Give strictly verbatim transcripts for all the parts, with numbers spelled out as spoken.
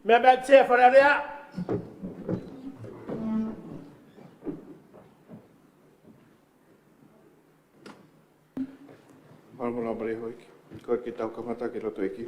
Meʻa mai Sea Fale Alea. Mālō, mālō, mālō, houʻeiki. Ko e kiʻi tau kamata ki loto ʻEiki.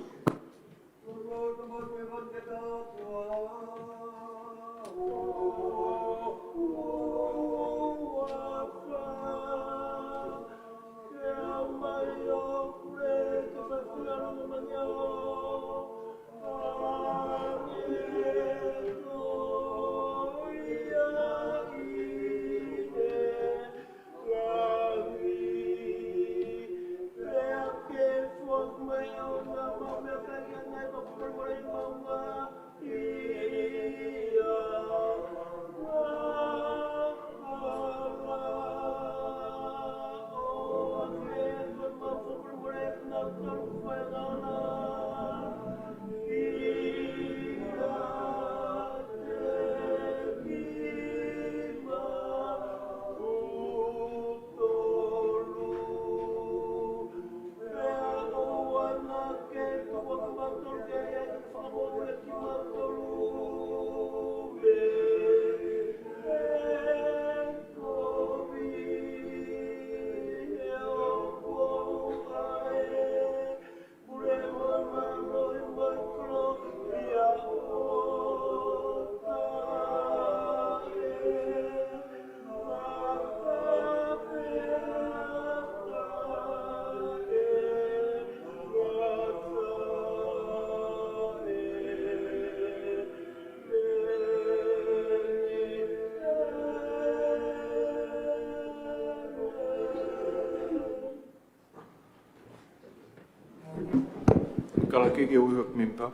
Kalake ke ui hake mempa.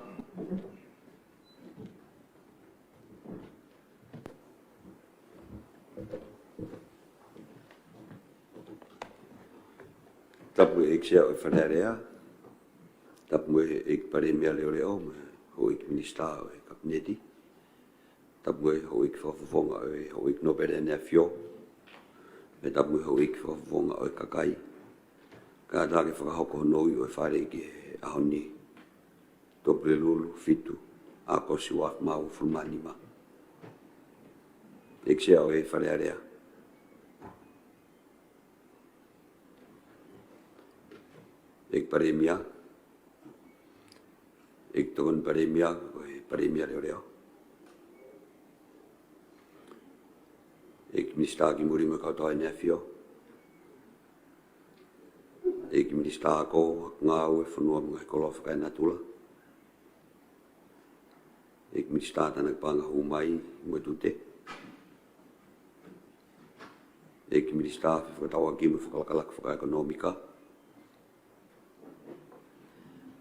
Tapu ʻEiki Sea ʻo e Fale Alea. Tapu mo e ʻEiki Palēmia Leʻoleʻo, mo e houʻeiki Minisitā ʻo e Kapineti. Tapu mo e houʻeiki Fakafofonga ʻo e Houʻeiki Nōpele ʻAneafiafi. Mo e tapu mo e houʻeiki Fakafofonga ʻo e kakai. Kātaki fakahoko hono ui ʻo e Fale ki he ʻaho ni. Tuʻapulelulu, fitu ʻAokosi, ua afe mā uofulu mā nima. ʻEiki Sea ʻo e Fale Alea. ʻEiki Palēmia. ʻEiki Tokoni Palēmia ʻo e Palēmia Leʻoleʻo. ʻEiki Minisitā ki Muli mo e Kau Tau ʻAneafiafi. ʻEiki Minisitā Ako, Ngāue, Fonua mo e Ngaahi Koloa Fakaenatula. ʻEiki Minisitā Tānaki Paʻanga, Hū Mai mo e Tute. ʻEiki Minisitā Fefakatauʻaki mo e Fakalakalaka Fakaʻekonōmika.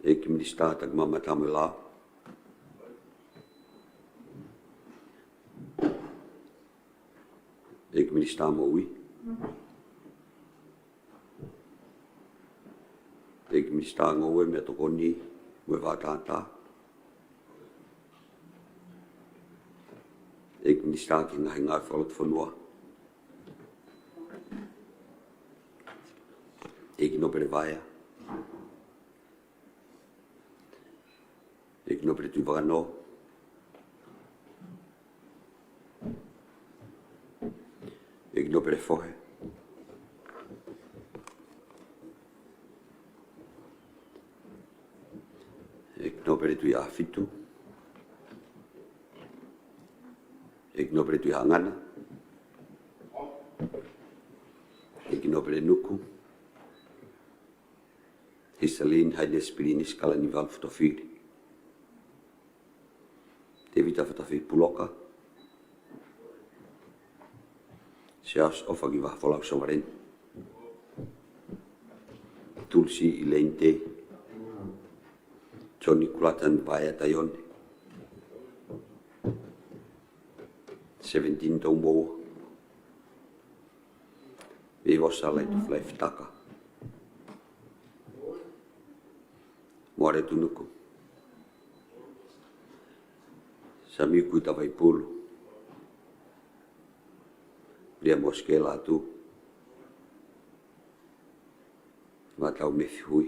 ʻEiki Minisitā Takimamata mo e Lao. ʻEiki Minisitā Moʻui. ʻEiki Minisitā Ngoue, Meʻatokoni mo e Vā Tātā. ʻEiki Minisitā ki he Ngaahi Ngāue Fakalotofonua. ʻEiki Nōpele Vaea. ʻEiki Nōpele Tuʻivakanō. ʻEiki Nōpele Fohe. ʻEiki Nōpele Tuʻiʻāfitu. ʻEiki Nōpele Tuʻihaʻangana. ʻEiki Nōpele Nuku. Hisalini Hainesi Pilinisi Kalaniuvalu Fotofili. Tēvita Fatafehi Puloka. Siaosi ʻOfa ki Vahaʻafolau Sovaleni. Tulisi ʻIleini Tei. Joni Kulatani Vaea Taione. Sevenitini Toumoua. Veivosa Laitofulaifi Taka. Moale Tuʻinuku. Samiu Kuita Vaipulu. Viliami Mosikela Atu. Matau Mefi Hui.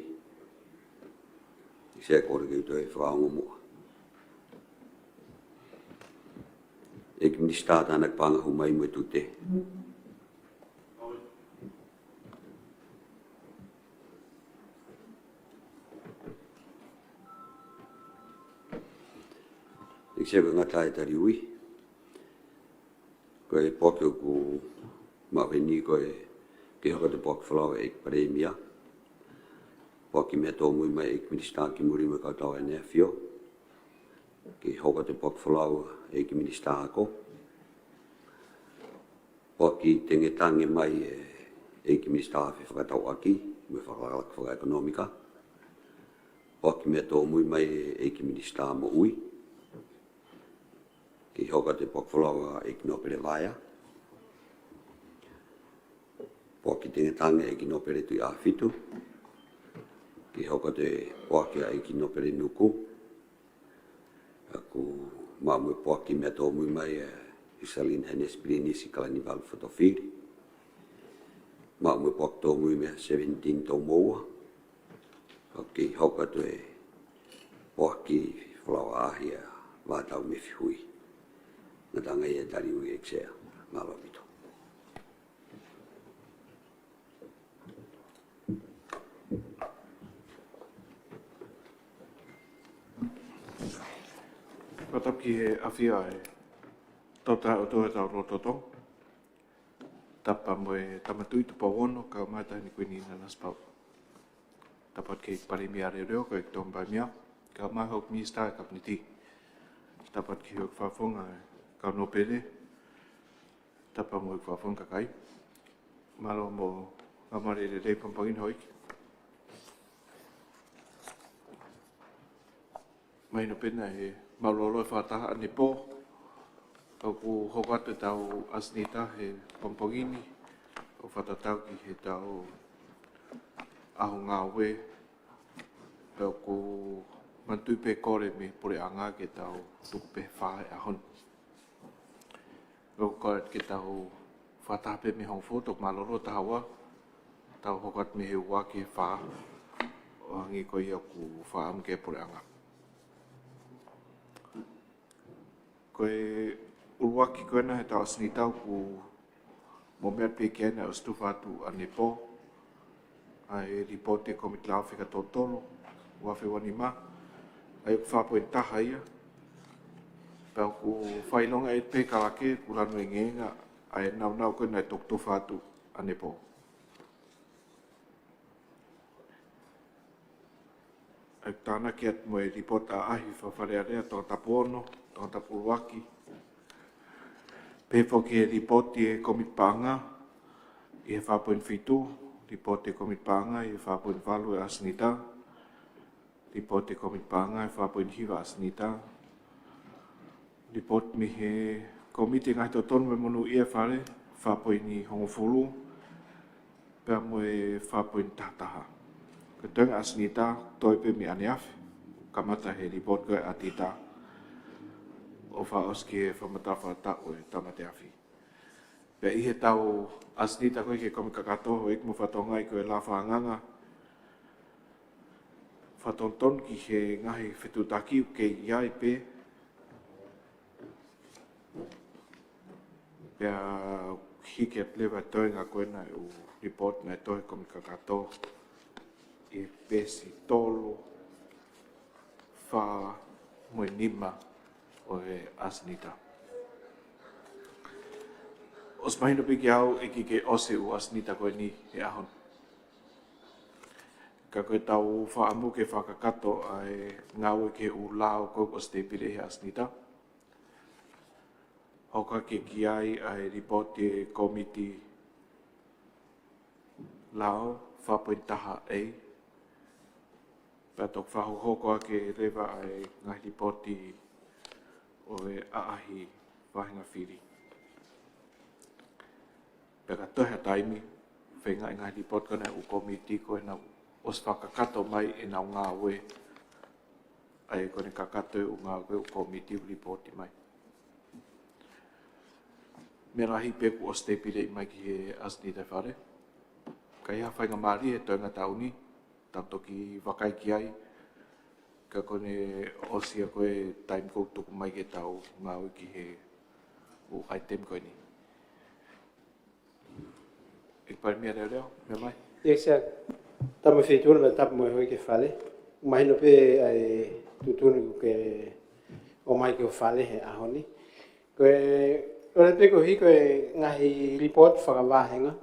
ʻEiki Sea, kole ke u toe fakaongo muʻa. Minisitā Tānaki Paʻanga Hū Mai mo e Tute. ʻEiki Sea, ko e ngata e tali ui. Ko e poaki ʻoku maʻu heni ko e kei hoko atu e poaki folau ʻa e ʻEiki Palēmia. Poaki meʻatōmui mai ʻa e ʻEiki Minisitā ki muli mo e kau tau ʻEne ʻAfio. Kei hoko atu e poaki folau ʻa e ʻEiki Minisitā Ako. Poaki tengetange mai ʻa e ʻEiki Minisitā Fefakatauʻaki mo e Fakalakalaka Fakaʻekonōmika. Poaki meʻatōmui mai ʻa e ʻEiki Minisitā Moʻui. Kei hoko atu e poaki folau ʻa e ʻEiki Nōpele Vaea. Poaki tengetange ʻa e ʻEiki Nōpele Tuʻiʻāfitu. Kei hoko atu e poaki ʻa e ʻEiki Nōpele Nuku. ʻOku maʻu mo e poaki meʻatōmui mai ʻa His Highness Pilinisi Kalaniuvalu Fotofili. Maʻu mo e poaki tōmui mai ʻa Sevenitini Toumoua. ʻOku kei hoko atu e poaki folau ʻaʻahi ʻa Vātau Mefihui. Ngataʻanga ia e tali ui, ʻEiki Sea. Mālō ʻaupito. Fakatapu ki he ʻafio ʻa e Toketā ʻOtua ʻo e Tau Lototo. Tapu mo e Tama Tuʻi Tupou Ono, kaeʻumaʻā e Taʻahine Kuini Nanasipauʻu. Tapu ki he Palēmia Leʻoleʻo, ko e ʻEiki Tama Palēmia, kaeʻumaʻā e Houʻeiki Minisitā ʻo e Kapineti. Tapu ki he Fakafofonga ʻo e Kau Nōpele. Tapu mo e Fakafofonga Kakai. Mālō mo e ngāue lelei pongipongi ni, Houʻeiki. Mahino pē naʻe mālōlō e fakataha ʻanepō. ʻOku hoko atu e tau ʻasenita he pongipongi ni. ʻOku fakatatau ki he tau ʻaho ngāue. Pea ʻoku manatuʻi pē kole mei he puleʻanga ke tau tuku pē he fā he ʻaho ni. ʻOku kole ke tau fakataha pē mei he hongofulu, toki mālōlō taha ua, tau hoko atu mei he ua ki he fā, ʻo hangē ko ia ʻoku fakaʻamu ki ai e puleʻanga. Ko e ʻuluaki ko ena he tau ʻasenita ʻoku mou meʻa pē ki ai naʻe ʻosi tufa atu ʻanepō, ʻa e lipooti ʻa e Kōmiti Lao Fika Tolotolo, ua afe ua nima, ʻa ia ʻoku fā poini taha ia. Pea ʻoku fakaʻilonga ʻe Pē Kalake, ʻoku lanu e ngeenga ʻa e nāunau ko ē naʻe toki tufa atu ʻanepō. ʻOku tānaki atu mo e lipooti ʻaʻahi faka-Fale Alea, Tongatapu ono, Tongatapu ʻuluaki. Pehē foki e lipooti ʻa e Kōmiti Paʻanga ʻi he fā poini fitu, lipooti ʻa e Kōmiti Paʻanga ʻi he fā poini valu ʻa e ʻasenita, lipooti ʻa e Kōmiti Paʻanga ʻi he fā poini hiva ʻa e ʻasenita, lipooti mei he Kōmiti Ngaahi Totonu mo e Monūʻia ʻa e Fale, fā poini hongofulu, pea mo e fā poini taha taha. Ko e toenga ʻasenita, toe pē mei ʻaneafi, kamata he lipooti ko ē ʻa e ʻasenita, ʻo fakaʻosi ki he fakamatala fakataʻu ʻo e tāmate afi. Pea ʻi he tau ʻasenita ko ē ki he Kōmiti Kakato, ʻoku mou fakatokangaʻi ko e lafa nganga, fakatonutonu ki he ngaahi fetuʻutaki ʻoku kei ʻi ai pē. Pea hiki atu leva e toenga ko ena ʻo e lipooti naʻe tohi ʻe he Kōmiti Kakato ʻi he peesi tolu, fā mo e nima ʻo e ʻasenita. ʻOsi mahino pē kiate au ʻEiki ke ʻosi e ʻū ʻasenita ko eni he ʻaho ni. Ka ko e tau fakaʻamu ke fakakakato ʻa e ngāue ki he ʻū lao ko ē ʻoku ʻosi tēpile he ʻasenita. Hoko ake ki ai ʻa e lipooti ʻa e Kōmiti Lao, fā poini taha A. Pea toki fakahokohoko ake leva ʻa e ngaahi lipooti ʻo e ʻaʻahi faʻahinga fili. Pea ka toe ha taimi, feinga e ngaahi lipooti ko ena ʻa e ʻū kōmiti ko ē naʻe ʻosi fakakakato mai ʻenau ngāue, ʻa ia ko ʻene kakato e ʻū ngāue ko ē ʻa e ʻū kōmiti ʻo lipooti mai. Meʻa lahi pē kuo ʻosi tēpileʻi mai ki he ʻasenita ʻa e Fale. Ka ʻi ai ha faingamālie he toenga taʻu ni, tau toki vakai ki ai, ka ko ʻene ʻosi ia ko ē taimi kuo tuku mai ke tau ngāue ki he ʻū ʻaitemi ko eni. ʻEiki Palēmia Leoleo, meʻa mai. ʻIo, Sea, tapu mo e Feituʻuna, pea tapu mo e Houʻeiki Fale. Mahino pē ʻa e tuʻutuʻuni kuo ke ʻomai ki ho fale he ʻaho ni. Ko e, ʻoku ou tui ko e hā ko e ngaahi lipooti fakavāhenga.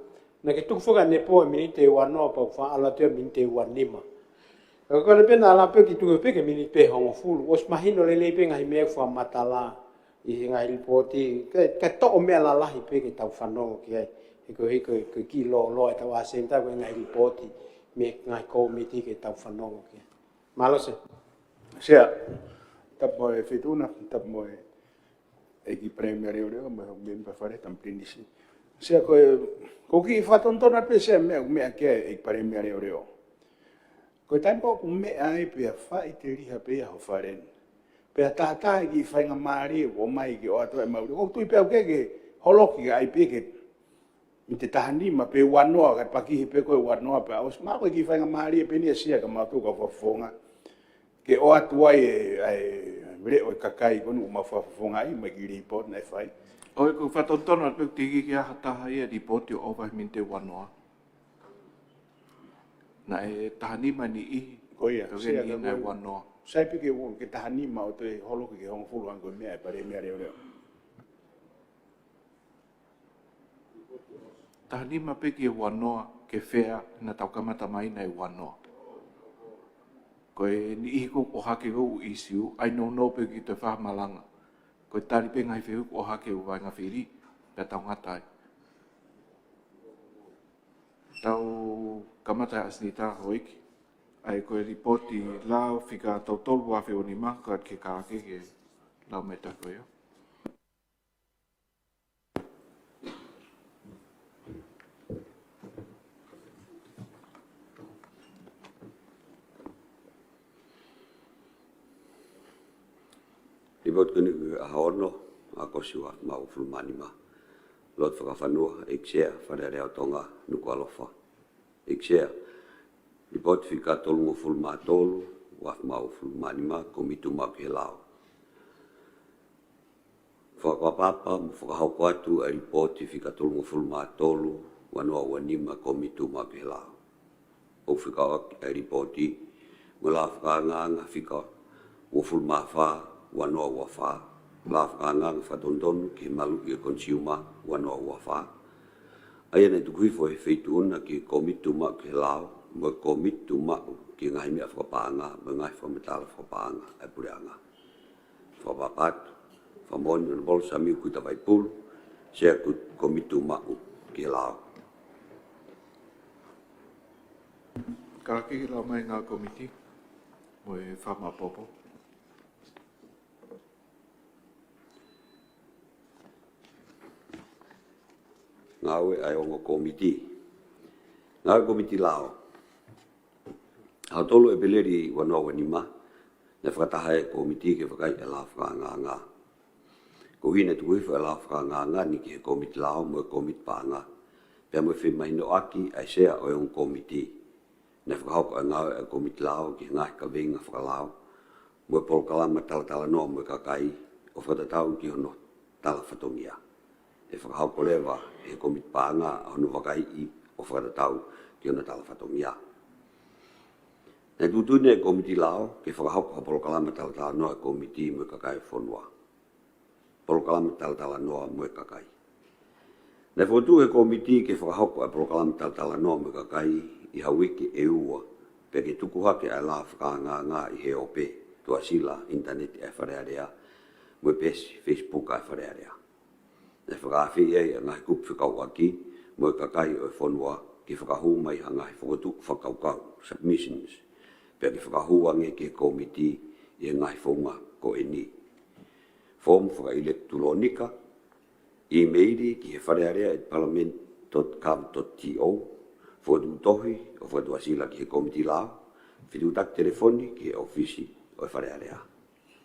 Naʻa ke tuku foki ʻa Nepo he miniti ʻe uanoa pea ʻoku faʻa ʻalu atu ia he miniti ʻe uanima. Ka ko e pena ala pē ke tuku pē ki he miniti pē ʻe hongofulu. ʻOsi mahino lelei pē ngaahi meʻa ʻoku fakamatala ʻi he ngaahi lipooti. Ka, ka toʻo meʻa lalahi pē ke tau fanongo ki ai. He ko e hā ko e, ko e kiʻi lōloa ʻetau ʻā senta ko e ngaahi lipooti mei he ngaahi kōmiti ke tau fanongo ki ai. Mālō Sea. Sea, tapu mo e Feituʻuna, tapu mo e ʻEiki Palēmia Leoleo, mo e houʻeiki Fale, tamu pilinisi. Sea ko e, ko e kiʻi fakatonutonu pē Sea meʻa, meʻa ki ai ʻEiki Palēmia Leoleo. Ko e taimi ko ē ʻoku meʻa ai pea faʻiteliha pē ia ho fale ni. Pea tātā e kiʻi faingamālie ʻoku ʻomai ke ʻoatu ai e mauli. ʻOku ou tui pē au ke, ke holoki ai pē ke miniti ʻe tahanima pe uanoa, ka pakihi pē ko e uanoa pea ʻosi. Mahalo ko e kiʻi faingamālie pē eni ia Sea ka mau tuku ka fakafofonga. Ke ʻoatu ai e, ʻa e leʻo ʻo e kakai ko eni ʻoku mau fakafofonga ai, mo e kiʻi lipooti naʻe fai. ʻOi, ko e fakatonutonu atu pē ʻoku teʻeki ke ʻi ai ha taha ia lipooti ʻo ʻova he miniti ʻe uanoa. Naʻe tahanima e niʻihi. Ko ia, ka ko e Sea niʻihi ka naʻe ko e uanoa. Sai pē ke ua, ke tahanima ʻo toe holoki ki he hongofulu hangē ko e meʻa ʻa e Palēmia Leoleo. Tahanima pē ki he uanoa, ke fea, naʻa tau kamata mai naʻe uanoa. Ko e niʻihi ko ē ʻohake ko ē ʻū ʻīsiu, ʻai nounou pē ke toe fakamalanga. Ko e tali pē ngaahi fehuʻi ʻohake ʻū vaʻinga fili, pea tau ngata ai. Tau kamata ʻa e ʻasenita Houʻeiki. ʻA ia ko e lipooti lao fika tolu tolu ua afe uanima, ka ke kalake ke lau mai ʻa e tohi ko ia. Lipooti ko eni ʻaho ono, ʻAokosi ua afe uofulu mā nima. Lotu fakafonua, ʻEiki Sea, Fale Alea ʻo Tonga, Nukuʻalofa. ʻEiki Sea, lipooti fika tolungofulu mā tolu, ua afe uofulu mā nima, Kōmiti Tuʻumaʻu ki he Lao. Fakaʻapaʻapa mo fakahoko atu ʻa e lipooti fika tolungofulu mā tolu, uanoa uanima, Kōmiti Tuʻumaʻu ki he Lao. ʻOku fekauʻaki ʻa e lipooti mo e lao fakaangaanga fika uofulu mā fā, uanoa ua fā, lao fakaangaanga fakatonutonu ki he maluʻi ʻo e consumer, uanoa ua fā. ʻA ia naʻe tuku hifo ʻe he Feituʻuna ki he Kōmiti Tuʻumaʻu ki he Lao, mo e Kōmiti Tuʻumaʻu ki he Ngaahi Meʻa Fakapaʻanga, mo e Ngaahi Fakamatala Fakapaʻanga ʻa e Puleʻanga. Fakaʻapaʻapa atu, fakamoʻoni Honourable Samiu Kuitavaipulu, Sea Kōmiti Tuʻumaʻu ki he Lao. Kalake ke lau mai e ngāue ʻa e kōmiti, mo e fakamaʻopoʻopo. Ngāue ʻa e ongo kōmiti. Ngāue Kōmiti Lao. ʻAho tolu ʻEpeleli uanoa uanima, naʻe fakataha e kōmiti ke vakai e lao fakaangaanga. Ko ia naʻe tuku hifo e lao fakaangaanga ni ki he Kōmiti Lao mo e Kōmiti Paʻanga. Pea mo e femahinoʻaki ʻa e Sea ʻo e ongo kōmiti. Naʻe fakahoko e ngāue ʻa e Kōmiti Lao ki he ngaahi kaveinga fakalao, mo e polokalama talatalanoa mo e kakai, ʻo fakatatau ki hono tala fatongia. ʻE fakahoko leva ʻe he Kōmiti Paʻanga ʻa hono vakaiʻi ʻo fakatatau ki hono tala fatongia. Naʻe tuʻutuʻuni ʻe he Kōmiti Lao ke fakahoko ha polokalama talatalanoa ʻa e kōmiti mo e kakai ʻo e fonua. Polokalama talatalanoa mo e kakai. Naʻe fokotuʻu ʻe he kōmiti ke fakahoko ʻa e polokalama talatalanoa mo e kakai ʻi ha uike ʻe ua, pea ke tuku hake ʻa e lao fakaangaanga ʻi he ope, tuʻasila, ʻinitaneti ʻa e Fale Alea, mo e peesi Facebook ʻa e Fale Alea. Naʻe fakaafeʻi ai ʻa e ngaahi kupu fekauʻaki mo e kakai ʻo e fonua ke fakahū mai ha ngaahi fokotuʻu fakakaukau, submissions, pea ke fakahū ange ki he kōmiti ʻi he ngaahi founga ko eni. Foomu fakaʻilekitulōnika, ʻīmeili ki he Fale Alea at parliament dot gov dot T O, fokotuʻu tohi ʻo fakatuʻasila ki he Kōmiti Lao, fetuʻutaki telefoni ki he ʻōfisi ʻo e Fale Alea.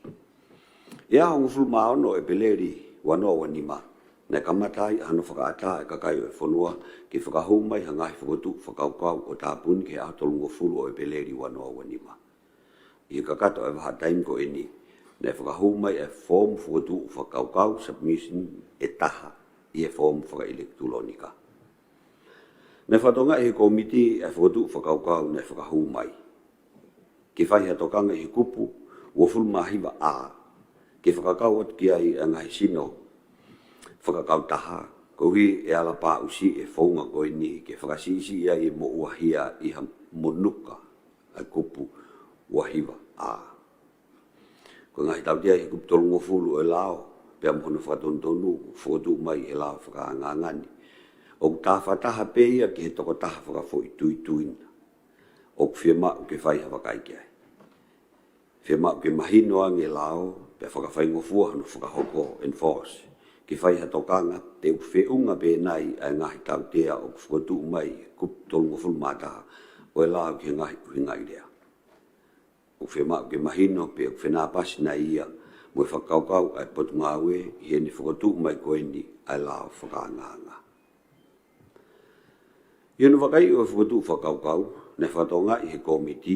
ʻI he ʻaho hongofulu mā ono ʻEpeleli uanoa uanima, naʻe kamata ai ʻa hono fakaʻatā ʻa e kakai ʻo e fonua ke fakahū mai ha ngaahi fokotuʻu fakakaukau ʻo tāpuni ki he ʻaho tolungofulu ʻo ʻEpeleli uanoa uanima. ʻI he kakato ʻa e vahaʻa taimi ko eni, Naʻe fakahū mai ʻa e foomu fokotuʻu fakakaukau, submission, ʻe taha ʻi he foomu fakaʻilekitulōnika. Naʻe fakatokangaʻi ʻe he kōmiti ʻa e fokotuʻu fakakaukau naʻe fakahū mai ke fai ha tokanga ʻi he kupu uofulu mā hiva A, ke fakakau atu ki ai ʻa e ngaahi sino fakakautaha, koeʻuhi ʻe ala pāʻusi ʻe he founga ko eni ke fakasiʻisiʻi ai e moʻua hia ʻi ha monuka ʻa e kupu ua hiva A. Ko e ngaahi tautea ʻi he kupu tolungofulu ʻo e lao, pea mo hono fakatonutonu, fokotuʻu mai ʻe he lao fakaangaanga ni, ʻoku tāfataha pē ia ki he tokotaha fakafoʻituituina. ʻOku fiemaʻu ke fai ha vakai ki ai. Fiemaʻu ke mahino ange e lao, pea fakafaingofua hono fakahoko, enforce, ke fai ha tokanga, pe ʻoku feʻunga pē nai ʻa e ngaahi tautea ʻoku fokotuʻu mai ʻi he kupu tolungofulu mā taha ʻo e lao ki he ngaahi ʻuhingaʻi lea. ʻOku fiemaʻu ke mahino pe ʻoku fenāpasi nai ia mo e fakakaukau ʻa e Potungāue ʻi heʻene fokotuʻu mai ko eni ʻa e lao fakaangaanga. ʻI hono vakaiʻi ʻo e fokotuʻu fakakaukau, naʻe fakatokangaʻi ʻe he kōmiti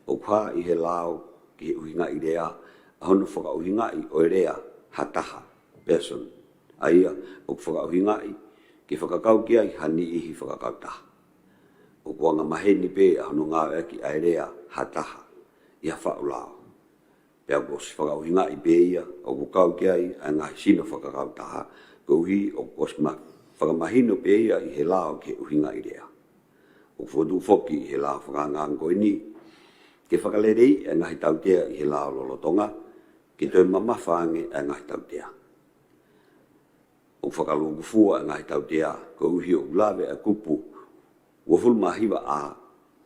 ʻoku hā ʻi he lao ki he ʻuhingaʻi lea ʻa hono fakaʻuhingaʻi ʻo e lea ha taha, person, ʻa ia ʻoku fakaʻuhingaʻi ke fakakau ki ai ha niʻihi fakakautaha. ʻOku angamaheni pē ʻa hono ngāueʻaki ʻa e lea ha taha ʻi ha faʻu lao. Pea kuo ʻosi fakaʻuhingaʻi pē ia ʻoku kau ki ai ʻa e ngaahi sino fakakautaha, koeʻuhi ʻoku ʻosi ma-, fakamahino pē ia ʻi he lao ki he ʻuhingaʻi lea. ʻOku fokotuʻu foki ʻi he lao fakaangaanga ko eni ke fakaleleiʻi ʻa e ngaahi tautea ʻi he lao lolotonga, ke toe mamafa ange ʻa e ngaahi tautea. ʻOku fakalūkufua ʻa e ngaahi tautea, koeʻuhi ʻoku lave ʻa e kupu uofulu mā hiva A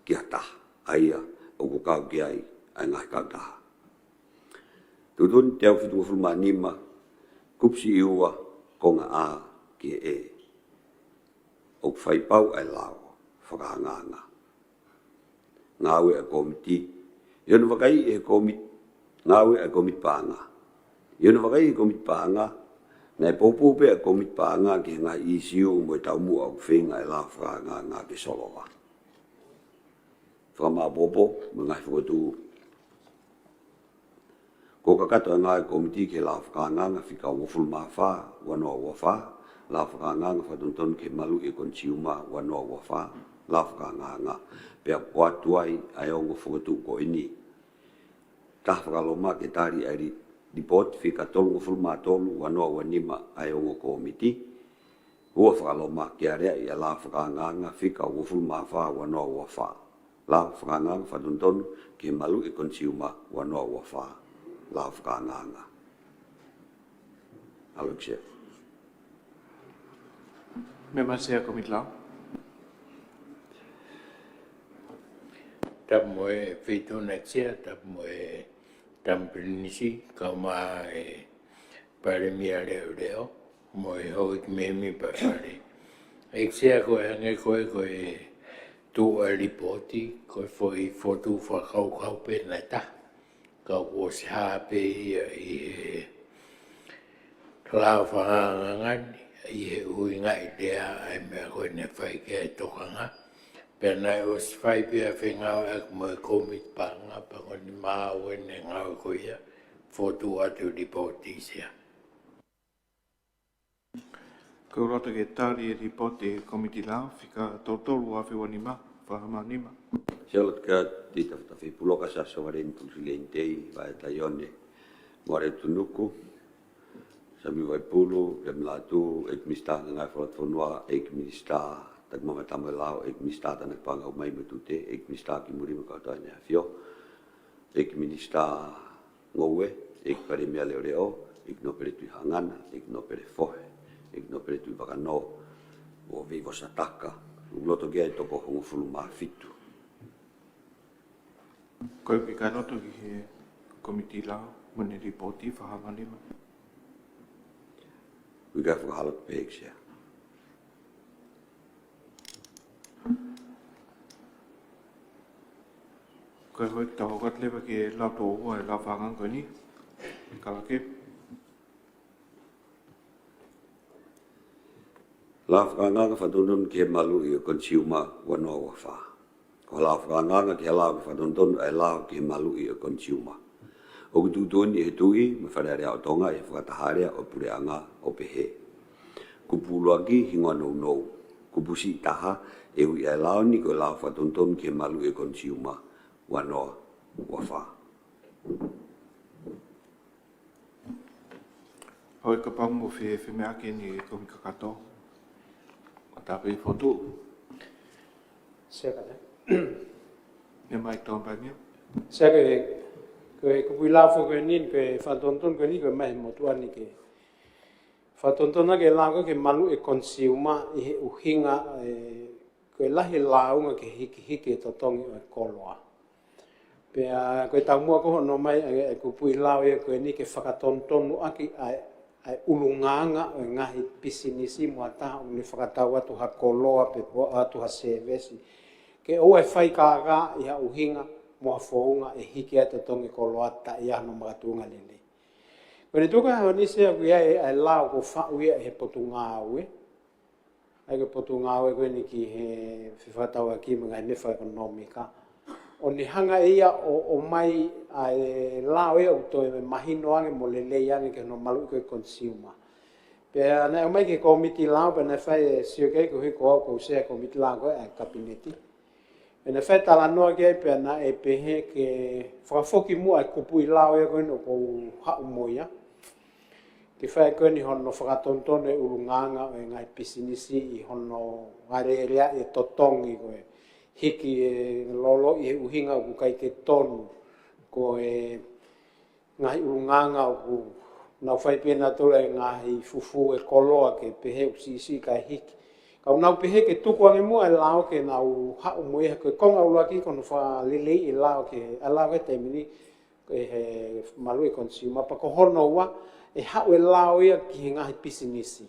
ki ha taha, ʻa ia ʻoku kau ki ai ʻa e ngaahi kautaha. Tuʻutuʻuni teau fitungofulu mā nima, kupu siʻi ua, konga A ki he E. ʻOku fai pau ʻa e lao fakaangaanga. Ngāue ʻa e kōmiti. ʻI hono vakaiʻi ʻe he kōmiti, ngāue ʻa e kōmiti paʻanga. ʻI hono vakaiʻi ʻe he kōmiti paʻanga, naʻe poupou pē ʻa e kōmiti paʻanga ki he ngaahi ʻīsiu mo e taumuʻa ʻoku feinga ʻa e lao fakaangaanga ke solova. Fakamāʻopoʻopo mo e ngaahi fokotuʻu. Kuo kakato ʻa e ngāue ʻa e kōmiti ki he lao fakaangaanga fika uofulu mā fā, ua noa ua fā, lao fakaangaanga fakatonutonu ki he maluʻi ʻo e konisiuma, ua noa ua fā, lao fakaangaanga, pea ʻoatu ai ʻa e ongo fokotuʻu ko eni. Taha, fakaloma ke tali ʻa e li-, lipooti fika tolungofulu mā tolu, ua noa ua nima ʻa e ongo kōmiti. Ua, fakaloma ke aleaʻi ʻa e lao fakaangaanga fika uofulu mā fā, ua noa ua fā, lao fakaangaanga fakatonutonu ki he maluʻi ʻo e konisiuma, ua noa ua fā, lao fakaangaanga. ʻAlo ʻEiki Sea. Meʻa mai Sea Kōmiti Lao. Tapu mo e Feituʻu na ʻEiki Sea, tapu mo e Tama Pilinisi, kaeʻumaʻā e Palēmia Leʻoleʻo, mo e Houʻeiki Mēmipa Fale. ʻEiki Sea, ko e hangē ko e, ko e tuʻu ʻa e lipooti, ko e foʻi fokotuʻu fakakaukau pē naʻe taha. Ka kuo ʻosi hā pē ia ʻi he lao fakaangaanga ni, ʻi he ʻuhingaʻi lea ʻa e meʻa ko ē naʻe fai ki ai e tokanga. Pea naʻe ʻosi fai pē ʻa e fengāueʻaki mo e kōmiti paʻanga, pea ko eni maʻu ʻene ngāue ko ia, fokotuʻu atu lipooti Sea. Ko e loto ke tali e lipooti ʻa e Kōmiti Lao, fika tolu tolu ua afe ua nima, fā mā nima. Sea, loto ke tali ʻa e tafatafa ʻi Puloka, Sa Sovaleni Pulusileni Tei, Vaea Taione, Moale Tunuku, Sami Vaipulu, Lemi Lātū, ʻEiki Minisitā Ngāue Fakalotofonua, ʻEiki Minisitā Takimamata mo e Lao, ʻEiki Minisitā Tānaki Paʻanga ʻo e Maʻi mo e Tute, ʻEiki Minisitā Kimui mo e Kau Tauʻatāina ʻi he ʻAfio, ʻEiki Minisitā Ngoue, ʻEiki Palēmia Leʻoleʻo, ʻEiki Nōpele Tuʻihangana, ʻEiki Nōpele Fohe, ʻEiki Nōpele Tuʻivakanō, ʻo Veivosa Taka, ʻoku loto ke ʻi ai e toko hongofulu mā fitu. Ko e ʻuhi ka loto ki he Kōmiti Lao mo ʻene lipooti, fā mā nima. ʻUhi ka fakahā loto pē ʻEiki Sea. Ko e hoi tau hoko atu leva ki he lau tō ua ʻo e lao fakaangaanga ko eni. Kalake. Lao fakaangaanga fakatonutonu ki he maluʻi ʻo e konisiuma, ua noa ua fā. Ko e lao fakaangaanga ki he lao ke fakatonutonu ʻa e lao ki he maluʻi ʻo e konisiuma. ʻOku tuʻutuʻuni ʻe he Tuʻi mo e Fale Alea ʻo Tonga ʻi he fakataha alea ʻo e Puleʻanga ʻo pehē: Kupu ʻuluaki, hingoa nounou. Kupu siʻi taha, ʻe ui ʻa e lao ni ko e Lao Fakatonutonu ki he Maluʻi ʻo e Konisiuma, ua noa ua fā. Hoi, kapau ʻoku mou fie femeʻaʻaki eni, Kōmiti Kakato. Ko e tāpē fotu. Sea ka te. Ne mai tō pai mia. Sea ke, ko e kupu ʻi lao foki ko eni, ko e fakatonutonu ko eni, ko e mai he motuʻa ni ke fakatonutonu ʻaki e lao ko ē ki he Maluʻi ʻo e Konisiuma ʻi he ʻuhinga, ē, ko e lahi e lāunga ke hikihiki e totongi ʻo e koloa. Pea ko e taumuʻa ko hono ʻomai ʻa e, ʻa e kupu ʻi lao ia ko eni ke fakatonutonu ʻaki ʻa e, ʻa e ʻulungaanga ʻo e ngaahi pisinisi mo ha taha ʻoku ne fakatau atu ha koloa pe ʻoatu ha sēvesi, ke ʻoua ʻe fai kākā ʻi ha ʻuhinga mo ha founga ʻe hiki ai e totongi e koloa taʻe ʻi ai hano makatuʻunga lelei. Ko eni tuku ai honi Sea ʻoku ʻi ai ʻa e lao kuo faʻu ia ʻe he Potungāue, ʻa ia ko e Potungāue ko eni ki he Fefakatauʻaki mo e ngaahi meʻa fakaʻekonōmika, ʻo ne hanga ʻe ia ʻo, ʻomai ʻa e lao ia ʻoku toe mahino ange mo lelei ange ki hono maluʻi ko ē e konisiuma. Pea naʻe ʻomai ki he Kōmiti Lao, pea naʻe fai e sio ki ai, koeʻuhi ko au ʻoku ou Sea e Kōmiti Lao ko ē ʻa e Kapineti. Pea naʻe fai e talanoa ki ai, pea naʻe pehē ke fakafoki muʻa e kupu ʻi lao ia ko eni ʻoku ou haʻu mo ia, ke fai ko eni hono fakatonutonu e ʻulungaanga ʻo e ngaahi pisinisi ʻi hono alēleaʻi e totongi ko e hiki e lolo ʻi he ʻuhinga ʻoku ʻikai ke tonu, ko e ngaahi ʻulungaanga ʻoku nau fai pē ʻenautolu e ngaahi fufū e koloa ke pehē ʻoku siʻisiʻi kae hiki. Ka ʻoku nau pehē ke tuku ange muʻa e lao ke nau haʻu mo ia, ko e konga ʻuluaki ko hono fakaleleiʻi e lao ki he, ʻa e lao ki he taimi ni, ʻe he Maluʻi ʻo e Konisiuma, pea ko hono ua, ʻe haʻu e lao ia ki he ngaahi pisinisi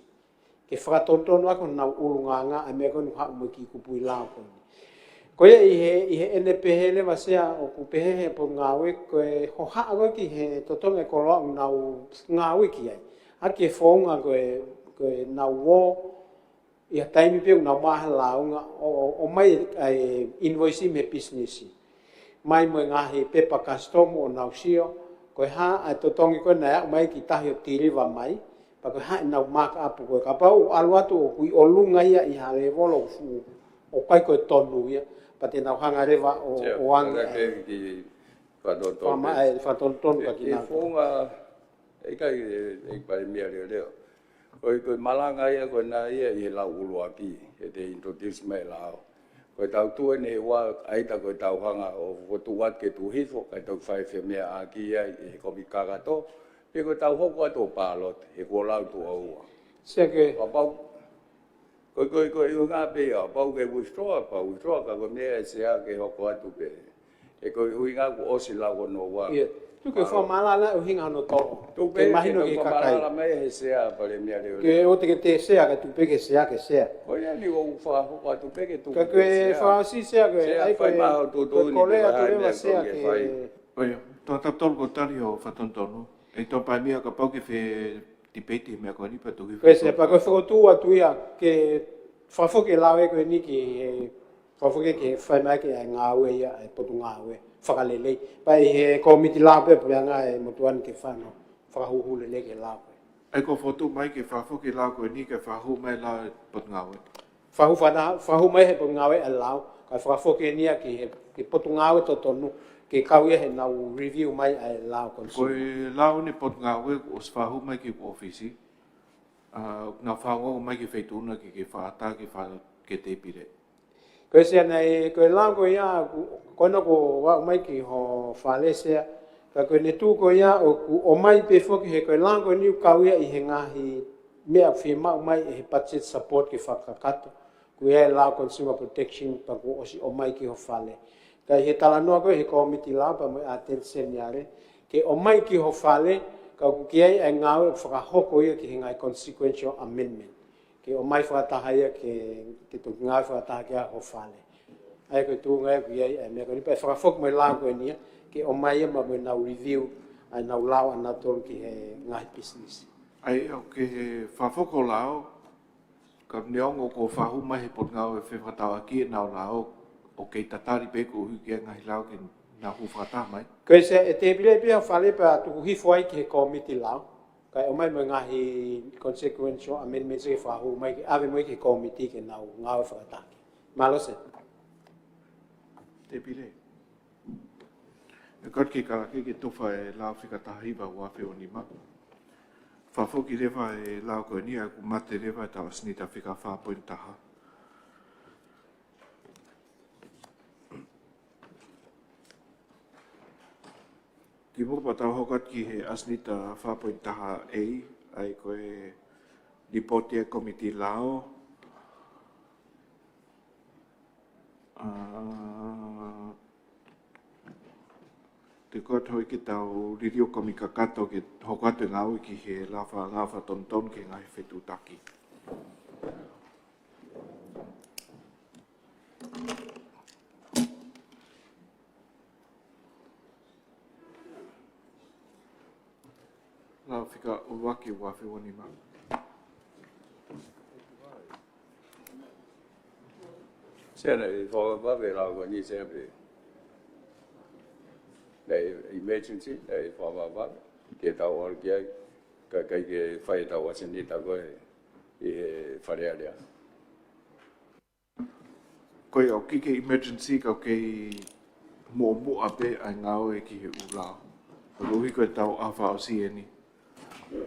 ke fakatonutonu ʻaki honau ʻulungaanga ʻa e meʻa ko eni ʻoku haʻu mo e kiʻi kupu ʻi lao ko eni. Ko ia ʻi he, ʻi heʻene pehē leva Sea, ʻoku pehē ʻe he Potungāue ko e hohaʻa ko ē ki he totongi e koloa ʻoku nau ngāue ki ai, ʻaki e founga ko e, ko ʻenau ō ʻi ha taimi pē ʻoku nau maʻu ha lāunga ʻo, ʻo, ʻomai ʻa e invoice mei he pisinisi, mai mo e ngaahi pepa kasitomu ʻo nau sio, ko e hā ʻa e totongi ko ē naʻe aʻu mai ki tahi ʻo tiliva mai, pea ko e hā ʻenau mark up ko ē. Kapau ʻoku ʻalu atu ʻoku ʻi ʻolunga ia ʻi ha lēvolo ʻoku fuʻu, ʻoku ʻikai ko e tonu ia, pea te nau hanga leva ʻo, Sea, ʻo ange ʻa e, ki fakatonutonu fama-, ʻa e fakatonutonu ʻe, ka ki ʻe nau. Founga, ʻe ʻikai, ʻe, ʻe Palēmia leʻoleʻo. Ko e, ko e malanga ia ko ena ia ʻi he lau ʻuluaki, ʻete introduce mai e lao. Ko e tau tuʻu eni he ua, ʻaita ko e tau hanga ʻo fokotuʻu atu ke tuʻu hifo, kae tau fai femeʻaʻaki ia ʻi he Kōmiti Kakato, pe ko e tau hoko atu ʻo pāloti, he kuo lau tuʻo ua. Sea ke. Kapau, ko e, ko e, ko e ʻuhinga pē ia, kapau ke withdraw, pea withdraw, ka ko e meʻa ʻe Sea ke hoko atu pē. He ko e ʻuhinga kuo ʻosi lau hono ua. Ia. Tuku ke fakamalala ʻuhinga hono tolo. Tuku ke pē mahino ke ki he kakai. Fakamalala mai he Sea Palēmia leʻoleʻo. Ke ʻoua te ke tē Sea, ka tuku pē ke Sea, ke Sea. Ko ia ni ʻoku fakahoko atu pē ke tuku ke Sea. Ka ke fakaʻosi Sea, ke Sea, ʻai fai ko e, mai ho tuʻutuʻuni ko e kole atu leva Sea ke fai. Ko ia, tau tau tolu ko tali ho fakatonutonu. ʻE tau Palēmia kapau ke fie debate he meʻa ko eni pea tuʻu hifo. Ko e Sea, pea ko e fokotuʻu atu ia ke fakafoki e lao ko eni ki he fakafoki ke fai mai ki he ngāue ia ʻa e Potungāue fakalelei. Pea ʻi he Kōmiti Lao pē Puleʻanga ʻe motuʻa ni ke fano, fakahuhu lelei ki he lao ko ē. ʻA ia ko e fokotuʻu mai ke fakafoki e lao ko eni ke fakahū mai e lao ʻa e Potungāue. Fakahū fana-, fakahū mai he Potungāue ʻa e lao, kae fakafoki eni ia ki he, ki he Potungāue totonu, ke kau ia heʻenau review mai ʻa e lao konisiuma. Ko e lao eni ʻa e Potungāue kuo ʻosi fakahū mai ki hoku ʻōfisi, ʻa, nau fakaongo mai ki he feituʻu na ke, ke fakaʻatā ke fa-, ke tēpile. Ko e Sea naʻe, ko e lao ko ia, ko, ko ena kuo aʻu mai ki ho fale Sea, ka ko ʻene tuʻu ko ia ʻoku ʻomai pē foki he ko e lao ko eni ʻoku kau ia ʻi he ngaahi meʻa ʻoku fiemaʻu mai ʻe he budget support ke fakakakato. Ko ia e lao Consumer Protection pea kuo ʻosi ʻomai ki ho fale. Ka ʻi he talanoa ko ē he Kōmiti Lao pea mo e ʻAteni Seniale, ke ʻomai ki ho fale, ka ʻoku ʻi ai ʻa e ngāue ʻoku fakahoko ia ki he ngaahi consequential amendment. Ke ʻomai fakataha ia ke, ke toki ngāue fakataha ki ai ho fale. ʻA ia ko e tuʻunga ia ʻoku ʻi ai ʻa e meʻa ko eni pea ʻe fakafoki mai e lao ko eni ia, ke ʻomai ia mo ʻenau review ʻa ʻenau lao ʻanautolu ki he ngaahi pisinisi. ʻA ia ʻoku ke fakafoki ho lao, ka neongo kuo fakahū mai he Potungāue Fefakatauʻaki ʻenau lao, ʻoku kei tatali pē koeʻuhi ko e ngaahi lao ke Nau hū fakataha mai. Ko e sea, ʻe tēpile pē ʻa Fale pea tuku hifo ai ki he kōmiti lao. Kae ʻomai mo e ngaahi consequential amendments ke fakahū mai ke ʻave mai ki he kōmiti ke nau ngāue fakataha. Mālō Sea. Tēpile. ʻE kau ki he kalake ke tofa e lao fika taha hiva ua afe ua nima. Fakafoki leva e lao ko eni ʻa ʻoku mate leva e tau ʻasenita fika fā poini taha. Kimuʻa pea tau hoko atu ki he ʻasenita fā poini taha A, ʻa ia ko e lipooti e kōmiti lao. ʻA, te u kole atu hoi ke tau liliu kōmiti kakato ke hoko atu e ngāue ki he lao faka-, lao fakatonutonu ki he ngaahi fetuʻutaki. Lao fika ʻuluaki ua afe ua nima. Sea, naʻe fakavave e lao ko eni Sea pea naʻe emergency, naʻe fakavave ke tau ʻalu ki ai, kae ʻikai ke fai e tau ʻasenita ko ē ʻi he Fale Alea. Ko ia ʻoku ʻikai ke emergency ka ʻoku kei muʻomuʻa pē ʻa e ngāue ki he ʻū lao. Koeʻuhi ko e tau ʻaho fakaʻosi eni.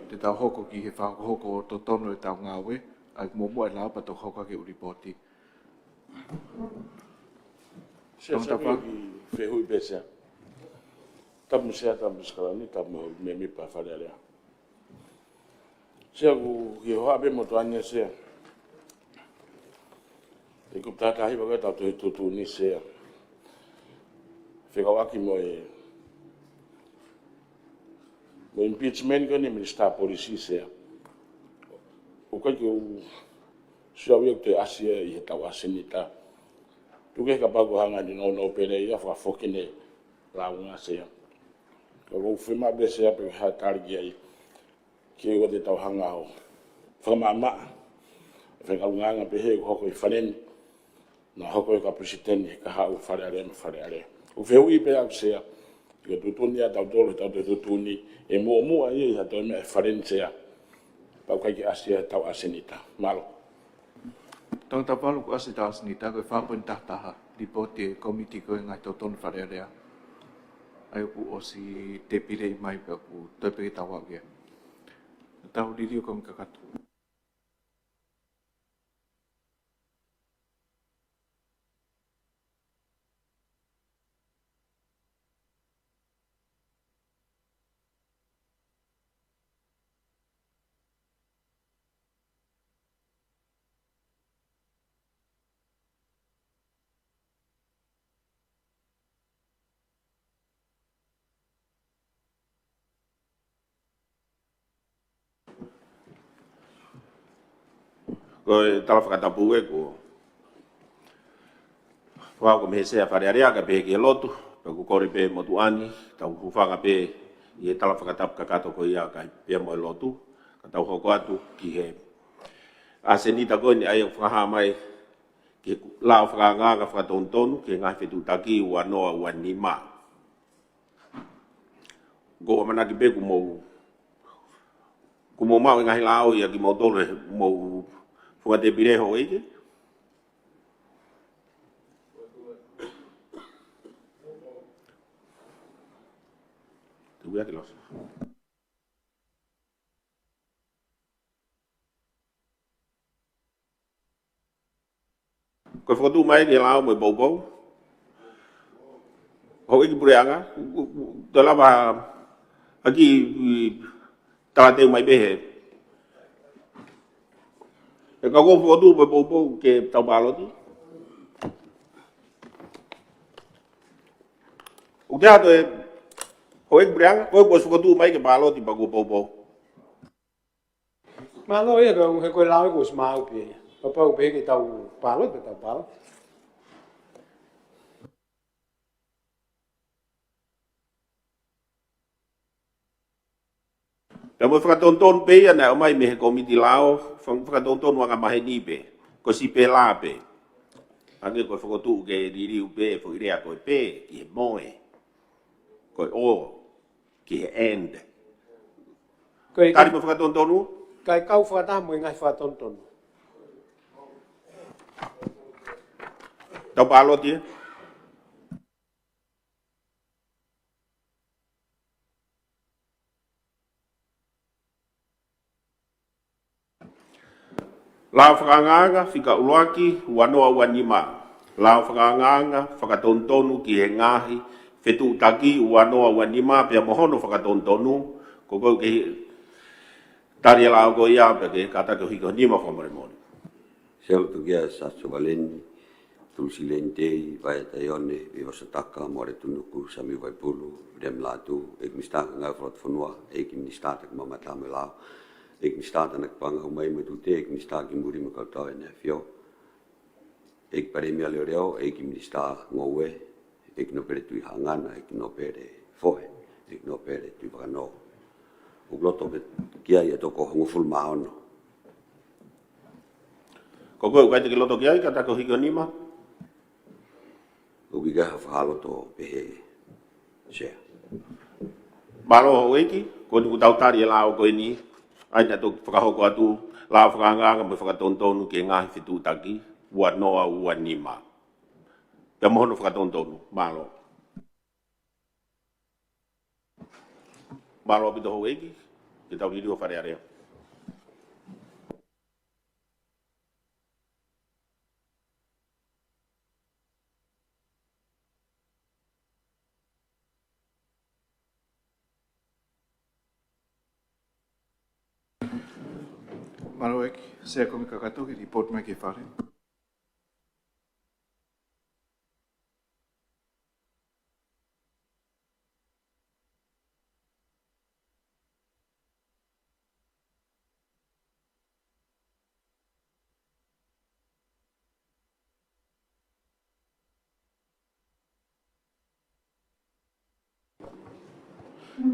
Te tau hoko ki he fakahokohoko totonu e tau ngāue, ʻa ia muʻomuʻa e lao pea toki hoko ki he ʻū lipooti. Sea, Tongatapu. Sea, ki he fehuʻi pē Sea. Tapu mo Sea, tapu mo Sikalani, tapu mo e mēmipa Fale Alea. Sea, ʻoku ou hohaʻa pē mo Tuʻani Sea. ʻI he kupu taha taha hiva ko ē ʻetau tohi tuʻutuʻuni Sea. Fekauʻaki mo e, mo e impeachment ko eni Minisitā Polisi Sea. ʻOku ʻikai ke u sio au ia ʻoku toe ʻasi ia ʻi he tau ʻasenita. Tuku kehe kapau ʻoku hanga ʻe he nounou pē ʻe ia ʻo fakafoki ʻene lāunga Sea. Ka ʻoku ou fiemaʻu pē Sea pe ko e hā e tali ki ai. Ke ʻoua te tau hanga ʻo fakamaʻamaʻa e faʻahinga ʻulungaanga pehē ʻoku hoko ʻi Fale ni, naʻa hoko ʻe he kau palesiteni he kahaʻu Fale Alea mo Fale Alea. ʻOku ou fehuʻi pē au Sea, ʻoku tuʻutuʻuni ʻa tautolu, tautolu tuʻutuʻuni, ʻe muʻomuʻa ia ʻi ha toe meʻa ʻi Fale ni Sea, pea ʻoku ʻikai ke ʻasi ia he tau ʻasenita. Mālō. Tongatapu, ʻoku ʻasi e tau ʻasenita ko e fā poini taha taha, lipooti e kōmiti ko e ngaahi totonu Fale Alea. ʻA ia ʻoku ʻosi tēpileʻi mai pea ʻoku toe pē ke tau aʻu ki ai. Tau liliu kōmiti kakato. Ko e tala fakatapu ē kuo fakahoko mei he Sea Fale Alea kae pehē ki he lotu, pea ʻoku ou kole pē mo Tuʻani, tau hūfanga pē ʻi he tala fakatapu kakato ko ia kae pehē mo e lotu, ka tau hoko atu ki he ʻasenita ko eni ʻa ia ʻoku fakahā mai ki he lao fakaangaanga fakatonutonu ki he ngaahi fetuʻutaki ua noa ua nima. ʻOku ou ʻamanaki pē kuo mou, kuo mou maʻu e ngaahi lao ia kimoutolu he mou funga tēpile Houʻeiki. Te u ia ki loto. Ko e fokotuʻu mai ki he lao mo e poupou. Houʻeiki Puleʻanga, ʻoku, ʻoku, ʻoku te lava ʻaki e talateu mai pē he. ʻE ka ko e fokotuʻu mo e poupou ke tau pāloti. ʻOku te hato e Houʻeiki Puleʻanga, ko e kuo ʻosi fokotuʻu mai ke pāloti pea kuo poupou. Mālō ia, ka he ko e lao ʻoku ʻosi maʻu pē ia. Kapau pē ke tau pāloti, pea tau pāloti. Pea mo e fakatonutonu pē ia naʻe ʻomai mei he kōmiti lao, faka-, fakatonutonu angamaheni pē. Ko e sipela pē. Hangē ko e fokotuʻu ke liliu pē, foʻi lea ko e pē, ki he moe. Ko e or ki he and. Ko e tali mo e fakatonutonu? Kae kau fakataha mo e ngaahi fakatonutonu. Tau pāloti ē. Lao fakaangaanga fika ʻuluaki ua noa ua nima. Lao fakaangaanga fakatonutonu ki he ngaahi fetuʻutaki ua noa ua nima pea mo hono fakatonutonu. Ko koe ʻoku ke tali e lao ko ia pea ke kātaki ʻo hiki ho nima fakamolemole. Selo tukia Sasovalen, Tulusi Leni Tei, Vaea Taione, Viva Sataka, Moale Tunuku, Samiu Vaipulu, Viliami Lātū, ʻEiki Minisitā Ngāue Fakalotofonua, ʻEiki Minisitā Takimamata mo e Lao, ʻEiki Minisitā Tānaki Paʻanga Hū Mai mo e Tute, ʻEiki Minisitā Kimui Lima Kautau ʻEne ʻAfio, ʻEiki Palēmia Leʻoleʻo, ʻEiki Minisitā Ngoue, ʻEiki Nōpele Tuʻihaʻangana, ʻEiki Nōpele Fohe, ʻEiki Nōpele Tuʻivakanō. ʻOku loto ki ai e toko hongofulu mā ono. Ko koe ʻoku ʻikai te ke loto ki ai, kātaki ʻo hiki ho nima. ʻOku ʻikai ha fakaloto pehē, Sea. Mālō houʻeiki, ko eni kuo tau tali e lao ko eni, ʻa ia naʻa tau fakahoko atu, lao fakaangaanga mo e fakatonutonu ki he ngaahi fetuʻutaki ua noa ua nima. Pea mo hono fakatonutonu, mālō. Mālō ʻaupito houʻeiki, ke tau liliu ʻa Fale Alea. Mālō ʻEiki, Sea Kumi Kakato, ke lipooti mai ki he Fale.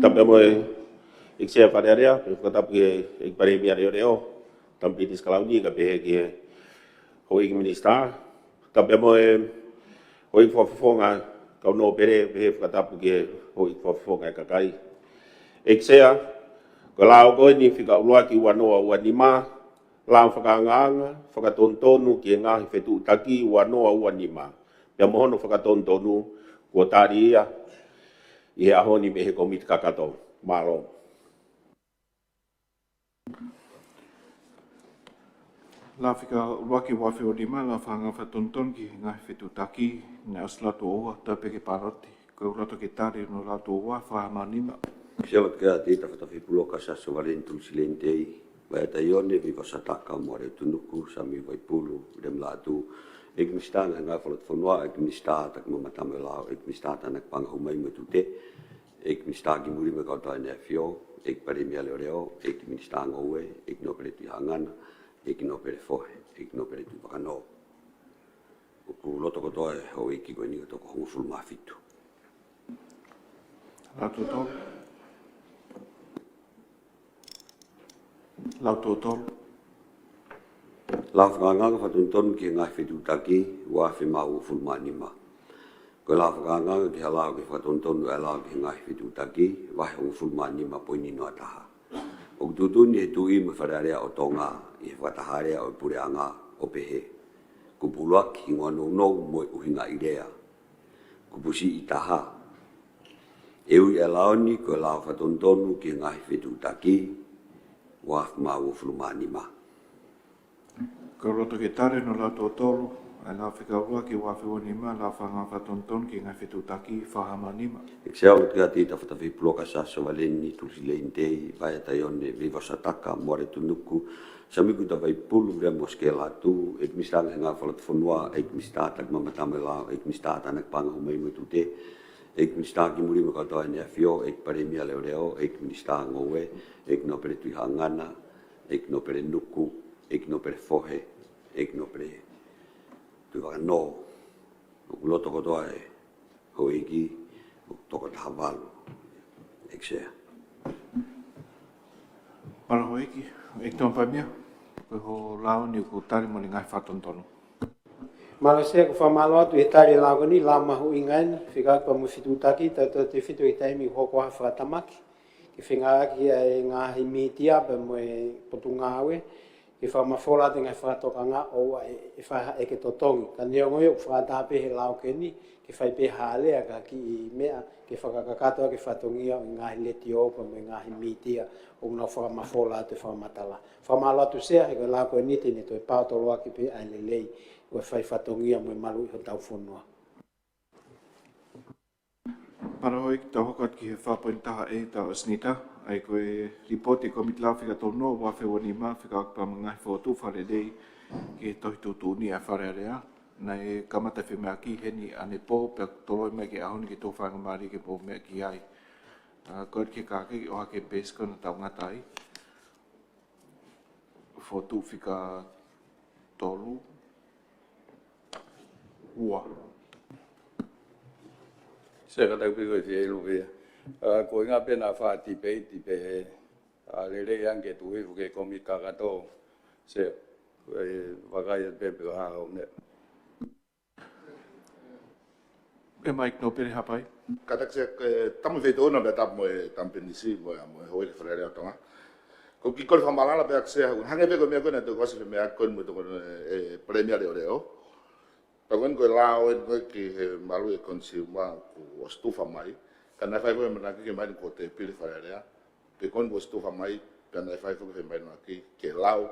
Tapu mo e ʻEiki Sea Fale Alea, pea fakatapu ki he ʻEiki Palēmia Leʻoleʻo, Tama Pilinisi Kalauni, kae pehē ki he houʻeiki minisitā. Tapu mo e houʻeiki fakafofonga kau nōpele, pehē fakatapu ki he houʻeiki fakafofonga e kakai. ʻEiki Sea, ko e lao ko eni fika ʻuluaki ua noa ua nima, lao fakaangaanga fakatonutonu ki he ngaahi fetuʻutaki ua noa ua nima. Pea mo hono fakatonutonu kuo tali ia ʻi he ʻaho ni mei he komiti kakato. Mālō. Lao fika ʻuluaki ua afe ua nima, lao fakaangaanga fakatonutonu ki he ngaahi fetuʻutaki, naʻe ʻosi lau tō ua, tau pē ke pāloti. Ko e loto ke tali hono lau tō ua, fā mā nima. Selo tukia Tita Fatafepuloka Sasovalen, Tulusi Leni Tei, Vaea Taione, Viva Sataka, Moale Tunuku, Samiu Vaipulu, Viliami Lātū, ʻEiki Minisitā Ngāue Fakalotofonua, ʻEiki Minisitā Takimamata mo e Lao, ʻEiki Minisitā Tānaki Paʻanga Hū Mai mo e Tute, ʻEiki Minisitā Kimui Lima Kautau ʻEne ʻAfio, ʻEiki Palēmia Leʻoleʻo, ʻEiki Minisitā Ngoue, ʻEiki Nōpele Tuʻihaʻangana, ʻEiki Nōpele Fohe, ʻEiki Nōpele Tuʻivakanō. ʻOku loto kotoa e houʻeiki ko eni ʻo toko hongofulu mā fitu. Lau tō tolu. Lau tō tolu. Lao fakaangaanga fakatonutonu ki he ngaahi fetuʻutaki ua afe mā uofulu mā nima. Ko e lao fakaangaanga ki he lao ki he fakatonutonu ʻa e lao ki he ngaahi fetuʻutaki, vahe hongofulu mā nima poini noa taha. ʻOku tuʻutuʻuni ʻe he Tuʻi mo e Fale Alea ʻo Tonga ʻi he fakataha lea ʻo e Puleʻanga ʻo pehē: Kupu ʻuluaki, hingoa nounou mo e ʻuhinga ʻi lea. Kupu siʻi taha, ʻe ui e lao ni ko e lao fakatonutonu ki he ngaahi fetuʻutaki ua afe mā uofulu mā nima. Ko e loto ke tali hono lau tō tolu, ʻa e lao fika ʻuluaki ua afe ua nima, lao fakaangaanga fakatonutonu ki he ngaahi fetuʻutaki, fā mā nima. ʻEiki Sea, ʻoku tukia Tita Fatafepuloka Sasovalen, Tulusi Leni Tei, Vaea Taione, Viva Sataka, Moale Tunuku, Samiu Kuta Vaipulu, Viliami Mosikei Lātū, ʻEiki Minisitā Ngāue Fakalotofonua, ʻEiki Minisitā Takimamata mo e Lao, ʻEiki Minisitā Tānaki Paʻanga Hū Mai mo e Tute, ʻEiki Minisitā Kimui Lima Kautau ʻEne ʻAfio, ʻEiki Palēmia Leʻoleʻo, ʻEiki Minisitā Ngoue, ʻEiki Nōpele Tuʻihaʻangana, ʻEiki Nōpele Nuku, ʻEiki Nōpele Fohe, ʻEiki Nōpele Tuʻivakanō. ʻOku loto kotoa e houʻeiki, ʻoku toko taha valu, ʻEiki Sea. Mālō houʻeiki, ʻEiki Toʻomipāmia, ko e lao ni ʻoku tali mo e ngaahi fakatonutonu. Mālō Sea, ʻoku fakamālō atu he tali e lao ko eni, lao mahuʻinga eni, fekauʻaki pea mo e fetuʻutaki, tautautefito ki he taimi ʻoku hoko ai e fakatamaki ke fengāueʻaki ʻa e ngaahi mītia pea mo e potungāue ke fakamafola atu e ngaahi fakatokanga ʻoku ʻi ai e faʻahinga ʻeke totongi. Ka neongo ia ʻoku fakaʻatā pē he lao ko eni ke fai pē ha lea, ka ko e kiʻi meʻa ke fakakakato ʻaki e fatongia ʻo e ngaahi letiō pea mo e ngaahi mītia ʻoku nau fakamafola atu e fakamatala. Fakamālō atu Sea, he ko e lao ko eni te ne toe paotoloaki pē ʻa e lelei ʻo e fai fatongia mo e maluʻi hotau fonua. Mālō. Hoi, tau hoko atu ki he fā poini taha ʻe tau ʻasinita, ʻa ia ko e lipooti ʻa e Kōmiti Lao Fika Tolu Noa, ua afe ua nima, fekauʻaki pea mo e ngaahi fokotuʻu fakalelei ki he Tohi Tuʻutuʻuni ʻa e Fale Alea. Naʻe kamata e femeʻaʻaki heni ʻanepō, pea toloi mai ki he ʻaho ni ke tō faingamālie ke mou meʻa ki ai. ʻA, ko e ke kākei ʻohake pēsi ko ena tau ngata ai. Fokotuʻu fika tolu, ua. Sea, kātaki pē ko e fie ilu pē ia. ʻA, ko e ʻuhinga pē naʻa faʻa tipeiti pē he, ʻa, lelei ange ke tuku hifo ki he kōmiti kakato. Sea, ʻe vakai atu pē pe ko e hā hoʻo meʻa. ʻE Mike Nōpele Hapai. Kātaki Sea, ʻe, tamu feitoʻo na pea tapu mo e Tama Pilinisi mo e, mo e Houʻeiki Fale Alea ʻo Tonga. Ko e kiʻi kole fakamatala pē ʻaʻaku Sea, hangē pē ko e meʻa ko ena te u kasi pē meʻa ko eni mo e toko, ʻe, Palēmia Leoleo. Pea ko eni ko e lao eni ko ē ki he maluʻi e consumer kuo ʻosi tufa mai. Ka naʻe fai ko ē ʻamanaki ke mahino ko e tēpile Fale Alea. Pea ko eni kuo ʻosi tufa mai, pea naʻe fai foki e feʻiloaki ke lau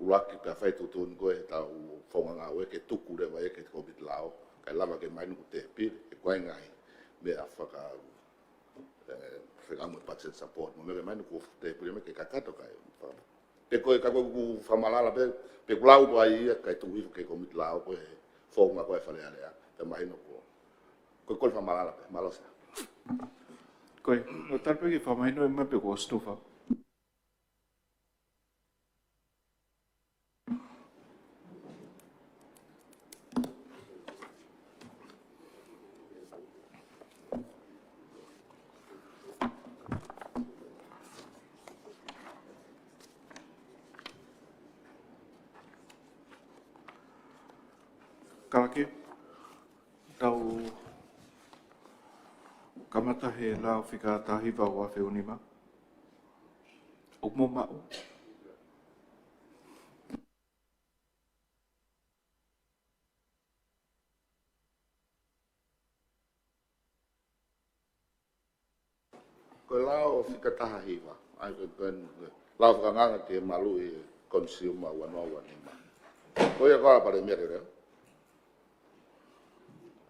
ʻuluaki pea fai tuʻutuʻuni ko ē ʻetau founga ngāue ke tuku leva ia ki he kōmiti lao, kae lava ke mahino ko e tēpile, he ko e ngaahi meʻa faka-, ʻe, fekauʻaki mo e budget support, mo e meʻa ke mahino ko e tēpile meʻa ke kakato kae fa-, pe ko e ka ko e ʻoku fakamatala pē, pe ʻoku lau ko ā ia kae tuku hifo ki he kōmiti lao ko e founga ko ē Fale Alea, pea mahino ko, ko e kole fakamatala pē, mālō Sea. Ko e, no tal pe ke fakamahino e meʻa pe kuo ʻosi tufa. Kalake, tau kamata he lao fika taha hiva ua afe ua nima. ʻOku mou maʻu? Ko e lao fika taha hiva, ʻa ia ko e, ko e lao fakaangaanga ki he maluʻi consumer ua noa ua nima. Ko ia ko ā Palēmia Leoleo.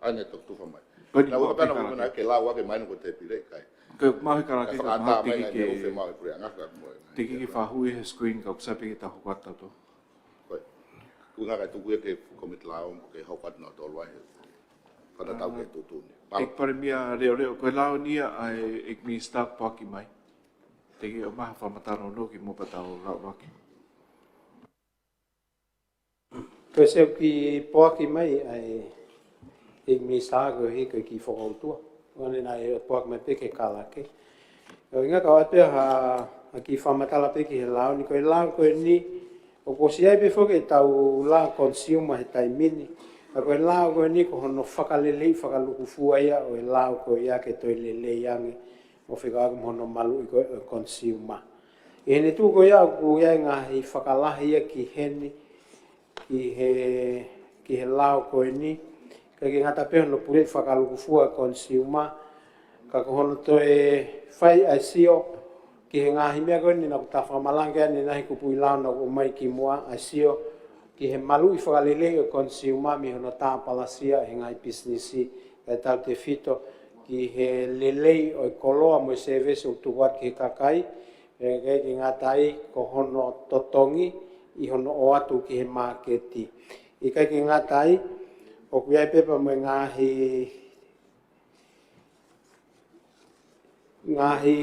ʻA ia naʻe toki tufa mai. Ko eni naʻa mau ua pē kapena kalake. Ua pē na ke lau ake mai no ko e tēpile kai. Ko e mau he kalake, ka fakaʻatā mai ke, ke ʻufe mau e puleʻanga ka mo e. Te ke ke fakahuʻi he screen ka ʻoku sai pē ke tau hoko atu tautolu. Ko e. Ko e ʻuhinga kae tuku ia ki he kōmiti lao mo ke hoko atu nautolu ai. Fakatatau ki he tuʻutuʻuni. ʻEiki Palēmia Leoleo, ko e lao eni ia ʻa e ʻEiki Minisitā kuo poaki mai. Te ke ʻomai ha fakamatala nounou kimuʻa pea tau lau ʻaki. Ko e Sea, ʻoku poaki mai ʻa e ʻEiki Minisitā koeʻuhi ko e kiʻi fokoutua. ʻOku ne nai poaki mai pē ke kalake. ʻUhinga kau atu pē ha, ha kiʻi fakamatala pē ki he lao ni, ko e lao ko eni, ʻoku ʻosi ʻi ai pē foki ʻetau lao consumer he taimi ni. Ka ko e lao ko eni ko hono fakalelei fakalukufua ia ʻo e lao ko ia ke toe lelei ange ʻo fekauʻaki mo hono maluʻi ko ē ʻo e consumer. ʻI heʻene tuʻu ko ia ʻoku ʻi ai e ngaahi fakalahi ia ki heni, ki he, ki he lao ko eni, ʻikai ke ngata pē hono puleʻi fakalukufua e consumer, ka ko hono toe fai ʻa e sio ki he ngaahi meʻa ko eni naʻa ku tā fakamalanga ki ai ʻanenai he kupuʻi lao naʻa ku ʻomai kimuʻa, ʻa e sio ki he maluʻi fakalelei ʻo e consumer mei hono tāpalasia ʻe he ngaahi pisinisi, kae tautefito ki he lelei ʻo e koloa mo e sēvesi ʻoku tuku atu ki he kakai, ʻikai ke ngata ai ko hono totongi ʻi hono ʻoatu ki he māketi. ʻIkai ke ngata ai, ʻoku ʻi ai pē pea mo e ngaahi, ngaahi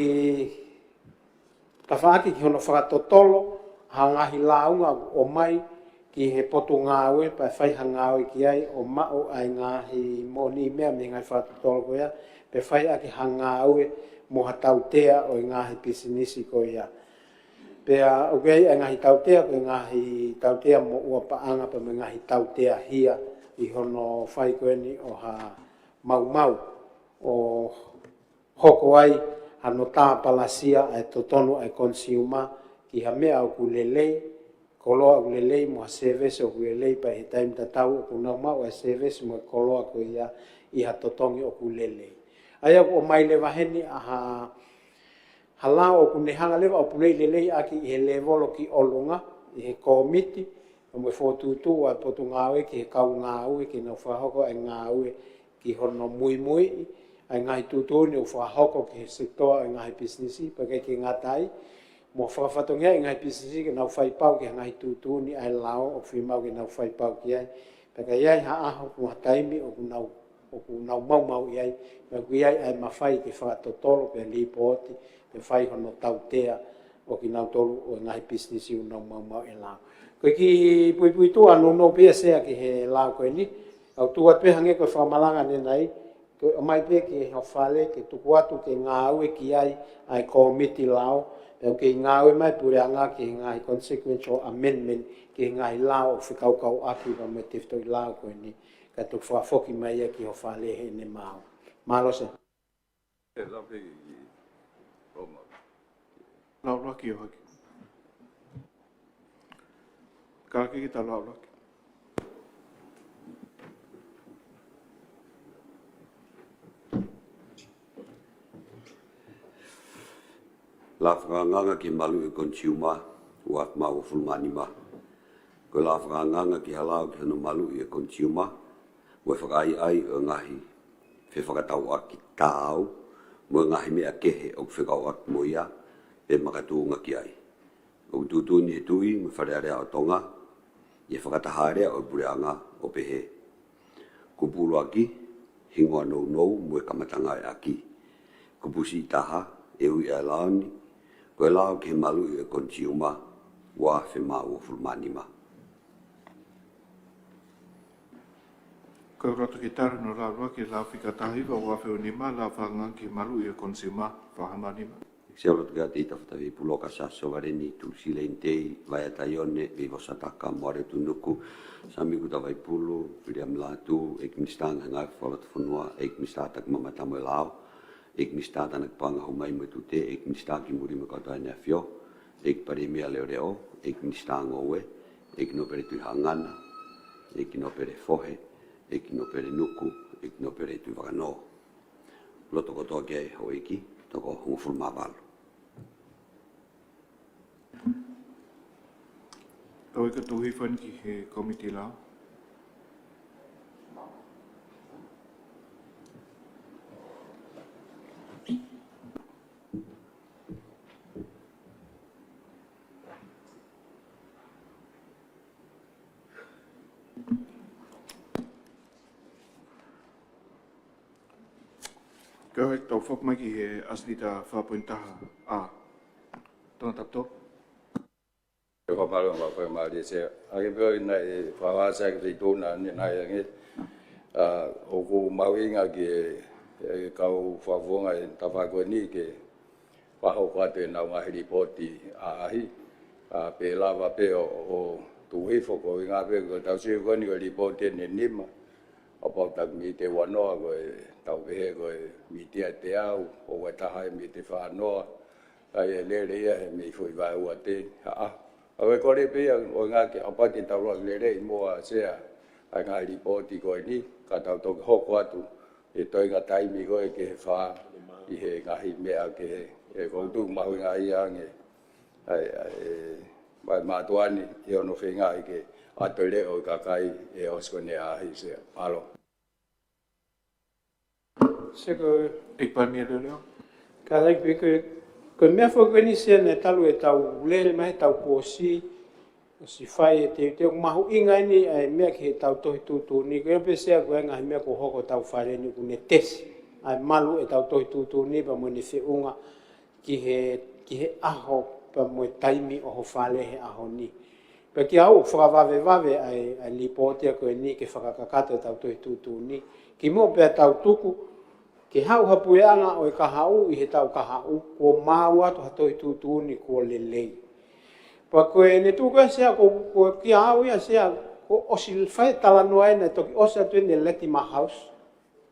tafaʻaki ki hono fakatotolo ha ngaahi lāunga ʻoku ʻomai ki he potungāue pea fai ha ngāue ki ai ʻo maʻu ʻa e ngaahi moʻoniʻi meʻa mei he ngaahi fakatotolo ko ia, pea fai ʻaki ha ngāue mo ha tautea ʻo e ngaahi pisinisi ko ia. Pea ʻoku ʻi ai ʻa e ngaahi tautea, ko e ngaahi tautea moʻua paʻanga pea mo e ngaahi tautea hia, ʻi hono fai ko eni ʻo ha maumau ʻo hoko ai hano tāpalasia ʻa e totonu ʻa e consumer ki ha meʻa ʻoku lelei, koloa ʻoku lelei mo ha service ʻoku lelei pea ʻi he taimi tatau ʻoku nau maʻu ʻa e service mo e koloa ko ia ʻi ha totongi ʻoku lelei. ʻA ia ʻoku ʻomai leva heni ʻa ha, ha lao ʻoku ne hanga leva ʻo puleʻi lelei ʻaki ʻi he lēvolo ki ʻolunga, ʻi he kōmiti, mo e fokotuʻutuʻu ʻa e potungāue ki he kau ngāue, ke nau fakahoko ʻa e ngāue ki hono muimuiʻi ʻa e ngaahi tuʻutuʻuni ʻoku fakahoko ki he sekitoa ʻo e ngaahi pisinisi, pea ʻikai ke ngata ai, mo fakafatongia ʻa e ngaahi pisinisi ke nau fai pau ki he ngaahi tuʻutuʻuni ʻa e lao ʻoku fiemaʻu ke nau fai pau ki ai. Pea ka ʻi ai ha ʻaho mo ha taimi ʻoku nau, ʻoku nau maumauʻi ai, pea ʻoku ʻi ai ʻa e mafai ke fakatotolo pea lipooti, pea fai hono tautea ʻo kinautolu ʻo e ngaahi pisinisi ʻoku nau maumauʻi e lao. Ko e kiʻi puipuituʻa nounou pē ia Sea ki he lao ko eni, ʻoku tuʻu atu pē hangē ko e fakamalanga ʻanenai, ko e ʻomai pē ki ho fale ke tuku atu ke ngāue ki ai ʻa e kōmiti lao, pea ʻoku kei ngāue mai e puleʻanga ki he ngaahi consequential amendment ki he ngaahi lao ʻoku fekaukauʻaki pea mo e tefitoʻi lao ko eni, kae toki fakafoki mai ia ki ho fale heʻene maau. Mālō Sea. ʻE, lau pē ki, ki Roma. Lau ʻuluaki ʻo hake. Ka ke kita lau ʻuluaki. Lao fakaangaanga ki he maluʻi ʻo e consumer, ua afe mā uofulu mā nima. Ko e lao fakaangaanga ki he lao ki hono maluʻi ʻo e consumer, mo e fakaʻaiʻai ʻo e ngaahi fefakatauʻaki taau, mo e ngaahi meʻa kehe ʻoku fekauʻaki mo ia, pe makatuʻunga ki ai. ʻOku tuʻutuʻuni ʻe he Tuʻi mo e Fale Alea ʻo Tonga, ʻi he fakataha alea ʻo e puleʻanga ʻo pehē: Kupu ʻuluaki, hingoa nounou mo e kamataʻanga ʻo e ʻaki. Kupu siʻi taha, ʻe ui ʻa e lao ni ko e lao ki he maluʻi ʻo e consumer, ua afe mā uofulu mā nima. Ko e loto ke tala hono lau ʻuluaki, lao fika taha hiva, ua afe ua nima, lao fakaangaanga ki he maluʻi ʻo e consumer, fā afe mā nima. Sea loto ke ati ita fata vi pulo ka sa so vale ni tu si le ni tei, Vaea Taione, Veivosa Taka, Moare Tunuku, Sami Kuta Vaipulu, Viliami Lātū, ʻEiki Minisitā Ngaahi Ngāue Fakalotofonua, ʻEiki Minisitā Taki Mamata mo e Lao, ʻEiki Minisitā Tānaki Paʻanga, Hū Mai mo e Tute, ʻEiki Minisitā ki Muli mo e Kau Tokāteline ʻAfio, ʻEiki Palēmia Leʻoleʻo, ʻEiki Minisitā Ngoue, ʻEiki Nōpele Tuʻihaʻangana, ʻEiki Nōpele Fohe, ʻEiki Nōpele Nuku, ʻEiki Nōpele Tuʻivakanō. Loto kotoa ki ai houʻeiki, toko hongofulu mā valu. Tau ʻai ke tau hifo eni ki he kōmiti lao. Ko e tau foki mai ki he ʻAsita fā poini taha A. Tona tato. Ko e mālō, mālō, mālō, Sea. ʻA ia pē ʻoku ʻi ai e fakavasa ki he feituʻu naʻe ʻi ai ange. ʻA, ʻoku mahuʻinga ki he, he kau fakafofonga ʻi he tafaʻaki ko eni ke fakahoko atu ʻenau ngaahi lipooti ʻaʻahi, ʻa, pe lava pē ʻo, ʻo tuku hifo, ko e ʻuhinga pē ko e tau sio ko eni ko e lipooti ʻe nima. Kapau ʻoku taki mītia ua noa, ko e tau pehē ko e mītia ʻe teau, ʻoua ʻe taha e mītia ʻe fā noa, ʻa ia ʻe lele ia he meimei foʻi vaeua te, ʻa, ʻa, ʻoku kole pē ia, ʻuhinga ke ʻapaki tau lava lele ʻi muʻa Sea, ʻa e ngaahi lipooti ko eni, ka tau toki hoko atu he toenga taimi ko ē ki he fā, ʻi he ngaahi meʻa kehe, ʻe, ʻoku ou tui mahuʻinga ia ange, ʻa e, ʻa e, ʻa e mātuʻa ni, ʻi hono feinga ke ʻoatu e leʻo ʻo e kakai ʻe ʻosi ko eni ʻaʻahi Sea. Mālō. Sea ko e ʻEiki Palēmia Leʻoleʻo. Kātaki pē ko e, ko e meʻa foki ko eni Sea naʻe talu ʻetau lele mai heʻetau kuo ʻosi, ʻosi fai e teuteu mahuʻinga eni ʻa e meʻa ki heʻetau tohi tuʻutuʻuni, ko ia pē Sea ko e ngaahi meʻa kuo hoko ʻi hotau fale ni ʻoku ne tesi ʻa e malu ʻetau tohi tuʻutuʻuni pea mo ʻene feʻunga ki he, ki he ʻaho pea mo e taimi ʻo ho fale he ʻaho ni. Pea kiate au ʻoku fakavavevave ʻa e, ʻa e lipooti ko eni ke fakakakato ʻetau tohi tuʻutuʻuni. Kimuʻa pea tau tuku, ke haʻu ha puleʻanga ʻo e kahaʻu ʻi he taʻu kahaʻu, kuo maau atu ha tohi tuʻutuʻuni kuo lelei. Pea ko ʻene tuku ē Sea ko, ko kiate au ia Sea, ʻOsi fai talanoa ʻena, toki ʻosi atu ʻena e Latymer House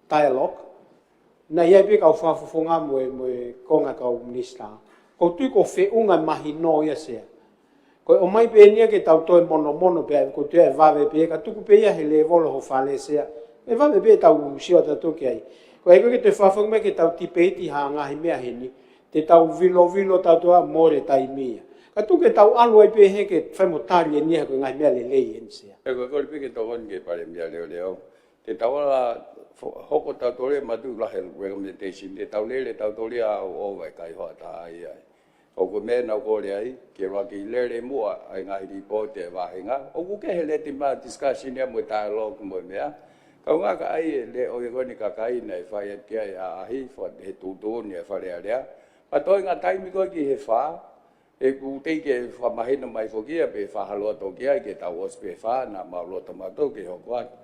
dialogue. Naʻe ʻi ai pē kau fakafofonga mo e, mo e konga kau minisitā. Ko u tui ko e feʻunga mahino ia Sea. Ko e ʻomai pē ʻeni ia ke tau toe monomono pē, ko e toe vave pē, ka tuku pē ia he lēvolo ho fale Sea. ʻE vave pē tau sio atu ki ai. Ko e ʻai ko ē ke toe fakafofonga mai ke tau tipeiti ha ngaahi meʻa heni. Te tau vilovilo tau toe mole taimi ia. Ka tuku ke tau ʻalu ai pē he ke fai mo tali ʻeni ia ko e ngaahi meʻa lelei ʻeni Sea. ʻE ko e kole pē ke tokoni ki he Palēmia leoleo. Te tau ala fo-, hoko tautolu ia matu lahi recommendation. Te tau lele tautolu ia ʻo ʻova e kai hoa taha ia. ʻO ko e meʻa naʻa ku kole ai, ke ʻoua ke lele muʻa ʻa e ngaahi lipooti ʻa e vāhenga. ʻOku kehe Latymer discussion ia mo e dialogue mo e meʻa. Kaungā ka ʻai e leʻo ia ko ʻeni kakai naʻe fai atu ki ai ʻa ʻahi, fo-, he tuʻutuʻuni ʻa e Fale Alea. Pea toenga taimi ko ē ki he fā, ʻoku teʻeki ke fakamahino mai foki ia pe fā halo atu ki ai ke tau ʻosi pē fā naʻa mau loto mautolu ke hoko atu.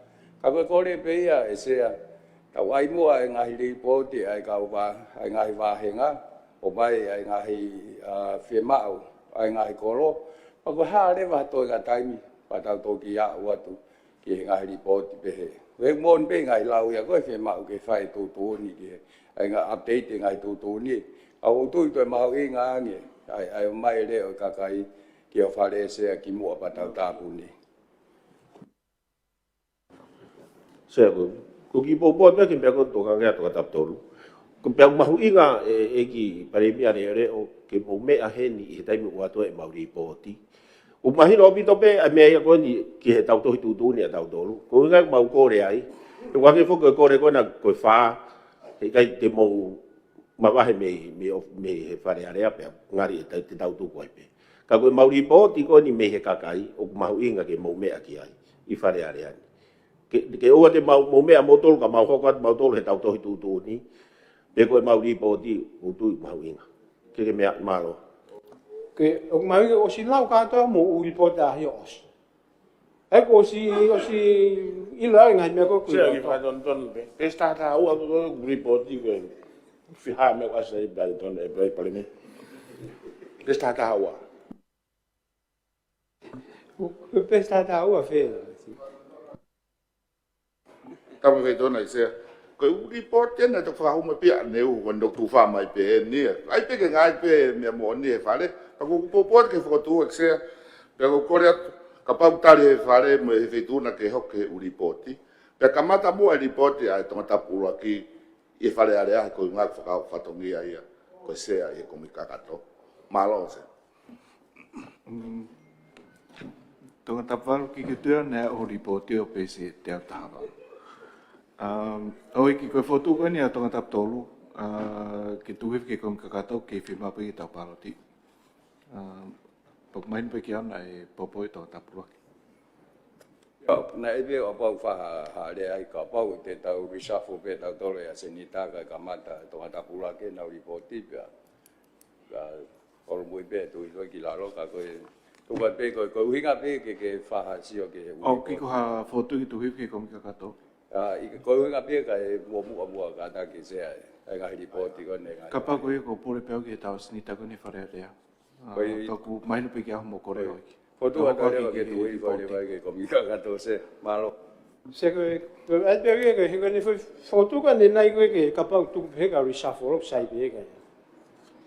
Ka ko e kole pē ia ʻe Sea, tau ʻai muʻa e ngaahi lipooti ʻa e kau vā-, ʻa e ngaahi vāhenga, ʻomai ʻa e ngaahi, ʻa, fiemaʻu ʻa e ngaahi kolo, pea ko e hā leva ha toenga taimi, pea tau toki aʻu atu ki he ngaahi lipooti pehē. He moʻoni pē ngaahi lau ia ko e fiemaʻu ke fai e tuʻutuʻuni ki he, ʻa e ngaahi update e ngaahi tuʻutuʻuni. ʻA ʻoku ou tui toe mahuʻinga ange, ʻa e, ʻa e ʻomai e leʻo e kakai ki ho fale Sea kimuʻa pea tau tāpuni. Sea ko, ko ki popo atu ki he meʻa ko ē tokanga atu ka tapu tolu. Ko e meʻa mahuʻinga e, ʻEiki Palēmia leoleo ke mou meʻa heni ʻi he taimi ʻoku ʻoatu ai ʻemau lipooti. ʻOku mahino ʻaupito pē ʻa e meʻa ia ko ʻeni ki he tau tohi tuʻutuʻuni ʻa tautolu. Ko e ʻuhinga ia ʻoku mau kole ai. ʻE ʻoua ke foki ko e kole ko ʻena ko e fā. He ʻikai te mou mavahe mei, mei, mei he Fale Alea pea ngali ʻe tau, te tau tuku ai pē. Ka ko ʻemau lipooti ko ʻeni mei he kakai, ʻoku mahuʻinga ke mou meʻa ki ai, ʻi Fale Alea ni. Ke, ke ʻoua te mau, mou meʻa moutolu, ka mau hoko atu mautolu he tau tohi tuʻutuʻuni, pe ko ʻemau lipooti, ʻoku ou tui mahuʻinga. Ke ke meʻa mālō. Ke, ʻoku mahuʻinga ʻosi lau kātoa mo e lipooti ʻa ʻahi ʻosi. ʻE ko ʻosi, ʻosi ʻilo ai ngaahi meʻa ko ē. Sea ki fakatonutonu pē. Peesi taha taha ua ko e lipooti ko e. Fiha meʻa ʻoku ʻasi ai pea tonu e pea pale ni. Peesi taha taha ua. Peesi taha taha ua fē. Tapu fē tona ʻi Sea. Ko e lipooti ʻena ʻoku fakahū mai pē ʻaneuhu ko e ndoku fā mai pē ʻeni ia. ʻAi pē ke ngaahi pē meʻa moʻoni he fale. Ka ʻoku ou popo atu ke fokotuʻu ʻEiki Sea. Pea ʻoku ou kole atu, kapau ʻoku tali he fale mo e Feituʻu na ke hoko e ʻū lipooti. Pea kamata muʻa e lipooti ʻa e Tongatapu ʻUluaki ʻi he Fale Alea he ko e ʻuhinga ʻoku fakafatongia ia ko e Sea ʻi he Kōmiti Kakato. Mālō Sea. Mm, Tongatapu valu ki Kituea naʻe ʻoho lipooti ʻo peesi teau taha valu. Um, ʻOiki ko e fokotuʻu ko ʻeni ʻa Tongatapu tolu, uh, ke tuku hifo ki he Kōmiti Kakato ke fiemaʻu pē ke tau pāloti. Um, pea ʻoku mahino pē kiate au naʻe popo ʻi Tongatapu ʻUluaki. ʻIo, naʻe pē ʻo kapau fā ha, ha lea ai kapau te tau reshuffle pē tautolu ʻa e Senitā kae kamata Tongatapu ʻUluaki ʻenau lipooti pea. Ka holomui pē tuʻi ko ē ki lalo ka ko e tuku atu pē ko e, ko e ʻuhinga pē ke, ke fai ha sio ki he ʻū ʻOku lipooti. Ko ha fokotuʻu ke tuku hifo ki he Kōmiti Kakato. ʻA, ʻi, ko e ʻuhinga pē kae muʻomuʻa kātaki Sea ʻa e ngaahi lipooti ko ʻeni ngaahi. Kapau ko ia ʻoku ou pule pē au ki he tau Senitā ko ʻeni Fale Alea. Ko e ʻA, ʻoku mahino pē kiate au mo kore ʻOiki. Fokotuʻu atu leva ke tuʻi ko e lipooti. Leva ki he Kōmiti Kakato Sea, mālō. Sea ko e, ko e, ʻai pē au ia ko e, he ko ʻene fokotuʻu ko ʻeni nai ko ē ke kapau tuku pē he ka reshuffle ʻoku sai pē ka ia.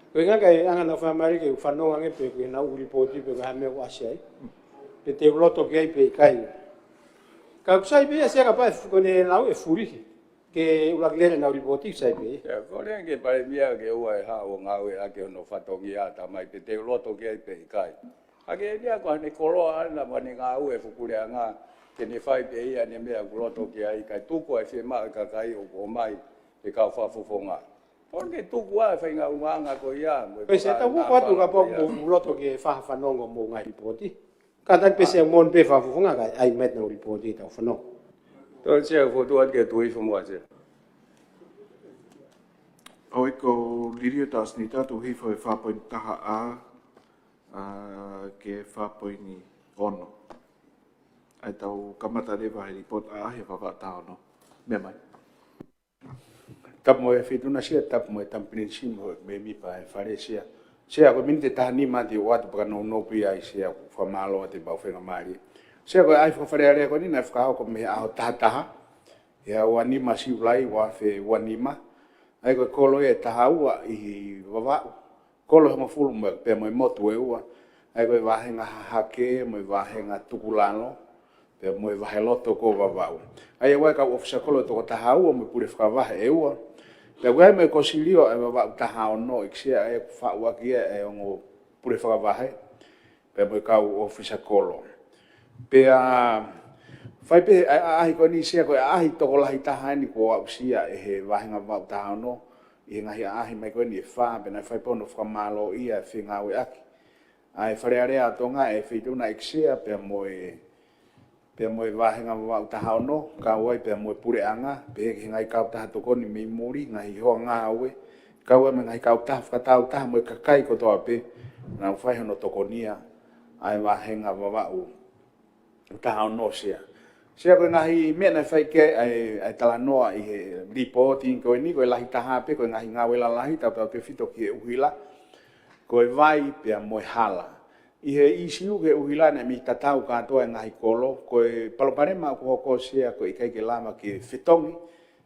Ko e ʻuhinga kae anga naʻa ku fai mai ke u fanongo ange pe ko ʻenau ʻū lipooti pe ko e hā e meʻa ʻoku ʻasi ai. Pe te u loto ki ai pe ʻikai. Ka ʻoku sai pē ia Sea kapau ko ʻene lau ʻe fulihi. Ke ʻuluaki lele ʻenau lipooti ʻoku sai pē ia. ʻIo, kole ange ki he Palēmia ke ʻoua ʻe haʻu ʻo ngāueʻaki hono fatongia ʻa e tamai pe te u loto ki ai pe ʻikai. Ka ke ʻi ai ko ʻene koloa ʻana mo ʻene ngāue e fuʻu puleʻanga ke ne fai pē ia ʻene meʻa ʻoku loto ki ai kae tuku ʻa e fiemaʻu ʻa e kakai ʻoku ʻomai ʻe he kau fakafofonga. Kole ke tuku ʻa e faʻahinga ʻulungaanga ko ia mo e Pea Sea tau ko atu kapau ko ia. Mou loto ke fai ha fanongo mo e ngaahi lipooti. Kātaki pē Sea moʻoni pē fakafofonga kae ʻai mai ʻenau lipooti tau fanongo. Tō Sea fokotuʻu atu ke tuʻi hifo muʻa Sea. ʻOi ko e liliu ʻa e tau Senitā tuʻu hifo e fā poini taha ʻa, ʻa, ki he fā poini ono. ʻAi tau kamata leva he lipooti ʻa ʻahi ʻa Vavaʻu taha ono. Meʻa mai. Tapu mo e Feituʻu na Sea, tapu mo e Tama Pilinisi mo e mēmipa e Fale Sea. Sea ko e miniti ʻe taha nima te u ʻoatu pea ka nounou pē ia ʻi Sea ʻoku fakamālō atu e pau fenga mali. Sea, ko e ʻaʻahi fakafalealea ko eni naʻe fakahoko mei he ʻaho taha taha, ʻi he ua nima Siulai ua afe ua nima. ʻA ia ko e kolo ʻe taha ua ʻi Vavaʻu, kolo ʻe hongofulu mo e, pea mo e motu ʻe ua. ʻA ia ko e vāhenga Hahake mo e vāhenga Tukulalo, pea mo e vaheloto ko Vavaʻu. ʻA ia ʻoku ʻi ai e kau ʻōfisa kolo ʻe toko taha ua mo e pule fakavahe ʻe ua. Pea ʻoku ʻi ai mo e kosilio ʻa e Vavaʻu taha ono ʻEiki Sea, ʻa ia ʻoku faʻu ʻaki ia ʻa e ongo pule fakavahe pea mo e kau ʻōfisa kolo. Pea fai pē ʻa e ʻaʻahi ko eni Sea, ko e ʻaʻahi tokolahi taha eni kuo aʻusia ʻe he vāhenga Vavaʻu taha ono ʻi he ngaahi ʻaʻahi mai ko eni ʻe fā, pea naʻe fai pē hono fakamālōʻia e fengāueʻaki ʻa e Fale Alea ʻo Tonga, ʻa e Feituʻuna ʻEiki Sea, pea mo e, pea mo e vāhenga Vavaʻu taha ono, kau ai pea mo e puleʻanga, pehē ki he ngaahi kautaha tokoni mei muli, ngaahi hoa ngāue, kau ai mo e ngaahi kautaha fakataautaha mo e kakai kotoa pē naʻa nau fai hono tokonia ʻa e vāhenga Vavaʻu taha ono Sea. Sea, ko e ngaahi meʻa naʻe fai ki ai ʻa e, ʻa e talanoa ʻi he lipooti ko eni, ko e lahi taha pē ko e ngaahi ngāue lalahi tautautefito ki he ʻuhila, ko e vai pea mo e hala. ʻI he ʻīsiu ki he ʻuhila naʻe mei tatau kātoa e ngaahi kolo, ko e palopalema ʻoku hoko Sea ko e ʻikai ke lava ke fetongi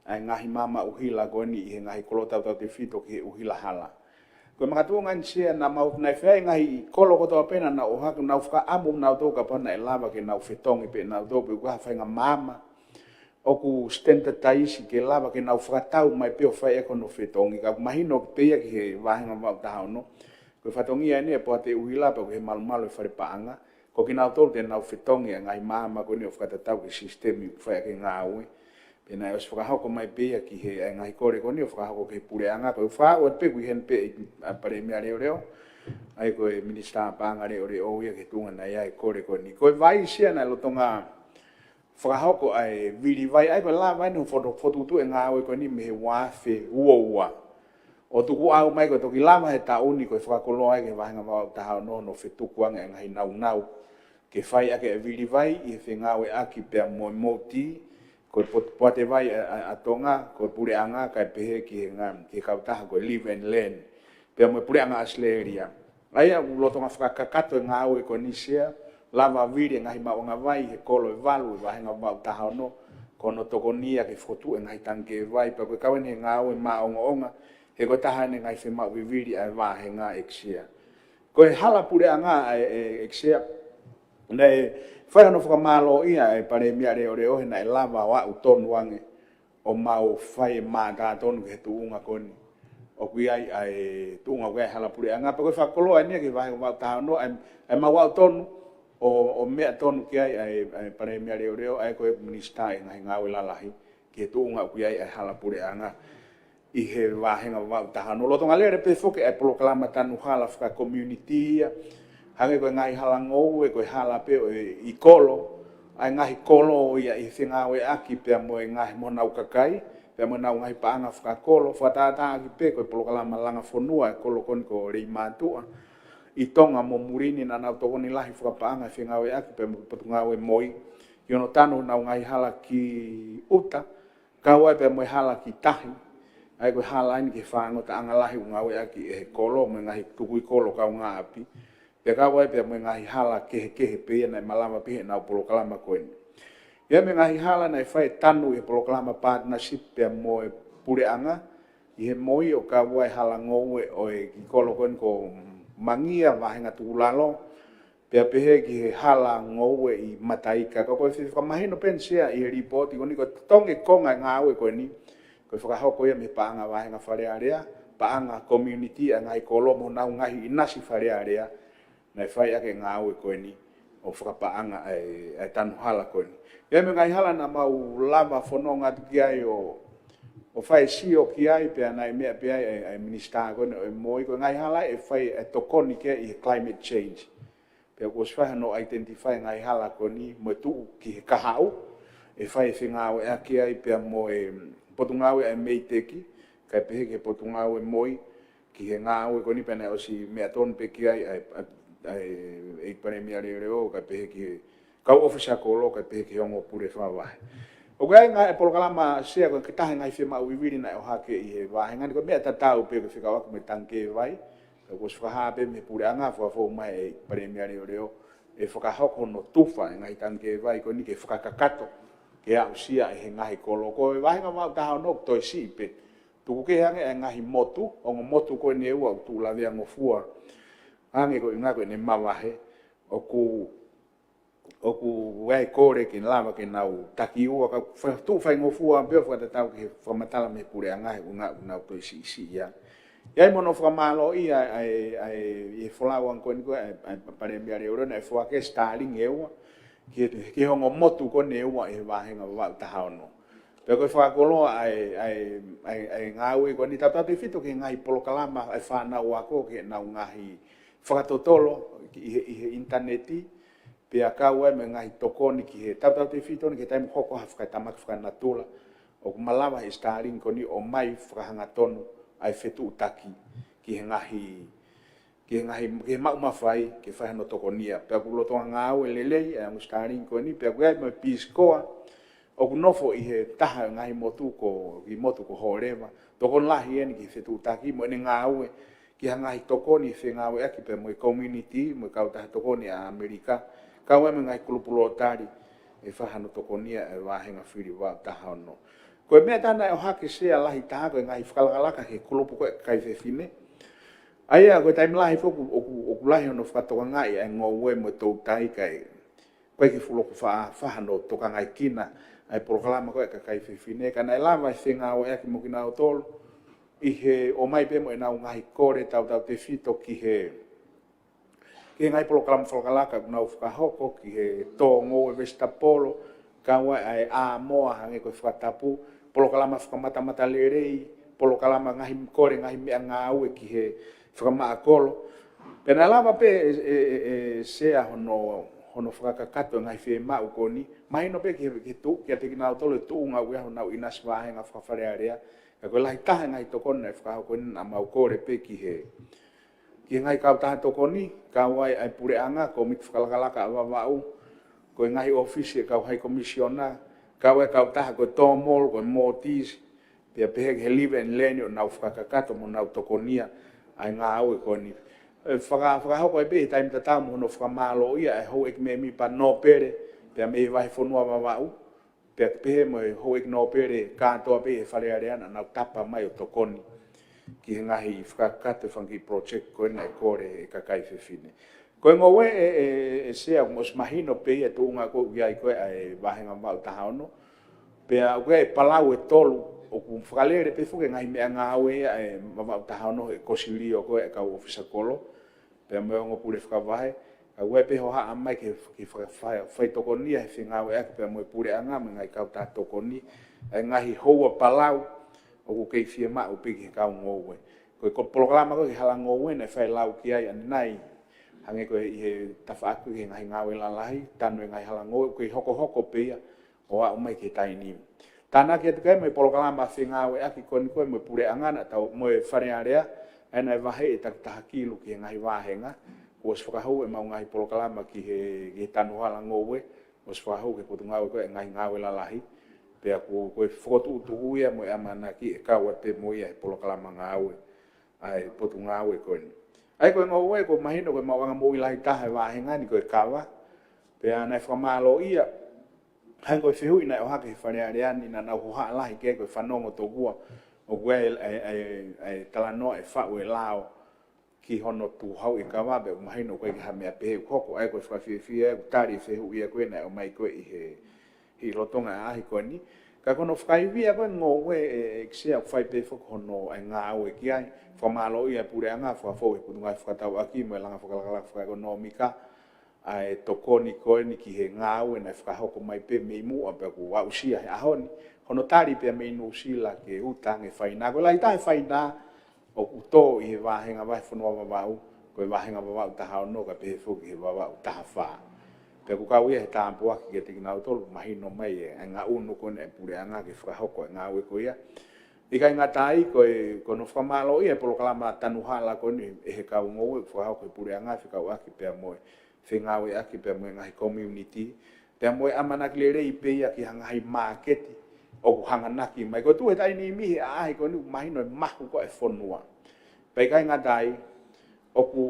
ʻa e ngaahi maama ʻuhila ko eni ʻi he ngaahi kolo tautautefito ki he ʻuhila hala. Ko e makatuʻunga eni Sea naʻa mau, naʻe fai e ngaahi kolo kotoa pē naʻa nau ʻohake, nau fakaʻamu nautolu kapau naʻe lava ke nau fetongi pē nautolu pe ʻoku ʻi ai ha faʻahinga maama ʻoku standardize ke lava ke nau fakatau mai pē ʻo fai ʻaki hono fetongi. Ka ʻoku mahino pē ia ki he vāhenga Vavaʻu taha ono, ko e fatongia eni ʻa e poate ʻuhila pea ko e malumalu e fale paʻanga, ko kinautolu te nau fetongi ʻa e ngaahi maama ko eni ʻo fakatatau ki he sisitemi ʻoku fai ʻaki e ngāue. Pea naʻe ʻosi fakahoko mai pē ia ki he, ʻa e ngaahi kole ko eni ʻo fakahoko ki he puleʻanga, ko e faʻu atu pē ʻoku ʻi heni pē ʻa e Palēmia Leʻoleʻo, ʻa ia ko e Minisitā Paʻanga Leʻoleʻo ia ki he tuʻunga naʻe ʻi ai e kole ko eni. Ko e vai Sea naʻe lolotonga fakahoko ʻa e vili vai, ʻa ia ko e lava eni hono fotu-, fokotuʻutuʻu e ngāue ko eni mei he ua afe ua ua. ʻO tukuʻau mai ko e toki lava he taʻu ni ko e fakakoloa ai ki he vāhenga Vavaʻu taha ono hono fetukuange e ngaahi naunau ke fai ʻaki e vili vai ʻi he fengāueʻaki pea mo e mouti, ko e pot-, poate vai ʻa, ʻa, ʻa Tonga, ko e puleʻanga, kae pehē ki he nga-, ki he kautaha ko e Live and Learn, pea mo e puleʻanga ʻAositelēlia. ʻA ia ʻoku lolotonga fakakakato e ngāue ko eni Sea, lava vili e ngaahi maʻuʻanga vai he kolo ʻe valu ʻi he vāhenga Vavaʻu taha ono, ko hono tokonia ke fokotuʻu e ngaahi tangikē vai, pea ko e kau eni he ngāue maʻongoʻonga, he ko e taha eni e ngaahi femaʻu vivili ʻa e vāhenga ʻEiki Sea. Ko e hala puleʻanga ʻa e, e, ʻEiki Sea, naʻe fai hono fakamālōʻia ʻa e Palēmia Leʻoleʻo he naʻe lava ʻo aʻu tonu ange ʻo mau fai e mātā tonu ki he tuʻunga ko eni ʻoku ʻi ai ʻa e tuʻunga ʻoku ʻi ai e hala puleʻanga. Pea ko e fakakoloa eni ia ki he vāhenga Vavaʻu taha ono, ʻa e, ʻa e mau aʻu tonu ʻo, ʻo meʻa tonu ki ai ʻa e, ʻa e Palēmia Leʻoleʻo, ʻa ia ko e Minisitā ʻi he Ngaahi Ngāue Lalahi, ki he tuʻunga ʻoku ʻi ai ʻa e hala puleʻanga ʻi he vāhenga Vavaʻu taha ono. Lolotonga lele pē foki ʻa e polokalama tanu hala fakakomiunitī ia. Hangē ko e ngaahi hala ngoue, ko e hala pē ʻo e, ʻi kolo, ʻa e ngaahi kolo ia ʻi he fengāueʻaki pea mo e ngaahi mo honau kakai, pea mo honau ngaahi paʻanga fakakolo, fakatātāʻaki pē ko e polokalama langa fonua e kolo ko eni ko Leimātuʻa ʻi Tonga mo Mulini, naʻa nau tokoni lahi fakapaʻanga he fengāueʻaki pea mo e Potungāue MOI, ʻi hono tanu honau ngaahi hala ki ʻuta, kau ai pea mo e hala ki tahi, ʻa ia ko e hala eni ki he fāngotaʻanga lahi ʻoku ngāueʻaki ʻe he kolo mo e ngaahi tukui kolo kaungāʻapi, pea kau ai pea mo e ngaahi hala kehekehe pē ia naʻe malava pē ʻi heʻenau polokalama ko eni. ʻI ai mo e ngaahi hala naʻe fai e tanu ʻi he polokalama partnership pea mo e puleʻanga, ʻi he MOI, ʻo kau ai e hala ngoue ʻo e kiʻi kolo ko eni ko Mangia, vāhenga Tukulalo, pea pehē ki he hala ngoue ʻi Mataika. Ka ko e fakamahino pē eni Sea ʻi he lipooti ko eni, ko e totongi konga e ngāue ko eni, ko e fakahoko ia mei he paʻanga vāhenga Fale Alea, paʻanga komiunitī ʻa e ngaahi kolo mo honau ngaahi ʻinasi Fale Alea, naʻe fai ʻaki e ngāue ko eni ʻo fakapaʻanga ʻa e, ʻa e tanu hala ko eni. ʻI ai mo e ngaahi hala naʻa mau lava fononga atu ki ai ʻo, ʻo fai e sio ki ai, pea naʻe meʻa pē ai ʻa e, ʻa e Minisitā ko eni ʻo e MOI, ko e ngaahi hala ʻe fai e tokoni ki ai ʻi he climate change. Pea kuo ʻosi fai hono identify e ngaahi hala ko eni mo e tuʻu ki he kahaʻu, ʻe fai e fengāueʻaki ai pea mo e Potungāue ʻa e MEIDECC, kae pehē ki he Potungāue MOI, ki he ngāue ko eni, pea naʻe ʻosi meʻa tonu pē ki ai ʻa e, ʻa e, ʻa e Palēmia Leʻoleʻo, kae pehē ki he kau ʻōfisa kolo, kae pehē ki he ongo pule fakavahe. ʻOku ʻi ai e ngaahi polokalama Sea ko e taha e ngaahi femaʻu vivili naʻe ʻohake ʻi he vāhenga ni, ko e meʻa tatau pē ko e fekauʻaki mo e tangikē vai, ka kuo ʻosi fakahā pē mei he puleʻanga, fakafou mai ʻe he Palēmia Leʻoleʻo ʻe fakahoko hono tufa e ngaahi tangi kē vai ko eni ke fakakakato ke aʻusia ʻe he ngaahi kolo. Ko e vāhenga vavaʻu taha ono ʻoku toe siʻi pē. Tuku kehe ange e ngaahi motu, ongo motu ko eni ʻe ua ʻoku tuʻu lavea ngofua ange ko e ʻuhinga ko ʻene mavahe, ʻoku, ʻoku ʻi ai e kole ke lava ke nau taki ua, ka fa-, tuʻu faingofua pē ʻo fakatatau ki he fakamatala mei he puleʻanga he ʻuhinga ʻoku nau toe siʻisiʻi ia. ʻI ai mo hono fakamālōʻia ʻa e, ʻa e, ʻi he folau ange ko eni ko e, ʻa e, ʻa e Palēmia Leoleo naʻe foaki e Starlink ʻe ua ki he, ki he ongo motu ko eni ʻe ua ʻi he vāhenga vavaʻu taha ono. Pea ko e fakakoloa ʻa e, ʻa e, ʻa e, ʻa e ngāue ko eni, tautautefito ki he ngaahi polokalama ʻa e fānau ako ki heʻenau ngaahi fakatotolo ʻi he, ʻi he ʻinitaneti, pea kau ai mo e ngaahi tokoni ki he, tautautefito ni ki he taimi ʻoku hoko ai ha fakatamaki fakanatula, ʻoku malava ʻe he Starlink ko eni ʻo ʻomai fakahangatonu ʻa e fetuʻutaki ki he ngaahi, ki he ngaahi, ki he maʻu mafai ke fai hano tokonia. Pea ʻoku lolotonga ngāue lelei ʻa e ongo Starlink ko eni, pea ʻoku ʻi ai mo e Peace Corps ʻoku nofo ʻi he taha e ngaahi motu ko, ki he motu ko Hōleva. Tokoni lahi eni ki he fetuʻutaki mo ʻene ngāue ki ha ngaahi tokoni fengāueʻaki pea mo e community, mo e kautaha tokoni ʻa ʻAmelika, kau ai mo e ngaahi kulupu Lotali ʻe fai hano tokonia e vāhenga fili vavaʻu taha ono. Ko e meʻa taha naʻe ʻohake Sea lahi taha ko e ngaahi fakalakalaka ki he kulupu ko ē kakai fefine. ʻA ia ko e taimi lahi foki ʻoku, ʻoku lahi hono fakatokangaʻi ʻa e ngoue mo e toutai kae ʻoku ʻikai ke fuʻu loko fa-, faʻa hano tokangaekina ʻa e polokalama ko ē kakai fefine, ka naʻe lava e fengāueʻaki mo kinautolu ʻi he ʻomai pē mo ʻenau ngaahi kole tautautefito ki he, ki he ngaahi polokalama fakalakalaka ʻoku nau fakahoko, ki he tō ngoue vesitapolo, kau ai ʻa e ʻā moa hangē ko e fakatapu, polokalama fakamatamatalelei, polokalama ngaahi kole ngaahi meʻangāue ki he fakamaʻa kolo. Pea naʻe lava pē ʻe, ʻe, ʻe, ʻe Sea hono, hono fakakakato e ngaahi fiemaʻu ko eni. Mahino pē ki he, ki he tuʻu, kiate kinautolu e tuʻunga ʻoku ʻi ai honau ʻinasi vāhenga fakafalealea. Ka ko e lahi taha e ngaahi tokoni naʻe fakahoko eni naʻa mau kole pē ki he, ki he ngaahi kautaha tokoni, kau ai ʻa e puleʻanga, Kōmiti Fakalakalaka ʻa Vavaʻu, ko e ngaahi ʻōfisi e kau High Commissioner, kau ai e kautaha ko e Tōmolo, ko e Maltese, pea pehē ki he Live and Learn ʻo nau fakakakato mo nau tokonia ʻa e ngāue ko eni. ʻE faka-, fakahoko ai pē he taimi tatau mo hono fakamālōʻia ʻa e houʻeiki mēmipa nōpele, pea mei he vahefonua Vavaʻu, pea pehē mo e houʻeiki nōpele kātoa pē he Fale Alea naʻa nau tapa mai ʻo tokoni ki he ngaahi fakakakato e fanga kiʻi project ko ē naʻe kole ʻe he kakai fefine. Ko e ngoue ē, ē, ē Sea, ʻoku mou ʻosi mahino pē ia e tuʻunga ko ē ʻoku ʻi ai ko ē ʻa e vāhenga vavaʻu taha ono. Pea ʻoku ʻi ai e palau ʻe tolu, ʻoku fakalele pē foki e ngaahi meʻangāue ia ʻa e vavaʻu taha ono he kosilio ko ē ʻa e kau ʻōfisa kolo, pea mo e ongo pule fakavahe, ka ʻoku ʻi ai pē hohaʻa mai ke, ke fa-, fa-, fai tokonia he fengāueʻaki pea mo e puleʻanga mo e ngaahi kautaha tokoni, ʻa e ngaahi houa palau ʻoku kei fiemaʻu pē ki he kau ngoue. Ko e, ko e polokalama ko ē ki he hala ngoue naʻe fai lau ki ai ʻanenai, hangē ko e ʻi he tafaʻaki ki he ngaahi ngāue lalahi, tanu e ngaahi hala ngoue, ʻoku kei hokohoko pē ia ʻo aʻu mai ki he taimi ni. Tānaki atu ki ai mo e polokalama fengāueʻaki ko eni ko ē mo e puleʻanga naʻa tau mo e Fale Alea, ʻa ia naʻe vaheʻi e takitaha kilu ki he ngaahi vāhenga, kuo ʻosi fakahū ʻemau ngaahi polokalama ki he, ki he tanu hala ngoue, ʻosi fakahū ki he potungāue ko ē ngaahi ngāue lalahi, pea ko, ko e fokotuʻutuʻu ia mo e ʻamanaki ʻe kau atu pē mo ia he polokalama ngāue ʻa e potungāue ko eni. ʻA ia ko e ngoue ʻoku mahino ko e maʻuʻanga moʻui lahi taha e vāhenga ni ko e kava, pea naʻe fakamālōʻia, hangē ko e fehuʻi naʻe ʻohake he Fale Alea ni naʻa nau hohaʻa lahi ki ai ko e fanongo tokua ʻoku ʻi ai e, e, e, e talanoa ʻe faʻu e lao ki hono tukuhau e kava pea ʻoku mahino ʻoku ʻikai ke ha meʻa pehē ʻoku hoko, ʻa ia ko e fakafiefia ʻeku tali e fehuʻi ia ko ē naʻe ʻomai ko ē ʻi he, ʻi lolotonga e ʻaʻahi ko eni. Ka ko hono fakaivia ko ē ngoue ē, ʻEiki Sea, ʻoku fai pē foki hono ʻai ngāue ki ai, fakamālōʻia e puleʻanga, fakafou he potungāue fakatauʻaki mo e langa fakalakalaka fakaʻekonōmika, ʻa e tokoni ko eni ki he ngāue naʻe fakahoko mai pē mei muʻa pea kuo aʻusia he ʻaho ni. Hono tali pea mei Nuʻusila ke uta ange faina. Ko e lahi taha e faina ʻoku tō ʻi he vāhenga vahefonua Vavaʻu, ko e vāhenga vavaʻu taha ono kae pehē foki he vavaʻu taha fā. Pea ʻoku kau ia he tāpuaki kiate kinautolu, mahino mai e, e ngaʻunu ko eni e puleʻanga ke fakahoko e ngāue ko ia. ʻIkai ngata ai ko e, ko hono fakamālōʻia e polokalama tanu hala ko eni ʻe he kau ngoue ʻoku fakahoko he puleʻanga fekauʻaki pea mo e fengāueʻaki pea mo e ngaahi community, pea mo e ʻamanaki lelei pē ia ki ha ngaahi māketi ʻoku hanganaki mai. Ko e tuʻu he taimi ni he ʻaʻahi ko eni ʻoku mahino e mahu ko ē e fonua. Pea ʻikai ngata ai, ʻoku,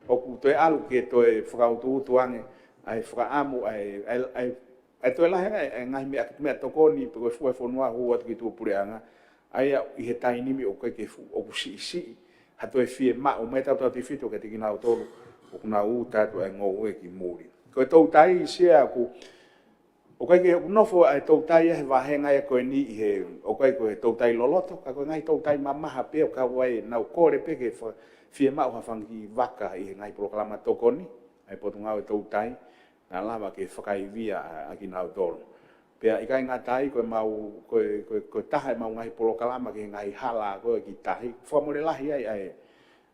ʻoku ʻOku toe ʻalu ke toe fakautuutu ange ʻa e fakaʻamu, ʻa e, ʻa e, ʻa e, ʻa e toe lahi ange ʻa e ngaahi meʻa, meʻatokoni pe ko e fua e fonua hū atu ki tuʻa puleʻanga. ʻA ia ʻi he taimi ni ʻoku ʻikai ke fu-, ʻoku siʻisiʻi ha toe fiemaʻu mai tautautefito kiate kinautolu ʻoku nau ʻuta atu ʻa e ngoue ki muli. Ko e toutai Sea ʻoku ʻoku ʻikai ke nofo ʻa e toutai ʻa e vāhenga ia ko eni ʻi he, ʻoku ʻikai ko e toutai loloto, ka ko e ngaahi toutai mamaha pē ʻoku kau ai ʻenau kole pē ke fa-, fiemaʻu ha fanga kiʻi vaka ʻi he ngaahi polokalama tokoni ʻa e Potungāue Toutai, naʻa lava ke fakaivia ʻa, ʻa kinautolu. Pea ʻikai ngata ai ko e mau, ko e, ko e, ko e taha ʻemau ngaahi polokalama ki he ngaahi hala ko ē ki tahi, fakamole lahi ai ʻa e,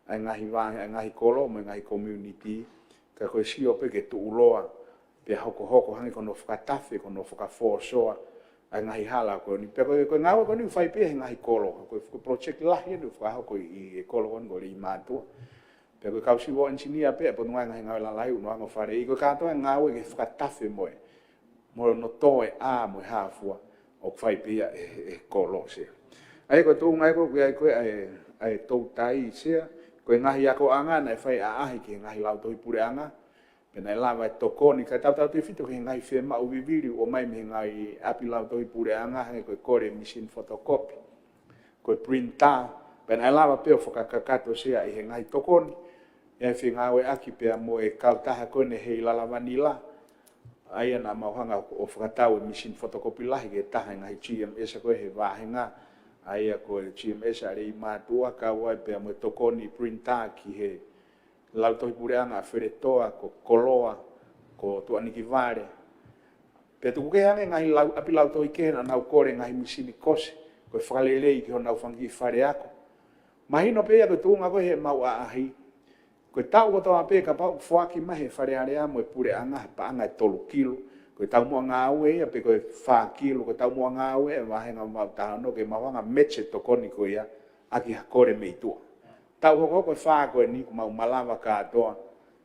ʻa e ngaahi vā-, ʻa e ngaahi kolo mo e ngaahi community, ka ko e sio pē ke tuʻuloa, pea hokohoko hangē ko hono fakatafe, ko hono fakafosoa ʻa e ngaahi hala ko eni. Pea ko e, ko e ngāue ko eni ʻoku fai pē he ngaahi kolo, ko e, ko e project lahi eni ʻoku fakahoko ʻi, ʻi he kolo ko eni ko Leimātuʻa. Pea ko e kau civil engineer pē ʻa e Potungāue Ngaahi Ngāue Lalahi ʻoku nau hanga ʻo faleʻi. Ko e kātoa e ngāue ki he fakatafe mo e, mo hono toe ʻā mo e hā fua ʻoku fai pē ia ʻe, ʻe he kolo Sea. ʻA ia ko e tuʻunga ia ko ē ʻoku ʻi ai ko ē ʻa e, ʻa e toutai Sea, ko e ngaahi akoʻanga naʻe fai ʻaʻahi ki he ngaahi lautohi puleʻanga, pea naʻe lava e tokoni, ka tautautefito ki he ngaahi fiemaʻu vivili ʻoku ʻomai mei he ngaahi ʻapi lautohi puleʻanga, hangē ko e kole machine photocopy, ko e printer, pea naʻe lava pē ʻo fakakakato Sea ʻi he ngaahi tokoni, ʻi he fengāueʻaki pea mo e kautaha ko eni Heilala Vanila, ʻa ia naʻa mau hanga ʻo fakatau e machine photocopy lahi ki he taha e ngaahi G M S ko ē he vāhenga, ʻa ia ko e G M S ʻa Leimātuʻa, kau ai pea mo e tokoni printer ki he lautohi puleʻanga ʻa Feletoa, ko Koloa, ko Tuʻanikivale. Pea tuku kehe ange ngaahi lau-, ʻapi lautohi kehe naʻa nau kole ngaahi misini kosi, ko e fakalelei ki honau fanga kiʻi fale ako. Mahino pē ia ko e tuʻunga ko ē he mau ʻaʻahi. Ko e taʻu kotoa pē kapau ʻoku foaki mai he Fale Alea mo e puleʻanga ha paʻanga ʻe tolu kilu, ko e taumuʻa ngāue ia pe ko e fā kilu, ko e taumuʻa ngāue ʻa e vāhenga Vavaʻu taha ono ke mau hanga ʻo match e tokoni ko ia ʻaki ha kole mei tuʻa. Taʻu hokohoko ʻe fā ko eni kuo mau malava kātoa.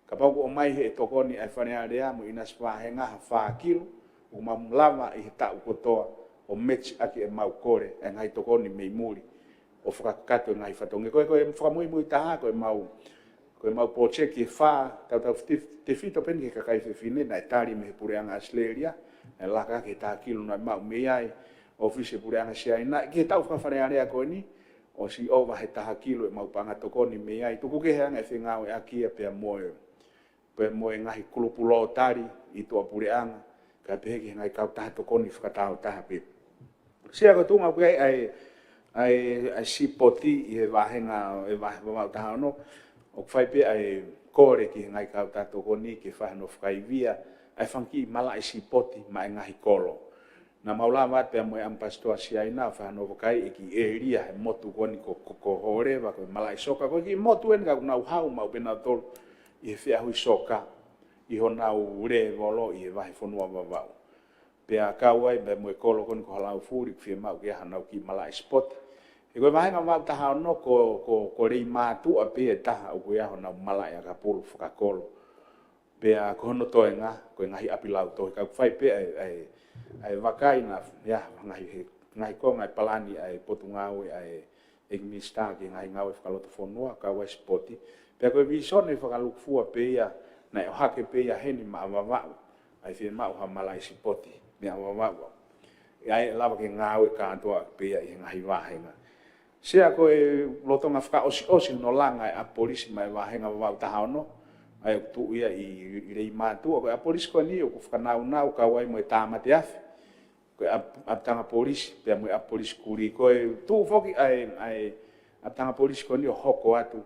Kapau ʻoku ʻomai he tokoni ʻa e Fale Alea mo e ʻinasi vāhenga ha fā kilu, ʻoku mau lava ʻi he taʻu kotoa ʻo match ʻaki ʻemau kole ʻa e ngaahi tokoni mei muli ʻo fakakakato e ngaahi fatongia. Ko e, ko e fakamuimui taha, ko ʻemau, ko ʻemau project ʻe fā, tautautefito pē eni ki he kakai fefine naʻe tali mei he puleʻanga ʻAositelēlia, naʻe laka ki he taha kilu naʻe maʻu mei ai ʻōfisi e puleʻanga Siaina, ki he taʻu faka-Fale Alea ko eni, ʻosi ʻova he taha kilu ʻemau paʻanga tokoni mei ai, tuku kehe ange e fengāueʻaki ia pea mo e, pea mo e ngaahi kulupu lottery ʻi tuʻa puleʻanga, kae pehē ki he ngaahi kautaha tokoni fakataautaha pē. Sea ko e tuʻunga ʻoku ʻi ai ʻa e, ʻa e, ʻa e sipoti ʻi he vāhenga, ʻe vā-, Vavaʻu taha ono, ʻoku fai pē ʻa e kole ki he ngaahi kautaha tokoni ke fai hano fakaivia ʻa e fanga kiʻi malaʻe sipoti maʻa e ngaahi kolo. Naʻa mau lava atu pea mo e ʻAmipasitoa Siaina ʻo fai hano vakai e kiʻi ʻēlia he motu ko eni ko, ko, ko Hōleva, ko e malaʻe soka, ko e kiʻi motu eni ka ʻoku nau haʻu maʻu pē nautolu ʻi he feʻauhi soka ʻi honau lēvolo ʻi he vahefonua Vavaʻu. Pea kau ai pea mo e kolo ko eni ko Halaufuli, ʻoku fiemaʻu ke ʻi ai hanau kiʻi malaʻe sipoti. He ko e vāhenga Vavaʻu taha ono ko, ko, ko Leimātuʻa pē ʻe taha ʻoku ʻi ai honau malaʻe ʻakapulu fakakolo. Pea ko hono toenga, ko e ngaahi ʻapi lautohi, ka ʻoku fai pē ʻa e, ʻa e, ʻa e vakai naʻa, ia, ngaahi he, ngaahi konga e palani ʻa e Potungāue ʻa e ʻEiki Minisitā ki he Ngaahi Ngāue Fakalotofonua, kau ai e sipoti. Pea ko e vīsone fakalūkufua pē ia, naʻe ʻohake pē ia heni maʻa Vavaʻu, ʻa e fiemaʻu ha malaʻe sipoti, meʻa Vavaʻu. ʻA ia ʻe lava ke ngāue kātoa pē ia ʻi he ngaahi vāhenga. Sea ko e lolotonga fakaʻosiʻosi hono langa e ʻapi polisi maʻa e vāhenga Vavaʻu taha ono, ʻa ia ʻoku tuʻu ia ʻi, ʻi Leimātuʻa, ko e ʻapi polisi ko eni ʻoku fakanaunau kau ai mo e Tāmate Afi, ko e ʻap-, ʻapitanga polisi, pea mo e ʻapi polisi kulī, ko e tuʻu foki ʻa e, ʻa e ʻapitanga polisi ko eni ʻo hoko atu,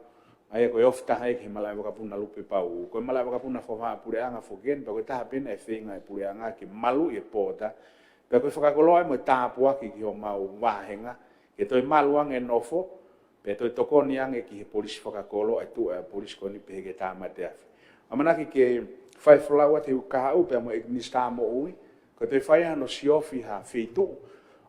ʻa ia ko e ofi taha ia ki he malaʻe vakapuna Lupe Pau, ko e malaʻe vakapuna fakavahaʻapuleʻanga foki eni, pea ko e taha pē eni e feinga e puleʻanga ke maluʻi e pōta, pea ko e fakakoloa ia mo e tāpuaki ki homau vāhenga, ke toe malu ange e nofo, pea toe tokoni ange ki he polisi fakakolo ʻa e tuʻu ʻa e polisi ko eni pehē ki he Tāmate Afi. ʻAmanaki ke fai folau atu he uike kahaʻu pea mo e ʻEiki Minisitā Moʻui, ko e toe fai hano siofi ha feituʻu.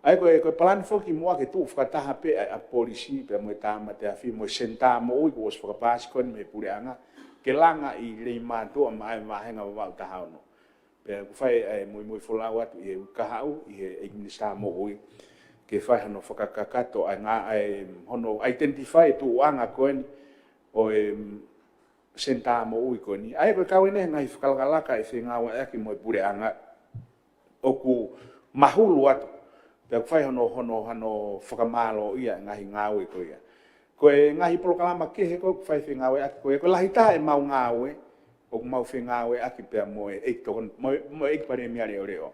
ʻA ia ko e, ko e palani foki muʻa ke tuʻu fakataha pē ʻa e ʻapi polisi pea mo e Tāmate Afi mo e senitā moʻui kuo ʻosi fakapaasi ko eni mei he puleʻanga, ke langa ʻi Leimātuʻa maʻa e vāhenga Vavaʻu taha ono. Pea ʻoku fai ʻa e muimui folau atu ʻi he uike kahaʻu ʻi he ʻEiki Minisitā Moʻui ke fai hano fakakakato ʻa e ngā-, ʻa e hono identify e tuʻuʻanga ko eni ʻo e, senitā moʻui ko eni. ʻA ia ko e kau ʻeni he ngaahi fakalakalaka ʻe fengāueʻaki mo e puleʻanga ʻoku mahulu atu. Pea ʻoku fai hono, hono, hono fakamālōʻia e ngaahi ngāue ko ia. Ko e ngaahi polokalama kehe ko ē ʻoku fai fengāueʻaki ko ia, ko e lahi taha ʻemau ngāue, ʻoku mau fengāueʻaki pea mo e ʻEiki Tokon-, mo e, mo e ʻEiki Palēmia Leʻoleʻo.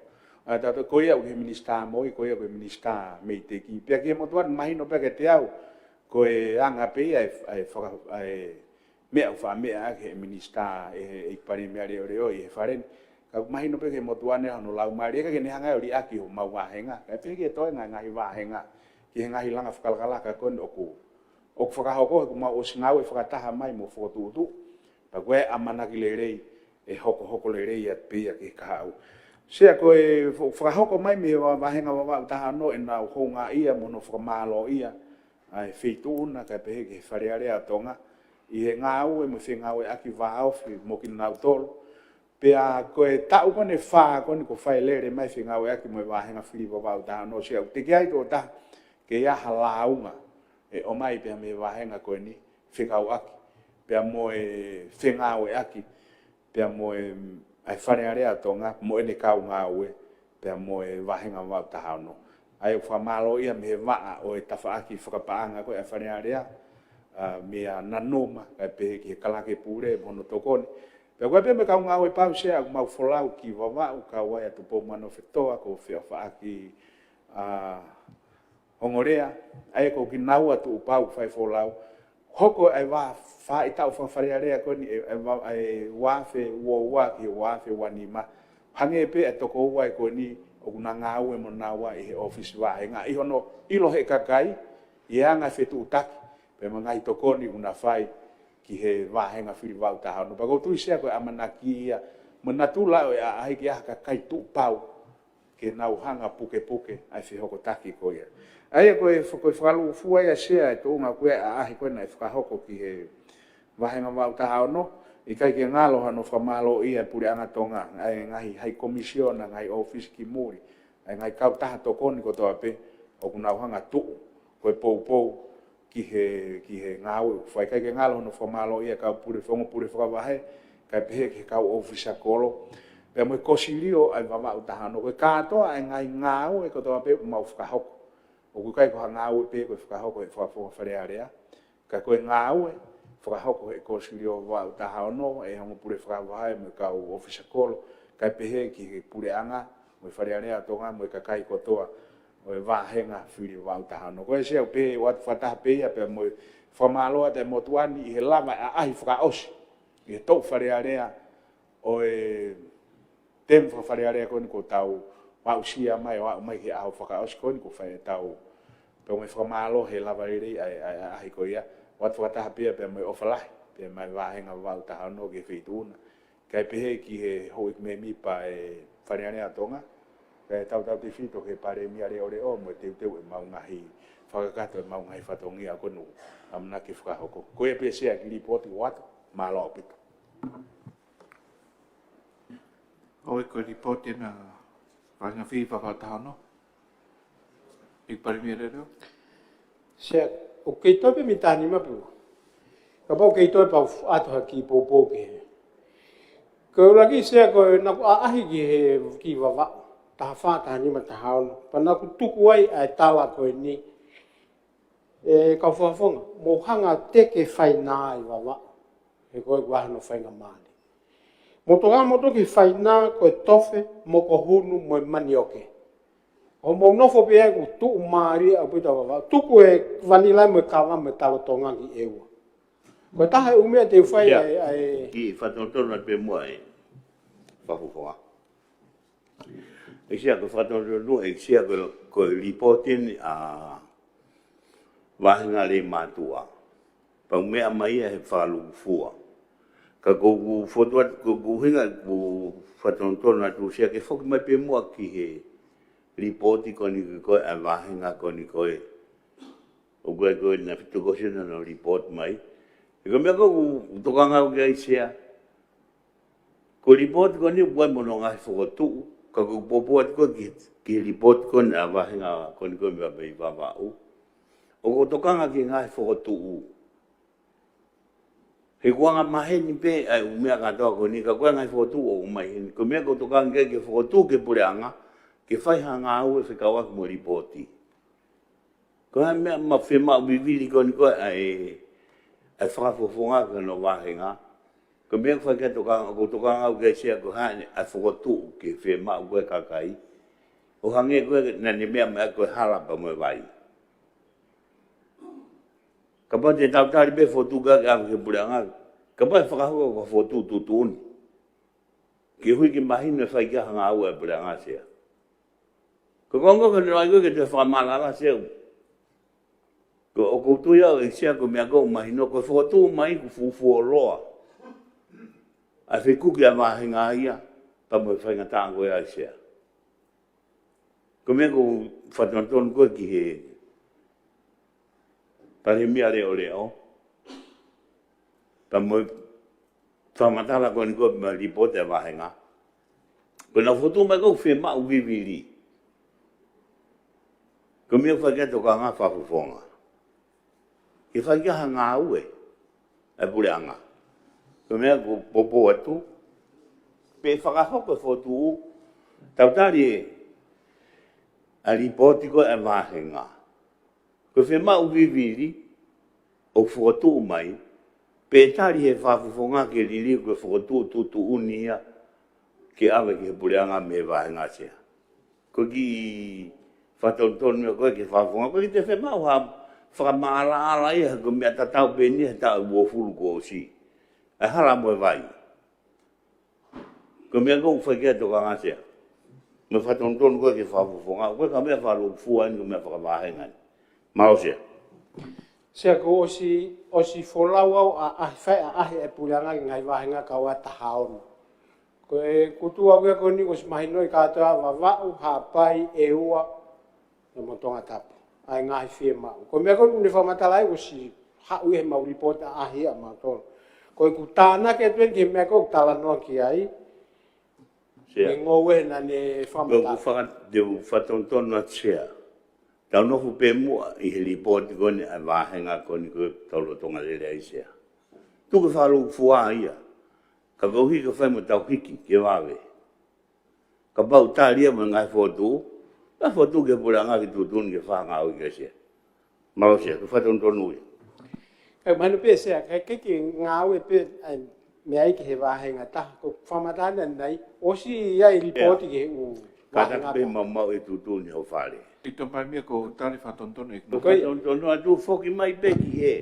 ʻA ia ko ia ʻoku he minisitā moʻui, ko ia ko e minisitā meiteki. Pea ki he motuʻa ni mahino pē kiate au, ko e anga pē ia e, e faka-, e meʻa ʻoku faʻa meʻa ʻaki ʻe he minisitā, ʻe he, ʻEiki Palēmia Leʻoleʻo ʻi he fale ni. Ka ʻoku mahino pē ki he motuʻa ni hono laumālie, ʻikai ke ne hanga ʻo liʻaki homau vāhenga. Kae pehē ki he toenga e ngaahi vāhenga, ki he ngaahi langa fakalakalaka ko eni ʻoku, ʻoku fakahoko he kuo mau ʻosi ngāue fakataha mai mo fokotuʻutuʻu. Pea ko e ʻamanaki lelei, ʻe hokohoko lelei atu pē ia ki he kahaʻu. Sea ko e fo-, fakahoko mai mei he va-, vāhenga Vavaʻu taha ono ʻenau houngaʻia mo hono fakamālōʻia ʻa e Feituʻu na kae pehē ki he Fale Alea ʻo Tonga, ʻi he ngāue mo e fengāueʻaki vāofi mo kinautolu. Pea ko e taʻu ko eni ʻe fā ko eni kuo fai lele mai fengāueʻaki mo e vāhenga fili Vavaʻu taha ono, sea ʻoku teʻeki ai tuʻo taha ke ʻi ai ha lāunga ʻe ʻomai pea mei he vāhenga ko eni fekauʻaki pea mo e fengāueʻaki pea mo e, ʻa e Fale Alea ʻo Tonga mo ʻene kau ngāue pea mo e vāhenga Vavaʻu taha ono. ʻA ia ʻoku fakamālōʻia mei he vaʻa ʻo e tafaʻaki fakapaʻanga ko ē ʻa e Fale Alea, ʻa, meia Nanuma, kae pehē ki he Kalake Pule mo hono tokoni. Pea ko e pea mo e kau ngāue pau, sea ʻoku mau folau ki Vavaʻu, kau ai ʻa Tupou Manofetoa, ko Feʻofaʻaki, ʻa, Hongolea, ʻa ia ko kinaua tuʻu pau fai folau. Hoko ai e vā faʻahitaʻu faka-Fale Alea ko eni ʻe, ʻe vā, ʻe uaafe ua ua ki he uaafe ua nima. Hangē pē ʻa e toko ua ko eni ʻoku na ngāue mo naua ʻi he ʻōfisi vāhenga. ʻI hono ʻilo ʻe he kakai, ʻi he anga e fetuʻutaki, pea mo e ngaahi tokoni ʻoku na fai ki he vāhenga fili Vavaʻu taha ono. Pea ʻoku ou tui sea ko e ʻamanaki ia, mo e natula ʻo e ʻaʻahi ke ʻi ai ha kakai tuʻu pau, ke nau hanga pukepuke ʻa e fehokotaki ko ia. ʻA ia ko e fo-, ko e fakalūkufua ia sea e tuʻunga ko ē ʻaʻahi ko ē naʻe fakahoko ki he vāhenga Vavaʻu taha ono, ʻikai ke ngalo hano fakamālōʻia e puleʻanga Tonga, ʻa e ngaahi hai komisiona, ngaahi ʻōfisi ki muli, ʻa e ngaahi kautaha tokoni kotoa pē, ʻoku nau hanga tuʻu ko e poupou ki he, ki he ngāue ʻoku fai. ʻIkai ke ngalo hono fakamālōʻia e kau pule, ongo pule fakavahe, kae pehē ki he kau ʻōfisa kolo, pea mo e kosilio ʻa e Vavaʻu taha ono. Ko e kātoa ʻa e ngaahi ngāue kotoa pē ʻoku mau fakahoko. ʻOku ʻikai ko ha ngāue pē ko e fakahoko ʻe he fakafofonga Fale Alea, ka ko e ngāue fakahoko ʻe he kosilio Vavaʻu taha ono, ʻe he ongo pule fakavahe mo e kau ʻōfisa kolo, kae pehē ki he puleʻanga, mo e Fale Alea ʻo Tonga, mo e kakai kotoa ʻo e vāhenga fili Vavaʻu taha ono. Ko e sea ʻoku pehē ʻoatu fakataha pē ia pea mo e fakamālō atu e motuʻa ni ʻi he lava e ʻaʻahi fakaʻosi ʻi he toʻu Fale Alea ʻo e temu faka-Fale Alea ko eni kuo tau aʻusia mai ʻo aʻu mai ki he ʻaho fakaʻosi ko eni kuo fai e tau. Pea mo e fakamālō he lava lelei ʻa e, ʻa e, ʻaʻahi ko ia. ʻOatu fakataha pē ia pea mo e ʻofa lahi pea mei he vāhenga Vavaʻu taha ono ki he Feituʻu na, kae pehē ki he houʻeiki mēmipa e Fale Alea ʻo Tonga, kae tautautefito ki he Palēmia Leʻoleʻo mo e teuteu ʻemau ngaahi fakakakato ʻemau ngaahi fatongia ko eni ʻamanaki fakahoko. Ko ia pē sea e kiʻi lipooti ʻoku ʻoatu, mālō ʻaupito. ʻOi, ko e lipooti ena vāhenga fili Vavaʻu taha ono. ʻEiki Palēmia Leʻoleʻo. Sea, ʻoku kei toe pē mei he taha nima pē. Kapau ʻoku kei toe pea u ʻoatu ha kiʻi poupou ki he. Ko e ʻuluaki sea ko e naʻa ku ʻaʻahi ki he, ki Vavaʻu, taha fā, taha nima, taha ono. Pea naʻa ku tuku ai ʻa e tala ko eni. ʻE kau fakafofonga, mou hanga teke fainā ʻi Vavaʻu. He ko e ʻuhinga hono faingamālie. Mou tokanga moutolu ki he fainā ko e tofe, mo ko hunu, mo e manioke. ʻO mou nofo pē ai ʻoku tuʻumālie ʻaupito ʻa Vavaʻu. Tuku e vanila mo e kava mo e talo Tonga ki ʻEua. Ko e taha e ʻū meʻa te u fai. Ia. ʻA e, ʻa e kiʻi fakatonutonu atu pē muʻa e fakafofonga. ʻEiki Sea, ko e fakatonutonu, ʻEiki Sea, ko e, ko e lipooti eni ʻa e vāhenga Leimātuʻa. Pea u meʻa mai ia he fakalūkufua. Ka ko ʻeku fotu atu, ko ʻeku ʻuhinga ʻeku fakatonutonu atu Sea ke foki mai pē muʻa ki he lipooti ko eni ko ē ʻa e vāhenga ko eni ko ē. ʻOku ʻi ai ko ē naʻe fitu ko ē hono lipooti mai. He ko e meʻa ko ē ʻoku tokanga au ki ai Sea. Ko e lipooti ko eni ʻoku ʻi ai mo hono ngaahi fokotuʻu, ka ko ʻeku poupou atu ko ē ki, ki he lipooti ko eni ʻa e vāhenga ko eni ko ē mei, mei Vavaʻu. ʻOku ou tokanga ki he ngaahi fokotuʻu He ʻoku angamaheni pē ʻa e ʻū meʻa kātoa ko eni, ka ko e ngaahi fokotuʻu ʻoku ʻomai heni. Ko e meʻa ʻoku ou tokanga ki ai ke fokotuʻu ki he puleʻanga, ke fai ha ngāue fekauʻaki mo e lipooti. Ko e hā e meʻa ʻoku fiemaʻu vivili ko eni ko e ʻa e, ʻa e fakafofonga ki hono vāhenga. Ko e meʻa ʻoku fai ki ai e tokanga, ʻoku ou tokanga au ki ai Sea, ko e hā ʻa e fokotuʻu ke fiemaʻu ko ē ʻe he kakai. ʻO hangē ko ē naʻa ne meʻa mai ko e hala pea mo e vai. Kapau te tau tali pē fokotuʻu ka ke ʻave ki he puleʻanga. Kapau ʻe fakahoko ko e fokotuʻu tuʻutuʻuni. Koeʻuhi ke mahino ʻe fai ki ai ha ngāue ʻa e puleʻanga Sea. Ko e konga ko ē naʻe ʻai ko ē ke toe fakamaʻalaʻala Sea. Ko ʻoku ou tui au ʻe Sea ko e meʻa ʻoku mahino ko e fokotuʻu mai ʻoku fufuoloa. ʻA e fekuki ʻa e vāhenga ia, pea mo e faingataʻa ko ia ʻa Sea. Ko e meʻa ʻoku ou fakatonutonu ko ē ki he Palēmia Leʻoleʻo, pea mo e fakamatala ko eni ko e meʻa lipooti ʻa e vāhenga. Ko ʻenau fokotuʻu mai ko ē ʻoku fiemaʻu vivili. Ko e meʻa ʻoku fai ki ai e tokanga fakafofonga. Ke fai ki ai ha ngāue ʻa e puleʻanga. Ko e meʻa ʻoku ou poupou atu, pe ʻe fakahoko e fokotuʻu, tau tali ʻa e lipooti ko ē ʻa e vāhenga. Ko e fiemaʻu vivili ʻoku fokotuʻu mai, pe ʻe tali ʻe he fakafofonga ke liliu ko e fokotuʻu tuʻutuʻuni ia ke ʻave ki he puleʻanga mei he vāhenga Sea. Ko e kiʻi fakatonutonu ia ko ē ki he fakafofonga. Ko e kiʻi toe fiemaʻu ha fakamaʻalaʻala ia, ko e meʻa tatau pē eni he taʻu ʻe uofulu kuo ʻosi. ʻA e hala mo e vai. Ko e meʻa ʻoku fai ki ai e tokanga Sea. Meʻa fakatonutonu ko ē ki he fakafofonga. Ko e ka meʻa fakalūkufua eni, ko e meʻa fakavāhenga eni. Mālō Sea. Sea, kuo ʻosi, ʻosi folau au ʻa, ʻa e fai ʻaʻahi ʻa e puleʻanga ki he ngaahi vāhenga kau ai ʻa e taha ono. Ko e kutu au ia ko eni kuo ʻosi mahinoʻi kātoa, Vavaʻu, Haʻapai, ʻEua, pea mo Tongatapu. ʻA e ngaahi fiemaʻu. Ko e meʻa ko ē naʻe fakamatala ai kuo ʻosi haʻu ia he mau lipooti ʻaʻahi ʻa mautolu. Ko ʻeku tānaki atu eni ki he meʻa ko ē ʻoku talanoa ki ai. Sea. He ngoue naʻa ne fakamatala. Ko ʻeku faka-, te u fakatonutonu atu Sea. Tau nofo pē muʻa ʻi he lipooti ko eni ʻa e vāhenga ko eni ko ē tau lolotonga lele ai Sea. Tuku e fakalūkufua ia. Ka koeʻuhi ke fai mo tau hiki ke vave. Kapau tali ia mo e ngaahi fokotuʻu, ngaahi fokotuʻu ki he puleʻanga ke tuʻutuʻuni ke fai ha ngāue ki ai Sea. Mālō Sea, ko e fakatonutonu ia. Kae mahino pē Sea, kae kei ngāue pē ʻa e meʻa ia ki he vāhenga taha, ko e fakamatala ʻanenai, ʻosi ia e lipooti ki he ʻū vāhenga taha. Kātaki pē maumau e tuʻutuʻuni ho fale. ʻI Tō Palēmia, ko e tali fakatonutonu ē. Ko e fakatonutonu atu, foki mai pē ki he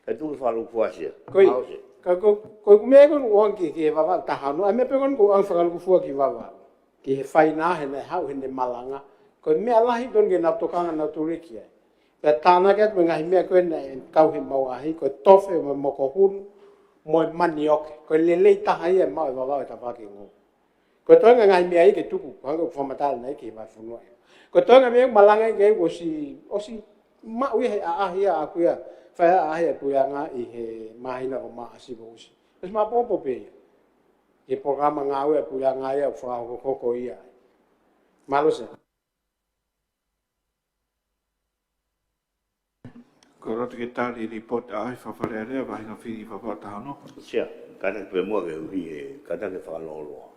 Kae tuku e fakalūkufua Sea. Ko ia. Mālō Sea. Ka ko, ko ʻeku meʻa ko eni ʻoange ki, ki he Vavaʻu taha ono, ʻa e meʻa pē ko eni ʻoku ou fakaluku fua ki Vavaʻu. Ki he faina he naʻe haʻu heʻene malanga. Ko e meʻa lahi tonu ke nau tokanga nau tuli ki ai. Pea tānaki atu mo e ngaahi meʻa ko ē naʻe kau he mau ʻaʻahi, ko e tofe mo e moko hunu, mo e manioke. Ko e lelei taha ia ʻe maʻu ʻe Vavaʻu he tafaʻaki ngoue. Ko e toenga ngaahi meʻa ia ke tuku, ko e hangē ko e fakamatala ʻanenai ki he vahefonua. Ko e toenga meʻa ia ʻoku malanga ai ke ʻosi, ʻosi maʻu ia he ʻaʻahi ʻaʻaku ia, fai ʻaʻahi ʻa e puleʻanga ʻi he māhina ko Maʻasi kuo ʻosi. ʻOsi maʻopoʻopo pē ia. He polokalama ngāue ʻa e puleʻanga ia ʻoku fakahoko ia. Mālō Sea. Ko e loto ke tali lipooti ʻaʻahi Fakafale Alea, vāhenga fili Vavaʻu taha ono. Sea, kātaki pē muʻa koeʻuhi he kātaki fakalōloa.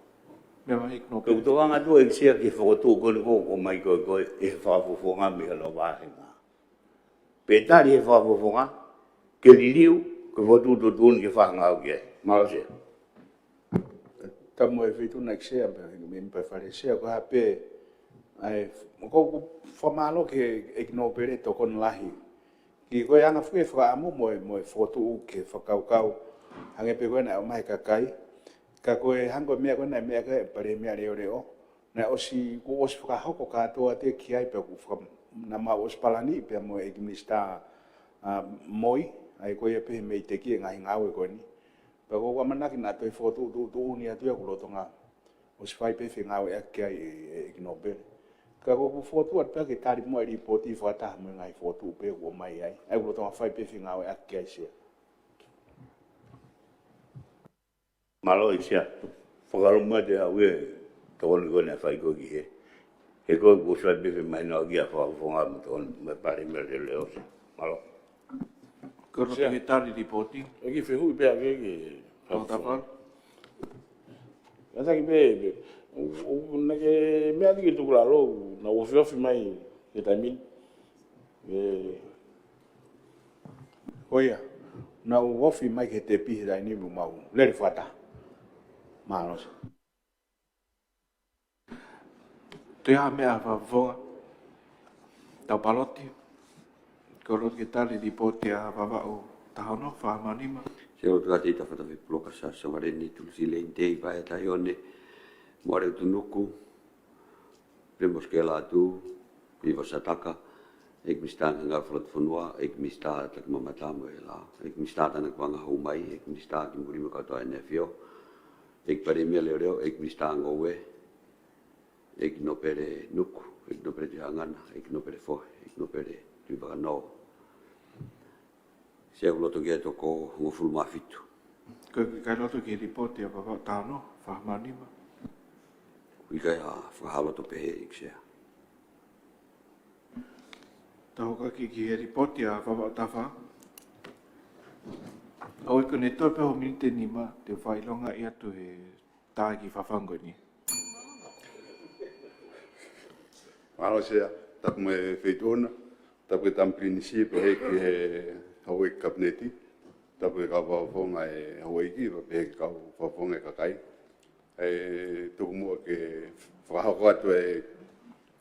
Meʻa mai ʻEiki Nōpele. Ko ʻeku tokanga atu ʻEiki Sea ki he fokotuʻu ko eni ʻoku ʻomai ko ē ko ē ʻe he fakafofonga mei hono vāhenga. Pe tali ʻe he fakafofonga ke liliu ko e fokotuʻu tuʻutuʻuni ke fai ha ngāue ki ai. Mālō Sea. Tapu mo e Feituʻu na ʻEiki Sea, pea mei he Fale Sea, ko e hā pē, ʻa e, ʻoku ou fakamālō ki he ʻEiki Nōpele tokoni lahi. Ki ko e anga foki e fakaʻamu mo e, mo e fokotuʻu ke fakakaukau, hangē pē ko ē naʻe ʻomai ʻe he kakai. Ka ko e hangē ko e meʻa ko ē naʻe meʻa ki ai e Palēmia Leʻoleʻo. Naʻe ʻosi, kuo ʻosi fakahoko kātoa atu ki ai pea kuo faka-, naʻa mau ʻosi palani pea mo e ʻEiki Minisitā, ʻa, Moi, ʻa ia ko ia pē he mei teki e ngaahi ngāue ko eni. Pea ko ʻeku ʻamanaki naʻa toe fokotuʻu, tuʻutuʻuni atu ia ʻoku lolotonga ʻosi fai pē fengāueʻaki ai ʻe, ʻe, ʻEiki Nōpele. Ka ko ʻeku fokotuʻu atu pē ke tali muʻa e lipooti fakataha mo e ngaahi fokotuʻu pē ʻoku ʻomai ai. ʻA ia ʻoku lolotonga fai pē fengāueʻaki ai Sea. Mālō ʻEiki Sea. Fakalomu atu ʻe au e tokoni ko eni naʻe fai ko ē ki he. He ko ē kuo ʻosi fai pē femahinoʻaki ʻa e fakafofonga mo e tokoni mo e Palēmia Leʻoleʻo Sea. Mālō. Kolo Sea. Ke tali lipooti. ʻEiki fehuʻi pē ʻa ke ke Tau tapa. Kātaki pē, pē. ʻO, ʻo, naʻa ke meʻa atu ki tukulalo, naʻa ofiofi mai he taimi ni. ʻE, Ko ia, naʻa ofiofi mai ki he tepi he taimi ni mo mau. Lele fakataha. Mālō. Toe ʻi ai ha meʻa fakafofonga? Tau paloti. Kolo ke tali lipooti ʻa Vavaʻu taha ono, fā mā nima. Sea, ʻoku ʻi ai ʻa e tafaʻaki puloka Sa Savaleni, Tulusi Leini, Tei Vaea Taione, Moale Utunuku, Pemo Sikela Atu, Pivo Sataka, ʻEiki Misitā Ngangalo Falatufonua, ʻEiki Misitā Takimamata Moela, ʻEiki Misitā Tānaki Vanga Houmai, ʻEiki Misitā Kimuli Makautoa ʻEne Afio, ʻEiki Palēmia Leoleo, ʻEiki Misitā Ngoue, ʻEiki Nōpele Nuku, ʻEiki Nōpele Tuʻihaʻangana, ʻEiki Nōpele Fohe, ʻEiki Nōpele Tuʻivakanō. Sea, ʻoku loto ki ai e toko hongofulu mā fitu. Ko e ʻikai loto ki he lipooti ʻa Vavaʻu taha ono, fā mā nima. ʻIkai ha fakahā loto pehē, ʻEiki Sea. Tau hoko atu ki he lipooti ʻa Vavaʻu taha fā. ʻOku ʻi ai ko eni toe pē ho miniti ʻe nima, te u fakaʻilongaʻi atu he taha ki he fafanga ko eni. Mālō Sea, tapu mo e Feituʻu na, tapu ki he Tama Pilinisi, pehē ki he Houʻeiki Kapineti, tapu ki he kau fakafofonga ʻo e Houʻeiki, pehē ki he kau fakafofonga ʻo e kakai. ʻE tuku muʻa ke fakahoko atu e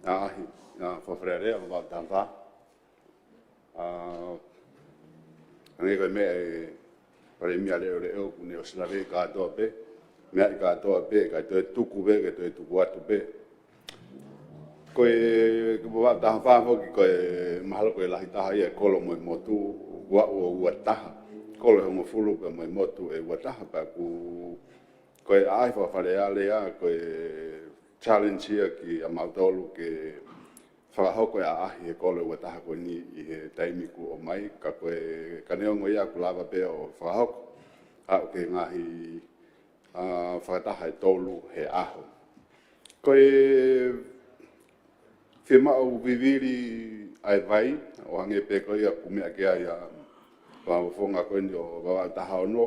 ʻaʻahi, ʻa Fale Alea, Vavaʻu taha fā. ʻA, hangē ko e meʻa ʻa e Palēmia Leoleo, ʻoku ne ʻosi lave kātoa pē, meʻa ʻi kātoa pē, kae toe tuku pē, kae toe tuku atu pē. Ko e, ko Vavaʻu taha fā foki, ko e mahalo ko e lahi taha ia e kolo mo e motu, ua ua ua taha. Kolo ʻe hongofulu pea mo e motu ʻe ua taha, pea ʻoku, ko e ʻaʻahi fakafale alea, ko e challenge ia kiate kimautolu ke fakahoko e ʻaʻahi he kolo ʻe ua taha ko eni ʻi he taimi kuo ʻomai, ka ko e, ka neongo ia ʻoku lava pē ʻo fakahoko, aʻu ki he ngaahi, ʻa, fakataha ʻe tolu he ʻaho. Ko e fiemaʻu vivili ʻa e vai, ʻo hangē pē ko ia ʻoku meʻa ki ai ʻa e fakafofonga ko eni ʻo Vavaʻu taha ono,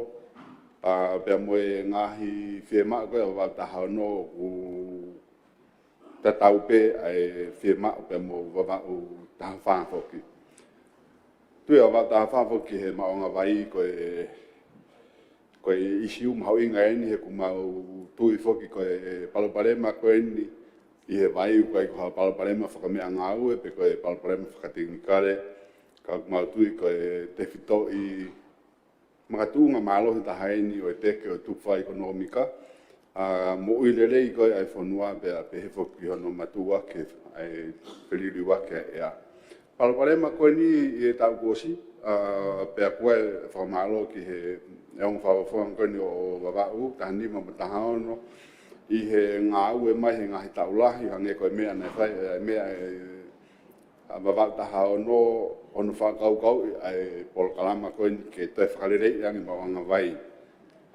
ʻa, pea mo e ngaahi fiemaʻu ko ia ʻo Vavaʻu taha ono ʻoku tatau pē ʻa e fiemaʻu pea mo Vavaʻu taha fā foki. Tui ʻa Vavaʻu taha fā foki he maʻuʻanga vai ko e, ko e ʻisiū mahuʻinga eni he ʻoku mau tui foki ko e palopalema ko eni ʻi he vai ʻoku ʻikai ko ha palopalema fakameʻangāue pe ko e palopalema fakatekinikale, ka ʻoku mau tui ko e tefitoʻi makatuʻunga mālohi taha eni ʻo e teke ʻo e tufa ʻekonōmika, ʻa, moʻui lelei ko ē ʻa e fonua pea pehē foki ki hono matuʻuaki ʻa e feliliuaki ʻa e ʻea. Palopalema ko eni ʻi he taʻu kuo ʻosi, ʻa, pea ʻoku ou fakamālō ki he, ʻe ongo fakafofonga ko eni ʻo Vavaʻu, taha nima mo taha ono, ʻi he ngāue mai he ngaahi taʻu lahi, hangē ko e meʻa naʻe fai, ʻa e meʻa ʻe ʻa Vavaʻu taha ono, hono fakakaukauʻi ʻa e polokalama ko eni ke toe fakaleleiʻi ange maʻuʻanga vai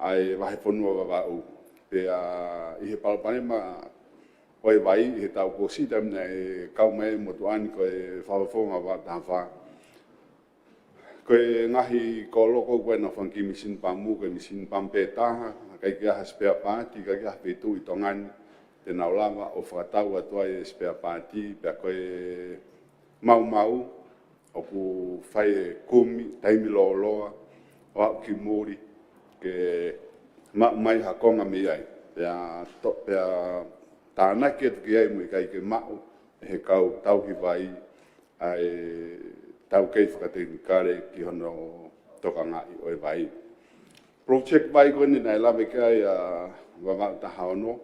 ʻa e vahefonua Vavaʻu. Pea ʻi he palopalema ʻo e vai ʻi he taʻu kuo ʻosi, taimi naʻe kau mai e motuʻa ni ko e fakafofonga Vavaʻu taha fā. Ko e ngaahi kolo ko ē naʻa nau fanga kiʻi misini pamu, ko e misini pamu pē taha, ʻikai ke ʻi ai ha spare part, ʻikai ke ʻi ai ha feituʻu ʻi Tonga ni te nau lava ʻo fakatau atu ai e spare part, pea ko e maumau ʻoku fai e kumi taimi lōloa ʻo aʻu ki muli ke maʻu mai ha konga mei ai. Pea to-, pea tānaki atu ki ai mo ʻikai ke maʻu ʻe he kau tauhi vai ʻa e taukei fakatekinikale ki hono tokangaʻi ʻo e vai. Project vai ko eni naʻe lave ki ai ʻa Vavaʻu taha ono,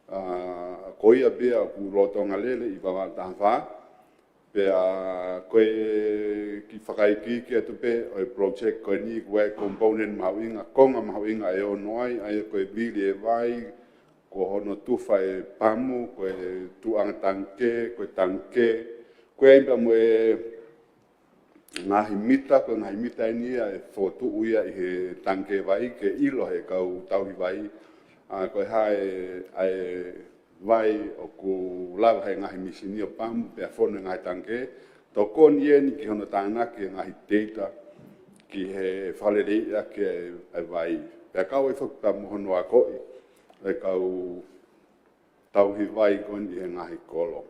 ʻa, ko ia pē ʻoku lolotonga lele ʻi Vavaʻu taha fā, pea ko e kiʻi fakaikiiki atu pē ʻo e project ko eni, ko e component mahuʻinga, konga mahuʻinga ʻe ono ai, ʻa ia ko e vili e vai, ko hono tufa e pamu, ko e tuʻunga tangikē, ko e tangikē, ko e ʻai pea mo e ngaahi mita, ko e ngaahi mita eni ia ʻe fokotuʻu ia ʻi he tangikē vai ke ʻilo he kau tauhi vai, ʻa, ko e hā e, ʻa e vai ʻoku lava he ngaahi misini ʻo pamu pea fono he ngaahi tangikē, tokoni eni ki hono tānaki e ngaahi data ki he fakaleleiʻi ʻaki e, e vai. Pea kau ai foki pea mo hono akoʻi e kau tauhi vai ko eni ʻi he ngaahi kolo.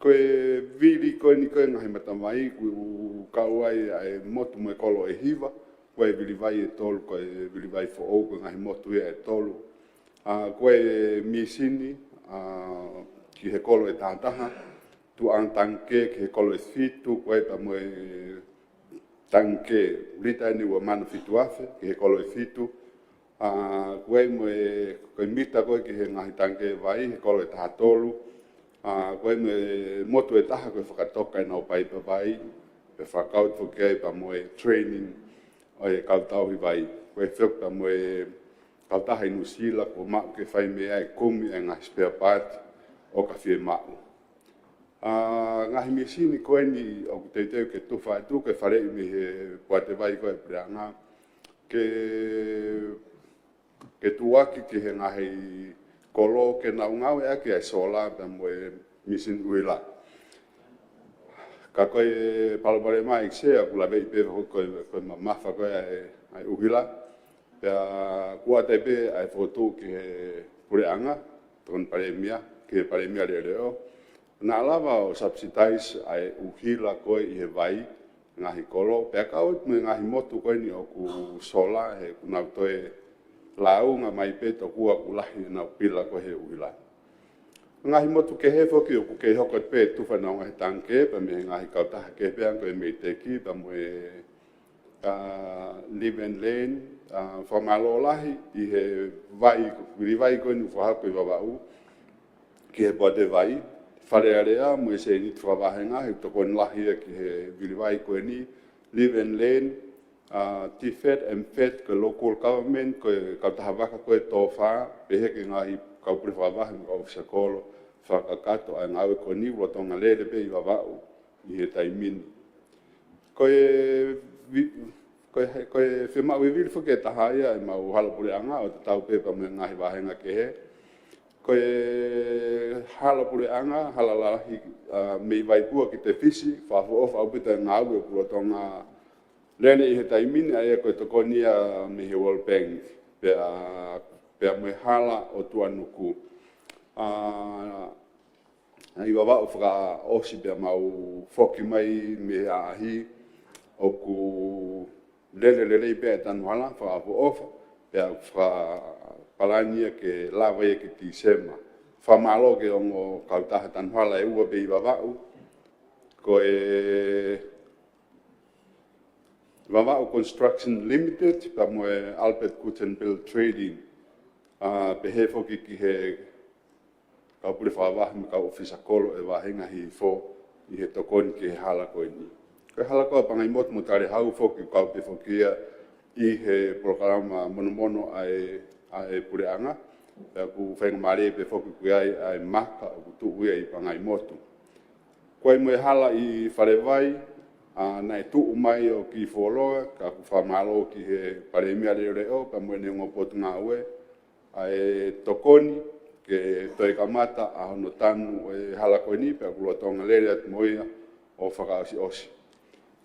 Ko e vili ko eni ko e ngaahi matavai, ʻoku kau ai ʻa e motu mo e kolo ʻe hiva, ko e vili vai ʻe tolu, ko e vili vai foʻou, ko e ngaahi motu ia ʻe tolu. ʻA, ko e mīsini, ʻa, ki he kolo ʻe tahataha, tuʻuʻanga tangikē ki he kolo ʻe fitu, ko e pea mo e tangikē lita ʻe ua mano fitu afe ki he kolo ʻe fitu. ʻA, ko e mo e, ko e mita ko e ki he ngaahi tangikē vai, he kolo ʻe tahatolu. ʻA, ko e mo e motu ʻe taha ko e fakatoka ʻenau paipa vai, pea fakakau foki ai pea mo e training ʻo e kau tauhi vai. Ko e foki pea mo e kautaha ʻi Nuʻusila, kuo maʻu ke fai mei ai e kumi e ngaahi spare part ʻoka fiemaʻu. ʻA, ngaahi mīsini ko eni ʻoku teuteu ke tufa atu ke faleʻi mei he poate vai ko e puleʻanga, ke, ke tuʻuaki ki he ngaahi kolo ke nau ngāueʻaki ʻa e sola pea mo e mīsini ʻuhila. Ka ko e palopalema ʻEiki Sea, ʻoku laveʻi pē ko e, ko e mamafa ko e ʻa e, ʻa e ʻuhila. Pea kuo ʻoatu pē ʻa e fokotuʻu ki he puleʻanga, tokoni palēmia, ki he palēmia leʻoleʻo. Naʻa lava ʻo subsidize ʻa e ʻuhila ko e ʻi he vai, ngaahi kolo, pea kau mo e ngaahi motu ko eni ʻoku sola he ʻoku nau toe lāunga mai pē tokua ʻoku lahi ʻenau pila ko e he ʻuhila. Ngaahi motu kehe foki ʻoku kei hoko pē tufa ʻenau ngaahi tangikē, pea mei he ngaahi kautaha kehe pea ko e MEIDECC, pea mo e, ʻa, Live and Learn, ʻa, fakamālō lahi ʻi he vai, vili vai ko eni ʻoku fakahoko ʻi Vavaʻu, ki he poate vai, Fale Alea mo e sēniti fakavahenga, he tokoni lahi ia ki he vili vai ko eni, Live and Learn, ʻa, TFET, MFET, ko e local government, ko e kautaha vaka ko e TOFA, pehē ki he ngaahi kau pule fakavahe mo e kau ʻōfisa kolo, fakakakato ʻa e ngāue ko eni, lolotonga lele pē ʻi Vavaʻu ʻi he taimi ni. Ko e vi-, ko e, ko e fiemaʻu vivili foki ʻe taha ia ʻemau hala puleʻanga ʻo tatau pē pea mo e ngaahi vahenga kehe. Ko e hala puleʻanga, hala lahi, ʻa, mei Vaipua ki Tefisi, fakaʻofoʻofa ʻaupito e ngāue ʻoku lolotonga lele ʻi he taimi ni, ʻa ia ko e tokoni ia mei he World Bank, pea, pea mo e hala ʻo Tuʻanuku. ʻA, ʻi Vavaʻu fakaʻosi pea mau foki mai mei he ʻaʻahi, ʻoku lele lelei pē e tanu hala, fakaʻofoʻofa, pea fakapalani ia ke lava ia ki Tīsema. Fakamālō ki he ongo kautaha tanu hala ʻe ua pē ʻi Vavaʻu, ko e Vavaʻu Construction Limited, pea mo e Albert Gutenberg Trading, ʻa, pehē foki ki he kau pule fakavahe mo e kau ʻōfisa kolo ʻo e vahenga hihifo ʻi he tokoni ki he hala ko eni. Ko e hala ko ē ʻa Pangaimotu mo Talehau foki, kau pē foki ia ʻi he polokalama monomono ʻa e, ʻa e puleʻanga, pea ʻoku faingamālie pē foki ʻoku ʻi ai ʻa e maka ʻoku tuʻu ia ʻi Pangaimotu. Ko e mo e hala ʻi Falevai, ʻa, naʻe tuʻu mai ʻo kiʻi fuoloa, ka ʻoku fakamālō ki he palēmia leʻoleʻo, pea mo ʻene ongo potungāue, ʻa e tokoni ke toe kamata ʻa hono tanu ʻo e hala ko eni, pea ʻoku lolotonga lele atu mo ia ʻo fakaʻosiʻosi.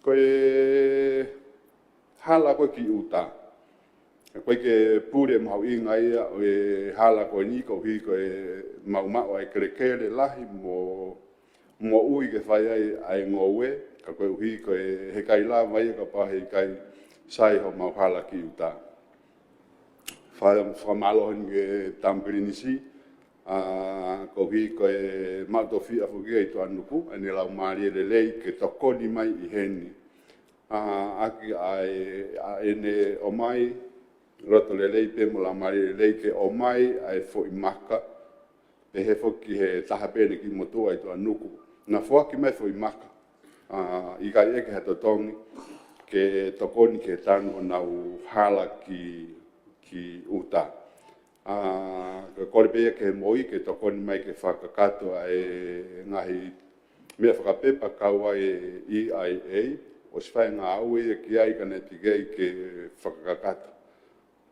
Ko e hala ko ē ki ʻuta. Ko e ke pule mahuʻinga ia ʻo e hala ko eni koeʻuhi ko e maumau ʻa e kelekele lahi mo moʻui ke fai ai ʻa e ngoue, ka koeʻuhi ko e heʻikai lava ia kapau heʻikai sai homau hala ki ʻuta. Fa-, fakamālō heni ki he Tama Pilinisi, ʻa, koeʻuhi ko e maʻu tofiʻa foki ia ʻi Tuʻanuku, ʻene laumālie lelei ke tokoni mai ʻi heni. ʻA, ʻaki ʻa e, ʻa ʻene ʻomai, loto lelei pē mo laumālie lelei ke ʻomai ʻa e foʻi maka, pehē foki ki he taha pē ʻene kiʻi motuʻa ʻi Tuʻanuku. Naʻa foaki mai foʻi maka, ʻa, ʻikai ʻeke ha totongi, ke tokoni ki he tanu honau hala ki, ki ʻuta. ʻA, ko e kole pē ia ki he M O I ke tokoni mai ke fakakakato ʻa e ngaahi meʻa fakapepa kau ai e E I A, ʻosi fai ngāue ia ki ai ka naʻe teʻeki ai ke fakakakato.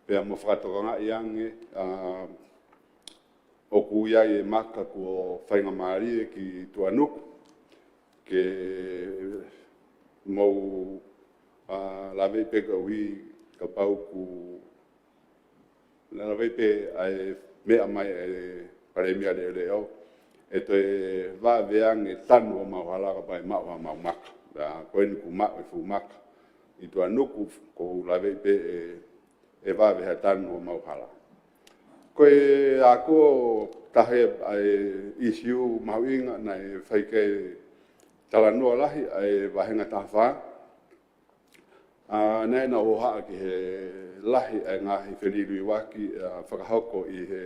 Pea mo fakatokangaʻi ange, ʻa, ʻoku ʻi ai e maka kuo faingamālie ki Tuʻanuku, ke Mou, ʻa, laveʻi pē koeʻuhi kapau ʻoku, laveʻi pē ʻa e meʻa mai ʻa e Palēmia Leʻoleʻo, ʻe toe vave ange tanu homau hala kapau ʻe maʻu haʻamau maka. ʻA, ko eni kuo maʻu e fuʻu maka ʻi Tuʻanuku, ʻoku ou laveʻi pē ʻe, ʻe vave ha tanu homau hala. Ko e ako taha ʻa e ʻīsiu mahuʻinga naʻe fai ki ai e talanoa lahi ʻa e vāhenga taha fā. ʻA, naʻe nau hohaʻa ki he lahi ʻa e ngaahi feliliuaki, ʻa, fakahoko ʻi he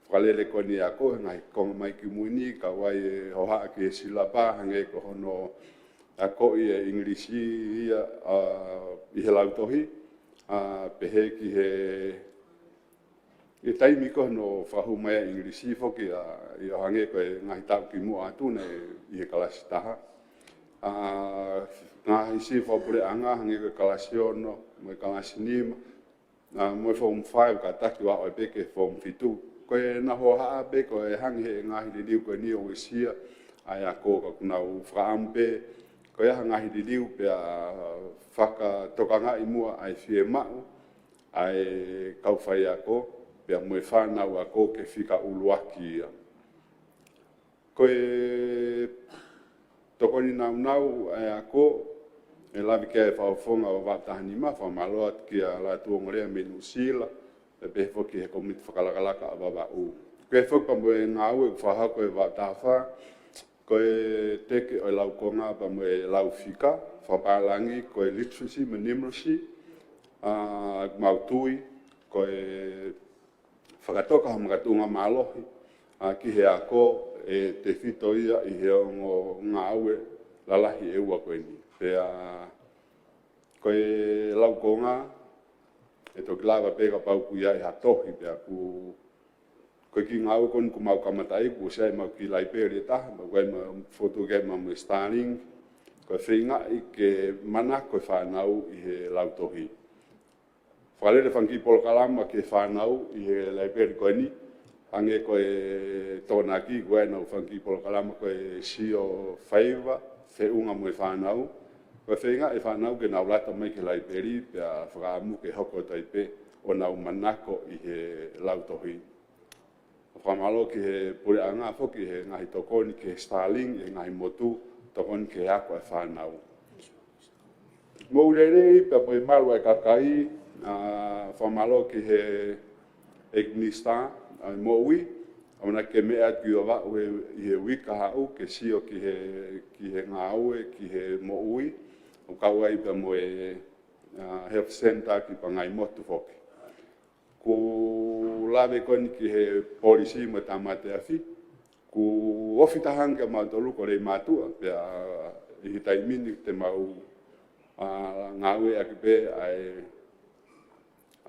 fakalele ko eni ʻa e ako, he ngaahi konga mai ki mui ni, kau ai e hohaʻa ki he silapa, hangē ko hono akoʻi e English ia, ʻa, ʻi he lautohi, ʻa, pehē ki he, ʻi he taimi ko hono fakahū mai ʻa e English foki, ʻa, ʻio hangē ko e ngaahi taʻu kimuʻa atu naʻe ʻi he kalasi taha. ʻA, ngaahi siʻi fakapuleʻanga hangē ko e kalasi ono, mo e kalasi nima, ʻa, mo e form five kātaki ʻo aʻu ai pē ki he form fitu. Ko e nau hohaʻa pē ko e hangē he ngaahi liliu ko eni ʻo uesia ʻa e ako, ka ʻoku nau fakaʻamu pē ko e hā e ngaahi liliu pea fakatokangaʻi muʻa ʻa e fiemaʻu ʻa e kau faiako, pea mo e fānau ako ke fika ʻuluaki ia. Ko e tokoni nāunau ʻa e ako, ʻe lave ki ai e fakafofonga ʻo Vaʻu taha nima, fakamālō atu kia Lātū Ongolea mei Nuʻusila, pea pehē foki he Kōmiti Fakalakalaka ʻa Vavaʻu. Ko e foki pea mo e ngāue ʻoku fakahoko ʻe Vaʻu taha fā, ko e teke ʻo e laukonga pea mo e laufika, fakapālangi, ko e literacy mo e numeracy, ʻa, mau tui, ko e fakatoka ha makatuʻunga mālohi, ʻa, ki he ako ʻe tefito ia ʻi he ongo ngāue lalahi ʻe ua ko eni. Pea ko e laukonga, ʻe toki lava pē kapau ʻoku ʻi ai ha tohi pea ʻoku, ko e kiʻi ngāue ko eni kuo mau kamataʻi, kuo ʻosi ʻi ai ʻemau kiʻi laipeli ʻe taha, mau ʻi ai ʻemau fokotuʻu ki ai ʻemau mo e Starling, ko e feingaʻi ke manako e fānau ʻi he lautohi. Fakalele fanga kiʻi polokalama ki he fānau ʻi he laipeli ko eni, hangē ko e Tokonaki, ko ʻenau fanga kiʻi polokalama ko e Sio Faiva, feʻunga mo e fānau. Ko e feingaʻi e fānau ke nau lata mai ki he laipeli, pea fakaʻamu ke hoko atu ai pē ʻo nau manako ʻi he lautohi. Fakamālō ki he puleʻanga foki he ngaahi tokoni ki he Starling, he ngaahi motu, tokoni ki he ako ʻa e fānau. Moʻui lelei pea mo e malu ʻa e kakai, ʻa, fakamālō ki he ʻEiki Minisitā ʻa e Moʻui, ʻamanaki ke meʻa atu ki Vavaʻu he, ʻi he uike kahaʻu ke sio ki he, ki he ngāue, ki he moʻui, ʻo kau ai pea mo e, ʻa, Health Centre ki Pangaimotu foki. Kuo lave ko eni ki he polisi mo e tāmate afi. Kuo ofi taha ange kimautolu ko Leimātuʻa, pea ʻi he taimi ni te mau, ʻa, ngāueʻaki pē ʻa e,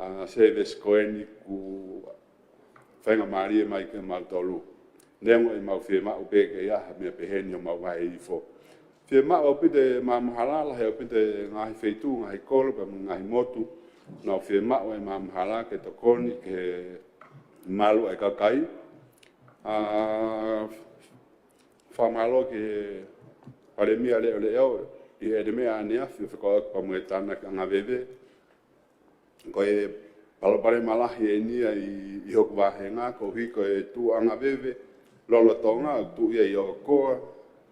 ʻa, service ko eni kuo faingamālie mai kimautolu. Neongo ʻemau fiemaʻu pē ke ʻi ai ha meʻa pehē ni ʻo mau vahe ifo. Fiemaʻu ʻaupito e maamahala, lahi ʻaupito e ngaahi feituʻu, ngaahi kolo, pea mo e ngaahi motu, nau fiemaʻu e maamahala ke tokoni ki he malu ʻa e kakai. ʻA, fakamālō ki he Palēmia Leʻoleʻo ʻi heʻene meʻa ʻaneafi ʻo fekauʻaki pea mo e tānaki ʻanga veve. Ko e palopalema lahi eni ia ʻi, ʻi hoku vāhenga, koeʻuhi ko e tuʻuʻanga veve lolotonga ʻoku tuʻu ia ʻi ʻOkoa,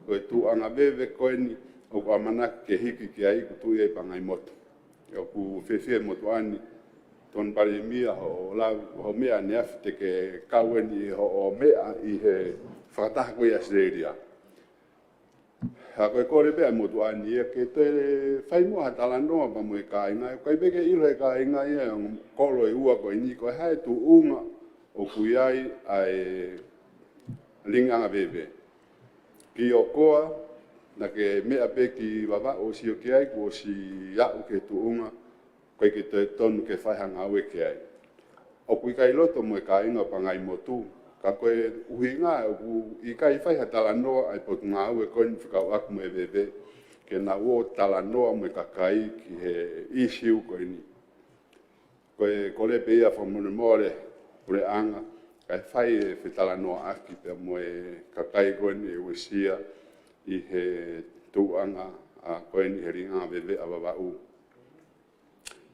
ko e tuʻuʻanga veve ko eni ʻoku ʻamanaki ke hiki ki ai ʻoku tuʻu ia ʻi Pangaimotu. ʻOku fiefia e motuʻa ni, Tokoni Palēmia, hoʻo lau, hoʻo meʻa ʻaneafi te ke kau eni ʻi hoʻo meʻa ʻi he fakataha ko ia ʻAositelēlia. ʻA, ko e kole pē ʻa e motuʻa ni ia ke toe fai muʻa ha talanoa pea mo e kāinga, ʻikai pē ke ʻilo ʻe he kāinga ia ʻa e ongo kolo ʻe ua ko eni ko e hā e tuʻunga ʻoku ʻi ai ʻa e lilingi ʻanga veve. Ki ʻOkoa, naʻa ke meʻa pē ki Vavaʻu ʻo sio ki ai, kuo ʻosi aʻu ki he tuʻunga ʻoku ʻikai ke toe tonu ke fai ha ngāue ki ai. ʻOku ʻikai loto mo e kāinga ʻo Pangaimotu, ka ko e ʻuhinga ʻoku ʻikai fai ha talanoa ʻa e potungāue ko eni fekauʻaki mo e veve, ke nau ō talanoa mo e kakai ki he ʻīsiu ko eni. Ko e kole pē ia fakamolemole, puleʻanga, kae fai e fetalanoaʻaki pea mo e kakai ko eni ʻe uesia ʻi he tuʻuʻanga ʻa ko eni he liʻunga veveʻa Vavaʻu.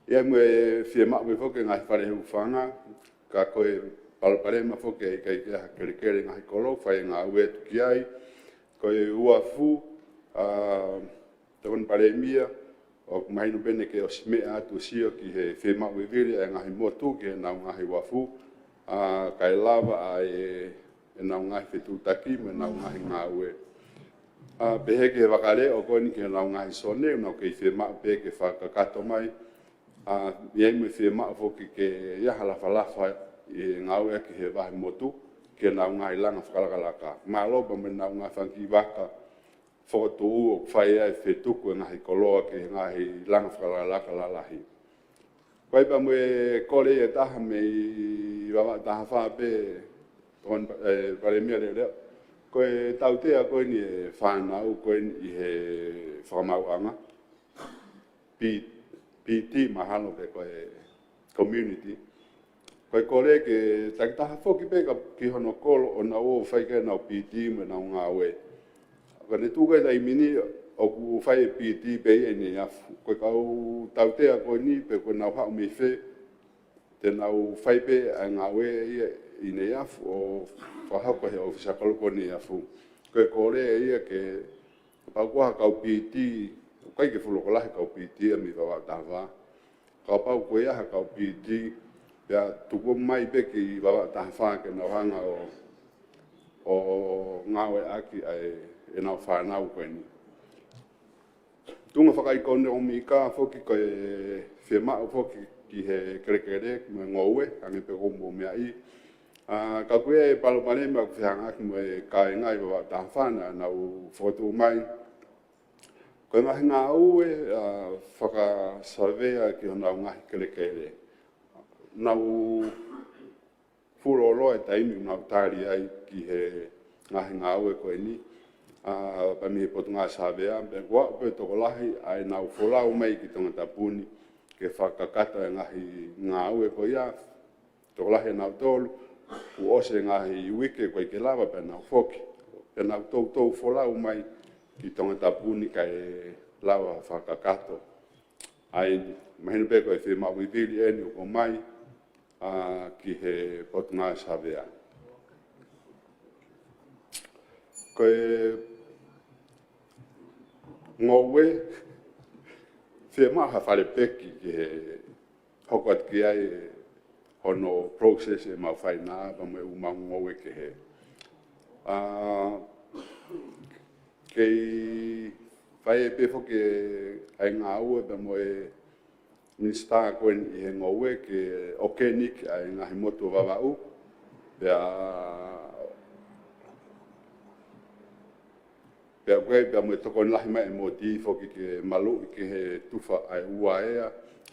ʻI ai mo e fiemaʻu pē foki e ngaahi fale hūfanga, ka ko e palopalema foki ʻe ʻikai ke ʻi ai ha kelekele ngaahi kolo, fai e ngāue atu ki ai, ko e uafu, ʻa, Tokoni Palēmia, ʻoku mahino pē eni ke ʻosi meʻa atu ʻo sio ki he fiemaʻu vivili ʻa e ngaahi motu ki heʻenau ngaahi uafu, ʻa, kae lava ʻa e, ʻenau ngaahi fetuʻutaki mo ʻenau ngaahi ngāue. ʻA, pehē ki he vakaleʻo ko eni ki heʻenau ngaahi sone, ʻoku nau kei fiemaʻu pē ke fakakakato mai, ʻa, ʻi ai mo e fiemaʻu foki ke ʻi ai ha lafalafa ʻi he ngāueʻaki he vahe motu, ki heʻenau ngaahi langa fakalakalaka. Mālō pea mo ʻenau ngaahi fanga kiʻi vaka fokotuʻu ʻoku fai ai e fetuku e ngaahi koloa ki he ngaahi langa fakalakalaka lalahi. Ko ia pea mo e kole ʻe taha mei Vavaʻu taha fā pē, Tokoni, ʻe, Palēmia Leʻoleʻo. Ko e tautea ko eni e fānau ko eni ʻi he fakamaauʻanga. P-, P T mahalo pe ko e community. Ko e kole ke takitaha foki pē ka ki hono kolo ʻo nau ō ʻo fai ki ai ʻenau P T mo ʻenau ngāue. Ka ne tuʻu ki he taimi ni ʻoku fai e P T pē ʻi ʻEne Afu. Ko e kau tautea ko eni pe ko ʻenau haʻu mei fē, te nau fai pē ʻa e ngāue ia ʻi ʻEne Afu ʻo fakahoko he ʻōfisa kolo ko ʻEne Afu. Ko e kole ia ke kapau ko ha kau P T, ʻoku ʻikai ke fuʻu tokolahi kau P T ia mei Vavaʻu taha fā. Kapau ko ia ha kau P T, pea tuku mai pē ki Vavaʻu taha fā ke nau hanga ʻo, ʻo ngāueʻaki ʻa e, ʻenau fānau ko eni. Tuʻunga fakaʻekonōmika foki ko e fiemaʻu foki ki he kelekele mo e ngoue, hangē pē ko hoʻomou meaʻi. ʻA, ka ko e palopalema ʻoku fehangahangai mo e kāinga ʻi Vavaʻu taha fā naʻa nau fokotuʻu mai. Ko e ngaahi ngāue, ʻa, fakasavea ki honau ngaahi kelekele. Nau fuoloa e taimi ʻoku nau tali ai ki he ngaahi ngāue ko eni, ʻa, pea mei he Potungāue Savea, pea ʻoku aʻu pē ʻo tokolahi ʻa ʻenau folau mai ki Tongatapu ni ke fakakakato e ngaahi ngāue ko ia, tokolahi ʻe nautolu, kuo ʻosi e ngaahi uike ʻoku ʻikai ke lava pea nau foki, pea nau toutou folau mai ki Tongatapu ni kae lava fakakakato. ʻA ia, mahino pē ko e fiemaʻu vivili eni ʻoku ʻomai, ʻa, ki he Potungāue Savea. Ko e ngoue, fiemaʻu ha fale peki ki he hoko atu ki ai hono process ʻemau fainā, pea mo e ʻū mau ngoue kehe. ʻA, kei fai pē foki ʻa e ngāue pea mo e Minisitā ko eni ʻi he ngoue ke ʻokeniki ʻa e ngaahi motu ʻo Vavaʻu, pea, pea ko e, pea mo e tokoni lahi mai e M O D foki ke maluʻi ki he tufa ʻa e uaea,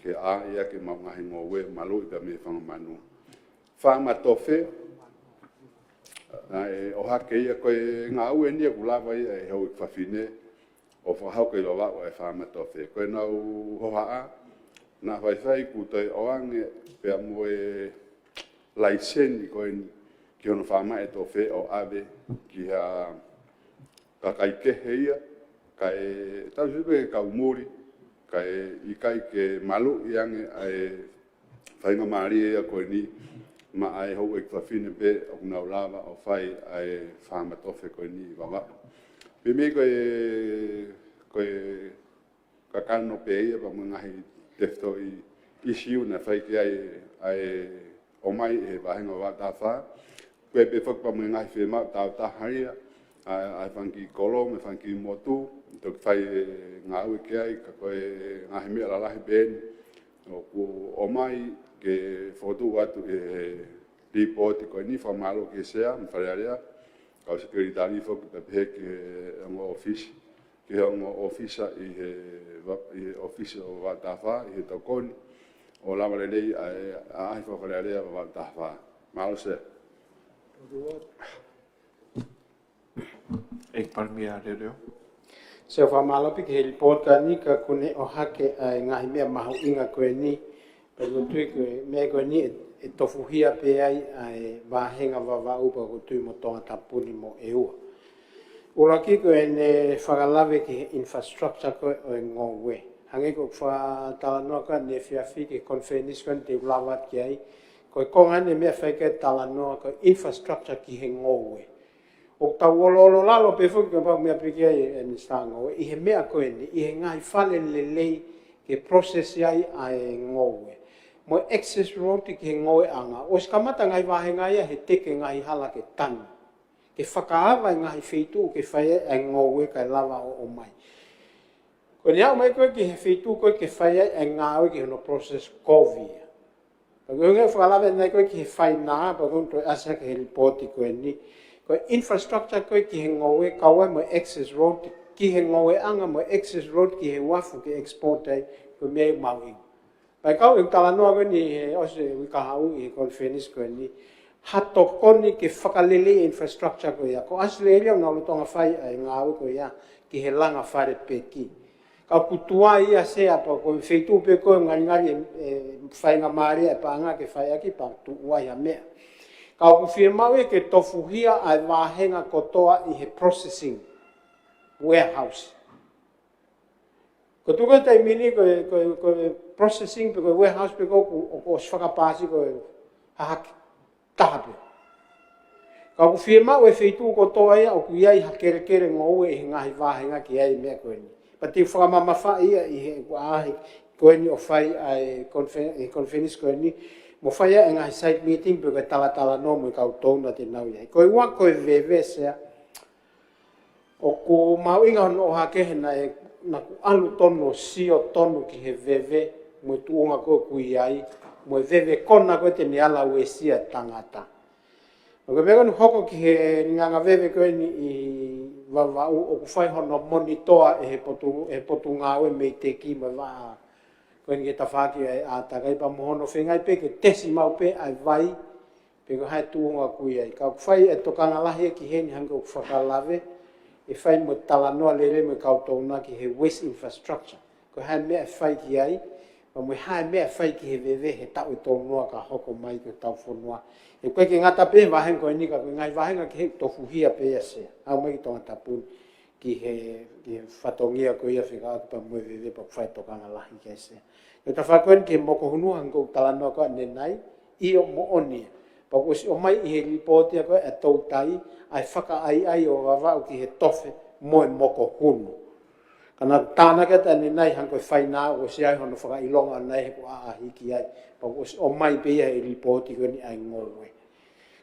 ke ʻā ia ki heʻemau ngaahi ngoue maluʻi pea mei he fanga manu. Faama tofe, ʻa e ʻohake ia ko e ngāue eni ʻoku lava ia ʻe he houʻeiki fafine ʻo fakahoko ʻi Vavaʻu ʻa e faama tofe. Ko ʻenau hohaʻa, naʻa faifai kuo toe ʻoange pea mo e laiseni ko eni ki hono faamaʻi e tofe ʻo ʻave ki ha kakai kehe ia, kae tau sipe ke kau muli, kae ʻikai ke maluʻi ange ʻa e faingamālie ia ko eni, maʻa e houʻeiki fafine pē ʻoku nau lava ʻo fai ʻa e faama tofe ko eni ʻi Vavaʻu. Pea mei ko e, ko e kakano pē ia pea mo e ngaahi tefitoʻi ʻisiū naʻe fai ki ai ʻa e ʻomai ʻe he vāhenga Vavaʻu taha fā. Ko e pē foki pea mo e ngaahi fiemaʻu tāutaha ia ʻa, ʻa e fanga kiʻi kolo mo e fanga kiʻi motu, toki fai e ngāue ki ai, ka ko e ngaahi meʻa lalahi pē eni ʻoku ʻomai ke fokotuʻu atu ʻi he lipooti ko eni. Fakamālō ki he Sea mo e Fale Alea, kau Sekelitali foki pea pehē ki he ongo ʻōfisi, ki he ongo ʻōfisa ʻi he va-, ʻi he ʻōfisi ʻo Vavaʻu taha fā, ʻi he tokoni ʻo lava lelei ʻa e, ʻa e ʻaʻahi Fakafale Alea Vavaʻu taha fā. Mālō Sea. ʻEiki Palēmia Leʻoleʻo. Sea, fakamālō pē ki he lipooti ko eni, ka kuo ne ʻohake ʻa e ngaahi meʻa mahuʻinga ko eni, pea ʻoku ou tui ko e meʻa ko eni ʻe, ʻe tofuhia pē ai ʻa e vāhenga Vavaʻu pea ʻoku ou tui mo Tongatapu ni mo ʻEua. ʻUluaki ko ʻene fakalave ki he infrastructure ko ē ʻo e ngoue. Hangē ko e fakatalanoa ko ē ʻaneefiafi ki he konifelenisi ko ē te u lave atu ki ai. Ko e konga ʻeni e meʻa fai ki ai e talanoa ko e infrastructure ki he ngoue. ʻOku tau oloolo lalo pē foki ko e pau meʻa pē ki ai e Minisitā Ngoue. ʻI he meʻa ko eni, ʻi he ngaahi fale lelei ke process ai ʻa e ngoue. Mo e access road ki he ngoueʻanga. ʻOsi kamata ngaahi vāhenga ia he teke ngaahi hala ke tanu. Ke fakaava e ngaahi feituʻu ke fai ai e ngoue kae lava ʻo ʻomai. Ko ʻene aʻu mai ko ē ki he feituʻu ko ē ke fai ai e ngāue ki hono process kovi ia. Pea ko e ʻuhinga ʻeku fakalave ʻanenai ko ē ki he fainānsi, pea ko ʻeku toe ʻasi hake he lipooti ko eni. Ko e infrastructure ko ē ki he ngoue, kau ai mo e access road ki he ngoueʻanga mo e access road ki he uafu ke export ai, ko e meʻa ia ʻoku mahuʻinga. Pea kau ʻeku talanoa ko eni he ʻosi e uike kahaʻu ʻi he konifelenisi ko eni. Ha tokoni ke fakalelei e infrastructure ko ia. Ko ʻAsilelisia ʻoku nau lolotonga fai ʻa e ngāue ko ia ki he langa fale peki. Ka ʻoku tuai ia Sea pea ko e feituʻu pē ko ē ngalingali e, e faingamālie e paʻanga ke fai ʻaki pea tuʻu ai ha meʻa. Ka ʻoku fiemaʻu ia ke tofuhia ʻa e vāhenga kotoa ʻi he processing warehouse. Ko e tuʻu ko ē taimi ni ko e, ko e, ko e processing pē ko e warehouse pē ko ē ʻoku, ʻoku ʻosi fakapaasi ko e hahake taha pē. Ka ʻoku fiemaʻu e feituʻu kotoa ia ʻoku ʻi ai ha kelekele ngoue ʻi he ngaahi vāhenga ki ai e meʻa ko eni. Pea te u fakamamafaʻi ia ʻi heʻeku ʻaʻahi ko eni ʻo fai ʻa e konife-, e konifelenisi ko eni, mo fai ʻa e ngaahi site meeting pē ko e talatalanoa mo e kau tokoni te nau ʻi ai. Ko e ua ko e veve Sea, ʻoku mahuʻinga hono ʻohake he naʻe, naʻa ku ʻalu tonu ʻo sio tonu ki he veve, mo e tuʻunga ko ē ʻoku ʻi ai, mo e veve kona ko ē te ne ala uesia e tangata. Ko e meʻa ko eni hoko ki he ngaahi veve ko eni ʻi Vavaʻu ʻoku fai hono monitor ʻe he potu, ʻe he potungāue mei he teki mo e vaʻa ko eni ke tafaʻaki ʻa e ʻātakai pea mo hono feinga pē ke tesi maʻu pē ʻa e vai, pe ko e hā e tuʻunga ʻoku ʻi ai. Ka ʻoku fai e tokanga lahi ia ki heni hangē ko ʻeku fakalave, ʻe fai mo e talanoa lelei mo e kau tokoni ki he waste infrastructure. Ko e hā e meʻa ʻe fai ki ai, pea mo e hā e meʻa ʻe fai ki he veve he taʻu ʻe tolu noa ka hoko mai ki hotau fonua. ʻIkai ke ngata pē he vāhenga ko eni ka ko e ngaahi vāhenga kehe ʻoku tofuhia pē ia Sea. Aʻu mai ki Tongatapu ni ki he, ki he fatongia ko ia fekauʻaki pea mo e veve pea ʻoku fai e tokanga lahi ki ai Sea. Ko e tafaʻaki ko eni ki he moko hunu hangē ko ʻeku talanoa ko ē ʻanenai, ʻio moʻoni ia. Pea kuo ʻosi ʻomai ʻi he lipooti ia ko ē ʻa e toutai, ʻa e fakaʻaiʻai ʻo Vavaʻu ki he tofe mo e moko hunu. Ka naʻa ku tānaki atu ʻanenai hangē ko e fainānsi ʻoku ʻosi ʻi ai hono fakaʻilonga ʻanenai heʻeku ʻaʻahi ki ai. Pea kuo ʻosi ʻomai pē ia he lipooti ko eni ʻa e ngoue.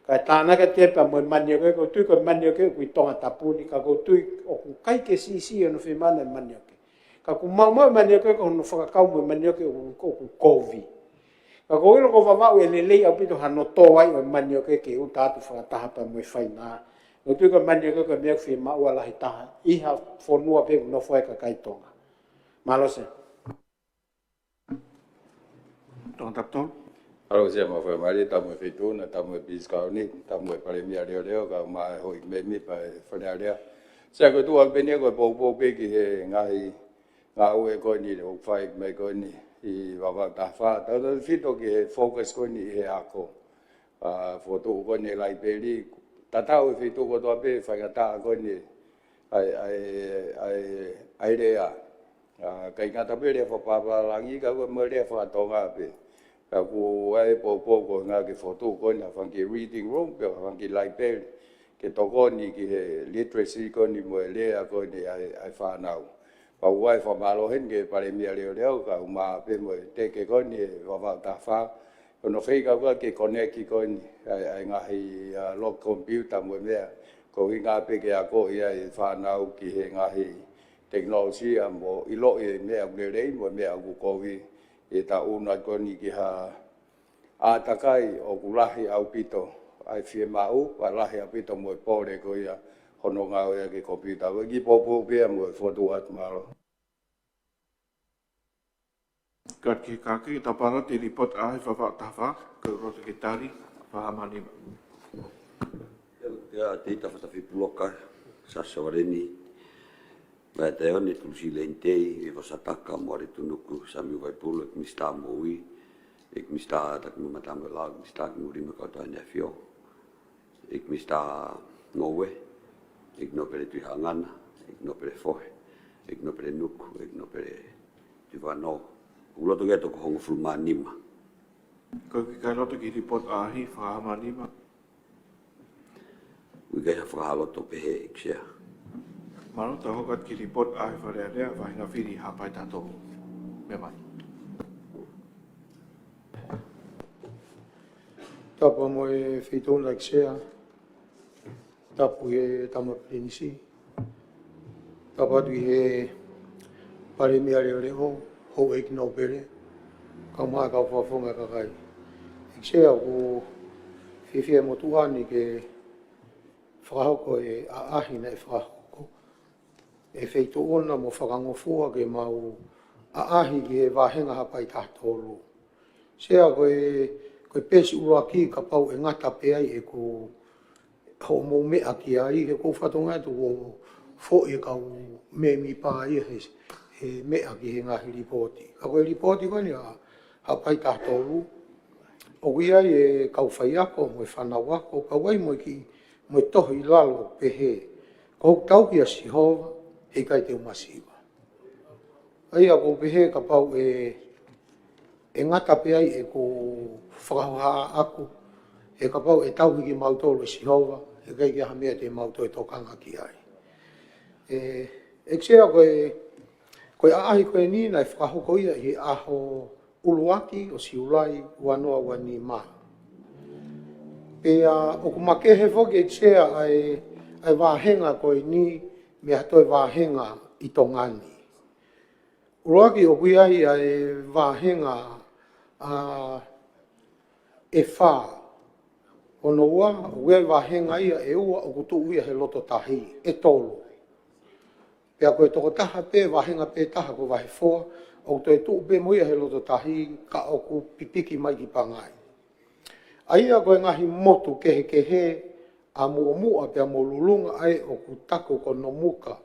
Kae tānaki atu ia pea mo e manioke, ʻoku ou tui ko e manioke ʻoku ʻi Tongatapu ni, ka ʻoku ou tui ʻoku ʻikai ke siʻisiʻi hono fiemālie e manioke. Ka ʻoku maumau e manioke ko hono fakakau mo e manioke ʻoku, ʻoku kovi. Ka ʻoku ou ʻilo ko Vavaʻu ʻe lelei ʻaupito hano tō ai ʻo e manioke ke uta atu fakataha pea mo e fainānsi. ʻOku ou tui ko e manioke ko e meʻa ʻoku fiemaʻua lahi taha ʻi ha fonua pē ʻoku nofo ai e kakai Tonga. Mālō Sea. Tongatapu tolu. Mālō Sea mo e faingamālie, tapu mo e feituʻu na, tapu mo e Pisikaoni, tapu mo e Palēmia Leoleo, kae ʻumaʻā e houʻeiki mēmipa ʻo e Fale Alea. Sea ko e tuʻu ʻaupito ko e poupou pē ki he ngaahi ngāue ko eni ʻoku fai mai ko eni ʻi Vavaʻu taha fā. Tautautefito ki he focus ko eni ʻi he ako. ʻA, fokotuʻu ko eni e laipeli, tatau e feituʻu kotoa pē, faingataʻa ko eni ʻa e, ʻa e, ʻa e, ʻa e lea. ʻA, ʻikai ngata pē lea fakapapālangi, ka ko e mo e lea fakatonga pē. Ka ʻoku ʻi ai e poupou ko e ngāue ke fokotuʻu ko eni ha fanga kiʻi reading room, pe ha fanga kiʻi laipeli, ke tokoni ki he literacy ko eni mo e lea ko eni ʻa e, ʻa e fānau. Pea ʻoku ou fakamālō heni ki he Palēmia Leoleo, kae ʻumaʻā pē mo e teke ko eni ʻe Vavaʻu taha fā, ko hono feinga ko ē ke connect ko eni ʻa e, ʻa e ngaahi, ʻa, lock computer mo e meʻa, ko e ʻuhinga pē ke akoʻi ai e fānau ki he ngaahi tekinolosia mo ʻiloʻi e meʻa ʻoku lelei mo e meʻa ʻoku kovi, ʻi he taʻu na ko eni ki ha ʻātakai ʻoku lahi ʻaupito ʻa e fiemaʻu, pea lahi ʻaupito mo e pole ko ia hono ngāueʻaki e computer. Ko e kiʻi poupou pē ia mo e fokotuʻu atu, mālō. Ka ki he kākī, tau pānoti e lipooti ʻa e Vavaʻu taha fā, ko e loto ke tali, Fahama Nima. Ia, Teita Fatafipuloka, Sasa Valeni, Vaea Taeone, Tulusi Leinitei, Vivo Sataka, Moale Tunuku, Samiu Vaipulu, ʻEiki Minisitā Moʻui, ʻEiki Minisitā Takimui Mātāmua ʻo e Lao, ʻEiki Minisitā Kimui Lima Kautaha ʻEne ʻAfio, ʻEiki Minisitā Ngoue, ʻEiki Nōpele Tuʻihaʻangana, ʻEiki Nōpele Fohe, ʻEiki Nōpele Nuku, ʻEiki Nōpele Tuʻivānō. ʻOku loto ke toko hongofulu mā nima. Ko e ʻikai loto ki he lipooti ʻaʻahi, fakahā mā nima. ʻOku ʻikai ha fakahā loto pehē, ʻEiki Sea. Mālō, tau hoko atu ki he lipooti ʻaʻahi Fale Alea, vahenga fili Haʻapai taha tolu. Meʻa mai. Tapu mo e Feituʻuna, ʻEiki Sea. Tapu ki he Tama Pilinisi. Tapu atu ki he Palēmia Leʻoleʻo, Houʻeiki Nōpele, kae ʻumaʻā e kau fakafofonga kakai. ʻEiki Sea, ʻoku fiefia e motuʻa ni ke fakahoko e ʻaʻahi naʻe fakahoko ʻe he Feituʻuna mo fakangofua ke mau ʻaʻahi ki he vahenga Haʻapai taha tolu. Sea, ko e, ko e peesi ʻuluaki kapau ʻe ngata pē ai ʻeku hoʻomou meʻa ki ai, he ʻoku ou fakatokangaʻi atu ʻoku foʻi e kau mēmipa ia he, he meʻa ki he ngaahi lipooti. Ka ko e lipooti ko eni ʻa Haʻapai taha tolu, ʻoku ʻi ai e kau faiako mo e fānau ako, kau ai mo e kiʻi, mo e tohi ʻi lalo pehē: Ko hoku tauhi ʻa Sihova, heʻikai te u masiva. ʻA ia ʻoku ou pehē kapau ʻe, ʻe ngata pē ai ʻeku fakahohaʻa ʻaʻaku, he kapau ʻe tauhi kimautolu ʻe Sihova, heʻikai ke ʻi ai ha meʻa te mau toe tokanga ki ai. ʻE, ʻEiki Sea, ko e, ko e ʻaʻahi ko eni naʻe fakahoko ia ʻi he ʻaho ʻuluaki ʻo Siulai ua noa ua nima. Pea ʻoku makehe foki, ʻEiki Sea, ʻa e, ʻa e vahenga ko eni mei ha toe vahenga ʻi Tonga ni. ʻUluaki ʻoku ʻi ai ʻa e vahenga, ʻa, ʻe fā. Hono ua, ʻoku ʻi ai vahenga ia ʻe ua ʻoku tuʻu ia he loto tahi, ʻe tolu. Pea ko e tokotaha pē, vahenga pē taha ko e vahe foa, ʻoku toe tuʻu pē mo ia he loto tahi, ka ʻoku pipiki mai ki Pangai. ʻA ia ko e ngaahi motu kehekehe ʻa Muʻomuʻa pea mo Lulunga, ʻa ē ʻoku taku ko Nomuka,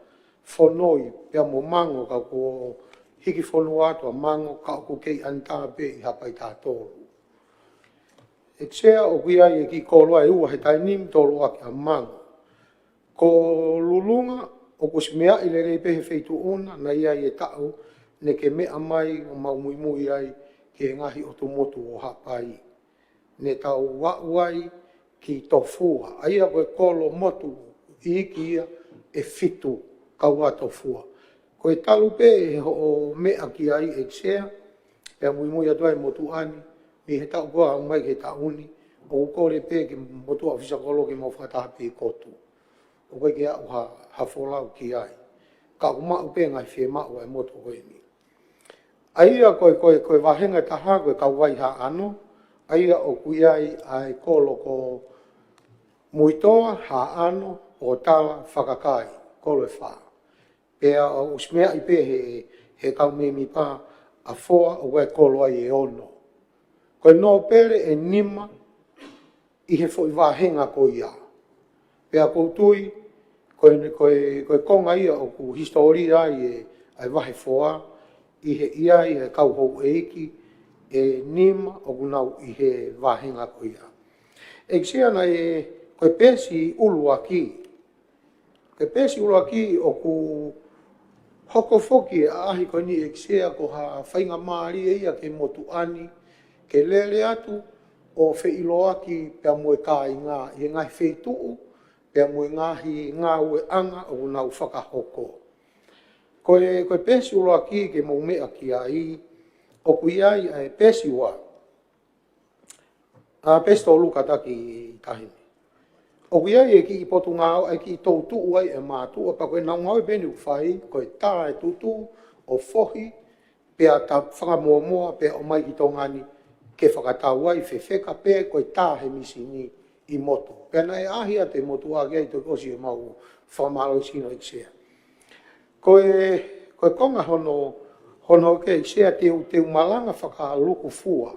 Fonoi pea mo Mango, ka kuo hiki fonua atu ʻa Mango, ka ʻoku kei ʻanitā pē ʻi Haʻapai taha tolu. ʻEiki Sea, ʻoku ʻi ai e kiʻi kolo ʻe ua he taimi ni, tolu ʻaki ʻa Mango. Ko Lulunga, ʻoku ʻosi meaʻi lelei pē he Feituʻuna, naʻe ʻi ai e taʻu ne ke meʻa mai ʻo mau muimui ai ki he ngaahi ʻotu motu ʻo Haʻapai. Ne tau aʻu ai ki Tofua, ʻa ia ko e kolo motu iiki ia ʻe fitu, kau ʻa Tofua. Ko e talu pē ʻe hoʻo meʻa ki ai, ʻEiki Sea, pea muimui atu ai e motuʻa ni, mei he taʻu ko ē ʻo aʻu mai ki he taʻu ni, ʻoku kole pē ki he motuʻa ʻofisa kolo ke mau fakataha pē ʻi Kotu. ʻOku ʻikai ke aʻu ha, ha folau ki ai. Ka ʻoku maʻu pē ngaahi fiemaʻu ʻa e motu ko eni. ʻA ia ko e, ko e, ko e vahenga ʻe taha, ko e Kauvai Haʻano, ʻa ia ʻoku ʻi ai ʻa e kolo ko Muitoa, Haʻano, Potala, Fakakai, kolo ʻe fā. Pea ʻoku ʻosi meaʻi pē he, he kau mēmipa ʻa Foa, ʻoku ʻi ai e kolo ai ʻe ono. Ko e nōpele ʻe nima ʻi he foʻi vahenga ko ia. Pea ʻoku ou tui, ko e, ko e, ko e konga ia ʻoku hisitōlia ai e, ʻa e vahe Foa, ʻi he ʻi ai e kau houʻeiki ʻe nima ʻoku nau ʻi he vahenga ko ia. ʻEiki Sea, naʻe, ko e peesi ʻuluaki, ko e peesi ʻuluaki ʻoku hoko foki e ʻaʻahi ko eni, ʻEiki Sea, ko ha faingamālie ia ki he motuʻa ni ke lele atu ʻo feʻiloaki pea mo e kāinga ʻi he ngaahi feituʻu pea mo e ngaahi ngāueʻanga ʻoku nau fakahoko. Ko e, ko e peesi ʻuluaki ke mou meʻa ki ai, ʻoku ʻi ai ʻa e peesi ua. ʻA, peesi tolu kātaki, Taʻahine. ʻOku ʻi ai e kiʻi potungāue, e kiʻi toutuʻu ai e mātuʻa, pea ko ʻenau ngāue pē eni ʻoku fai, ko e tā e tutu ʻo fohi, pea tā fakamuʻomuʻa, pea ʻomai ki Tonga ni ke fakatau ai, fefeka pē ko e tā he misini ʻi motu. Pea naʻe ʻaʻahi atu e motuʻa ki ai, toki ʻosi ʻemau fakamālohisino, ʻEiki Sea. Ko e, ko e konga hono, hono ke, ʻEiki Sea, te u, te u malanga fakalūkufua.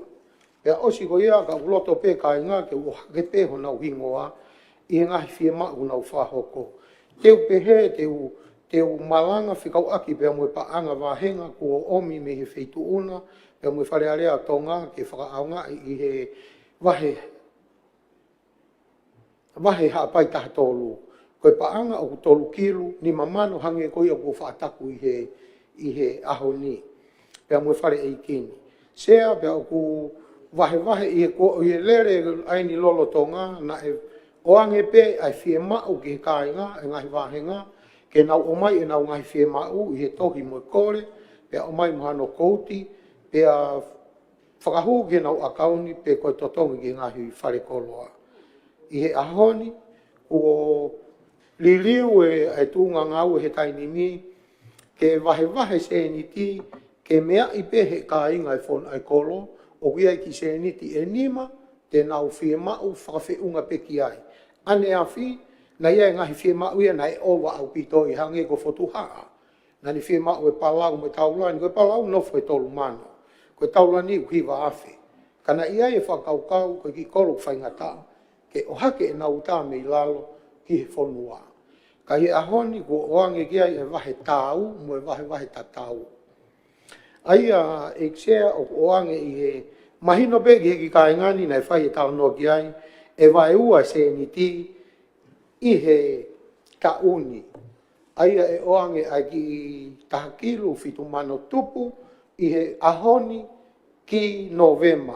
Pea ʻosi ko ia ka ʻoku loto pē kāinga ke u ʻohake pē honau hingoa ʻi he ngaahi fiemaʻu ʻoku nau fakahoko. Te u pehē, te u, te u malanga fekauʻaki pea mo e paʻanga vahenga kuo ʻomi mei he Feituʻuna pea mo e Fale Alea ʻo Tonga ke fakaʻaongaʻi ʻi he vahe, vahe Haʻapai taha tolu. Ko e paʻanga ʻoku tolu kilu nima mano hangē ko ia ʻoku faʻa taku ʻi he, ʻi he ʻaho ni. Pea mo e fale ʻeiki ni. Sea pea ʻoku vahevahe ʻi he ko, ʻi he lele ʻa eni lolotonga, naʻe ʻoange pē ʻa e fiemaʻu ki he kāinga, ʻa e ngaahi vāhenga, ke nau ʻomai ʻenau ngaahi fiemaʻu ʻi he tohi mo e kole, pea ʻomai mo hano kouti, pea fakahū ki heʻenau ʻakauni pe ko e totongi ki he ngaahi fale koloa. ʻI he ʻaho ni, kuo liliu e, e tuʻunga ngāue he taimi ni, ke vahevahe sēniti, ke meaʻi pē he kāinga e fon-, e kolo, ʻoku ʻi ai e kiʻi sēniti ʻe nima, te nau fiemaʻu fakafeʻunga pē ki ai. ʻAneafi, naʻe ʻi ai e ngaahi fiemaʻu ia naʻe ʻova ʻaupito ʻi hangē ko Fotuhaʻa. Naʻa ne fiemaʻu e palau mo e taulani, ko e palau nofo ʻe tolu mano. Ko e taulani ʻoku hiva afe. Ka naʻe ʻi ai e fakakaukau, ko e kiʻi kolo faingataʻa, ke ʻohake ʻenau uta mei lalo ki he fonua. Ka ʻi he ʻaho ni kuo ʻoange ki ai e vahe tāu, mo e vahevahe tatau. ʻA ia ʻEiki Sea ʻoku ʻoange ʻi he mahino pē ki he kiʻi kāinga ni naʻe fai e talanoa ki ai, ʻe vaeua e sēniti ʻi he taʻu ni. ʻA ia ʻe ʻoange ʻa e kiʻi taha kilu fitu mano tupu ʻi he ʻaho ni ki Nōvema.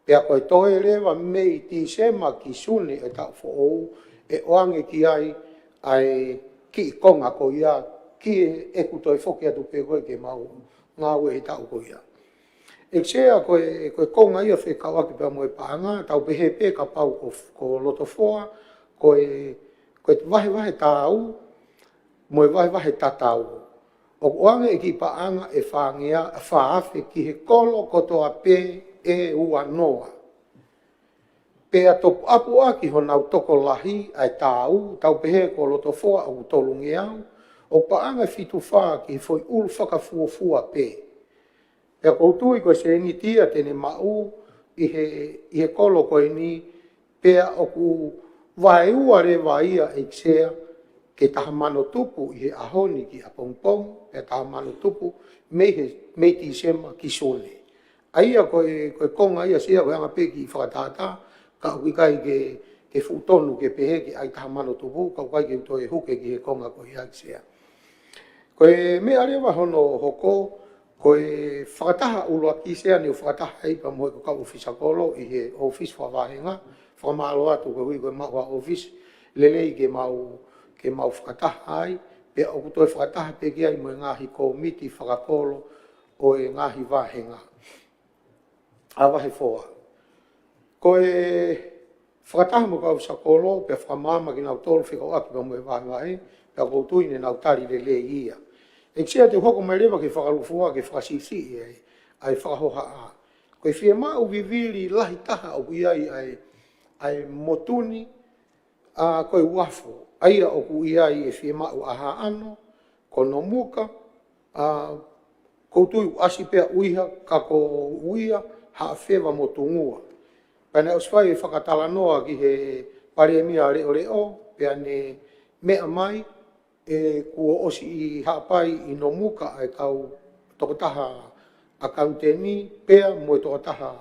Pea ko e toe leva mei Tīsema ki Sune e taʻu foʻou, ʻe ʻoange ki ai ʻa e kiʻi konga ko ia, ki he ʻeku toe foki atu pē ko ē ke mau ngāue he taʻu ko ia. ʻEiki Sea, ko e, ko e konga ia fekauʻaki pea mo e paʻanga, tau pehē pē kapau ko, ko Lotofoa, ko e, ko e vahevahe tāu, mo e vahevahe tatau. ʻOku ʻoange e kiʻi paʻanga ʻe fāngea, fā afe ki he kolo kotoa pē ʻe ua noa. Pea topuʻapuʻaki honau tokolahi ʻa e tāu, tau pehē ko Lotofoa ʻoku tolungeau, ʻoku paʻanga fitu fā ki he foʻi ʻulu fakafuofua pē. Pea ʻoku ou tui ko e sēniti ia te ne maʻu ʻi he, ʻi he kolo ko eni, pea ʻoku vaeua leva ia ʻEiki Sea ke taha mano tupu ʻi he ʻaho ni ki ʻapongipongi, pea taha mano tupu mei he, mei Tīsema ki Sune. ʻA ia ko e, ko e konga ia Sea ko e anga pē kiʻi fakatātā, ka ʻoku ʻikai ke, ke fuʻu tonu ke pehē ke ʻai taha mano tupu, ka ʻoku ʻikai ke u toe huke ki he konga ko ia ʻEiki Sea. Ko e meʻa leva hono hoko, ko e fakataha ʻuluaki Sea ne u fakataha ai pea mo e kau ʻōfisa kolo ʻi he ʻōfisi fakavāhenga, fakamālō atu koeʻuhi ko e maʻu ha ʻōfisi lelei ke mau, ke mau fakataha ai, pea ʻoku toe fakataha pē ki ai mo e ngaahi kōmiti fakakolo ʻo e ngaahi vāhenga. ʻA vahe foa. Ko e fakataha mo e kau ʻōfisa kolo, pea fakamaama kinautolu fekauʻaki pea mo e vahevahe, pea ʻoku ou tui ne nau tali lelei ia. ʻEiki Sea, te u hoko mai leva ki he fakalūkufua ke fakasiʻisiʻi ai, ʻa e fakahohaʻa. Ko e fiemaʻu vivili lahi taha ʻoku ʻi ai ʻa e, ʻa e motu ni, ʻa ko e uafu, ʻa ia ʻoku ʻi ai e fiemaʻu ʻa Haʻano, ko Nomuka, ʻa ʻoku ou tui ʻoku ʻasi pē ʻa ʻUiha, ka ko ʻUiha, Haʻafeva mo Tungua. Pea naʻe ʻosi fai e fakatalanoa ki he Palēmia Leʻoleʻo, pea ne meʻa mai, ʻe kuo ʻosi ʻi Haʻapai ʻi Nomuka ʻa e kau tokotaha ʻakauniteni, pea mo e tokotaha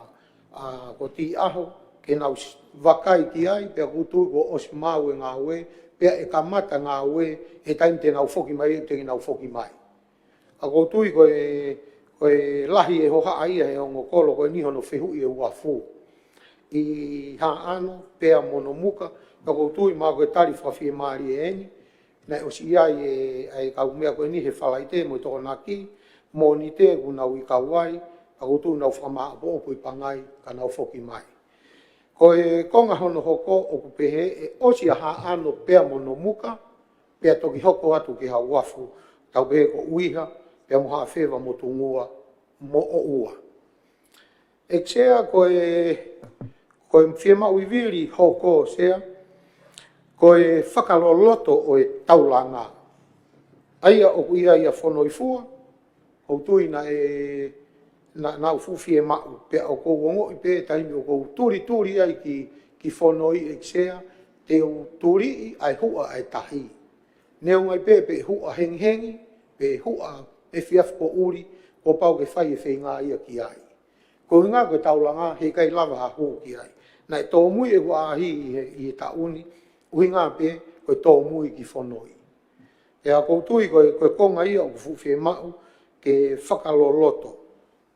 ʻa ko Tiʻaho, ke nau s-, vakai ki ai, pea ʻoku ou tui kuo ʻosi maʻu e ngāue, pea ʻe kamata ngāue, he taimi te nau foki mai, ʻe te nau foki mai. Ka ʻoku ou tui ko e, ko e lahi e hohaʻa ia he ongo kolo ko eni hono fehuʻi e uafu. ʻI Haʻano, pea mo Nomuka, ka ʻoku ou tui mahalo ko e tali fakafiemālie eni, naʻe ʻosi ʻi ai e, ʻa e kau meʻa ko eni he Falaite mo e Tokonaki, Mōnite kuo nau ʻi Kauai, ka ʻoku ou tui nau fakamāʻopoʻopo ʻi Pangai, ka nau foki mai. Ko e konga hono hoko ʻoku pehē ʻe ʻosi ʻa Haʻano pea mo Nomuka, pea toki hoko atu ki ha uafu, tau pehē ko ʻUiha, pea mo Haʻafeva mo Tungua, mo ʻUiha. ʻEiki Sea, ko e, ko e fiemaʻu vivili hoko Sea, ko e fakaloloto ʻo e taulanga. ʻA ia ʻoku ʻi ai ʻa Fonoifua, ʻoku ou tui naʻe, naʻa, naʻa ku fuʻu fiemaʻu, pea ʻoku ou ongoʻi pē taimi ʻoku ou tulituli ai ki, ki Fonoi ʻEiki Sea, te u tuliʻi ʻa e huʻa ʻa e tahi. Neongo ai pē pe huʻa hengihengi, pe huʻa efiafi poʻuli, kuo pau ke fai e feinga ia ki ai. Ko e ʻuhinga ko e taulanga, heʻikai lava ha hū ki ai. Naʻe tōmui ʻeku ʻaʻahi ʻi he, ʻi he taʻu ni, ʻuhinga pē, ko e tōmui ki fonoi. Pea ʻoku ou tui ko e, ko e konga ia ʻoku fuʻu fiemaʻu ke fakaloloto.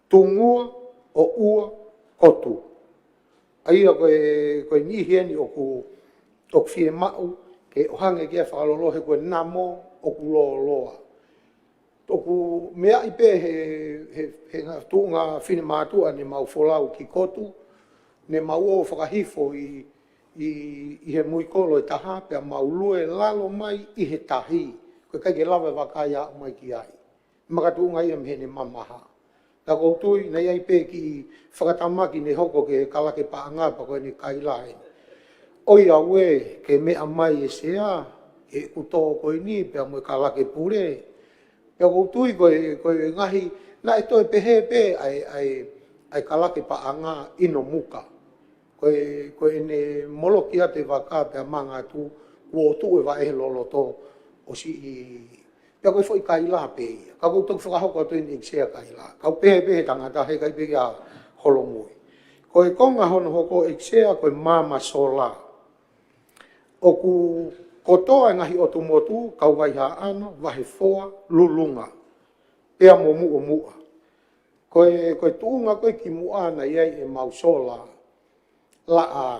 Tungua, ʻoʻua, kotu. ʻA ia ko e, ko e niʻihi eni ʻoku, ʻoku fiemaʻu ke ʻoange ke fakaloloto he ko e namo ʻoku lōloa. ʻOku meaʻi pē he, he, he ngaahi tuʻunga finemātuʻa ne mau folau ki kotu, ne mau ō fakahifo ʻi, ʻi, ʻi he muikolo ʻe taha, pea mau lue lalo mai ʻi he tahi, ko e ʻikai ke lava e vakai ʻo aʻu mai ki ai. Makatuʻunga ia mei heʻene mamaha. Ka ʻoku ou tui, naʻe ʻi ai pē kiʻi fakatamaki ne hoko ki he kalake paʻanga pea ko ʻene kaila eni. ʻOiauē, ke meʻa mai e sea, ʻeku tō ko eni, pea mo e kalake pule. Pea ʻoku ou tui ko e, ko e ngaahi, naʻe toe pehē pē ʻa e, ʻa e, ʻa e kalake paʻanga ʻi Nomuka. Ko e, ko ʻene moloki atu e vaka pea manga atu, kuo tuʻu e vaʻe he loloto ʻo siʻi. Pea ko e foʻi kaila pē ia. Ka ʻoku ou toki fakahoko atu eni ʻEiki Sea kaila. Kau pehē pē he tangata he ʻikai pē ia holomui. Ko e konga hono hoko ʻEiki Sea ko e maama sola. ʻOku kotoa e ngaahi ʻotu motu, kau Vaihāʻana, Vahefoa, Lulunga. Pea mo Muʻomuʻa. Ko e, ko e tuʻunga ko ē kimuʻa naʻe ʻi ai ʻemau sola laʻā.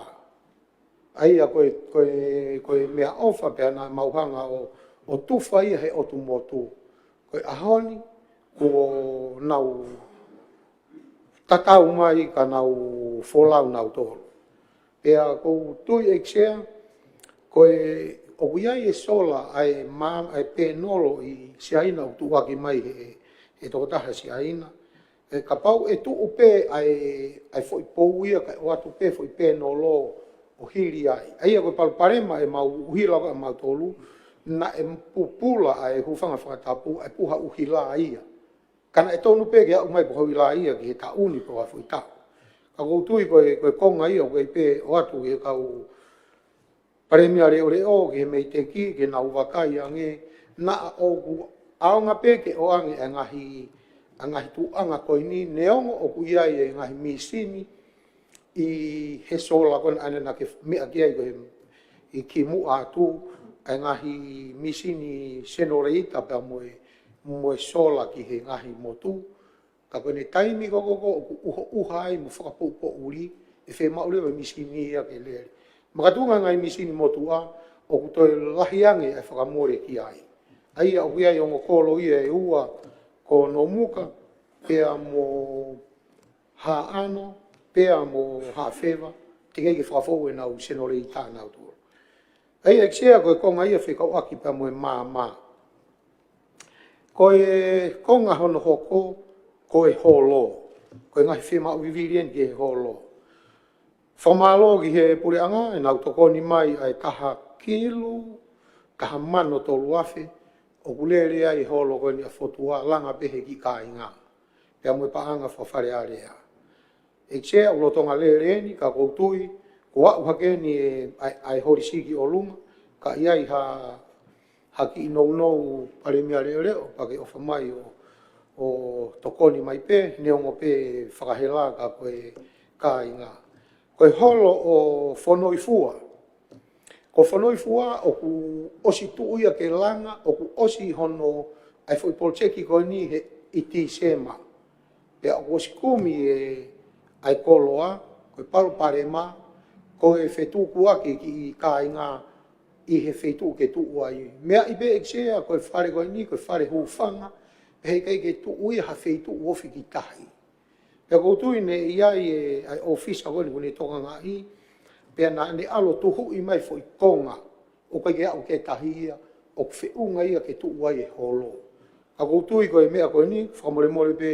ʻA ia ko e, ko e, ko e meʻaʻofa pea naʻa mau hanga ʻo, ʻo tufa ia he ʻotu motu. Ko e ʻaho ni, kuo nau tatau mai ka nau folau nautolu. Pea ʻoku ou tui ʻEiki Sea, ko e ʻoku ʻi ai e sola ʻa e ma-, ʻa e pēnolo ʻi Siaina ʻoku tuʻuaki mai he, he tokotaha Siaina. ʻE kapau ʻe tuʻu pē ʻa e, ʻa e foʻi pou ia kae ʻoatu pē foʻi pēnolo ʻo hili ai. ʻA ia ko e palopalema ʻemau ʻuhila ko ē ʻamautolu, naʻe pupula ʻa e hūfanga fakatapu, ʻa e puha ʻuhila ia. Ka naʻe tonu pē ke aʻu mai pē ʻuhila ia ki he taʻu ni pe ko ha foʻi taʻu. Ka ʻoku ou tui ko e, ko e konga ia ʻoku ʻi ai pē ʻoatu ki he kau Palēmia leʻoleʻo, ki he MEIDECC, ke nau vakai ange, naʻa ʻoku ʻaonga pē ke ʻoange e ngaahi, ʻa e ngaahi tuʻunga ko eni, neongo ʻoku ʻi ai e ngaahi mīsini ʻi he sola ko ena naʻa ke meʻa ki ai ko ē ʻi kimuʻa atu, ʻa e ngaahi mīsini senoleita pea mo e, mo e sola ki he ngaahi motu. Ka ko ʻene taimi ko ē ko ē ʻoku ʻuhoʻuha ai mo fakapoʻupoʻuli, ʻe fiemaʻu leva e mīsini ia ke lele. Makatuʻunga ngaahi mīsini motuʻa, ʻoku toe lahi ange e fakamole ki ai. ʻA ia ʻoku ʻi ai ongo kolo ia ʻe ua, ko Nomuka, pea mo Haʻano, pea mo Haʻafeva, teʻeki ke fakafou ʻenau senoleita nautolu. ʻA ia ʻEiki Sea ko e konga ia fekauʻaki pea mo e maama. Ko e konga hono hoko, ko e holo. Ko e ngaahi fiemaʻu vivili eni ki he holo. Fakamālō ki he puleʻanga, ʻenau tokoni mai ʻa e taha kilu, taha mano tolu afe, ʻoku lele ai e holo ko eni ʻa Fotua, langa pē he kiʻi kāinga. Pea mo e paʻanga fakafalealea. ʻEiki Sea, ʻoku lolotonga lele eni, ka ʻoku ou tui, kuo aʻu hake eni e, ʻa e, ʻa e holisiki ʻolunga, ka ʻi ai ha, ha kiʻi nounou Palēmia leʻoleʻo, pea ke ʻofa mai ʻo, ʻo tokoni mai pē, neongo pē fakahela ka ko e kāinga. Ko e holo ʻo Fonoifua, Ko Fonoifua ʻoku ʻosi tuʻu ia ke langa, ʻoku ʻosi hono ʻa e foʻi poloteki ko eni he ʻi Tīsema. Pea ʻoku ʻosi kumi e ʻa e koloa, ko e palopalema, ko e fetukuaki kiʻi kāinga ʻi he feituʻu ke tuʻu ai. Meʻa ʻi pē ʻEiki Sea, ko e fale ko eni, ko e fale hūfanga, pea heʻikai ke tuʻu ia ha feituʻu ofi ki tahi. Pea ʻoku ou tui naʻe ʻi ai e, ʻa e ʻōfisa ko eni kuo ne tokangaʻi, pea naʻa ne ʻalu ʻo tuhuʻi mai foʻi konga, ʻoku ʻikai ke aʻu ki tahi ia, ʻoku feʻunga ia ke tuʻu ai e holo. Ka ʻoku ou tui ko e meʻa ko eni, fakamolemole pē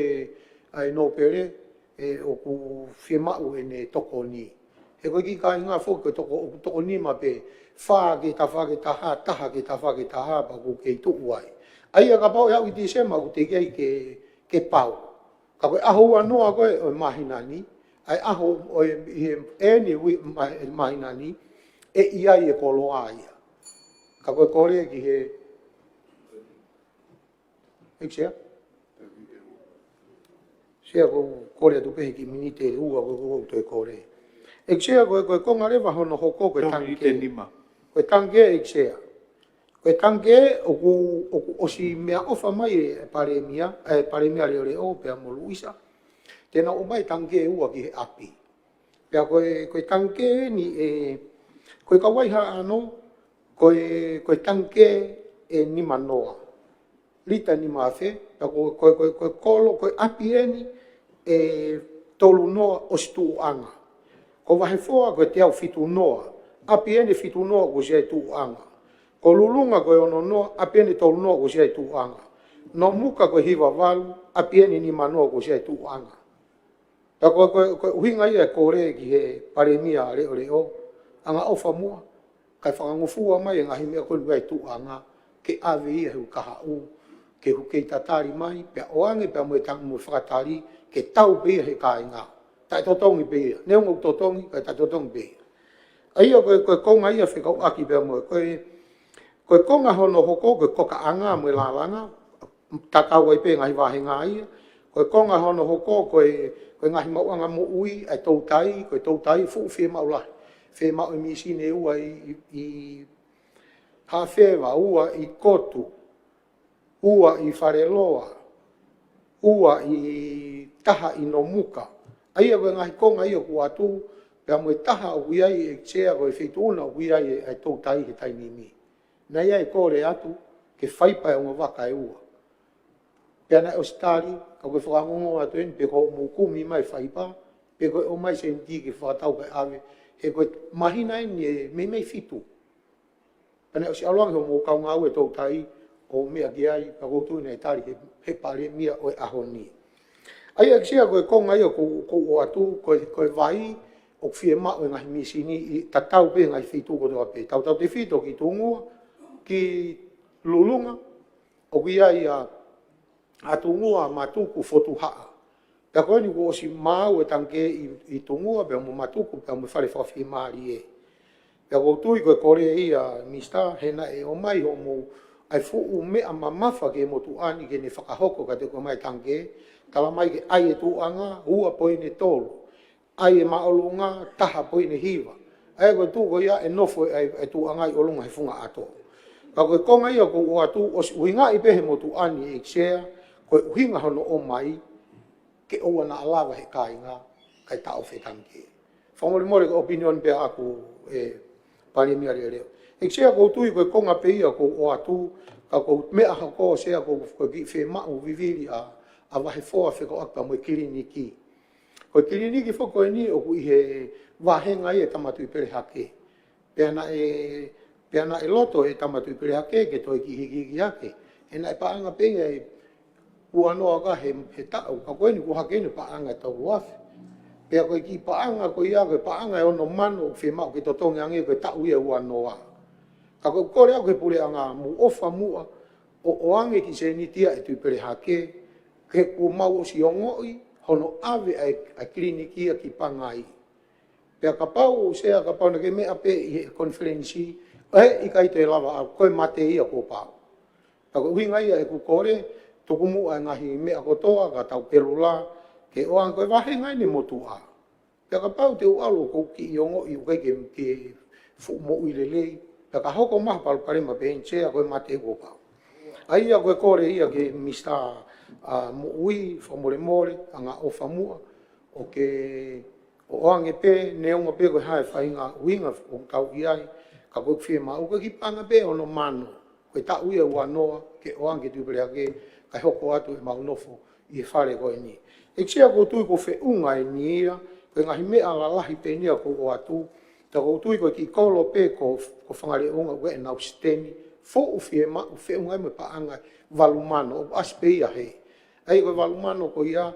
ʻa e nōpele, ʻe ʻoku fiemaʻu ʻene tokoni. He ko e kiʻi kāinga foki ko e toko, ʻoku toko nima pē, fā ki he tafaʻaki ʻe taha, taha ki he tafaʻaki ʻe taha, pea ʻoku kei tuʻu ai. ʻA ia kapau ʻe aʻu ʻi Tīsema ʻoku teʻeki ai ke, ke pau. Ka ko e ʻaho ua noa ko ē ʻo e māhina ni, ʻa e ʻaho ʻo e, ʻi he ʻeni ʻo e mā-, māhina ni, ʻe ʻi ai e koloa ia. Ka ko e kole ki he, ʻEiki Sea? Sea, ko e kole atu pē he kiʻi miniti ʻe ua ko e, ko e, ko e kole. ʻEiki Sea, ko e, ko e konga leva hono hoko ko e Tau tangi miniti ʻe nima. Ko e tangikē, ʻEiki Sea. Ko e tangikē ʻoku, ʻoku ʻosi meʻaʻofa mai e Palēmia, e Palēmia Leʻoleʻo pea mo Luisa. Te nau ʻomai tangikē ua ki he ʻapi. Pea ko e, ko e tangikē ni ē, ko e kau ai haʻano, ko e, ko e tangikē ʻe nima noa. Lita nima afe, pea ko, ko, ko, ko e kolo, ko e ʻapi eni ʻe tolu noa ʻosi tuʻuʻanga. Ko Vahefoa ko e teau fitu noa, ʻapi eni ʻe fitu noa kuo ʻosi ai tuʻuʻanga. Ko Lulunga ko e ono noa, ʻapi eni ʻe tolu noa kuo ʻosi ai tuʻuʻanga. Nomuka ko e hiva valu, ʻapi eni ʻe nima noa kuo ʻosi ai tuʻuʻanga. Pea ko, ko, ko e ʻuhinga ia e kole ki he Palēmia Leʻoleʻo, angaʻofa muʻa, kae fakangofua mai e ngaahi meʻa ko eni ʻoku ʻi ai e tuʻuʻanga, ke ʻave ia he ʻū kahaʻu, ke ʻoua ʻe kei tatali mai, pea ʻoange pea mo e tang-, mo e fakatali, ke tau pē ia he kāinga. Taʻetotongi pē ia, neongo ʻoku totongi, kae taʻetotongi pē ia. ʻA ia ko e, ko e konga ia fekauʻaki pea mo e, ko e, ko e konga hono hoko, ko e kokaʻanga mo e lālanga, tatau ai pē ngaahi vāhenga ia. Ko e konga hono hoko, ko e, ko e ngaahi maʻuʻanga moʻui ʻa e toutai, ko e toutai fuʻu fiemaʻu lahi. Fiemaʻu e mīsini ʻe ua ʻi, ʻi, ʻi Hafeva, ua ʻi Kotu, ua ʻi Faleloa, ua ʻi, taha ʻi Nomuka. ʻA ia ko e ngaahi konga ia ʻoku ʻoatu, pea mo e taha ʻoku ʻi ai, ʻEiki Sea, ko e feituʻu na ʻoku ʻi ai e, e toutai he taimi ni. Naʻe ʻi ai e kole atu ke faipa e ongo vaka ʻe ua. Pea naʻe ʻosi tali, ka ko e fakangongo atu eni pe ko hoʻomou kumi mai faipa, pe ko e ʻomai seniti ke fakatau kae ʻave, he ko e māhina eni ʻe meimei fitu. Pea naʻe ʻosi ʻalu ange hoʻomou kaungāue toutai ʻo meʻa ki ai, ka ʻoku ou tui naʻe tali he, he Palēmia ʻo e ʻaho ni. ʻA ia, ʻEiki Sea, ko e konga ia ʻoku, ʻoku ʻoatu, ko e, ko e vai, ʻoku fiemaʻu e ngaahi mīsini ʻi tatau pē ngaahi feituʻu kotoa pē. Tautautefito ki Tungua, ki Lulunga, ʻoku ʻi ai ʻa, ʻa Tungua, Matuku, Fotuhaʻa. Pea ko eni kuo ʻosi maau e tangikē ʻi, ʻi Tungua, pea mo Matuku, pea mo e fale fakafiemālie. Pea ʻoku ou tui ko e kole ia, Minisitā, he naʻe ʻomai hoʻomou, ʻa e fuʻu meʻa mamafa ki he motuʻa ni ke ne fakahoko kiate koe ʻomai e tangikē, tala mai ke ʻai e tuʻuʻanga, ua poini tolu. ʻAi e māʻolunga, taha poini hiva. ʻA ia ko e tuʻu ko ia ʻe nofo ai e tuʻuʻanga ʻi ʻolunga he funga ʻato. Ka ko e konga ia ʻoku ou ʻoatu, ʻosi ʻuhingaʻi pē he motuʻa ni, ʻEiki Sea, ko e ʻuhinga hono ʻomai, ke ʻoua naʻa lava he kāinga, kae taʻofi e tangikē. Fakamolemole ko e ʻopinioni pē ʻaʻaku, ʻe Palēmia Leʻoleʻo. ʻEiki Sea, ʻoku ou tui ko e konga pē ia ʻoku ou ʻoatu, ka ko e meʻa hoko, Sea, ko e, ko e kiʻi fiemaʻu vivili ʻa, ʻa Vahefoa fekauʻaki pea mo e kiliniki. Ko e kiliniki foki ko eni ʻoku ʻi he vāhenga ia ʻa e Tama Tuʻi Pelehake. Pea naʻe, pea naʻe loto e Tama Tuʻi Pelehake ke toe kiʻi hikihiki hake. He naʻe paʻanga pē ia ʻe ua noa ka he, he taʻu, ka ko eni kuo hake eni paʻanga ʻe tolu afe. Pea ko e kiʻi paʻanga ko ia, ko e paʻanga ʻe ono mano ʻoku fiemaʻu ke totongi ange ko e taʻu ia ʻe ua noa. Ka ko e kole ʻaʻaku ki he puleʻanga, mou ʻofa muʻa ʻo ʻoange kiʻi seniti ia ʻe Tuʻi Pelehake, ke kuo mau ʻosi ongoʻi hono ʻave ʻa e, ʻa e kiliniki ia ki Pangai. Pea kapau, Sea, kapau naʻa ke meʻa pē ʻi he konifelenisi, ʻe ʻikai toe lava ʻalu, ko e mate ia kuo pau. Ka ko e ʻuhinga ia ʻeku kole, tuku muʻa e ngaahi meʻa kotoa, ka tau pelula, ke ʻoange ko e vāhenga eni e motuʻa. Pea kapau te u ʻalu ʻoku ou kiʻi ongoʻi ʻoku ʻikai ke, ke fuʻu moʻui lelei, pea ka hoko mai ha palopalema pehē ni, Sea, ko e mate kuo pau. ʻA ia ko e kole ia ki he Minisitā, ʻa, Moʻui, fakamolemole, angaʻofa muʻa, ʻo ke ʻoange pē, neongo pē ko e hā e faʻahinga ʻuhinga ʻoku tau ʻi ai, ka ko e fiemaʻu ko e kiʻi paʻanga pē ʻe ono mano, ko e taʻu ia ʻe ua noa, ke ʻoange ki Tuʻi Pelehake, kae hoko atu ʻemau nofo ʻi he fale ko eni. ʻEiki Sea, ʻoku ou tui ko e feʻunga eni ia, ko e ngaahi meʻa lalahi pē eni ia ʻoku ou ʻoatu, ka ʻoku ou tui ko e kiʻi kolo pē ko, ko Fangaleʻounga ʻoku ʻi ai ʻenau siteni, fuʻu fiemaʻu, feʻunga ia mo e paʻanga ʻe valu mano, ʻoku ʻasi pē ia he. ʻA ia ko e valu mano ko ia,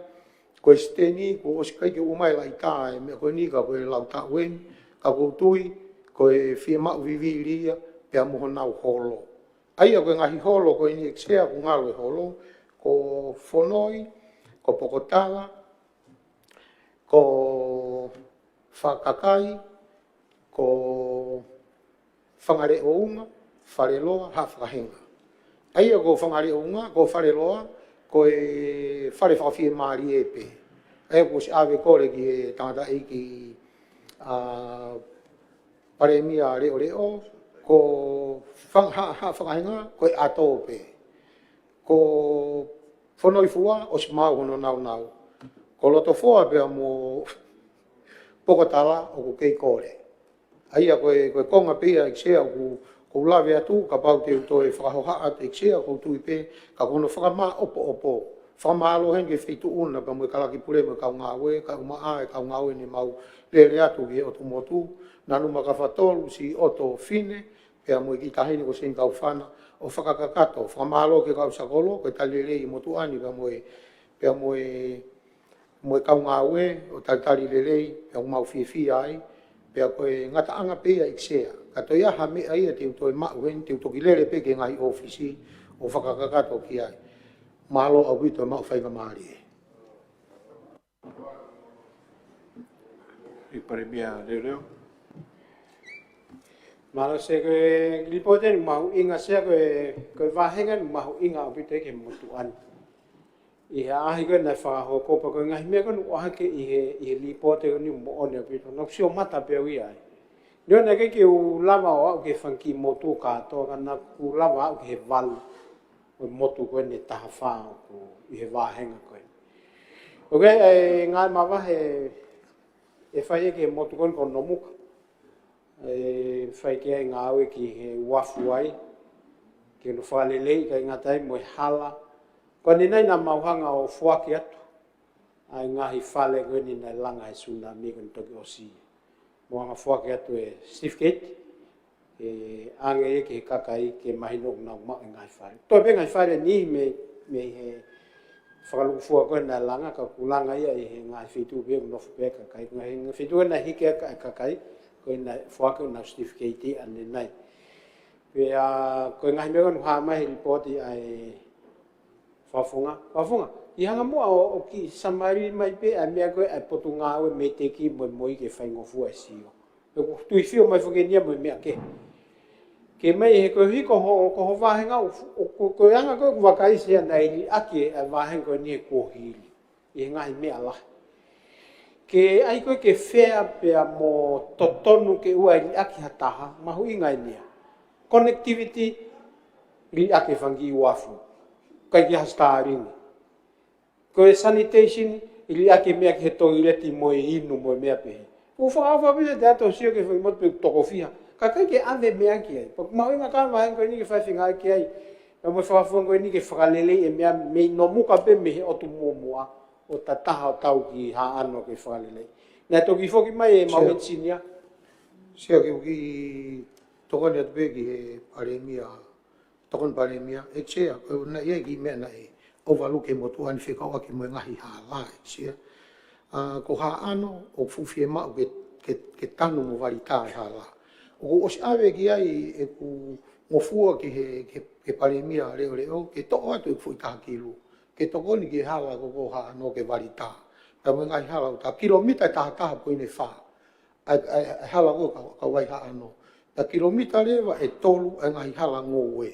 ko e siteni, kuo ʻosi ʻikai ke ʻomai laʻitā e meʻa ko eni ka ko e lau taʻu eni, ka ʻoku ou tui, ko e fiemaʻu vivili ia, pea mo honau holo. ʻA ia ko e ngaahi holo ko eni, ʻEiki Sea, ʻoku ngalo e holo, ko Fonoi, ko Pokotala, ko Fakakai, ko Fangaleʻounga, Faleloa, Haʻa Fakahenga. ʻA ia ko Fangaleʻounga, ko Faleloa, ko e fale fakafiemālie pē. ʻA ia kuo ʻosi ʻave kole ki he tangataʻeiki, ʻa, Palēmia Leʻoleʻo, Ko Fang-, ha, ha Fakahenga, ko e ʻato pē. Ko Fonoifua, ʻosi maʻu hono naunau. Ko Lotofoa pea mo Pokotala ʻoku kei kole. ʻA ia ko e, ko e konga pē ia ʻEiki Sea ʻoku, ʻoku ou lave atu, kapau te u toe fakahohaʻa ʻEiki Sea, ʻoku ou tui pē, ka ko hono fakamāʻopoʻopo. Fakamālō heni ki he Feituʻuna pea mo e Kalaki Pule mo e kau ngāue, kae ʻumaʻā e kau ngāue ne mau lele atu ki he ʻotu motu, Nanumakafatolu, Siʻoto, Fine, pea mo e kiʻi taʻahine ko Seni Kaufana, ʻo fakakakato, fakamālō ki he kau Usa Kolo, ko e tali lelei e motuʻa ni pea mo e, pea mo e, mo e kau ngāue, ʻo talitali lelei, pea ʻoku mau fiefia ai, pea ko e ngataʻanga pē ia ʻEiki Sea. Ka toe ʻi ai ha meʻa ia te u toe maʻu heni, te u toki lele pē ki he ngaahi ʻōfisi, ʻo fakakakato ki ai. Mālō ʻaupito e maʻu faingamālie. ʻE Palēmia Leoleo. Mālō Sea, ko e lipooti ni mahuʻinga Sea, ko e, ko e vāhenga ni mahuʻinga ʻaupito ia ki he motuʻa ni. ʻI he ʻaho ko ē naʻe fakahoko pea ko e ngaahi meʻa ko ē naʻe ʻohake ʻi he, ʻi he lipooti ko eni moʻoni ʻaupito. Naʻá ku sio mata pē au ia ai. Neongo naʻe ʻikai ke u lava ʻo aʻu ki he fanga kiʻi motu kātoa, ka naʻá ku lava aʻu ki he valu ʻo e motu ko eni ʻe taha fā ʻoku ʻi he vāhenga ko eni. ʻOku ʻi ai e ngaahi mavahe ʻe fai ki he motu ko eni ko Nomuka. ʻE fai ki ai e ngāue ki he uafu ai, ke nau fakaleleiʻi kae ngata ai mo e hala. Ko eni nai naʻa mau hanga ʻo foaki atu ʻa e ngaahi fale ko eni naʻe langa he sunami ko eni toki ʻosi. Mo hanga foaki atu e certificate, ʻe ʻange ia ki he kakai ke mahino ʻoku nau maʻu e ngaahi fale. Toe pē ngaahi fale ni mei, mei he fakalukufua ko ē naʻe langa, ka ʻoku langa ia ʻi he ngaahi feituʻu pē ʻoku nofo pē kakai. Ngaahi, ngaahi feituʻu naʻe hiki ai e kakai, ko ē naʻe foaki ʻenau certificate ʻanenai. Pea ko e ngaahi meʻa ko eni naʻe hā mai he lipooti ʻa e Fakafofonga, Fakafofonga. ʻI hanga muʻa ʻo, ʻo kiʻi summary mai pē ʻa e meʻa ko ē ʻa e potungāue mei he teki mo e MOI ke faingofua e sio. Pea ʻoku tuifio mai foki eni ia mo e meʻa kehe. Ke mai he koeʻuhi ko ho, ko ho vāhenga ʻo, ʻo, ko, ko e anga ko ē ʻoku vakai Sea naʻe liʻaki ʻa e vāhenga ko eni he kuohili. ʻI he ngaahi meʻa lahi. Ke ʻai ko ē ke fair pea mo totonu ke ʻoua ʻe liʻaki ha taha, mahuʻinga eni ia. Connectivity, liʻaki e fanga kiʻi uafu. ʻIkai ke ʻi ai ha Starlink. Ko e sanitation, liʻaki e meʻa ki he toileti mo e inu mo e meʻa pehē. ʻOku fakaʻofa pē te ʻalu ʻo sio ki he fanga motu pe ʻoku toko fiha. Ka ʻikai ke ʻave meʻa ki ai. Pea ʻoku mahuʻinga e vāhenga ko eni ke fai e feinga ki ai. Pea mo e Fakafofonga ko eni ke fakaleleiʻi e meʻa mei Nomuka pē mei he ʻotu muʻomuʻa ʻo tataha ʻo tau ki Haʻano ke fakaleleiʻi. Naʻe toki foki mai e mau Sea. Engineer. Sea, ke u kiʻi tokoni atu pē ki he Palēmia, Tokoni Palēmia, ʻEiki Sea, ko e naʻe ʻi ai e kiʻi meʻa naʻe overlook he motuʻa ni fekauʻaki mo e ngaahi hala, ʻEiki Sea. ʻA, ko Haʻano, ʻoku fuʻu fiemaʻu ke, ke, ke tanu mo valitā e hala. ʻOku ʻosi ʻave ki ai ʻeku ngofua ki he, ki he, ki he Palēmia Leʻoleʻo, ke toʻo atu ʻeku foʻi taha kilu. Ke tokoni ki he hala ko ē ko Haʻano ke valitā. Pea mo e ngaahi hala ʻoku taha kilomita ʻe taha taha poini fā. ʻA e, ʻa e, ʻa e hala ko ē ka, ka ʻi ai Haʻano. Pea kilomita leva ʻe tolu ʻa e ngaahi hala ngoue.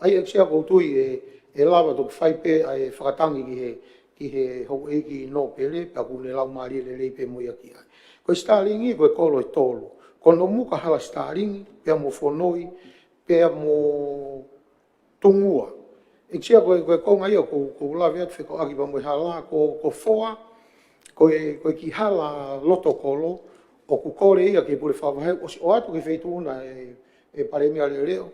ʻA ia ʻEiki Sea ʻoku ou tui ʻe, ʻe lava toki fai pē ʻa e fakatangi ki he, ki he houʻeiki Nōpele, pea ʻoku ne laumālie lelei pē mo ia ki ai. Ko e Starlink ko e kolo ʻe tolu. Ko Nomuka hala Starlink, pea mo Fonoi, pea mo Tungua. ʻEiki Sea ko e, ko e konga ia ʻoku, ʻoku ou lave atu fekauʻaki pea mo e hala, ko, ko Foa, ko e, ko e kiʻi hala loto kolo, ʻoku kole ia ki he Pule Fakavahe, ʻosi ʻoatu ki he Feituʻuna ʻe, ʻe Palēmia Leʻoleʻo,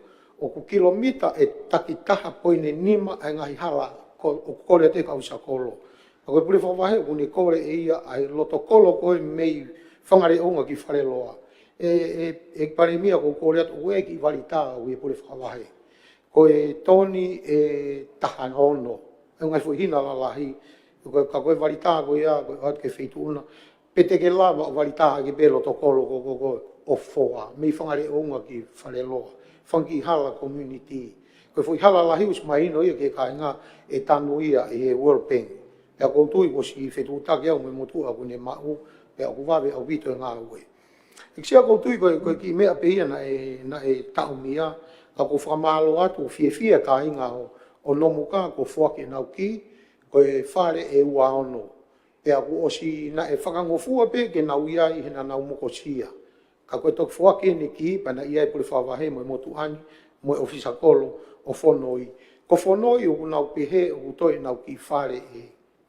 ʻoku kilomita ʻe takitaha poini nima ʻa e ngaahi hala, ko, ʻoku kole atu ʻe he kau Usa Kolo. Ka ko e Pule Fakavahe, ʻoku ne kole ʻe ia ʻa e loto kolo ko ē mei Fangaleʻounga ki Faleloa. ʻE, ʻe, ʻe Palēmia ʻoku ou kole atu ʻoku ʻi ai e kiʻi valitā ʻi he Pule Fakavahe. Ko e toni ʻe taha ono. ʻE ngaahi foʻi hina lalahi. Ko e, ka ko e valitā ko ia, ko e ʻoatu ki he Feituʻuna. Pe te ke lava ʻo valitā ʻaki pē loto kolo ko, ko, ko, ʻo Foa. Mei Fangaleʻounga ki Faleloa. Fanga kiʻi hala community. Ko e foʻi hala lahi ʻosi mahino ia ki he kāinga ʻe tanu ia ʻe he World Bank. Pea ʻoku ou tui kuo ʻosi fetuʻutaki au mo e motuʻa ʻoku ne maʻu, pea ʻoku vave ʻaupito e ngāue. ʻEiki Sea ʻoku ou tui ko e, ko e kiʻi meʻa pē ia naʻe, naʻe taʻomia, ka ʻoku ou fakamālō atu, fiefia e kāinga ʻo, ʻo Nomuka, kuo foaki ʻenau kī, ko e fale ʻe ua ono. Pea kuo ʻosi naʻe fakangofua pē ke nau ʻi ai he naʻa nau mokosia. Ka ko e toki foaki ʻeni ki, pea naʻe ʻi ai e pule fakavahe mo e motuʻa ni, mo e ʻofisa kolo ʻo Fonoi. Ko Fonoi ʻoku nau pehē ʻoku toe ʻenau kiʻi fale ʻe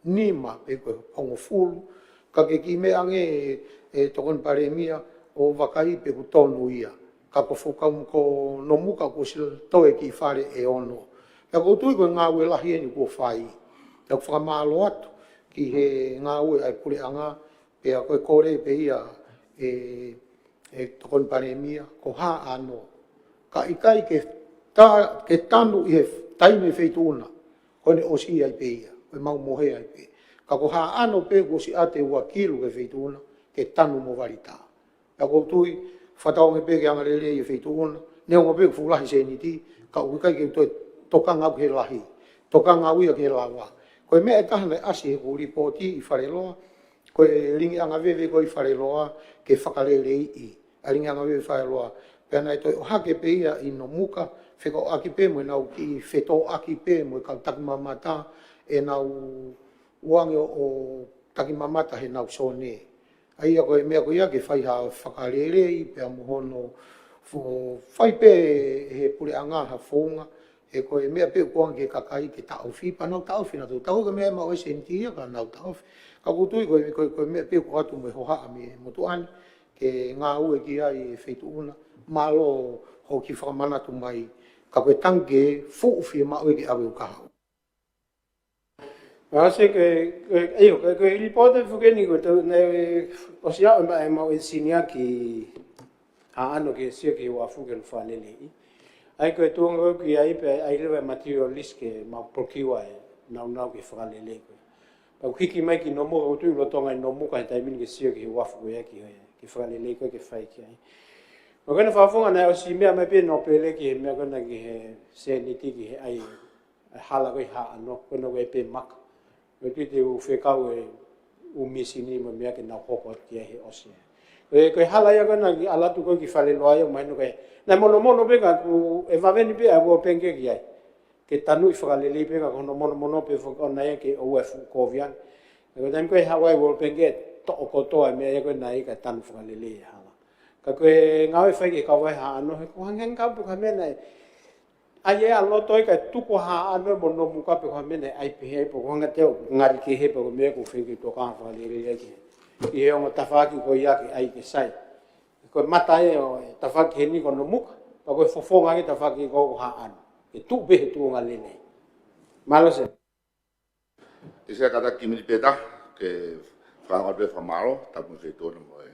nima pe ko e hongofulu, ka ke kiʻi meʻa ange ʻe, ʻe Tokoni Palēmia ʻo vakai pe ʻoku tonu ia. Ka ko Fokau mo ko Nomuka kuo ʻosi toe kiʻi fale ʻe ono. Pea ʻoku ou tui ko e ngāue lahi ʻeni kuo fai. Pea ʻoku fakamālō atu ki he ngāue ʻa e puleʻanga, pea ko e kole pē ia ʻe, ʻe Tokoni Palēmia, ko Haʻano. Ka ʻikai ke ta-, ke tanu ʻi he taimi ʻe feituʻuna, ko ʻene ʻosi ai pē ia, ko e mau mohe ai pē. Ka ko Haʻano pē kuo ʻosi ʻoatu ua kilu ki he feituʻuna, ke tanu mo valita. Pea ʻoku ou tui, fakatauange pē ke angalelei e feituʻuna, neongo pē ʻoku fuʻu lahi sēniti, ka ʻoku ʻikai ke toe tokanga au ki he lahi, tokanga au ia ki he lava. Ko e meʻa ʻe taha naʻe ʻasi he ʻeku lipooti ʻi Faleloa, ko e lingiʻanga veve ko ē ʻi Faleloa ke fakaleleiʻi, ʻa e lingiʻanga veve ʻi Faleloa. Pea naʻe toe ʻohake pē ia ʻi Nomuka, fekauʻaki pē mo ʻenau kiʻi fetōʻaki pē mo e kau takimamata, ʻenau ʻoange ʻo, ʻo takimamata heʻenau sone. ʻA ia ko e meʻa ko ia ke fai ha fakalelei pea mo hono fo-, fai pē he puleʻanga ha founga, he ko e meʻa pē ʻoku ʻoange ki he kakai ke taʻofi, pea nau taʻofi nautolu. Taʻofi ko e meʻa ʻe maʻu ai e sēniti ia ka nau taʻofi. Ka ʻoku ou tui ko e, ko e, ko e meʻa pē ʻoku ʻoatu mo e hohaʻa mei he motuʻa ni, ke ngāue ki ai e feituʻuna, mālō hoʻo kiʻi fakamanatu mai, ka ko e tangi ke fuʻu fiemaʻu ia ke ʻave ʻo kahaʻu. Mālō Sea, ko e, ko e, ʻio, ko e, ko e lipooti foki ʻeni ko e tau, naʻe ʻosi ʻaʻu e ma-, e mau ʻenisinia ki Haʻano ke sio ki he uafu ke nau fakaleleiʻi. ʻA ia ko e tuʻunga ko ē ki ai pē ʻa e leva e material list ke mau procure e nāunau ke fakalelei ko ē. Pea ʻoku hiki mai ki Nomuka, ʻoku ou tui ʻoku lolotonga ʻi Nomuka he taimi ni ke sio ki he uafu ko ia ki he, ke fakalelei ko ē ke fai ki ai. Pea ko ʻena fakafofonga naʻe ʻosi meʻa mai pē Nōpele ki he meʻa ko ena ki he sēniti ki he ʻai e hala ko ē ʻi Haʻano, ko ena ko e pē maka. Ko e tui te u fekau e ʻū misini mo e meʻa ke nau hoko atu ki ai he ʻosi. Ko e, ko e hala ia ko ena ki ʻalu atu ko ē ki Faleloa ia, mahino ko e, naʻe monomono pē ka ʻoku, ʻe vave ni pē ʻa e World Bank ki ai. Ke tanuʻi fakalelei pē ka ko hono monomono pē foki ʻona ia ke ʻoua ʻe fuʻu kovi ange. Ko e taimi ko ē ʻe haʻu ai e World Bank ke toʻo kotoa e meʻa ia ko ena ia kae tanu fakalelei e hala. Ka ko e ngāue ʻe fai ki he kauvai Haʻano he ʻoku hangehangē ka pe ko ha meʻa naʻe ʻai ʻe he loto ia kae tuku ʻa Haʻano mo Nomuka pe ko ha meʻa naʻe ʻai pehē ai pe ko e hanga ʻe he ʻoku ngali kehe pe ko e meʻa ʻoku feinga ke tokanga fakalelei ai ki he, ki he ongo tafaʻaki ko ia ke ʻai ke sai. Ko e mata ia ʻo e tafaʻaki heni ko Nomuka, pea ko e fofonga ia e tafaʻaki ko ē ko Haʻano. Ke tuʻu pē he tuʻunga lelei. Mālō Sea. ʻIo Sea, kātaki miniti pē ʻe taha, ke fakaʻaonga pē fakamālō, tapu mo e feituʻu mo e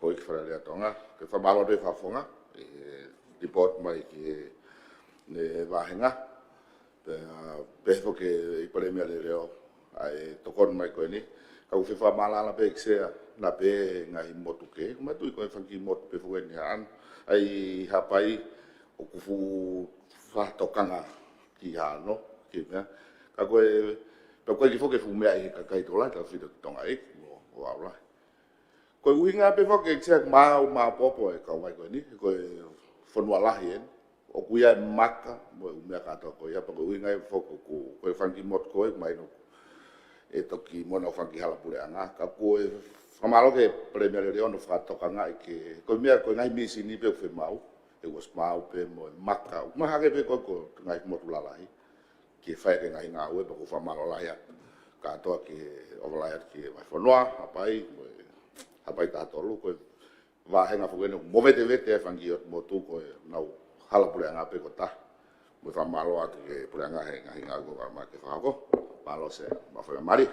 houʻeiki Fale-Alea Tonga, ke fakamālō pē fakafofonga, ʻi he report mai ki he, ne vāhenga, pea, pea pehē foki ʻe he Palēmia Leleʻo, ʻa e tokoni mai ko eni, ka ʻoku fefakamaʻalaʻala pē ʻEiki Sea, naʻa pē ngaahi motu kehe, ʻoku mau tui ko e fanga kiʻi motu pē foki eni Haʻano, ʻa ia ʻi Haʻapai, ʻoku fuʻu fakatokanga ki Haʻano, ki he meʻa. Ka ko e, ka ko e kiʻi foki e fuʻu meʻa ʻi he kakai tokolahi, tautefito ki Tonga ʻEiki, mo, mo Aulahi. Ko e ʻuhinga pē foki ʻEiki Sea mau, mau popo e kauvai ko eni, ko e fonua lahi eni. ʻOku ʻi ai e maka, mo e ʻū meʻa kātoa ko ia, pea ko e ʻuhinga ia foki ʻoku, ko e fanga kiʻi motu ko ē, mahino ʻe toki mo ʻenau fanga kiʻi hala puleʻanga. Ka ko e fakamālō ki he Palēmia Leleʻo hono fakatokangaʻi ke, ko e meʻa ko e ngaahi misini pē ʻoku fiemaʻu, ʻe ʻosi maʻu pē mo e maka. ʻOku mahaki pē ko e, ko e ngaahi motu lalahi. Ke fai ki he ngaahi ngāue, pea ʻoku fakamālō lahi atu. Kātoa ki he, ʻofa lahi atu ki he Vahefonua, Haʻapai, mo e Haʻapai taha tolu, ko e vāhenga foki eni ʻoku movetevete ai e fanga kiʻi motu ko ʻenau hala puleʻanga pē ko e taha. Mo e fakamālō atu ki he puleʻanga he ngaahi ngāue ko ē ʻoku ʻamanaki ke fakahoko. Mālō Sea, mo e fakamālō.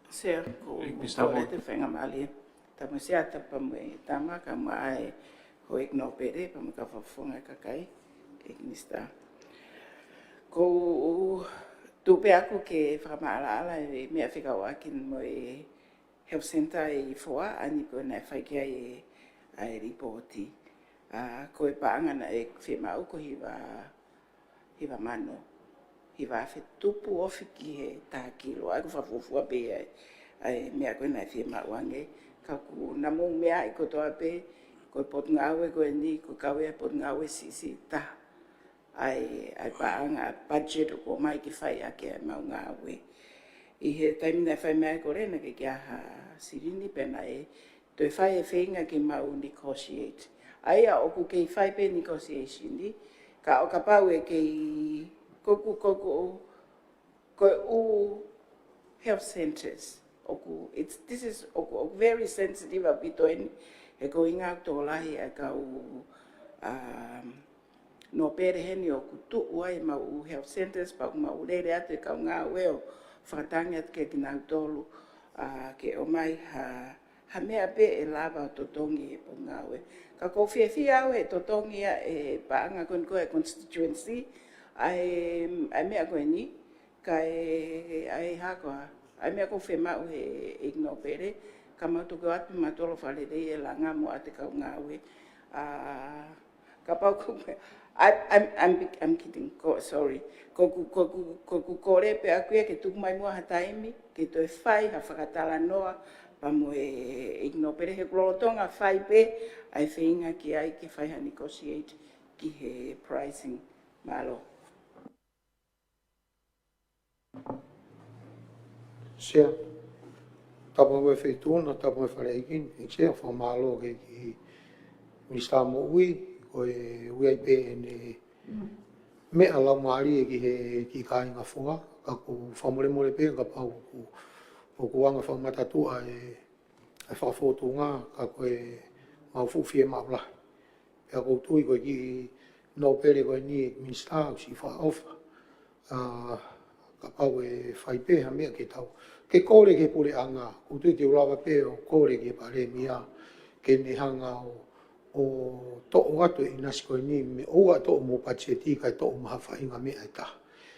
Sea, ko e ʻEiki Minisitā Tau Fo. Lete faingamālie. Tapu mo Sea, tapu mo e tama, kae ʻumaʻā e houʻeiki Nōpele, pea mo e kau fakafofonga e kakai, ʻEiki Minisitā. ʻOku ou tuʻu pē au ke fakamaʻalaʻala e meʻa fekauʻaki mo e Health Centre ʻi Foa, ʻa eni ko ē naʻe fai ki ai e, ʻa e lipooti. ʻA, ko e paʻanga naʻe fiemaʻu ko e hiva, hiva mano, hiva afe tupu ofi ki he taha kilo, ʻa ia ʻoku fakafuofua pē ʻa e, ʻa e meʻa ko ē naʻe fiemaʻu ange. Ka ʻoku na mou meaʻi kotoa pē, ko e potungāue ko eni, ko e kau ia e potungāue siʻisiʻi taha. ʻA e, ʻa e paʻanga, ʻa e budget ʻoku ʻomai ke fai ʻaki ʻa e mau ngāue. ʻI he taimi naʻe fai mai ai e kole naʻe ʻikai ke ʻi ai ha silini pea naʻe toe fai e feinga ke mau negotiate. ʻA ia ʻoku kei fai pē negotiation ni, ka ʻo kapau ʻe kei koku, koku, ko e ʻū health centres. ʻOku, it's, this is, ʻoku, ʻoku very sensitive ʻaupito eni, he ko e ʻuhinga ʻoku tokolahi ʻa e kau, um, nōpele heni ʻoku tuʻu ai ʻemau ʻū health centres, pea ʻoku mau lele atu e kau ngāue ʻo fakatangi atu kia kinautolu, ʻa, ke ʻomai ha, ha meʻa pē ʻe lava ʻo totongi e potungāue. Ka ʻoku ou fiefia au he totongi ʻa e paʻanga ko eni ko e constituency, ʻa e, ʻa e meʻa ko eni, ka e, ʻa e hā koā, ʻa e meʻa ʻoku fiemaʻu he ʻEiki Nōpele, ka mau toki ʻoatu mautolu fakalelei e langa mo ʻa e kau ngāue. ʻA, kapau ko, I, I'm, I'm, I'm kidding, ko, sorry. Ko ʻeku, ko ʻeku, ko ʻeku kole pē ʻaʻaku ia ke tuku mai muʻa ha taimi, ke toe fai ha fakatalanoa, pea mo e ʻEiki Nōpele he ʻoku lolotonga fai pē, ʻa e feinga ki ai ke fai ha negotiate ki he pricing. Mālō. Sea, tapu mo e Feituʻuna, tapu mo e Fale ʻEiki, ʻEiki Sea, fakamālō ki he Minisitā Moʻui, ko e ui ai pē ʻene meʻa laumālie ki he kiʻi kāinga foha, ka ʻoku ou fakamolemole pē kapau ʻoku, ʻoku anga fakamatatuʻa e, e fakafōtunga, ka ko e mau fuʻu fiemaʻu lahi. Pea ʻoku ou tui ko e kiʻi nōpele ko eni Minisitā ʻoku siʻi fakaʻofa. ʻA, kapau ʻe fai pē ha meʻa ke tau. Ke kole ki he puleʻanga, ʻoku ou tui te u lava pē ʻo kole ki he Palēmia, ke ne hanga ʻo, ʻo toʻo atu e ʻinasi ko eni, meʻa ʻoua ʻe toʻo mo e patiseti kae toʻo mo ha faʻahinga meʻa ʻe taha.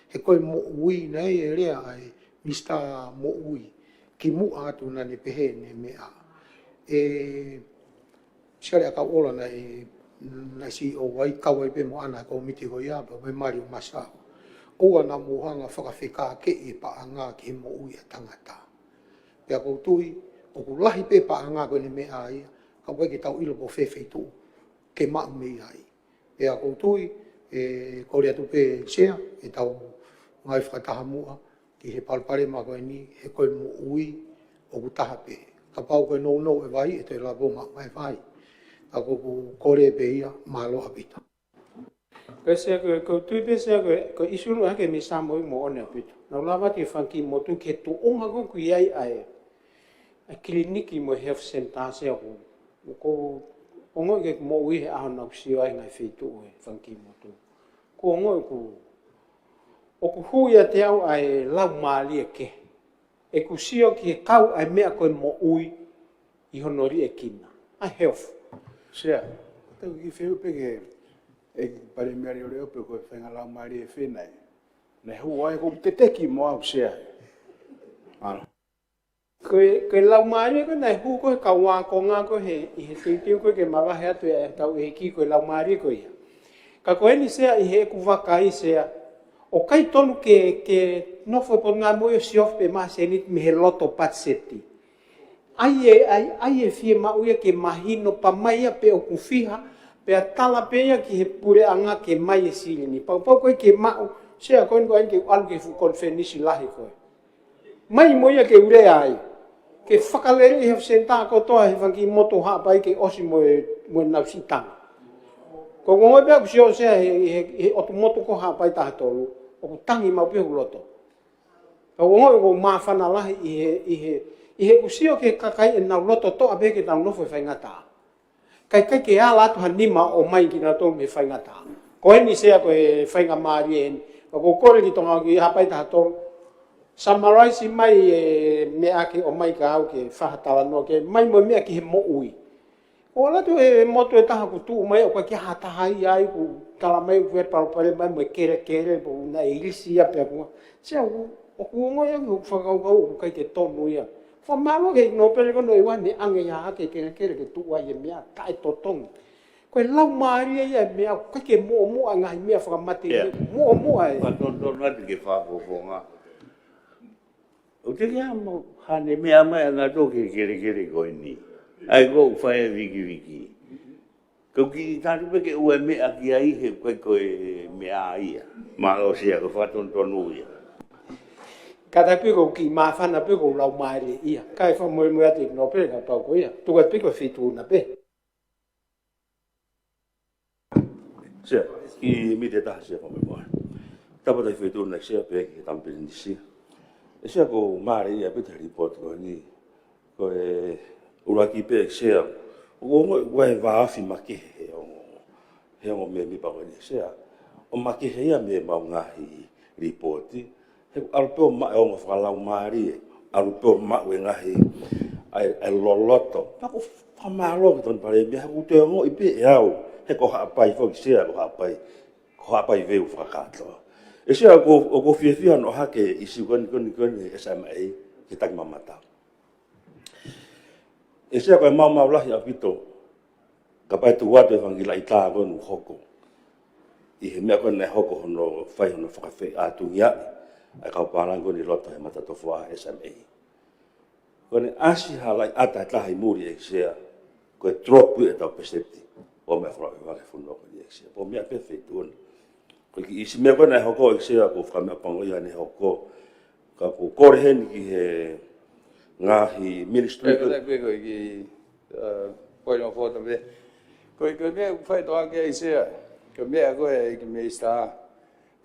He ko e moʻui naʻe lea ai e Minisitā Moʻui, kimuʻa atu naʻa ne pehē ʻene meʻa. ʻE, Sea, lea kau ʻola naʻe, naʻe siʻi ʻoua ʻe kau ai pē mo ʻAna he kōmiti ko ia, pea mo Mario Masao. ʻOua naʻa mou hanga fakafekākeʻi e paʻanga ki he moʻui ʻa e tangata. Pea ʻoku ou tui, ʻoku lahi pē paʻanga ko eni meʻa ia, ka ʻoku ʻikai ke tau ʻilo pe ko fē feituʻu ke maʻu mei ai. Pea ʻoku ou tui, ʻe kole atu pē Sea, ʻe tau ngāue fakataha muʻa, ki he palopalema ko eni, he ko e moʻui ʻoku taha pē. Kapau ko e nounou e vai, ʻe toe lava ʻo maʻu mai e vai. Ka ko ʻeku kole pē ia, mālō ʻaupito. Ko e Sea, ko e, ʻoku ou tui pē Sea, ko e, ko e ʻīsiu ʻoku ʻohake mei Samoa mo ʻOne ʻaupito. Naʻa ku lava ki he fanga kiʻi motu ki he tuʻunga ko ē ʻoku ʻi ai ʻa e, ʻa e kiliniki mo e health centre Sea, ʻoku, ʻoku, ʻoku ongoʻi ke moʻui he ʻaho naʻa ku sio ai he ngaahi feituʻu he fanga kiʻi motu. ʻOku ongoʻi ʻoku, ʻoku hū ʻiate au ʻa e laumālie kehe. ʻEku sio ki he kau ʻa e meʻa ko e moʻui ʻi hono liʻekina. ʻA e health. Sea, tau ki feu pē ke, ʻe Palēmia Leʻoleʻo pe ko e faʻahinga laumālie ʻe fē naʻe. Naʻe hū ai ko e teteki mo au Sea. Mālō. Ko e, ko e laumālie ko ē naʻe hū ko ē he kau ākonga ko ē he, ʻi he teuteu ko ē ke mavahe atu ʻetau ʻEiki ko e laumālie ko ia. Ka ko eni Sea ʻi heʻeku vakai Sea, ʻoku ʻikai tonu ke, ke nofo e Potungāue Moʻui ʻo siofi pē mai ha sēniti mei he loto patiseti. ʻAi e, ʻai, ʻai e fiemaʻu ia ke mahino pea mai ia pe ʻoku fiha, pea tala pē ia ki he puleʻanga ke mai e silini. Pau, pau ko ē ke maʻu, Sea ko eni ko eni ke ʻalu ki he fuʻu konifelenisi lahi ko ē. Mai mo ia ke u lea ai. Ke fakalele ʻi he senitā kotoa he fanga kiʻi motu Haʻapai ke ʻosi mo e, mo e nau siʻi tanga. Ko e ongo pē ʻoku sio Sea he, he, he ʻotu motu ko Haʻapai taha tolu. ʻOku tangi maʻu pē hoku loto. Ka ʻoku ongo ʻoku māfana lahi ʻi he, ʻi he, ʻi heʻeku sio ki he kakai ʻenau loto toʻa pē ke nau nofo he faingataʻa. Kae ʻikai ke ala atu ha nima ʻo ʻomai kinautolu mei he faingataʻa. Ko eni Sea ko e faingamālie eni. Ka ʻoku ou kole ki Tonga ki Haʻapai taha tolu. Summarize mai e meʻa ke ʻomai kia au ke fai ha talanoa ke mai mo e meʻa ki he moʻui. ʻOku ʻalu atu e motu ʻe taha ʻoku tuʻu mai ʻoku ʻikai ke ʻi ai ha taha ia ai ʻoku tala mai ʻoku ʻi ai e palopalema mo e kelekele pe ʻoku na e ilisi ia pea kuo. Sea ʻoku, ʻoku ongoʻi au ʻoku fakakaukau ʻoku ʻikai ke tonu ia. Fakamālō ki he nōpele ko ē naʻe ʻoange ia ha kiʻi kelekele ke tuʻu ai e meʻa taʻetotongi. Ko e laumālie ia e meʻa, ʻoku ʻikai ke muʻomuʻa ngaahi meʻa fakamate. Yeah. Muʻomuʻa e. Fakatonutonu atu ki he fakafofonga. ʻOku teʻeki ai mo haʻane meʻa mai ʻa nautolu ki he kelekele ko eni. ʻAi ko ē ʻoku fai e vikiviki. Ka ʻoku kiʻi talu pē ke ʻoua ʻe meʻa ki ai he ko e, ko e meʻa ia. Mālō Sea, ko e fakatonutonu ia. Kātaki pē ʻoku kiʻi māfana pē ʻoku laumālie ia. Kae fakamolemole atu ʻEiki Nōpele kapau ko ia. Tuku atu pē ko e feituʻu na pē. Sea, kiʻi miniti ʻe taha Sea fakamolemole. Tapa tai feituʻu na Sea pea ki he Tama Pilinisi. ʻE Sea ko mālie ia pē ʻa e lipooti ko eni. Ko e ʻuluaki pē Sea. ʻOku ongoʻi ʻoku ʻi ai e vāofi makehe he ongo. He ongo mēmipa ko eni Sea. ʻO makehe ia mei heʻemau ngaahi lipooti. He ʻalu pē ʻo maʻu e ongo fakalaumālie, ʻalu pē ʻo maʻu e ngaahi ʻa e, ʻa e loloto. Pea ʻoku ou fakamālō ki he Tokoni Palēmia, he ʻoku toe ongoʻi pē ʻe au, he ko Haʻapai foki Sea, ko Haʻapai, ko Haʻapai Veu fakakātoa. ʻE Sea ʻoku, ʻoku ou fiefia hono ʻohake e ʻīsiu ko eni, ko eni, ko eni, ʻe Sea maʻa e, ke taki mamata. ʻE Sea ko e maumau lahi ʻaupito, kapau ʻe tuku atu e fanga kiʻi laʻitā ko eni ʻoku hoko. ʻI he meʻa ko eni naʻe hoko hono fai hono fakafeʻātungiaʻi ʻa e kau pālangi ko eni ʻi loto he matatofoʻa S M A. Ko ʻene ʻasi ha laʻiʻata ʻe taha ʻi muli ʻEiki Sea, ko e drop ia ʻetau peseti ʻo e meʻa folofola ʻa e fonua ko eni ʻEiki Sea. Ko e meʻa pē feituʻu na. Ko e kiʻi ʻīsiu meʻa ko ē naʻe hoko ʻEiki Sea, ʻoku ou fakameʻapango ia ne hoko. Ka ʻoku ou kole heni ki he ngaahi ministry ʻE, ko ko e, ko e kiʻi, uh, point of order pē. Ko e, ko e meʻa ʻoku faitoʻo ake ʻEiki Sea. Ko e meʻa ko ē ʻEiki Minisitā,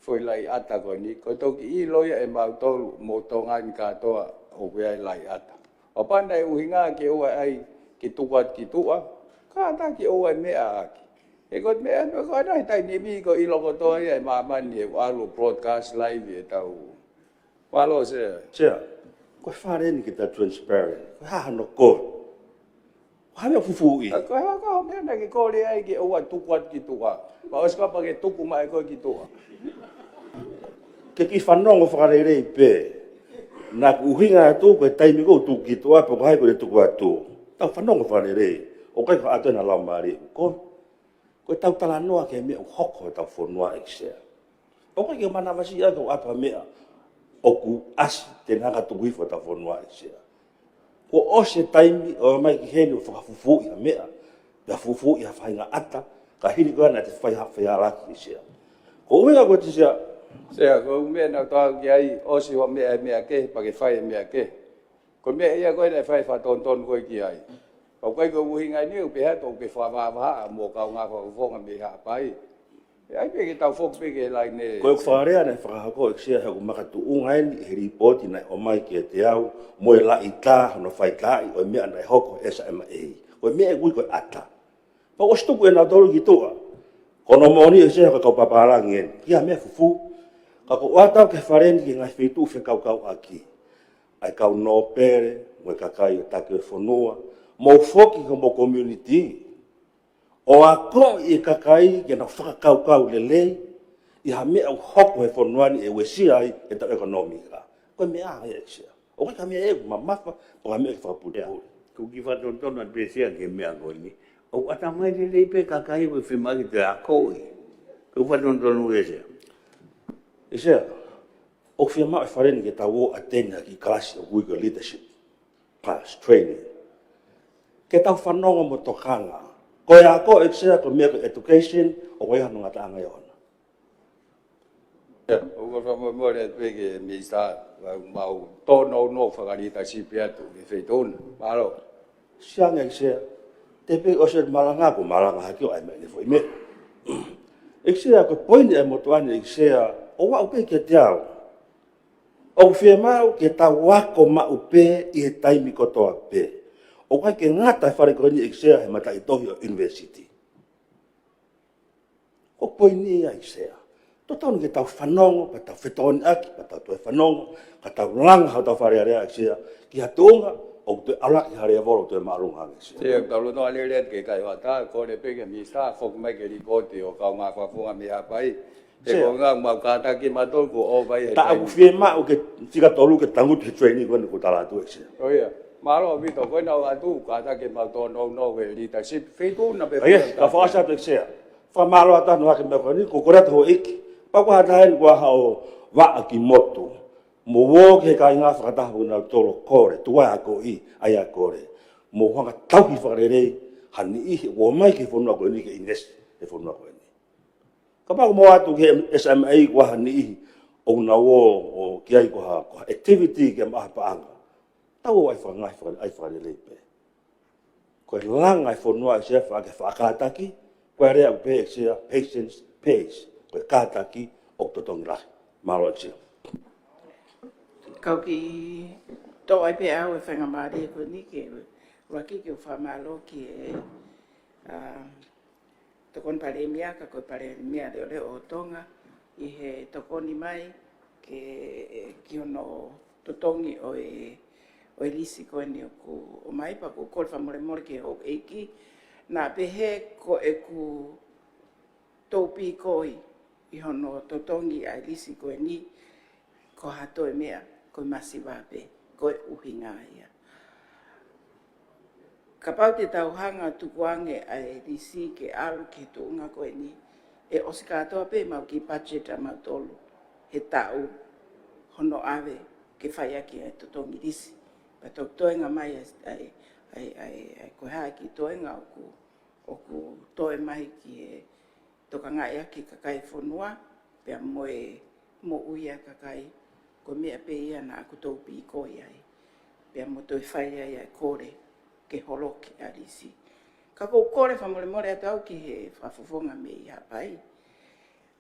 foʻi laʻiʻata ko eni. Ko e toki ʻilo ia ʻe mautolu mo Tonga ni kātoa ʻoku ʻi ai e laʻiʻata. ʻO kapau naʻe ʻuhinga ke ʻoua ʻe ʻai ke tuku atu ki tuʻa, kātaki ʻoua ʻe meʻa ʻaki. He ko e meʻa, ko e ʻai he taimi ni ko e ʻilo kotoa ia ʻe māmani ʻe ʻalu broadcast live ʻetau. Mālō Sea. Sea, ko e fale eni ke ta transparent. Ko e hā hano kole? Ko e hā e meʻa ʻoku fufuuʻi? Ko e hā, ko e hā e meʻa naʻa ke kole ai ke ʻoua tuku atu ki tuʻa? Pea ʻosi kapau ke tuku mai ko ē ki tuʻa. Ke kiʻi fanongo fakalelei pē. Naʻa ku ʻuhinga atu ko e taimi ko ē ʻoku tuku ki tuʻa, pe ko hai ko ē ʻe tuku atu. Tau fanongo fakalelei. ʻOku ʻikai ko ha ʻatu ena laumālie. Ko, ko ʻetau talanoa ki he meʻa ʻoku hoko ʻi hotau fonua ʻEiki Sea. ʻOku ʻikai ke manavasiʻi ʻa e ʻatu ha meʻa ʻoku ʻasi te ne hanga ʻo tuku hifo hotau fonua ʻEiki Sea. Kuo ʻosi e taimi ʻo ʻomai ki heni ʻo fakafufuuʻi ha meʻa, pea fufuuʻi ha faʻahinga ʻata, ka hili ko ia naʻa te fai ha faiʻaki ʻEiki Sea. Ko e ʻuhinga ko ē Sea. Sea, ko e meʻa naʻa tau ki ai, ʻosi hoʻo meʻa e meʻa kehe, pea ke fai e meʻa kehe. Ko e meʻa ia ko ē naʻe fai fakatonutonu ko ē ki ai. Pea ʻoku ʻikai ko e ʻuhinga ni ʻoku pehē atu ʻoku ke fakavahavahaʻa mo e kaungā fakafofonga mei Haʻapai. ʻE ʻai pē ke tau foki pē ki he laine. Ko e fakalea naʻe fakahoko ʻEiki Sea he ʻoku makatuʻunga eni he lipooti naʻe ʻomai kiate au mo e laʻitā hono faitaaʻi ʻo e meʻa naʻe hoko he S M A. Ko e meʻa ʻoku ui ko e ʻata. Pea ʻosi tuku ʻe nautolu ki tuʻa. Ko hono moʻoni ʻEiki Sea ko e kau pālangi eni. Ki ha meʻa fufū. Ka ko ʻetau ʻalu ki he fale ni ki he ngaahi feituʻu fekauʻaki. ʻA e kau nōpele, mo e kakai ʻo e taki ʻo e fonua. Mo foki ki homou community. ʻO akoʻi e kakai ke nau fakakaukau lelei, ʻi ha meʻa ʻoku hoko he fonua ni ʻe uesia ai ʻetau ʻekonōmika. Ko e meʻa ia ʻEiki Sea. ʻOku ʻikai ko ha meʻa ʻe mamafa, ko ha meʻa ke fakapulipuli. Ko e kiʻi fakatonutonu atu pē Sea ki he meʻa ko eni. ʻOku ʻatamai lelei pē kakai ʻoku fiemaʻu ke toe akoʻi. Ko e fakatonutonu ʻEiki Sea. ʻEiki Sea, ʻoku fiemaʻu e fale ni ke tau ō ʻo attend ha kiʻi kalasi ʻoku ui ko e leadership class training. Ke tau fanongo mo tokanga. Ko e ako ʻEiki Sea ko e meʻa ko e education ʻoku ʻi ai hono ngataʻanga ʻoʻona. ʻIo, ʻoku ou fakamolemole atu pē ki he Minisitā, mau tōnounou fakaleadership atu ki he feituʻu na. Mālō. Sea ange ʻEiki Sea, te pē ʻosi ʻeku malanga, ʻoku ou malanga hake ʻo ʻai mai ʻene foʻi meʻa. ʻEiki Sea, ko e poini ʻa e motuʻa ni ʻEiki Sea, ʻoku aʻu pē kiate au. ʻOku fiemaʻu ke tau ako maʻu pē ʻi he taimi kotoa pē. ʻOku ʻikai ke ngata e fale ko eni ʻEiki Sea he mataʻitohi ʻo e university. Ko e poini ia ʻEiki Sea. Totonu ke tau fanongo, pea tau fetokoniʻaki, pea tau toe fanongo, ka tau langa hotau Fale Alea ʻEiki Sea, ki ha tuʻunga ʻoku toe ʻalu hake ha lēvolo ʻoku toe māʻolunga ange ʻEiki Sea. Sea, tau loto ʻa lele ke kai ʻatā, kole pē ki he Minisitā, foki mai ki he lipooti ʻo e kaungā fakafofonga mei Haʻapai. He Sea. Ko e ʻuhinga ʻoku mau kātaki mautolu kuo ʻova ia he taimi. ʻOku fiemaʻu ke fika tolu ke tangutu he training ko eni ʻoku tala atu ʻEiki Sea. ʻIo. Mālō ʻaupito, ko ena ʻoku ou ʻoatu, kātaki ke mau tōnounou he leadership. Feituʻu na pē. ʻIo, ka fakaʻosi atu ʻEiki Sea. Fakamālō atu hono hake mai ko eni, ko e kole atu houʻeiki. Pea ko ha taha eni ʻoku ʻi ai haʻo vaʻa ki motu. Mou ō ki he kāinga fakataha mo kinautolu ʻo kole, tuai akoʻi, ʻai ʻa e kole. Mou hanga ʻo tauhi fakalelei ha niʻihi ʻoku ō mai ki he fonua ko eni ke ʻinasi he fonua ko eni. Kapau ʻoku mou ō atu ki he S M A ʻoku ʻi ai ha niʻihi ʻoku nau ō ʻo ki ai ko ha, ko ha activity ke maʻa paʻanga. Tau ō ʻai faka-, ʻai faka-, ʻai fakalelei pē. Ko e langa e fonua ʻe Sea, faʻa ke fakakātaki, ko e lea ʻoku pehē ʻe Sea, patience pays. Ko e kātaki ʻoku totongi lahi. Mālō Sea. Kau ki toʻo ai pē au e faingamālie ko eni ke ʻuluaki ke u fakamālō ki he, ʻa, Tokoni Palēmia, ka ko e Palēmia Leʻoleʻo ʻo Tonga, ʻi he tokoni mai ke, ki hono totongi ʻo e, ʻo e lisi ko eni ʻoku ʻomai, pea ʻoku ou kole fakamolemole ki he houʻeiki. Naʻa pehē ko ʻeku toupīkoi ʻi hono totongi ʻa e lisi ko eni, ko ha toe meʻa, ko e masiva pē, ko e ʻuhinga ia. Kapau te tau hanga ʻo tukuange ʻa e lisi ke ʻalu ki he tuʻunga ko eni, ʻe ʻosi kātoa pē ʻemau kiʻi budget ʻamautolu he taʻu hono ʻave ke fai ʻaki ʻa e totongi lisi. Pea toki toenga mai ʻa e, ʻa e, ʻa e, ʻa e, ʻa e, ko e hā e kiʻi toenga ʻoku, ʻoku toe mai ki he tokangaʻi ʻaki e kakai e fonua, pea mo e moʻui ʻa e kakai, ko e meʻa pē ia naʻa ku toupīkoi ai. Pea mo toe fai ai ʻa e kole ke holoki ʻa e lisi. Ka ʻoku ou kole fakamolemole atu au ki he fakafofonga mei Haʻapai.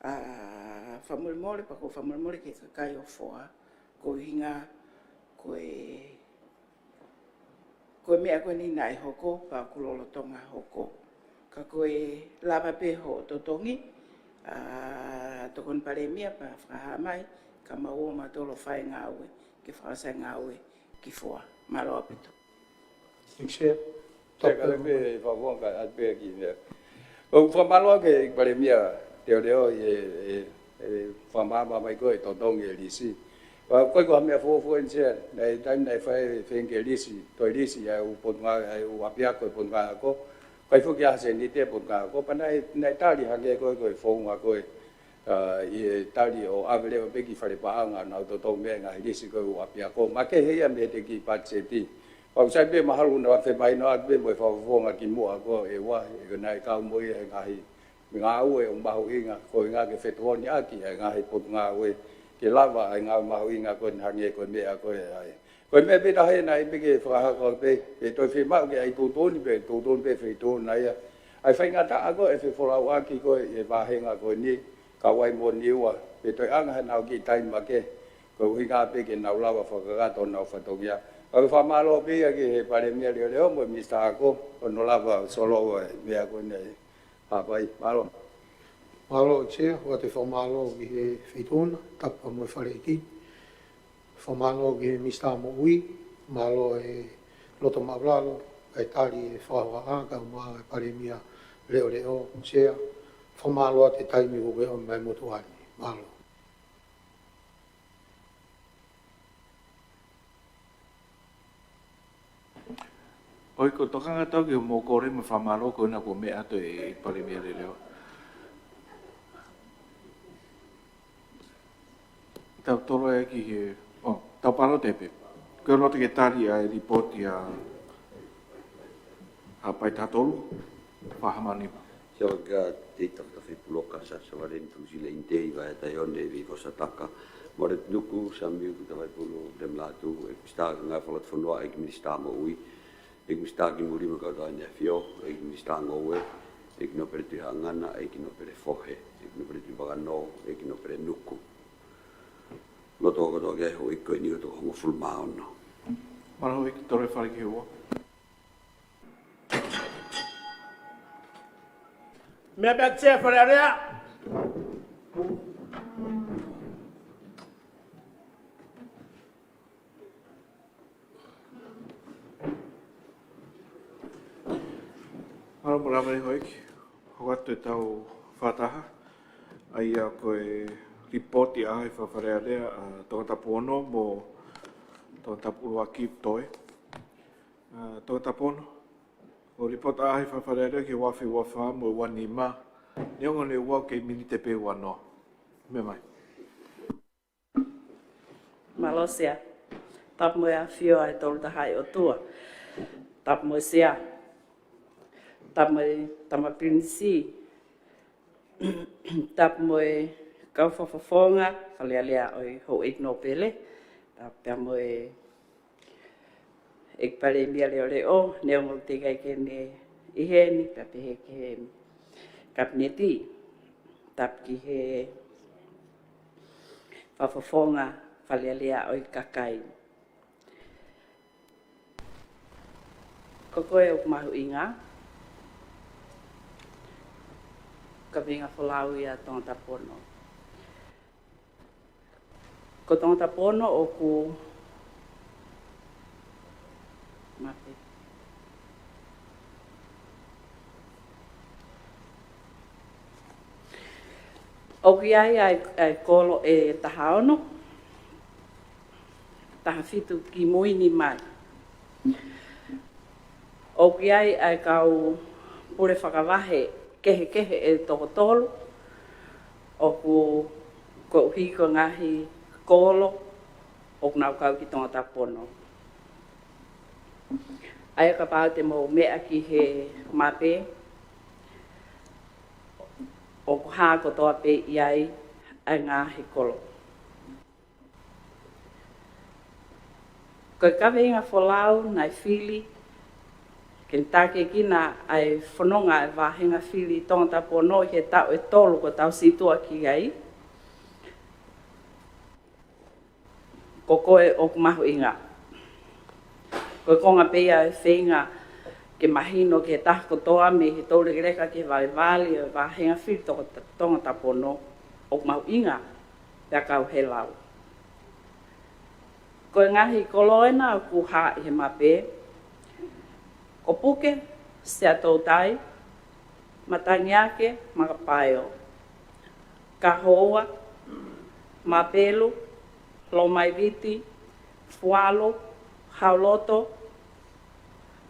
ʻA, fakamolemole, pea ʻoku ou fakamolemole ki he kakai ʻo Foa, ko e ʻuhinga ko e ko e meʻa ko eni naʻe hoko, pea ʻoku lolotonga hoko. Ka ko e lava pē hoʻo totongi, ʻa, Tokoni Palēmia, pea fakahā mai, ka mau ō ʻamautolu ʻo fai e ngāue, ke fakaʻosi e ngāue ki Foa. Mālō ʻaupito. Thanks, Chair. Tokoni pē fakafofonga atu pē ki he meʻa. ʻOku fakamālō ki he Palēmia Leʻoleʻo ʻi he, he, he fakamaama mai ko e totongi e lisi. Pea ʻoku ʻikai ko ha meʻa fuofua eni Sea, naʻe taimi naʻe fai e feinga ke lisi, toe lisi ʻa e ʻū potungāue, ʻa e ʻū ʻapiako ʻi Potungāue Ako. ʻIkai foki ha sēniti ʻi Potungāue Ako, pea naʻe, naʻe tali hangē ko e, ko e founga ko e, ʻa, ʻi he tali ʻo ʻave leva pē ki fale paʻanga ʻo nau totongi e ngaahi lisi ko e ʻū ʻapiako. Makehe ia mei he kiʻi patiseti. Pea ʻoku sai pē mahalo naʻa fai mai noa pē mo e fakafofonga kimuʻa ko e ua, ʻe ko naʻe kau mo ia he ngaahi ngāue ʻoku mahuʻinga, ko e ʻuhinga ke fetokoniʻaki ʻa e ngaahi potungāue ke lava ʻa e ngāue mahuʻinga ko eni hangē ko e meʻa ko ē ʻa e. Ko e meʻa pē taha ia naʻe pē ke fakahā ko ē pē, pe toe fiemaʻu ke ʻai tuʻutuʻuni pē, tuʻutuʻuni pē feituʻu na ia. ʻA e faingataʻa ko ē ʻe fefolauʻaki ko ē ʻi he vāhenga ko eni, kau ai mo Niua, pe toe ʻanga haʻanau kiʻi taimi makehe, ko e ʻuhinga pē ke nau lava fakakakato honau fatongia. Ka ʻoku fakamālō pē ia ki he Palēmia Leʻoleʻo mo e Minisitā Ako, hono lava solo ʻa e meʻa ko eni. Haʻapai, mālō. Mālō Sea, ʻoatu e fakamālō ki he feituʻu na, tapu mo e Fale ʻEiki. Fakamālō ki he Minisitā Moʻui, mālō e loto māʻulalo, ʻa e tali e fakahohaʻa, kae ʻumaʻā e Palēmia Leʻoleʻo, Sea. Fakamālō atu e taimi kuo ke ʻomi mai motuʻa ni. Mālō. ʻOi, ko e tokanga atu ki hoʻomou kole mo e fakamālō ko ena kuo meʻa atu ʻe he Palēmia Leʻoleʻo. Tau tolo e ki he, ʻo, tau pālō tepe. Ko e loto ke tali ʻa e lipooti ʻa Haʻapai taha tolu, Fakahamanima. Siaoka te ita fata fai puloka sa sa vale ni tusi le inte i vai tai one vi vosa taka. Mare nuku sa miu kuta vai pulu dem latu e Minisitā ngāue fakalotofonua, e Minisitā Moʻui, e Minisitā Kimui mo e Kautaha ʻEne ʻAfio, e Minisitā Ngoue, e Kinopele Tuʻihaʻangana, e Kinopele Fohe, e Kinopele Tuʻivakanō, e Kinopele Nuku. Loto kotoa ke houʻeiki ko eni ʻo e toko hongofulu mā ono. Mālō houʻeiki, tolo e fale ki he ua. Meʻa pē ʻa e Sea Fale Alea. Mālō, mālō e houʻeiki. Hoko atu ʻetau fakataha. ʻA ia ko e lipooti ʻa e Fale Alea, ʻa Tongatapu ono mo Tongatapu ʻUluaki toe. ʻA, Tongatapu ono, ko e lipooti ʻa e Fale Alea ki he ua afe ua fā mo e ua nima. Neongo ne ua ke minite pē ua noa. Meʻa mai. Mālō Sea. Tapu mo e ʻAfio ʻa e Tolutahaʻi ʻOtua. Tapu mo e Sea. Tapu mo e Tama Pilinisi. Tapu mo e Kau fakafofonga Fale Alea ʻo e Houʻeiki Nōpele, tapu pea mo e ʻEiki Palēmia Leʻoleʻo, neongo teʻeki ai ke ne ʻi heni, pea pehē ki he Kapineti, tapu ki he fakafofonga Fale Alea ʻo e kakai. Ko koe ʻoku mahuʻinga, kaveinga folau ia Tongatapu ono. Ko Tongatapu ono ʻoku mape. ʻOku ʻi ai ʻa e, ʻa e kolo ʻe taha ono, taha fitu kimui ni mai. ʻOku ʻi ai ʻa e kau pule fakavahe kehekehe ʻe toko tolu, ʻoku koeʻuhi ko e ngaahi kolo ʻoku nau kau ki Tongatapu ono. ʻA ia kapau te mou meʻa ki he mape, ʻoku hā kotoa pē ʻi ai ʻa e ngaahi kolo. Ko e kaveinga folau naʻe fili ke ne takiekina ʻa e fononga ʻa e vāhenga fili Tongatapu ono ʻi he taʻu ʻe tolu kuo tau situʻa ki ai. Ko koe ʻoku mahuʻinga. Ko e konga pē ia ʻe feinga ke mahino ki he taha kotoa mei he toulekeleka ki he valevale ʻo e vāhenga fili Tonga, Tongatapu ono ʻoku mahuʻinga pea kau he lau. Ko e ngaahi kolo ena ʻoku hā ʻi he mape, ko Puke, Siaʻatoutai, Matangiake, Makapaeo, Kahoua, Mapelu, Lomaiviti, Fualu, Hauloto,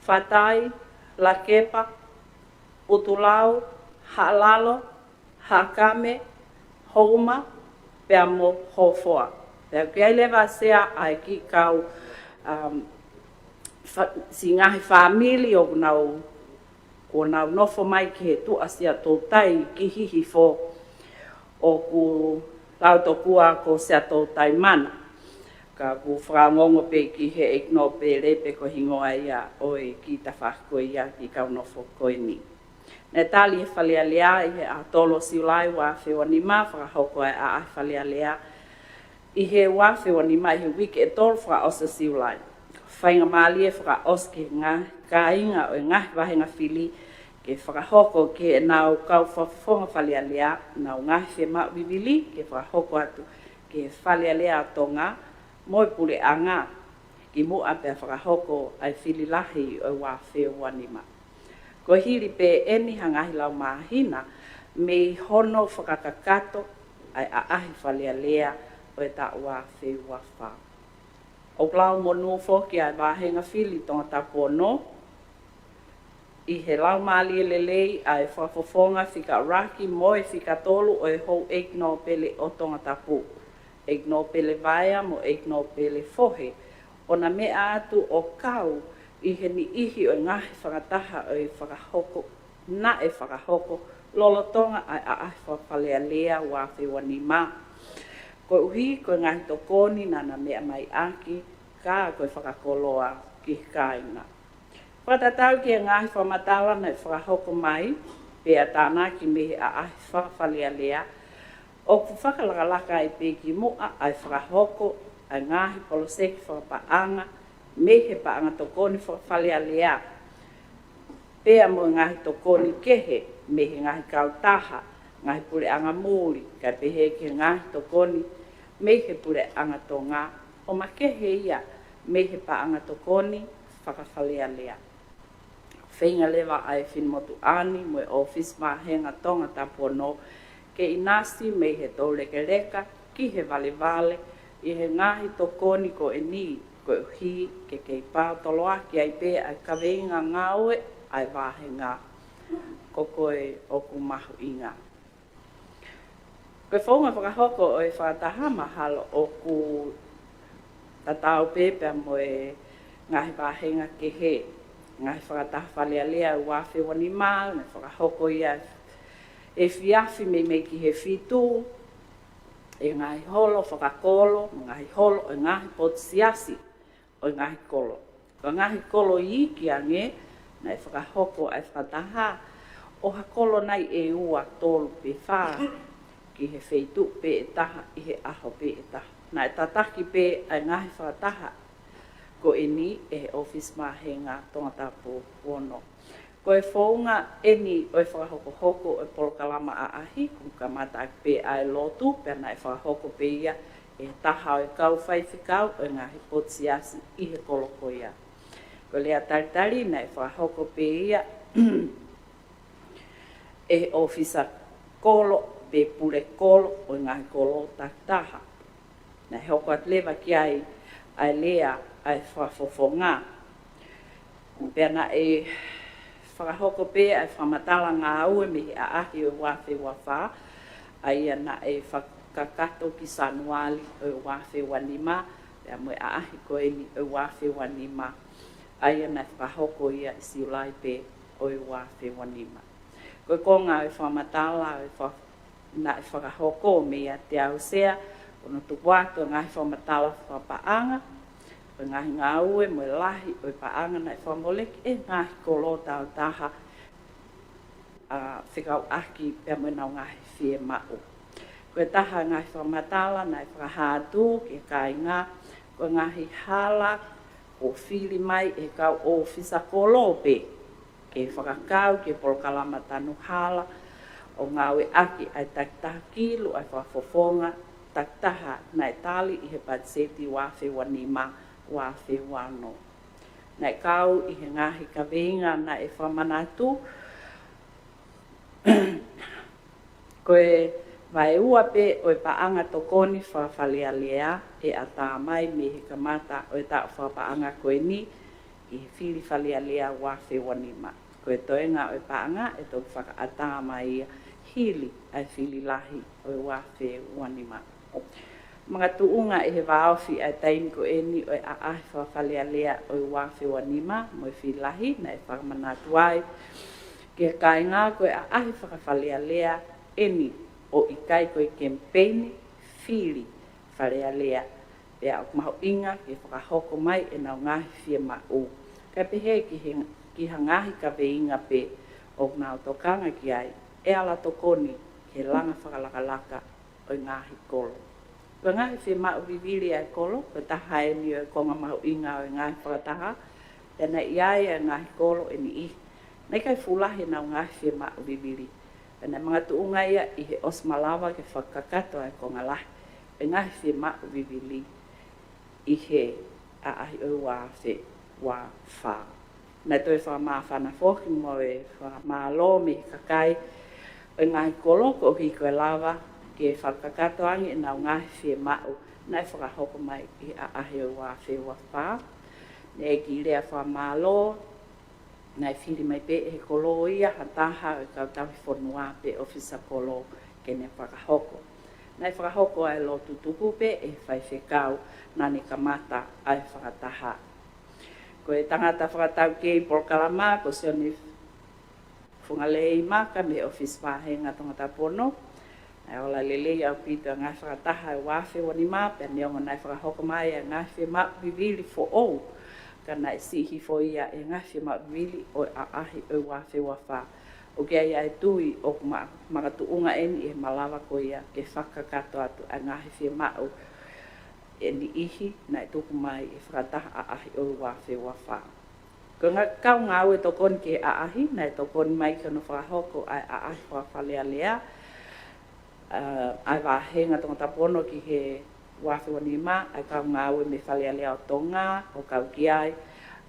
Fatai, Lakepa, ʻUtulau, Haʻalalo, Haʻakame, Houma, pea mo Hofoa. Pea ʻoku ʻi ai leva Sea ʻa e kiʻi kau, um, fa-, siʻi ngaahi fāmili ʻoku nau, kuo nau nofo mai ki he tuʻa Siaʻatoutai ki Hihifo, ʻoku lau tokua ko Siaʻatoutai Mana. Ka ʻoku fakaongoongo pē ki he ʻEiki Nōpele pe ko e hingoa ia ʻo e kiʻi tafaʻaki ko ia, kiʻi kau nofo ko eni. Naʻe tali ʻe he Fale Alea ʻi he ʻaho tolu ʻo Siulai ua afe ua nima, fakahoko ʻa e ʻaʻahi Fale Alea ʻi he ua afe ua nima ʻi he uike ʻe tolu fakaʻosi ʻo Siulai. Faingamālie fakaʻosi ki he ngaahi kāinga ʻo e ngaahi vāhenga fili ke fakahoko ki heʻenau kau fakafofonga Fale Alea ʻenau ngaahi fiemaʻu vivili ke fakahoko atu ki he Fale Alea ʻo Tonga mo e puleʻanga kimuʻa pea fakahoko ʻa e fili lahi ʻo e ua afe ua nima. Ko e hili pē eni ha ngaahi lau māhina mei hono fakakakato ʻa e ʻaʻahi Fale Alea ʻo e taʻu ua afe ua fā. ʻOku lau monū foki ʻa e vāhenga fili Tongatapu ono ʻi he laumālie lelei ʻa e fakafofonga fika ʻuluaki mo e fika tolu ʻo e Houʻeiki Nōpele ʻo Tongatapu, ʻEiki Nōpele Vaea mo ʻEiki Nōpele Fohe, ʻo na meʻa atu ʻo kau ʻi he niʻihi ʻo e ngaahi fakataha ʻo e fakahoko, naʻe fakahoko lolotonga ʻa e ʻaʻahi Fale Alea ua afe ua nima. Koeʻuhi ko e ngaahi tokoni naʻa na meʻa mai ʻaki, ka ko e fakakoloa ki he kāinga. Fakatatau ki he ngaahi fakamatala naʻe fakahoko mai, pea tānaki mei he ʻaʻahi Fale Alea, ʻoku fakalakalaka ai pē kimuʻa ʻa e fakahoko ʻa e ngaahi poloseki fakapaʻanga mei he paʻanga tokoni faka-Fale Alea, pea mo e ngaahi tokoni kehe mei he ngaahi kautaha, ngaahi puleʻanga muli, kae pehē ki he ngaahi tokoni mei he puleʻanga Tonga, ʻo makehe ia mei he paʻanga tokoni faka-Fale Alea. Feinga leva ʻa e finemotuʻa ni mo e ʻōfisi vāhenga Tongatapu ono ke ʻinasi mei he toulekeleka ki he valevale ʻi he ngaahi tokoni ko eni, koeʻuhi ke kei paotoloaki ai pē ʻa e kaveinga ngāue ʻa e vāhenga. Ko koe ʻoku mahuʻinga. Ko e founga fakahoko ʻo e fakataha mahalo ʻoku tatau pē pea mo e ngaahi vāhenga kehe, ngaahi fakataha Fale Alea ua afe ua nima, naʻe fakahoko ia efiafi meimei ki he fitu, ʻi he ngaahi holo fakakolo, mo e ngaahi holo ʻo e ngaahi potu siasi ʻo e ngaahi kolo. Ko e ngaahi kolo iiki ange, naʻe fakahoko ʻa e fakataha ʻo ha kolo nai ʻe ua, tolu pe fā ki he feituʻu pē ʻe taha ʻi he ʻaho pē ʻe taha. Naʻe tataki pē ʻa e ngaahi fakataha ko eni ʻe he ʻOfisi Vāhenga Tongatapu ono. Ko e founga eni ʻo e fakahokohoko ʻo e polokalama ʻaʻahi, kuo kamata ʻaki pē ʻa e lotu, pea naʻe fakahoko pē ia ʻe he taha ʻo e kau faifekau ʻo e ngaahi potu siasi ʻi he kolo ko ia. Ko e lea talitali naʻe fakahoko pē ia ʻe he ʻōfisa kolo pe pule kolo ʻo e ngaahi kolo takitaha. Naʻe hoko atu leva ki ai ʻa e lea ʻa e fakafofonga. Pea naʻe fakahoko pē ʻa e fakamatala ngāue mei he ʻaʻahi ʻo e ua afe ua fā, ʻa ia naʻe fakakakato ki Sānuali ʻo e ua afe ua nima, pea mo e ʻaʻahi ko eni ʻo e ua afe ua nima, ʻa ia naʻe fakahoko ia ʻi Siulai pē ʻo e ua afe ua nima. Ko e konga ʻo e fakamatala ʻo e fa-, naʻe fakahoko meiate au Sea, ko hono tuku atu ʻa e ngaahi fakamatala fakapaʻanga ʻo e ngaahi ngāue mo e lahi ʻo e paʻanga naʻe fakamoleki ʻe he ngaahi kolo takitaha, ʻa, fekauʻaki pea mo ʻenau ngaahi fiemaʻu. Ko e taha ʻo e ngaahi fakamatala naʻe fakahā atu ki he kāinga, ko e ngaahi hala kuo fili mai ʻe he kau ʻōfisa kolo pē ke fakakau ki he polokalama tanu hala ʻo ngāueʻaki ʻa e takitaha kilu ʻa e fakafofonga takitaha naʻe tali ʻi he patiseti ua afe ua nima, ua afe ua ono. Naʻe kau ʻi he ngaahi kaveinga naʻe fakamanatu, ko e vaeua pē ʻo e paʻanga tokoni fakaFale Alea ʻe ʻatā mai mei he kamata ʻo e taʻu fakapaʻanga ko eni ʻi he fili Fale Alea ua afe ua nima. Ko e toenga ʻo e paʻanga ʻe toki fakaʻatā mai ia hili ʻa e fili lahi ʻo e ua afe ua nima. Makatuʻunga ʻi he vāofi ʻa e taimi ko eni ʻo e ʻaʻahi fakaFale Alea ʻo e ua afe ua nima mo e fili lahi, naʻe fakamanatu ai ki he kāinga ko e ʻaʻahi fakaFale Alea eni ʻo ʻikai ko e kemipeini fili Fale Alea, pea ʻoku mahuʻinga ke fakahoko mai ʻenau ngaahi fiemaʻu. Kae pehē ki he, ki ha ngaahi kaveinga pē ʻoku nau tokanga ki ai, ʻe ala tokoni ki he langa fakalakalaka ʻo e ngaahi kolo. Ko e ngaahi fiemaʻu vivili ʻa e kolo, ko e taha eni ʻo e konga mahuʻinga ʻo e ngaahi fakataha, pea naʻe ʻi ai ʻa e ngaahi kolo ʻe niʻihi naʻe ʻikai fuʻu lahi ʻenau ngaahi fiemaʻu vivili. Pea naʻe makatuʻunga ia ʻi he ʻosi malava ke fakakakato ʻa e konga lahi ʻo e ngaahi fiemaʻu vivili ʻi he ʻaʻahi ʻo e ua afe ua fā. Naʻe toe fakamāfana foki mo e fakamālō mei he kakai ʻo e ngaahi kolo koeʻuhi ko e lava ke fakakakato ange ʻenau ngaahi fiemaʻu naʻe fakahoko mai ʻi he ʻaʻahi ʻo e ua afe ua fā. Naʻe kiʻi lea fakamālō, naʻe fili mai pē ʻe he kolo ia ha taha ʻo e kau tauhi fonua pe ʻōfisa kolo ke ne fakahoko. Naʻe fakahoko ʻa e lotu tuku pē ʻe he faifekau naʻa ne kamata ʻa e fakataha. Ko e tangata fakataukei polokalama ko Sione Fungalei Maka mei he ʻOfisi Vāhenga Tongatapu ono. Naʻe ola lelei ʻaupito ʻa e ngaahi fakataha ʻo e ua afe ua nima, pea neongo naʻe fakahoko mai ʻa e ngaahi fiemaʻu vivili foʻou, ka naʻe siʻi hifo ia ʻe he ngaahi fiemaʻu vivili ʻo e ʻaʻahi ʻo e ua afe ua fā. ʻOku ʻi ai ʻa e tui ʻoku ma-, makatuʻunga eni ʻi he malava ko ia ke fakakakato atu ʻa e ngaahi fiemaʻu ʻe niʻihi naʻe tuku mai ʻi he fakataha ʻaʻahi ʻo e ua afe ua fā. Ko e ngā-, kau ngāue tokoni ki he ʻaʻahi, naʻe tokoni mai ki hono fakahoko ʻa e ʻaʻahi fakaFale Alea, ʻa, ʻa e Vāhenga Tongatapu ono ki he ua afe ua nima, ʻa e kau ngāue mei Fale Alea ʻo Tonga, ʻo kau ki ai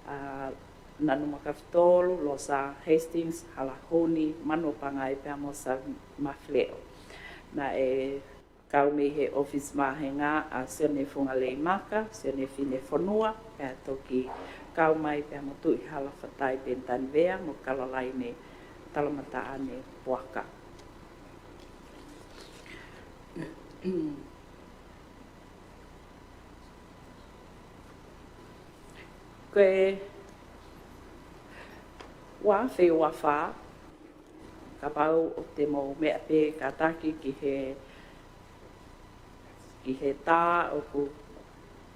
ʻa Nanuma Kafitolu, Losa Hastings, Hala Huni, Manuʻa Pangai pea mo Savi Mafileʻo. Naʻe kau mei he ʻOfisi Vāhenga ʻa Sione Fungalei Maka, Sione Finefonua, pea toki kau mai pea mo Tuʻihala Fatai Penitanivea mo Kalolaine Talamataʻane Puaka. Ko e ua afe ua fā, kapau ʻoku te mou meʻa pē kātaki ki he ʻi he tā ʻoku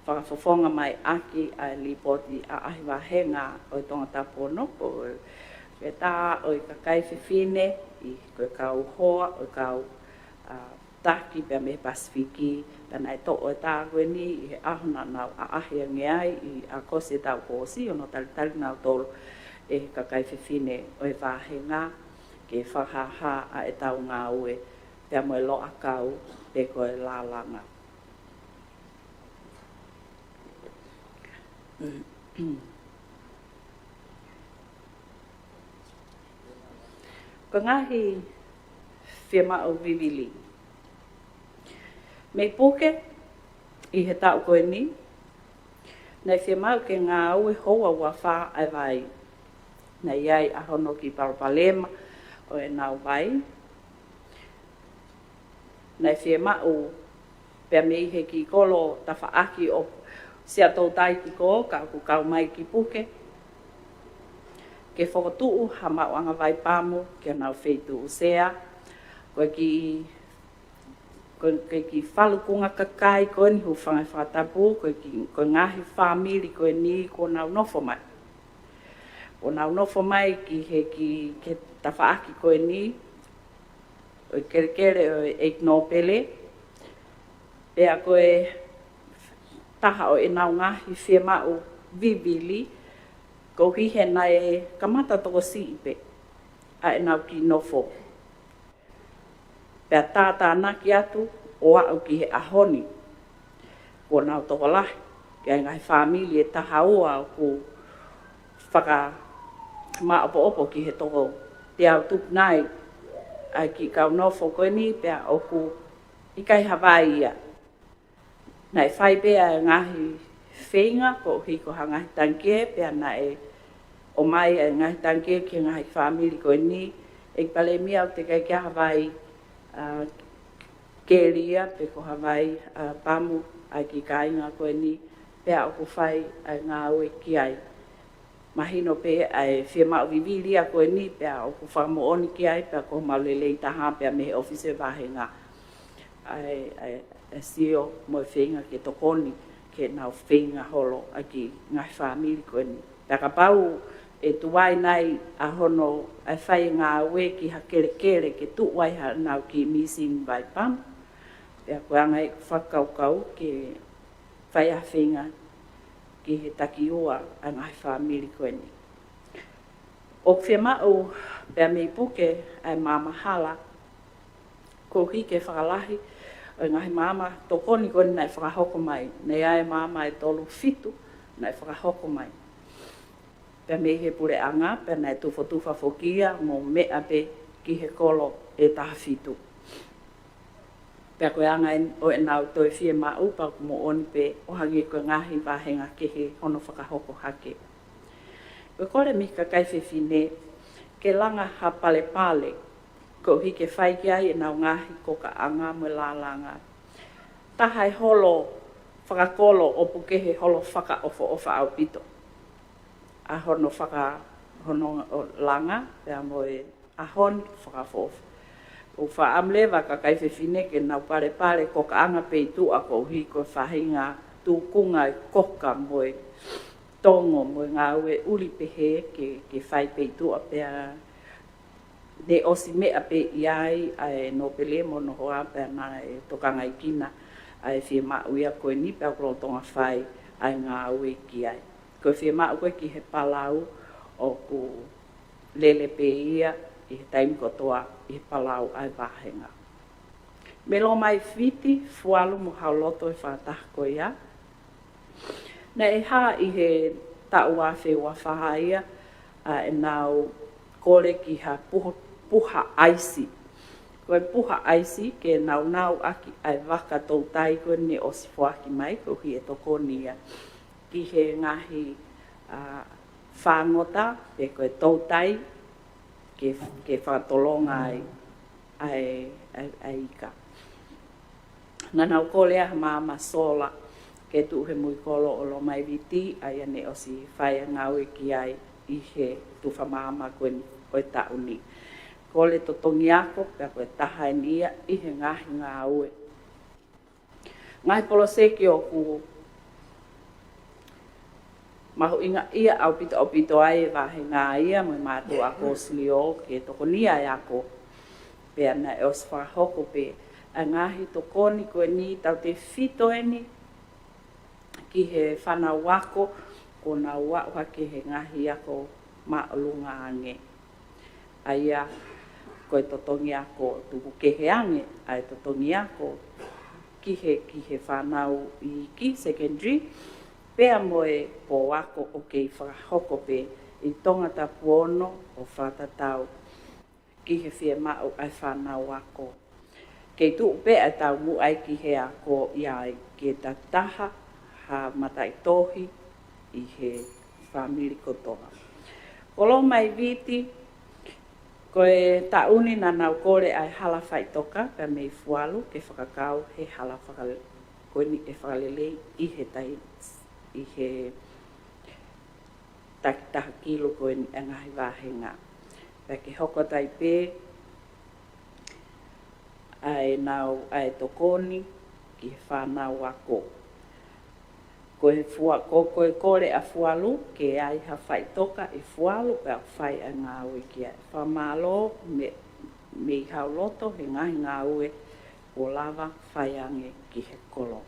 fakafofonga mai ʻaki ʻa e lipooti ʻaʻahi vāhenga ʻo e Tongatapu ono, ko e tā ʻo e kakai fefine, ʻi ko e kau hoa, ʻo e kau, ā, taki pea mei he Pasifiki, pea naʻe toʻo e tā ko eni ʻi he ʻaho naʻa nau ʻaʻahi ange ai ʻi ʻAokosi e taʻu kuo ʻosi, hono talitali nautolu ʻe he kakai fefine ʻo e vāhenga ke fakahāhā ʻa e tau ngāue pea mo e loʻakau pe ko e lālanga. Ko e ngaahi fiemaʻu vivili. Mei puke ʻi he taʻu ko eni, naʻe fiemaʻu ke ngāue houa ua fā ʻa e vai. Naʻe ʻi ai ʻa hono kiʻi palopalema ʻo ʻenau vai. Naʻe fiemaʻu pea mei he kiʻi kolo tafaʻaki ʻo Siaʻatoutai ki Kō, ka ʻoku kau mai ki puke, ke fokotuʻu ha maʻuʻanga vai pamu ki honau feituʻu sea. Ko e kiʻi, ko e, ko e kiʻi falukunga kakai ko eni, hūfanga he fakatapu, ko e kiʻi, ko e ngaahi fāmili ko eni kuo nau nofo mai. Kuo nau nofo mai ki he kiʻi, ki he tafaʻaki ko eni, ʻo e kelekele ʻo e ʻEiki Nōpele, pea ko e taha ʻo ʻenau ngaahi fiemaʻu vivili, koeʻuhi he naʻe kamata tokosiʻi pē ʻa ʻenau kiʻi nofo. Pea tātānaki atu ʻo aʻu ki he ʻaho ni, kuo nau tokolahi, ʻi ai e ngaahi fāmili ʻe taha ua ʻoku fakamaʻopoʻopo ki he toko teau tupu nai ʻa e kiʻi kau nofo ko eni, pea ʻoku ʻikai ha vai ia. Naʻe fai pē ʻa e ngaahi feinga koeʻuhi ko ha ngaahi tangikē, pea naʻe ʻomai ʻa e ngaahi tangikē ki he ngaahi fāmili ko eni. ʻEiki Palēmia, ʻoku teʻeki ai ke ʻi ai ha vai, ā, keli ia pe ko ha vai, ā, pamu ʻa e kiʻi kāinga ko eni, pea ʻoku fai ʻa e ngāue ki ai. Mahino pē ʻa e fiemaʻu vivili ia ko eni, pea ʻoku fakamoʻoni ki ai, pea ko homau lelei taha pea mei he ʻōfisi ʻo e vāhenga ʻa e, ʻa e, ʻa e sio mo e feinga ke tokoni ke nau feinga holo ʻaki e ngaahi fāmili ko eni. Pea kapau ʻe tuai nai ʻa hono ʻai fai e ngāue ki ha kelekele ke tuʻu ai haʻanau kiʻi mīsini vai pamu, pea ko e anga ʻeku fakakaukau ke fai ha feinga ki he taki ua ʻa e ngaahi fāmili ko eni. ʻOku fiemaʻu pea mei puke ʻa e maama hala, koeʻuhi ke fakalahi ʻo e ngaahi maama tokoni ko eni naʻe fakahoko mai. Naʻe ʻi ai e maama ʻe tolu fitu naʻe fakahoko mai pea mei he puleʻanga, pea naʻe tufotufa foki ia mo meʻa pē ki he kolo ʻe taha fitu. Pea ko e anga ʻo ʻenau toe fiemaʻu, pea ʻoku moʻoni pē ʻo hangē ko e ngaahi vāhenga kehe hono fakahoko hake. Ko e kole mei he kakai fefine ke langa ha palepale, koeʻuhi ke fai ki ai ʻenau ngaahi kokaʻanga mo e lālanga. Taha e holo fakakolo ʻoku kehe, holo fakaʻofoʻofa ʻaupito ʻa hono faka-, hono langa, pea mo e ʻaho ni fakaʻofoʻofa. ʻOku faʻa ʻamu leva kakai fefine ke nau palepale kokaʻanga pē ʻi tuʻa koeʻuhi ko e faʻahinga tūkunga e koka mo e tongo mo e ngāue ʻuli pehē ke, ke fai pē ʻi tuʻa, pea ne ʻosi meʻa pē ʻi ai ʻa e nōpele mo hono hoa, pea naʻe tokangaʻi kina ʻa e fiemaʻu ia ko eni, pea ʻoku lolotonga fai ʻa e ngāue ki ai. Ko e fiemaʻu ko ē ki he palau ʻoku lele pē ia ʻi he taimi kotoa ʻi he palau ʻa e vāhenga. Mei Lomai Viti, Fualu mo Hauloto e fakataha ko ia. Naʻe hā ʻi he taʻu ua afe ua fā ia ʻa ʻenau kole ki ha puha, puha ʻaisi. Ko e puha ʻaisi ke naunau ʻaki ʻa e vaka toutai ko eni ne ʻosi foaki mai, koeʻuhi ʻe tokoni ia ki he ngaahi, ā, fāngota pe ko e toutai ke, ke fakatolonga ai ʻa e, ʻa e, ʻa e ika. Naʻa nau kole ʻa e maama sola ke tuʻu he muikolo ʻo Lomai Viti, ʻa ia ne ʻosi fai ʻa e ngāue ki ai ʻi he tufa maama ko eni ʻo e taʻu ni. Kole totongi ako, pea ko e taha eni ia ʻi he ngaahi ngāue. Ngaahi poloseki ʻoku mahuʻinga ia ʻaupito ʻaupito ai e vāhenga ia mo e mātuʻa ako silio ke tokonia e ako. Pea naʻe ʻosi fakahoko pē ʻa e ngaahi tokoni ko eni tautefito eni ki he fānau ako, ko ʻenau aʻu hake he ngaahi ako māʻolunga ange. ʻA ia ko e totongi ako tuku kehe ange, ʻa e totongi ako ki he, ki he fānau iiki, secondary, pea mo e pō ako ʻoku kei fakahoko pē ʻi Tongatapu ono ʻo fakatatau ki he fiemaʻu ʻa e fānau ako. Kei tuʻu pē ʻa e taumuʻa ki he ako ia ai ke tataha ha mataʻitohi ʻi he fāmili kotoa. Ko Loma ʻi Viti, ko e taʻu ni naʻa nau kole ʻa e hala faʻitoka pea mei Fualu ke fakakau he hala fakale-, ko eni ʻe fakalelei ʻi he tai-, ʻi he takitaha kilu ko eni ʻa e ngaahi vāhenga. Pea ke hoko atu ai pē ʻa ʻenau, ʻa e tokoni ki he fānau ako. Ko e fua-, ko, ko e kole ʻa Fualu ke ʻi ai ha faʻitoka ʻi Fualu pea fai ʻa e ngāue ki ai. Fakamālō mei, mei hau loto he ngaahi ngāue kuo lava fai ange ki he kolo.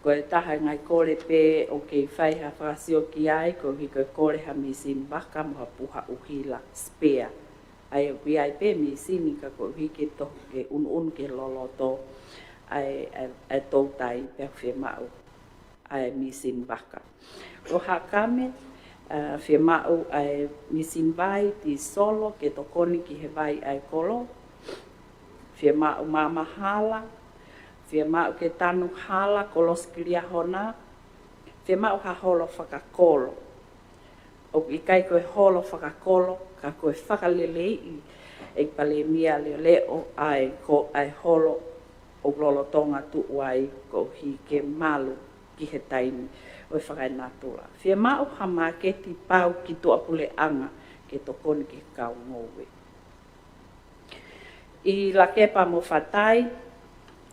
Ko e taha e ngaahi kole pē ʻoku kei fai ha fakasio ki ai, koeʻuhi ko e kole ha mīsini vaka mo ha puha ʻuhila, spare. ʻA ia ʻoku ʻi ai pē mīsini ka koeʻuhi ke tohi ke ʻunuʻunu ke loloto ʻa e, ʻa e, ʻa e toutai pea fiemaʻu ʻa e mīsini vaka. Ko Haʻakame, ʻa, fiemaʻu ʻa e mīsini vai, tīsolo, ke tokoni ki he vai ʻa e kolo. Fiemaʻu maama hala, fiemaʻu ke tanu hala, kolosi ki Liahona, fiemaʻu ha holo fakakolo. ʻOku ʻikai ko e holo fakakolo, ka ko e fakaleleiʻi ʻe he Palēmia leʻoleʻo ʻa e ko-, ʻa e holo ʻoku lolotonga tuʻu ai koeʻuhi ke malu ki he taimi ʻo e fakaenatula. Fiemaʻu ha māketi pau ki tuʻapuleʻanga ke tokoni ki he kau ngoue. ʻI Lakepa mo Fatai,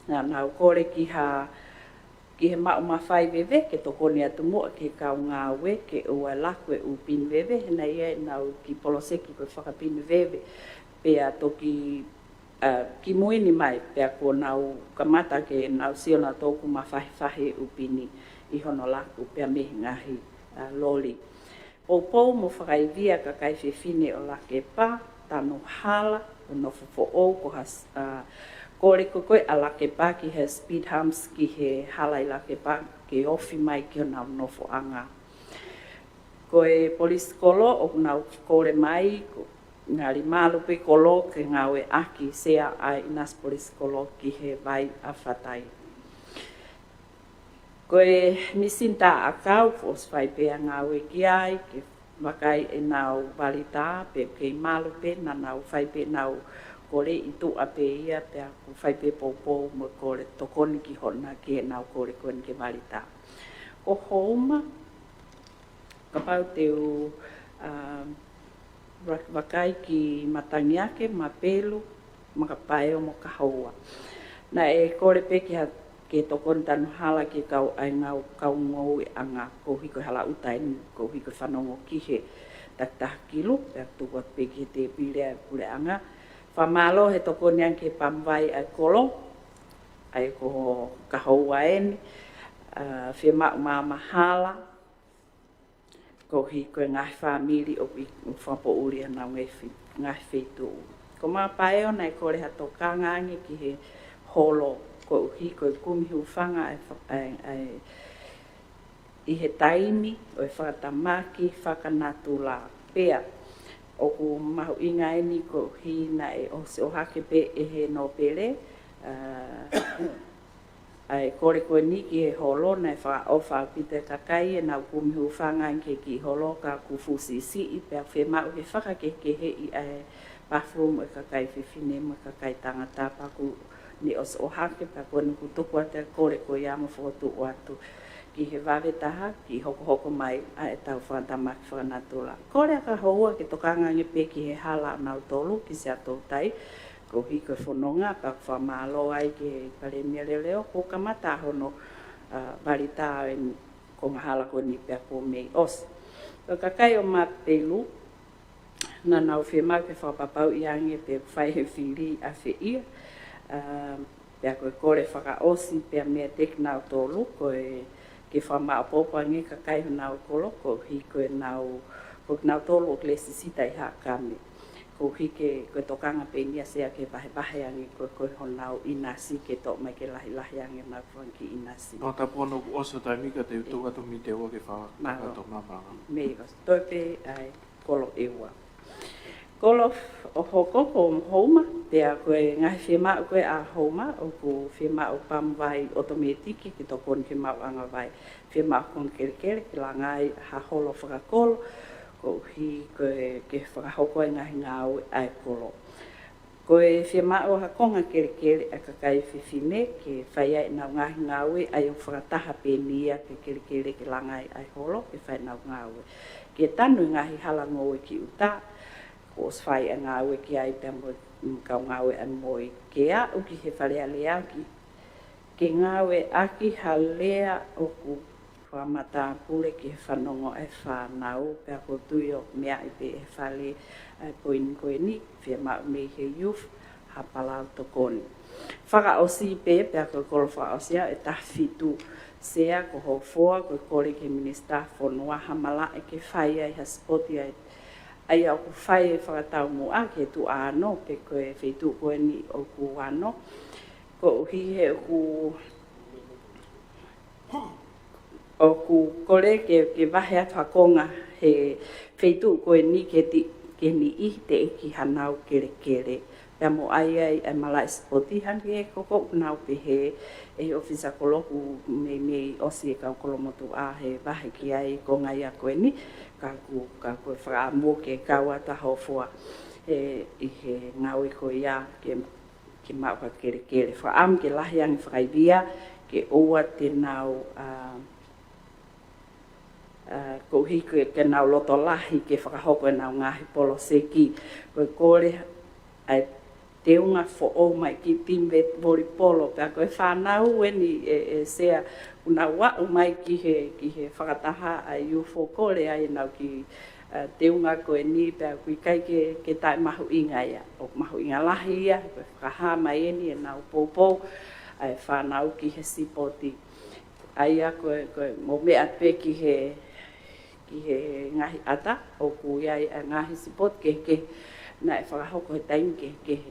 naʻa nau kole ki ha, ki he maʻu mafai veve ke tokoni atu muʻa ki he kau ngāue ke ʻoua ʻe laku e ʻū pine veve, he naʻe ʻi ai ʻenau kiʻi poloseki ko e fakapine veve, pea toki, ʻa, kimui ni mai, pea kuo nau kamata ke nau sio nautolu ʻoku mafahifahi e ʻū pine ʻi hono laku pea mei he ngaahi, ʻa, loli. Poupou mo fakaivia kakai fefine ʻo Lakepa, tanu hala, ʻo nofo foʻou, ko ha s-, ʻa, kole ko ē ʻa Lakepa ki he speed humps ki he hala ʻi Lakepa, ke ofi mai ki honau nofoʻanga. Ko e polisi kolo ʻoku nau kole mai, ko Ngalimalu pē kolo ke ngāueʻaki, sea ʻa e ʻinasi polisi kolo ki he vai ʻa Fatai. Ko e mīsini tā ʻakau, ʻosi fai pē ʻa e ngāue ki ai, ke vakai ʻenau valita, pea kei malu pē, naʻa nau fai pē ʻenau kole ʻi tuʻa pē ia, pea ʻoku fai pē poupou mo e kole tokoni ki hona, ki heʻenau kole ko eni ke valita. Ko Houma, kapau te u, ʻa, va-, vakai ki Matangiake, Mapelu, Makapaeo mo Kahoua. Naʻe kole pē ki ha, ke tokoni tanu hala ki he kau ʻa e ngau-, kau ngoueʻanga koeʻuhi ko e hala ʻuta eni, koeʻuhi ko e fanongo ki he takitaha kilu, pea tuku atu pē ki he tēpile ʻa e puleʻanga. Fakamālō he tokoni ange ki he pamuvai ʻa e kolo, ʻa ia ko Kahoua eni, ʻa, fiemaʻu maama hala, koeʻuhi ko e ngaahi fāmili ʻoku ʻi, ʻoku fakapoʻuli ʻenau ngaahi fe-, ngaahi feituʻu. Ko Makapaeo naʻe kole ha tokanga ange ki he holo koeʻuhi ko e kumi hūfanga ʻa e fa-, ʻa e, ʻa e, ʻi he taimi ʻo e fakatamaki fakanatula pea. ʻOku mahuʻinga eni koeʻuhi naʻe ʻosi ʻohake pē ʻe he nōpele, ʻa, ʻa e kole ko eni ki he holo, naʻe fakaʻofa ʻaupito e kakai ʻenau kumi hūfanga ki he kiʻi holo ka ʻoku fuʻu siʻisiʻi pea fiemaʻu ke fakakehekeheʻi ʻa e bathroom ʻo e kakai fefine mo e kakai tangata pea kuo ne ʻosi ʻohake pea kuo ne tuku atu e kole ko ia mo fokotuʻu atu ki he vave taha, kiʻi hokohoko mai ʻa ʻetau fakatamaki fakanatula. Kole ʻa Kahoua ke tokanga ange pē ki he hala ʻanautolu ki Siaʻatoutai, Koeʻuhi ko e fononga, pea fakamālō ai ki he Palēmia Leoleo, kuo kamata hono, ā, valita eni ko e ngaahi hala ko eni pea kuo mei ʻosi. Ko e kakai ʻo Mapelu, naʻa nau fiemaʻu ke fakapapauʻi ange pe fai ha fili ʻafeʻi. Ā, pea ko e kole fakaʻosi pea meiate kinautolu, ko e ke fakamaʻopoʻopo ange kakai honau kolo, koeʻuhi ko ʻenau, ko kinautolu ʻoku lesisita ʻi Haʻakame. Koeʻuhi ke, ko e tokanga pē eni ia Sea ke vahevahe ange ko e, ko e honau ʻinasi ke toʻo mai ke lahilahi ange honau fanga kiʻi ʻinasi. Tongatapu ono kuo ʻosi e taimi ka te u tuku atu mei te ua ke fa-, Mālō. Ka to mama. Mei ʻosi toe pē ai kolo ʻe ua. Kolo ʻo hoko ko Houma, pea ko e ngaahi fiemaʻu ko ē ʻa Houma, ʻoku fiemaʻu pamu vai ʻotomētiki ke tokoni ki he maʻuʻanga vai. Fiemaʻu konga kelekele ke langaʻi ha holo fakakolo, koeʻuhi ko e ke fakahoko e ngaahi ngāue ʻa e kolo. Ko e fiemaʻu ha konga kelekele ʻa e kakai fefine ke fai ai ʻenau ngaahi ngāue, ʻa ia ʻoku fakataha pē eni ia ki he kelekele ke langaʻi ʻa e holo ke fai ʻenau ngāue. Ke tanu e ngaahi hala ngoue ki ʻuta, kuo ʻosi fai ʻa e ngāue ki ai pea mo e, mm, kau ngāue ʻa e MOI ke aʻu ki he Fale Alea ke, ke ngāueʻaki ha lea ʻoku fakamatāpule ki he fanongo ʻa e fānau, pea ʻoku ou tui ʻoku meaʻi pē ʻe he fale ʻa e poini ko eni, fiemaʻu mei he youth ha palau tokoni. Fakaʻosi pē, pea ko e kolo fakaʻosi ia ʻe taha fitu Sea, ko hoʻo foa, ko e kole ki he Minisitā Fonua ha malaʻe ke fai ai ha sipoti ʻa e, ʻa ia ʻoku fai e fakataumuʻa ki he tuʻa ano, pe ko e feituʻu ko eni ʻoku ano. Koeʻuhi he ʻoku, ʻoku kole ke, ke vahe atu ha konga he feituʻu ko eni ke ti-, ke niʻihi teʻeki hanau kelekele. Pea mo ʻai ai ʻa e malaʻe sipoti, hangē ko ʻeku ʻoku nau pehē ʻe he ʻofisa kolo ʻoku meimei ʻosi e kau kolo motuʻa he vahe ki ai konga ia ko eni, ka ʻoku, ka ʻoku ou fakaʻamu ke kau atu ʻa hoʻo foa ē ʻi he ngāue ko ia ke, ke maʻu ha kelekele. Fakaʻamu ke lahi ange fakaivia, ke ʻoua te nau, ā, ā, koeʻuhi ke, ke nau loto lahi ke fakahoko ʻenau ngaahi poloseki. Ko e kole ʻa e teunga foʻou mai ki he timi volipolo, pea ko e fānau eni ē, ē Sea, ʻoku nau aʻu mai ki he, ki he fakataha ʻa e youth ʻo kole ai ʻenau kiʻi, ā, teunga ko eni, pea ʻoku ʻikai ke, ke taʻemahuʻinga ia. ʻOku mahuʻinga lahi ia, ko e fakahā mai eni ʻenau poupou ʻa e fānau ki he sipoti. ʻA ia ko e, ko e mou meʻa pē ki he, ki he ngaahi ʻata, ʻoku ʻi ai ʻa e ngaahi sipoti kehekehe naʻe fakahoko he taimi kehekehe.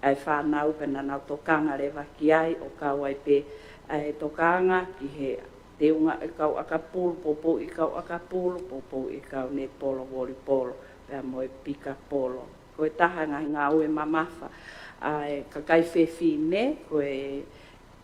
ʻA e fānau pea naʻa nau tokanga leva ki ai, ʻo kau ai pē ʻa e tokanga ki he teunga ʻa e kau ʻakapulu, poupou ʻa e kau ʻakapulu, poupou ʻa e kau netipolo, volipolo, pea mo e pikapolo. Ko e taha e ngaahi ngāue mamafa ʻa e kakai fefine, ko e,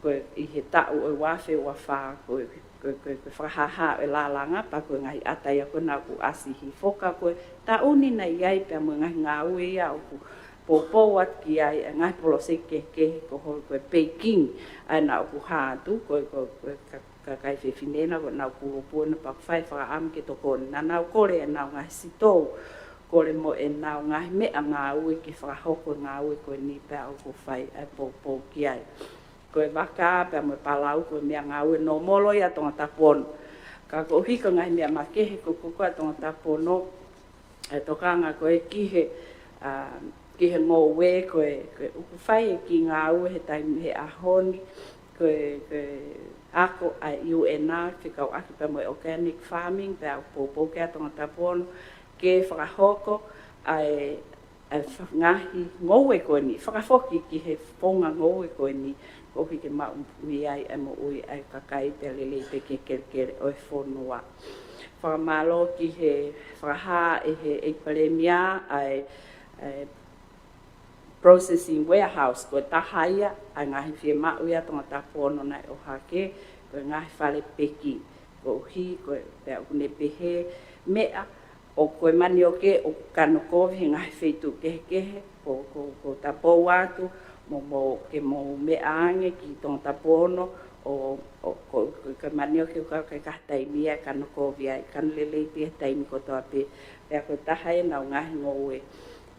ko e ʻi he taʻu ʻo e ua afe ua fā, ko e, ko e, ko e, ko e fakahāhā ʻo e lālanga, pea ko e ngaahi ʻata ia ko ena ʻoku ʻasi hifo, ka ko e taʻu ni naʻe ʻi ai pea mo e ngaahi ngāue ia ʻoku poupou atu ki ai ʻa e ngaahi poloseki kehekehe ko hono ko e baking, ʻa ena ʻoku hā atu, ko e, ko e, ko e ka-, kakai fefine ena, ko ʻenau kulupu ena pea ʻoku fai fakaʻamu ke tokoni. Naʻa nau kole ʻenau ngaahi sitou, kole mo ʻenau ngaahi meʻangāue ke fakahoko e ngāue ko eni pea ʻoku fai ʻa e poupou ki ai. Ko e vaka pea mo e palau ko e meʻangāue nōmolo ia ʻa Tongatapu ono. Ka koeʻuhi ko e ngaahi meʻa makehe ko ē ko ē ʻa Tongatapu ono, ʻa e tokanga ko ē ki he, ā, ki he ngoue ko ē, ko ē ʻoku fai e kiʻi ngāue he taimi he ʻaho ni, ko e, ko e ako ʻa e U N R fekauʻaki pea mo e organic farming, pea ʻoku poupou ki ai ʻa Tongatapu ono ke fakahoko ʻa e, ʻa e fa-, ngaahi ngoue ko eni, fakafoki ki he founga ngoue ko eni, koeʻuhi ke maʻu mei ai ʻa e moʻui ʻa e kakai pea lelei pē ki he kelekele ʻo e fonua. Fakamālō ki he fakahā ʻe he ʻEiki Palēmia ʻa e, ʻa e processing warehouse, ko e taha ia ʻa e ngaahi fiemaʻu ia ʻa Tongatapu ono naʻe ʻohake, ko e ngaahi fale peki, koeʻuhi ko e pea ʻoku ne pehē meʻa, ʻoku ko e manioke ʻoku kanokovi he ngaahi feituʻu kehekehe, ko, ko, ko e tapou atu, mo, mo, ke mou meʻa ange ki Tongatapu ono, ʻo, ʻo, ko, ko, ko e manioke ʻoku ʻikai ke ʻi ai ha taimi ia ʻe kanokovi ai, kano lelei pē he taimi kotoa pē, pea ko e taha ia ʻenau ngaahi ngoue.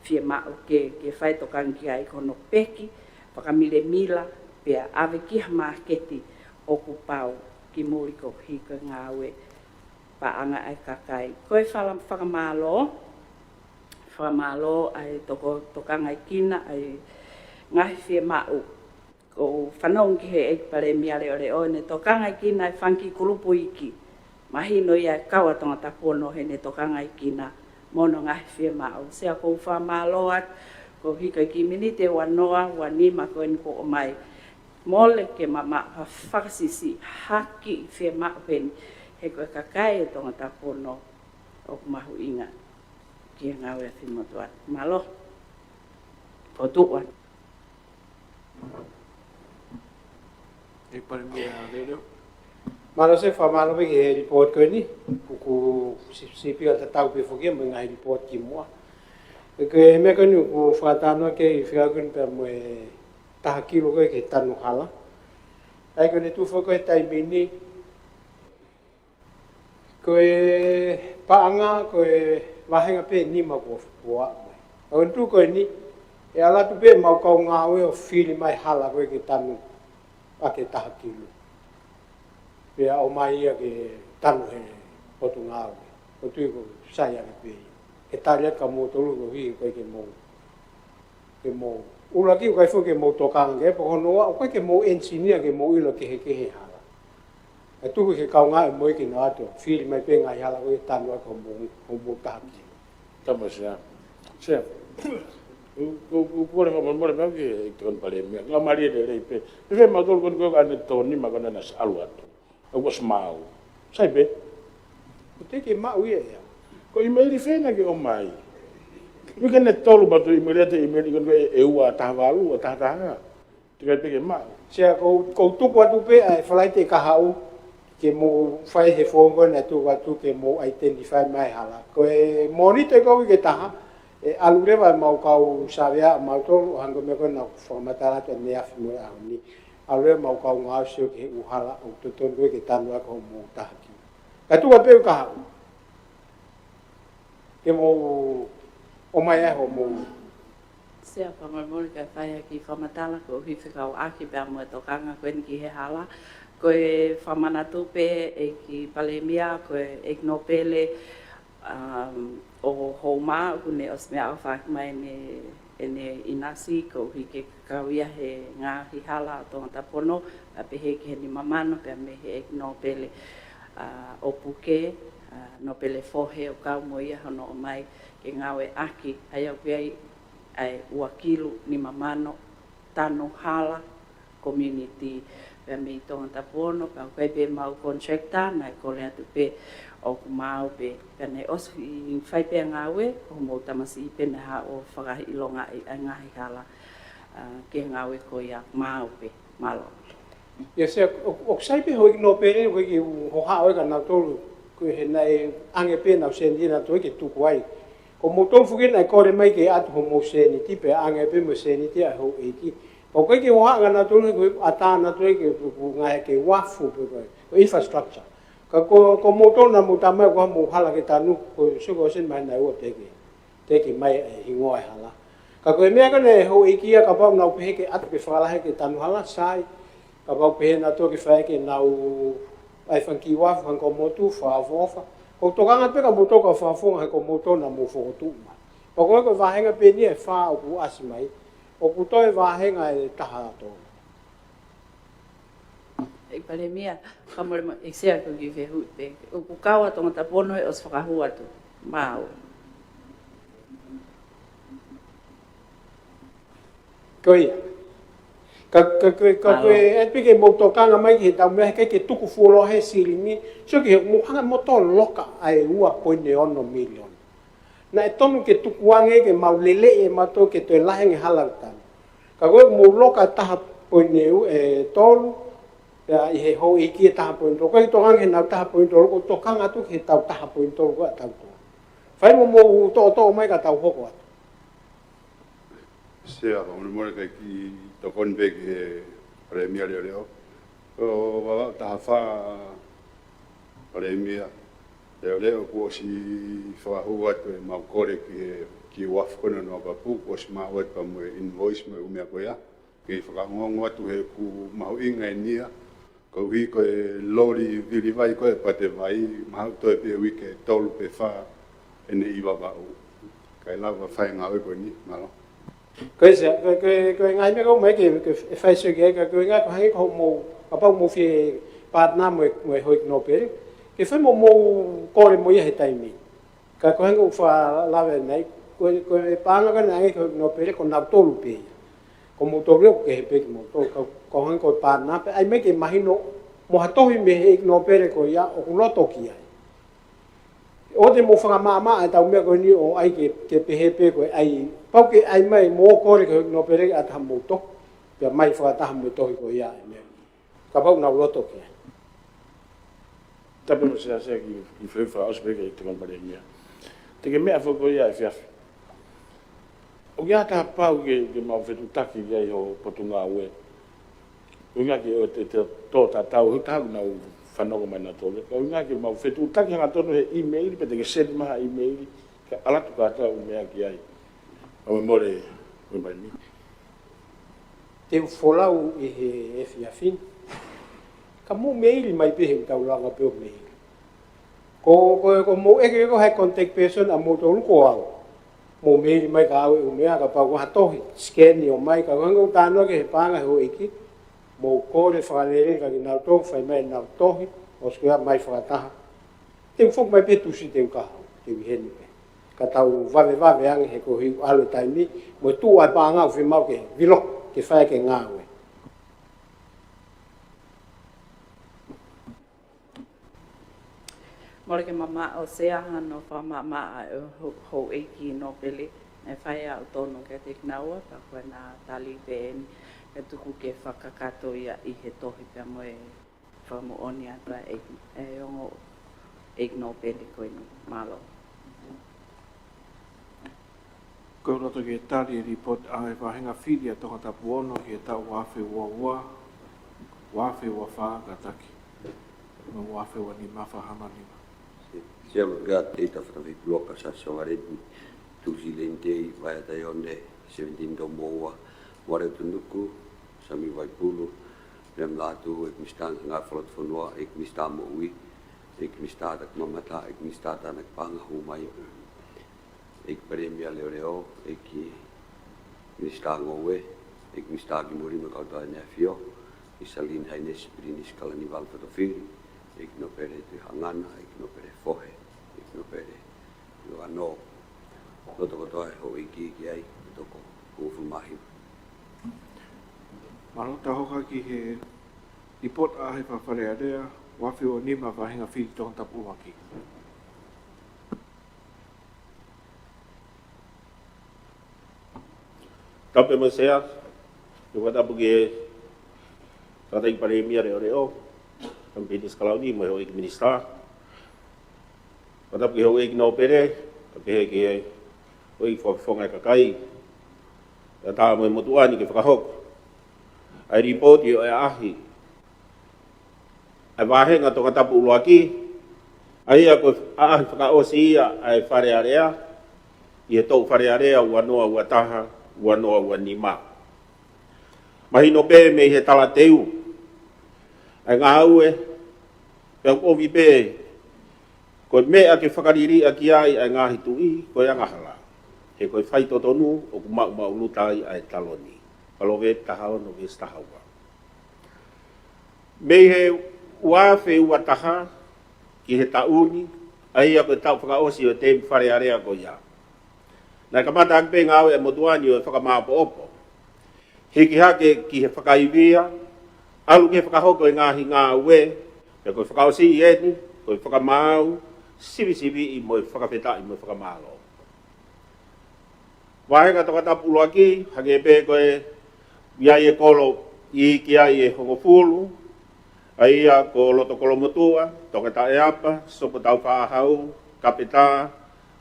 fiemaʻu ke, ke fai tokanga ki ai ko hono peki fakamilemila pea ʻave ki ha māketi ʻoku pau ki muli koeʻuhi ko e ngāue paʻanga ʻa e kakai. Ko e fala-, fakamālō, fakamālō ʻa e toko-, tokangaekina ʻa e ngaahi fiemaʻu. ʻOku ou fanongo ki he ʻEiki Palēmia Leʻoleʻo ʻene tokangaekina e fanga kiʻi kulupu iiki. Mahino ia e kau ʻa Tongatapu Ono heʻene tokangaekina mo hono ngaahi fiemaʻu. Sea, ʻoku ou fakamālō atu koeʻuhi ko e kiʻi miniti ʻe ua noa, ua nima ko eni kuo ʻomai. Mole ke mamaʻo ha fakasiʻisiʻi ha kiʻi fiemaʻu heni, he ko e kakai ʻo Tongatapu Ono ʻoku mahuʻinga ki he ngāue ʻa e fiemotuʻa. Mālō. Fokotuʻu atu. ʻEiki Palēmia Leʻoleʻo. Mālō Sea, fakamālō pē ki he lipooti ko eni. ʻOku si-, siʻi pē ʻa e tatau pē foki ia mo e ngaahi lipooti kimuʻa. ʻE, ko e meʻa ko eni ʻoku fakatalanoa ki ai e fika ko eni pea mo e taha kilo ko ē ki he tanu hala. ʻA ia ko ʻene tuʻu foki ko ē he taimi ni, ko e paʻanga, ko e vāhenga pē ʻe nima kuo, kuo aʻu mai. ʻA ia ko ʻene tuʻu ko eni, ʻe ʻalu atu pē ʻemau kau ngāue ʻo fili mai hala ko ē ke tanu ʻaki e taha kilo. Pea ʻomai ia ke tanu he Potungāue. ʻOku ou tui ʻoku sai ange pē ia. Ke tali atu kia moutolu koeʻuhi ko e ke mou ke mou. ʻUluaki, ʻoku ʻikai foki ke mou tokanga ki ai, pea ko hono ua, ʻoku ʻikai ke mou engineer ke mou ʻilo e kehekehe e hala. ʻE tuku ki he kau ngāue mo ia ke nau ō atu ʻo fili mai pē e ngaahi hala ko ē ke tanu ʻaki hoʻomou, hoʻomou taha kilo. Tamasiʻi. Sea. ʻOku, ʻoku, ʻoku ou kole fakamolemole pē au ki he ʻEiki Tokoni Palēmia. Ka mālie lelei pē. Pea fēfē mautolu ko eni ko ē ʻoku ʻanetolu nima ko ena naʻa nau ʻalu atu. ʻOku ʻosi maau. Sai pē. ʻOku teʻeki ke maʻu ia ʻe au. Ko e ʻīmeili fē naʻa ke ʻomai? Uike ʻanetolu pea toe ʻīmeili atu e ʻīmeili ko ē ʻe, ʻe ua taha valu, ua taha taha. Teʻeki ai pē ke maʻu. Sea, ʻoku ou, ʻoku ou tuku atu pē ʻa e Falaite kahaʻu ke mou fai he founga naʻe tuku atu ke mou identify mai e hala. Ko e mōnite ko ē uike ʻe taha, ʻe ʻalu leva ʻemau kau savea ʻamautolu, ʻo hangē ko e meʻa ko ē naʻa ku fakamatala atu ʻaneafi mo e ʻaho ni. ʻAlu leva ʻemau kau ngāue ʻo sio ki he ʻū hala ʻoku totonu ko ē ke tanu ʻaki hoʻomou taha kilo. Ka tuku atu pē uike kahaʻu ke mou ʻomai ai hoʻomou. Sea, fakamolemole kae fai ha kiʻi fakamatala koeʻuhi fekauʻaki pea mo e tokanga ko eni ki he hala. Ko e fakamanatu pē ʻEiki Palēmia, ko e ʻEiki Nōpele, um, ʻo Houma, ʻoku ne ʻosi meʻa ʻo faki mai ʻene, ʻene ʻinasi koeʻuhi ke kau ia he ngaahi hala ʻo Tongatapu Ono, ʻa pehē ki he nima mano, pea mei he ʻEiki Nōpele, ʻa, ʻo Puke, ʻa, Nōpele Fohe ʻoku kau mo ia hono ʻomai ke ngāueʻaki, ʻa ia ʻoku ʻi ai ʻa e ua kilu nima mano tanu hala community, pea mei Tongatapu Ono, pea ʻoku ʻi ai pē ʻemau contractor, naʻe kole atu pē ʻoku maau pē, pea naʻe ʻosi fai pē ngāue, ʻo mou tamasiʻi pē naʻe haʻu ʻo fakaʻilongaʻi ʻa e ngaahi hala, ʻa, ki he ngāue ko ia maau pē, mālō. Ia Sea, ʻo, ʻoku sai pē hoʻo ʻEiki Nōpele, ko e kiʻi hohaʻa ʻo e ka nautolu, ko e he naʻe ʻange pē ʻenau sēniti nautolu ke tuku ai. Ko moutolu foki naʻe kole mai ke ʻatu hoʻomou sēniti, pea ʻange pē mo e sēniti ʻa e houʻeiki. Pea ʻoku ʻikai ke hohaʻa kia nautolu he ko e ʻata nautolu ke, ko e ngaahi ke uafu pē ko e, ko e infrastructure. Ka ko, ko moutolu naʻa mou tā mai ko hoʻomou hala ke tanu, ko e soko ʻosi mai naʻe ua teʻeki, teʻeki mai e hingoa e hala. Ka ko e meʻa ko eni houʻeiki ia kapau naʻa nau pehē ke ʻatu ke fakalahi ke tanu hala, sai. Kapau pehē nautolu ke fai ke nau ʻai fanga kiʻi uafu, hangē ko moutolu fakaʻofoʻofa. ʻOku ou tokanga pē kia moutolu kau fakafofonga he ko moutolu naʻa mou fokotuʻu mai. Pea ko e ko e vāhenga pē eni ʻe fā ʻoku ʻasi mai. ʻOku toe vāhenga ʻe taha tolu. ʻEiki Palēmia, fakamolemole, ʻEiki Sea, ko e kiʻi fehuʻi pē. ʻOku kau ʻa Tongatapu Ono he ʻosi fakahū atu. Maau. Ko ia. Ka, ka, ka, ka Mālō. Ko e, ʻe pē ke mou tokanga mai ki heʻetau meʻa, he ʻikai ke tuku fuoloa he silingi, sio ki he mou hanga mo tō loka ʻa e ua poini ono miliona. Naʻe tonu ke tukuange ke mau lele ʻe mautolu ke toe lahi ange hala ʻoku tanu. Ka ko e mou loka taha poini ua, ʻe tolu, pea ʻi he houʻeiki ʻe taha poini tolu. Ko e tokanga he nau taha poini tolu, ʻoku ou tokanga atu ki heʻetau taha poini tolu ko ē ʻatautolu. Fai mo mou toʻotoʻo mai ka tau hoko atu. Sea, fakamolemole kae kiʻi tokoni pē ki he Palēmia Leʻoleʻo. ʻO Vavaʻu taha fā, Palēmia Leʻoleʻo, kuo ʻosi fakahū atu ʻemau kole ki he ki he uafu ko ena ʻo Nuvaʻa Papū, ʻosi maʻu atu pea mo e invoice mo e ʻū meʻa ko ia. Kei fakaongoongo atu he ʻoku mahuʻinga eni ia, koeʻuhi ko e loli vilivai ko ē ʻa Patevai, mahalo toe pē uike ʻe tolu pe fā ʻene ʻi Vavaʻu. Kae lava fai e ngāue ko eni, mālō. Ko e, ko e, ko e, ko e ngaahi meʻa ko ē ʻoku ʻomai ke, ke ʻe fai sio ki ai, ka ko e ʻuhinga ko e hangē ko hoʻomou, kapau ʻoku mou fie partner mo e, mo e houʻeiki nōpele, ke fai mo hoʻomou kole mo ia he taimi. Ka ko e hangē ʻoku fakalave mai, ko e, ko e paʻanga ko ē naʻe ʻange ki he houʻeiki nōpele ko nautolu pē ia. Ko moutolu ʻoku kehe pē kimoutolu, ka, ka ko e hangē ko e partner pē, ʻai mai ke mahino mo ha tohi mei he houʻeiki nōpele ko ia ʻoku loto ki ai. ʻOua te mou fakamaʻamaʻa ʻetau meʻa ko eni ʻo ʻai ke, ke pehē pē ko e ʻai, pau ke ʻai mai mo kole ki he houʻeiki nōpele ke ʻatā haʻamou tohi, pea mai fakataha mo e tohi ko ia ʻa e meʻa. Kapau ʻoku nau loto ki ai. Tapu mo Siaosi ki, ki he fehuʻi fakaʻosi pē ki he Tokoni Palēmia. Te ke meʻa foki ko ia ʻe fiafi. ʻOku ʻi ai ha taha pau ke, ke mau fetuʻutaki ki ai ho potungāue. ʻUhinga ke ʻoua te, te tō tatau, he ʻoku ʻikai ke nau fanongo mai nautolu. Ka ʻuhinga ke mau fetuʻutaki hangatonu he email, pe te ke send mai ha email, ke ʻalu atu kātoa ʻū meʻa ki ai. ʻOua mole, ʻoua mai ni. Te u folau ʻi he efiafi ni. Ka mou meili mai pē he ʻoku tau lava pē ʻo meili. Ko, ko, ko mou ʻeke ko hai contact person ʻamoutolu ko au. Mou meili mai kia au e ʻū meʻa kapau ko ha tohi, scan ʻo mai ka ko hangē ko e talanoa ki he paʻanga he houʻeiki. Mou kole fakalelei kia kinautolu, fai mai ʻenau tohi, ʻosi ko ia mai fakataha. Te u foki mai pē tuʻusi te u kaha, te u ʻi heni pē. Ka tau vavevave ange he ko e ʻalu e taimi, mo e tuʻu ʻa e paʻanga ʻoku fiemaʻu ke vilo, ke fai ke ngāue. Mole ke mamaʻo Sea hano fakamaʻamaʻa ʻa e ho-, houʻeiki nōpele, ʻe fai ʻaʻaku tonu kiate kinaua, ka ko ʻena tali pē eni, ʻe tuku ke fakakakato ia ʻi he tohi pea mo e fakamoʻoni atu ʻa e, ʻe ongo ʻeiki nōpele ko eni, mālō. Ko e loto ke tali e report ʻa e vāhenga fili ʻa Tongatapu ono ki he taʻu ua afe ua ua, ua afe ua fā kātaki, mo e ua afe ua nima Fakahamanima. Sea, Sea, Loka, Teita Fatafepuloka, Sasio Varedi, Tusi Lentei, Vaea Taione, seventeen Tomoua, Vare Tunuku, Sami Vaipulu, Lem Latu, ʻEiki Minisitā Ngāue Fakalotofonua, ʻEiki Minisitā Moʻui, ʻEiki Minisitā Takimamata, ʻEiki Minisitā Tānaki Paʻanga, Hū Mai, ʻEiki Palēmia Leʻoleʻo, ʻEiki Minisitā Ngoue, ʻEiki Minisitā Kimui mo e Kautaha ʻEne ʻAfio, ʻEiki Salini Hainesi Pilinisi Kalaniuvalu Fatofili, ʻEiki Nōpele Tuʻihaʻangana, ʻEiki Nōpele Fohe, ʻEiki Nōpele Loano. Loto kotoa e houʻeiki ki ai, toko hongofulu mā hiva. Mālō. Tau hoko ki he report ʻa e Fale Alea, ua afe ua nima vāhenga fili Tongatapu ʻuluaki. Tapu mo Sea, ʻoku ou fakatapu ki he Tangataʻeiki Palēmia Leʻoleʻo, Sami Pilinisi Kalauni mo e houʻeiki minisitā. Fakatapu ki he houʻeiki nōpele, kae pehē ki he houʻeiki fakafofonga ʻo e kakai. Kae ʻatā mo e motuʻa ni ke fakahoko ʻa e lipooti ʻo e ʻaʻahi ʻa e vāhenga Tongatapu ʻuluaki, ʻa ia ko e ʻaʻahi fakaʻosi ia ʻa e Fale Alea, ʻi he toʻu Fale Alea ua noa ua taha, ua noa ua nima. Mahino pē mei he talateu ʻa e ngāue, pea ʻoku ʻomi pē ko e meʻa ke fakaliliʻa ki ai ʻa e ngaahi tuʻi, ko e angahala. He ko e faitotonu ʻoku maʻumaʻuluta ai ʻa e taloni. Palōvepi taha ono veesi taha ua. Mei he ua afe ua taha ki he taʻu ni, ʻa ia ko e taʻu fakaʻosi ʻo e tēmi Fale Alea ko ia, naʻe kamata ʻaki pē ngāue ʻa e motuʻa ni ʻo e fakamāʻopoʻopo. Hiki hake ki he fakaivia, ʻalu ki he fakahoko e ngaahi ngāue, pea ko e fakaʻosi eni, ko e fakamaau, sivisiviʻi mo e fakafetaʻi mo e fakamālō. Vāhenga Tongatapu ʻuluaki, hangē pē ko e ʻi ai e kolo iiki ai ʻe hongofulu, ʻa ia ko Lotokolomotuʻa, Tongataʻeapa, Sopotaufaʻāhau, Kapetā,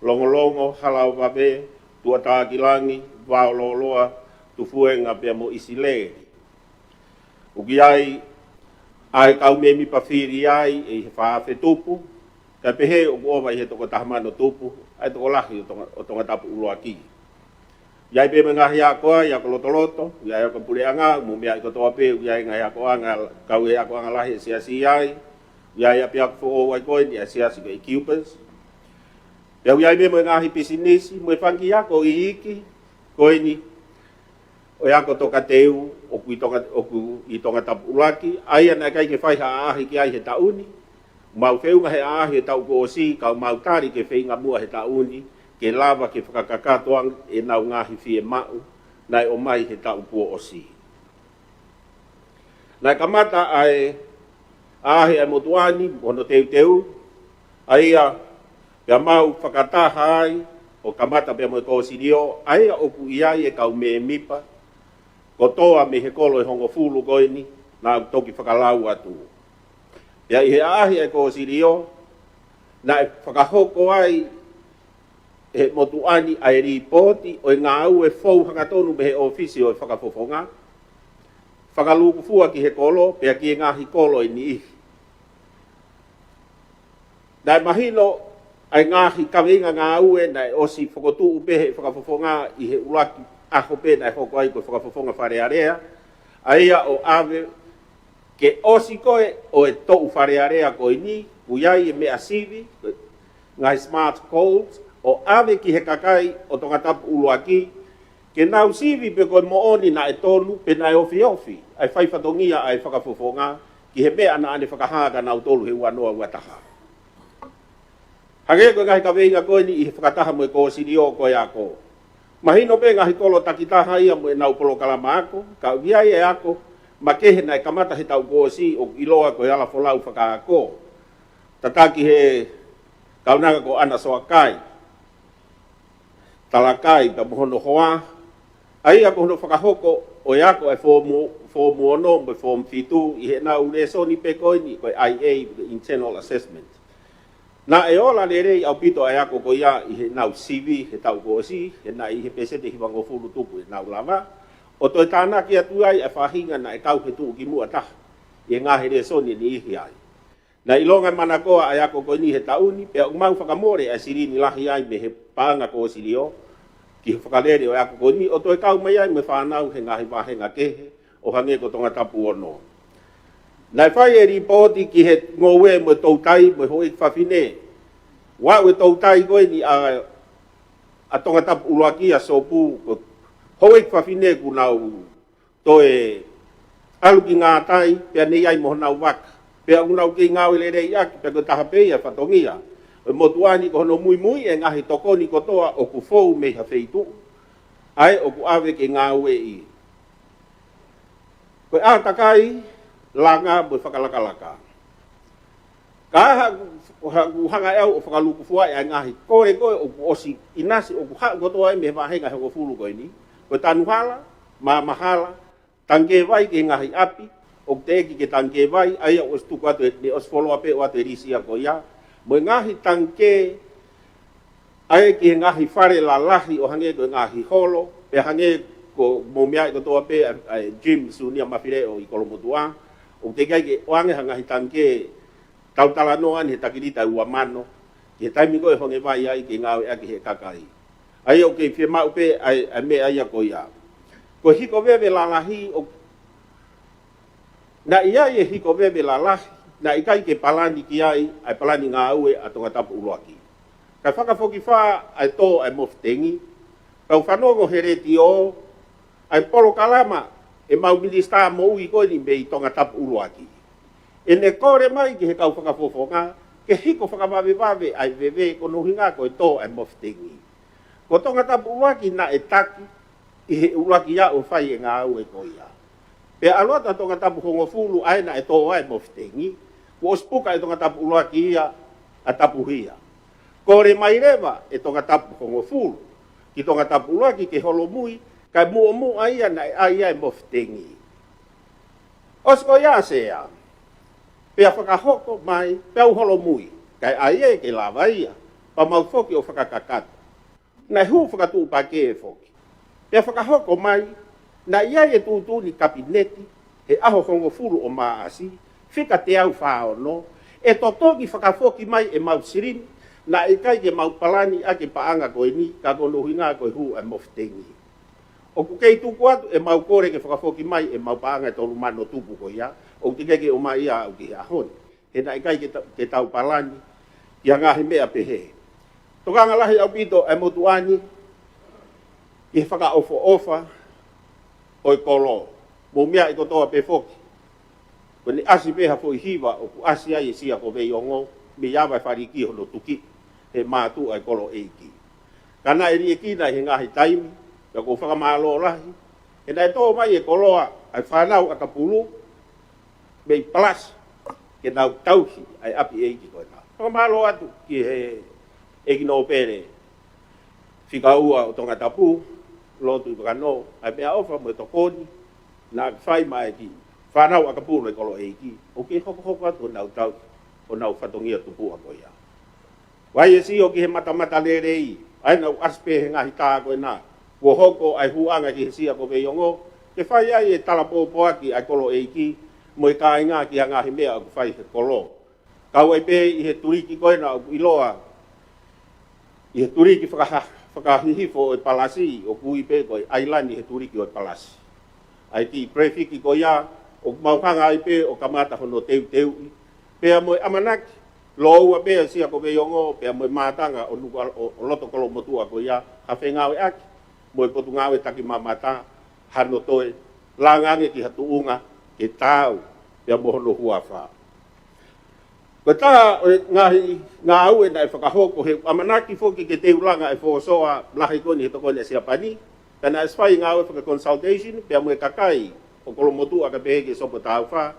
Longolongo, Halaovave, Tuʻatākilangi, Vaololoa, Tufuenga pea mo ʻIsileli. ʻOku ʻi ai ʻa e kau mēmipa fili ai ʻi he fā afe tupu, Pea pehē ʻoku ʻova ʻi he toko taha mano tupu ʻa e tokolahi ʻo Tonga, ʻo Tongatapu ʻUluaki. ʻI ai pē mo e ngaahi ako, ʻa e ako lotoloto, ʻa e ako puleʻanga, mo e meʻa kotoa pē, ʻa e ngaahi akoʻanga, kau he akoʻanga lahi ʻa e siasi ai, ʻa e ʻapiako foʻou ai ko eni ʻa e siasi ko e Cubans. Pea ʻi ai pē mo e ngaahi pisinisi, mo e fanga kiʻi ako iiki ko eni, ʻo e ako tokateu ʻoku ʻi Tonga, ʻoku ʻi Tongatapu ʻUluaki, ʻa ia naʻe ʻikai ke fai ha ʻaʻahi ki ai he taʻu ni. Mau feʻunga he ʻaʻahi he taʻu kuo ʻosi, ka mau tali ke feinga muʻa he taʻu ni, ke lava ke fakakakato ange ʻenau ngaahi fiemaʻu naʻe ʻomai he taʻu kuo ʻosi. Naʻe kamata ʻa e ʻaʻahi ʻa e motuʻa ni, hono teuteu, ʻa ia pea mau fakataha ai, ʻo kamata pea mo e kōsilio, ʻa ia ʻoku ʻi ai e kau mēmipa kotoa mei he kolo ʻe hongofulu ko eni, naʻa ku toki fakalau atu. Pea ʻi he ʻaʻahi ʻa e kōsilio, naʻe fakahoko ai ʻe he motuʻa ni ʻa e lipooti ʻo e ngāue fou hangatonu mei he ʻōfisi ʻo e fakafofonga, fakalūkufua ki he kolo, pea ki he ngaahi kolo ʻe niʻihi. Naʻe mahino ʻa e ngaahi kaveinga ngāue naʻe ʻosi fokotuʻu pē ʻe he fakafofonga ʻi he ʻuluaki ʻaho pē naʻe hoko ai ko e fakafofonga Fale Alea, ʻa ia ʻo ʻave ke ʻosi ko ē ʻo e toʻu Fale Alea ko eni, ʻoku ʻi ai e meʻa sivi, ngaahi smart goals, ʻo ʻave ki he kakai ʻo Tongatapu ʻUluaki, ke nau sivi pe ko e moʻoni naʻe tonu, pe naʻe ofiofi ʻa e fai fatongia ʻa e fakafofonga ki he meʻa naʻa ne fakahā kia nautolu he ua noa ua taha. Hangē ko e ngaahi kaveinga ko eni ʻi he fakataha mo e kōsilio ko e ako. Mahino pē ngaahi kolo takitaha ia mo ʻenau polokalama ako, ka ʻoku ʻi ai e ako makehe naʻe kamata he taʻu kuo ʻosi ʻoku ʻiloa ko e ala folau fakaako. Tataki he kaunanga ko ʻAna Soakai, Talakai, pea mo hono hoa, ʻa ia ko hono fakahoko ʻo e ako ʻa e foomu, foomu ono mo e foomu fitu ʻi heʻenau lēsoni pē ko eni, ko e I A, Internal Assessment. Naʻe ola lelei ʻaupito ʻa e ako ko ia ʻi heʻenau sivi he taʻu kuo ʻosi, he naʻe ʻi he pēseti ʻe hivangofulu tupu ʻenau lava ʻo toe tānaki atu ai ʻa e faʻahinga naʻe kau he tuʻukimuʻa taha ʻi he ngaahi lēsoni ʻe niʻihi ai. Naʻe ʻilonga e manakoa ʻa e ako ko eni he taʻu ni, pea ʻoku mau fakamole ʻa e silini lahi ai mei he paʻanga kōsilio ki he fakalele ʻo e ako ko eni, ʻo toe kau mai ai mo e fānau he ngaahi vāhenga kehe, ʻo hangē ko Tongatapu ono. Naʻe fai e lipooti ki he ngoue mo e toutai mo e houʻeiki fafine. Ua ʻo e toutai ko eni ʻa, ʻa Tongatapu ʻUluaki, ʻa Sopu, ko e houʻeiki fafine kuo nau toe ʻalu ki Ngātai, pea ne ʻi ai mo honau vaka. Pea ʻoku nau kei ngāue lelei ʻaki, pea ko e taha pē ia e fatongia ʻo e motuʻa ni, ko hono muimui e ngaahi tokoni kotoa ʻoku fou mei ha feituʻu, ʻa ē ʻoku ʻave ke ngāueʻi. Ko e ʻātakai, langa mo e fakalakalaka. Ka haʻaku, haʻaku hanga ʻe au ʻo fakalūkufua ʻa e ngaahi kole ko ē ʻoku ʻosi ʻinasi ʻoku haʻu kotoa ia mei he vāhenga ʻe hongofulu ko eni. Ko e tanu hala, maama hala, tangikē vai ki he ngaahi ʻapi ʻoku teʻeki ke tangikē vai, ʻa ia ʻoku ʻosi tuku atu ʻe, ne ʻosi foloa pē ʻo ʻoatu e lisi ia ko ia. Mo e ngaahi tangikē ʻa ē ki he ngaahi fale lalahi ʻo hangē ko e ngaahi holo, pea hangē ko e mou meaʻi kotoa pē ʻa e, ʻa e gym Siunia Mafileʻo ʻi Kolomotuʻa, ʻoku teʻeki ai ke ʻoange ha ngaahi tangikē tau talanoa ni he takilita ʻe ua mano, ki he taimi ko ē ʻe honge vai ai ke ngāueʻaki ʻe he kakai. ʻA ia ʻoku kei fiemaʻu pē ʻa e, ʻa e meʻa ia ko ia. Ko e hiko veve lalahi ʻo, naʻe ʻi ai e hiko veve lalahi, naʻe ʻikai ke palani ki ai ʻa e palani ngāue ʻa Tongatapu ʻUluaki. Kae fakafokifā ʻa e tō ʻa e mofitengi, kau fanongo he letiō ʻa e polokalama ʻemau minisitā moʻui ko eni mei Tongatapu ʻUluaki. ʻEne kole mai ki he kau fakafofonga ke hiko fakavavevave ʻa e veve ko hono ʻuhinga ko e tō ʻa e mofitengi. Ko Tongatapu ʻUluaki naʻe taki ʻi he ʻuluaki ia ʻo fai e ngāue ko ia. Pea ʻalu atu ʻa Tongatapu hongofulu ʻa ē naʻe tō ai e mofitengi, kuo ʻosi puka ʻe Tongatapu ʻUluaki ia ʻa Tapuhia. Kole mai leva ʻe Tongatapu hongofulu ki Tongatapu ʻUluaki ke holomui, kae muʻomuʻa ia naʻe ʻai ai e mofitengi. ʻOsi ko ia Sea, pea fakahoko mai, pea u holomui, kae ʻai ē ke lava ia, pea mau foki ʻo fakakakato. Naʻe hū fakatuʻupakē foki. Pea fakahoko mai, naʻe ʻi ai e tuʻutuʻuni kapineti he ʻaho hongofulu ʻo Maʻasi, fika teau fā ono, ʻE totongi fakafoki mai ʻemau silini, naʻe ʻikai ke mau palani ʻaki e paʻanga ko eni, ka ko hono ʻuhinga ko e hū ʻa e mofetengi. ʻOku kei tuku atu ʻemau kole ke fakafoki mai ʻemau paʻanga ʻe tolu mano tupu ko ia, ʻoku teʻeki ke ʻomai ia ʻo aʻu ki he ʻaho ni. He naʻe ʻikai ke ta-, ke tau palani ki ha ngaahi meʻa pehē. Tokanga lahi ʻaupito ʻa e motuʻa ni ki he fakaʻofoʻofa ʻo e kolo. Mo e meʻa ʻe kotoa pē foki. Ko ʻene ʻasi pē ha foʻi hiva ʻoku ʻasi ai e sia ko Veiongo, mei ava e faliki hono tuki he mātuʻa e kolo ʻeiki. Ka naʻe liʻekina ʻi he ngaahi taimi, ka ʻoku ou fakamālō lahi. He naʻe tō mai e koloa ʻa e fānau ʻakapulu, mei Palasi, ke nau tauhi ʻa e ʻapi ʻeiki ko ena. Fakamālō atu ki he ʻEiki Nōpele, fika ua ʻo Tongatapu, Lord Tuʻivakanō, ʻa e meʻaʻofa mo e tokoni naʻe fai maʻa e kiʻi fānau ʻakapulu e kolo ʻeiki, ʻoku kei hokohoko atu honau tauhi honau fatongia tupuʻa ko ia. Vai e sio ki he matamata lelei, ʻa ia naʻa ku ʻasi pē he ngaahi tā ko ena, kuo hoko ʻa e hūʻanga ki he sia ko Veiongo, ke fai ai e talapōpoaki ʻa e kolo ʻeiki, mo e kāinga ki ha ngaahi meʻa ʻoku fai he kolo. Kau ai pē ʻi he tuliki ko ena ʻoku ʻiloa ʻi he tuliki fakaha-, fakahihifo ʻo e Palasi, ʻoku ui pē ko e ʻailani he tuliki ʻo e Palasi. ʻA e kiʻi prefiki ko ia, ʻoku mau hanga ai pē ʻo kamata hono teuteuʻi. Pea mo e ʻamanaki, lōua pē ʻa e sia ko Veiongo, pea mo e mātanga ʻo Nuku-, ʻo, ʻo loto Kolomotuʻa ko ia, ha fengāueʻaki mo e Potungāue Takimamata, hano toe langa ange ki ha tuʻunga ke taau pea mo hono huafa. Ko e taha ʻo e ngaahi ngāue naʻe fakahoko, he ʻamanaki foki ke teu langa e fōsoa lahi ko eni he tokoni ʻa Siapani, ka naʻe ʻosi fai ngāue faka-consultation pea mo e kakai ʻo Kolomotuʻa kae pehē ki he Sopu Taufa,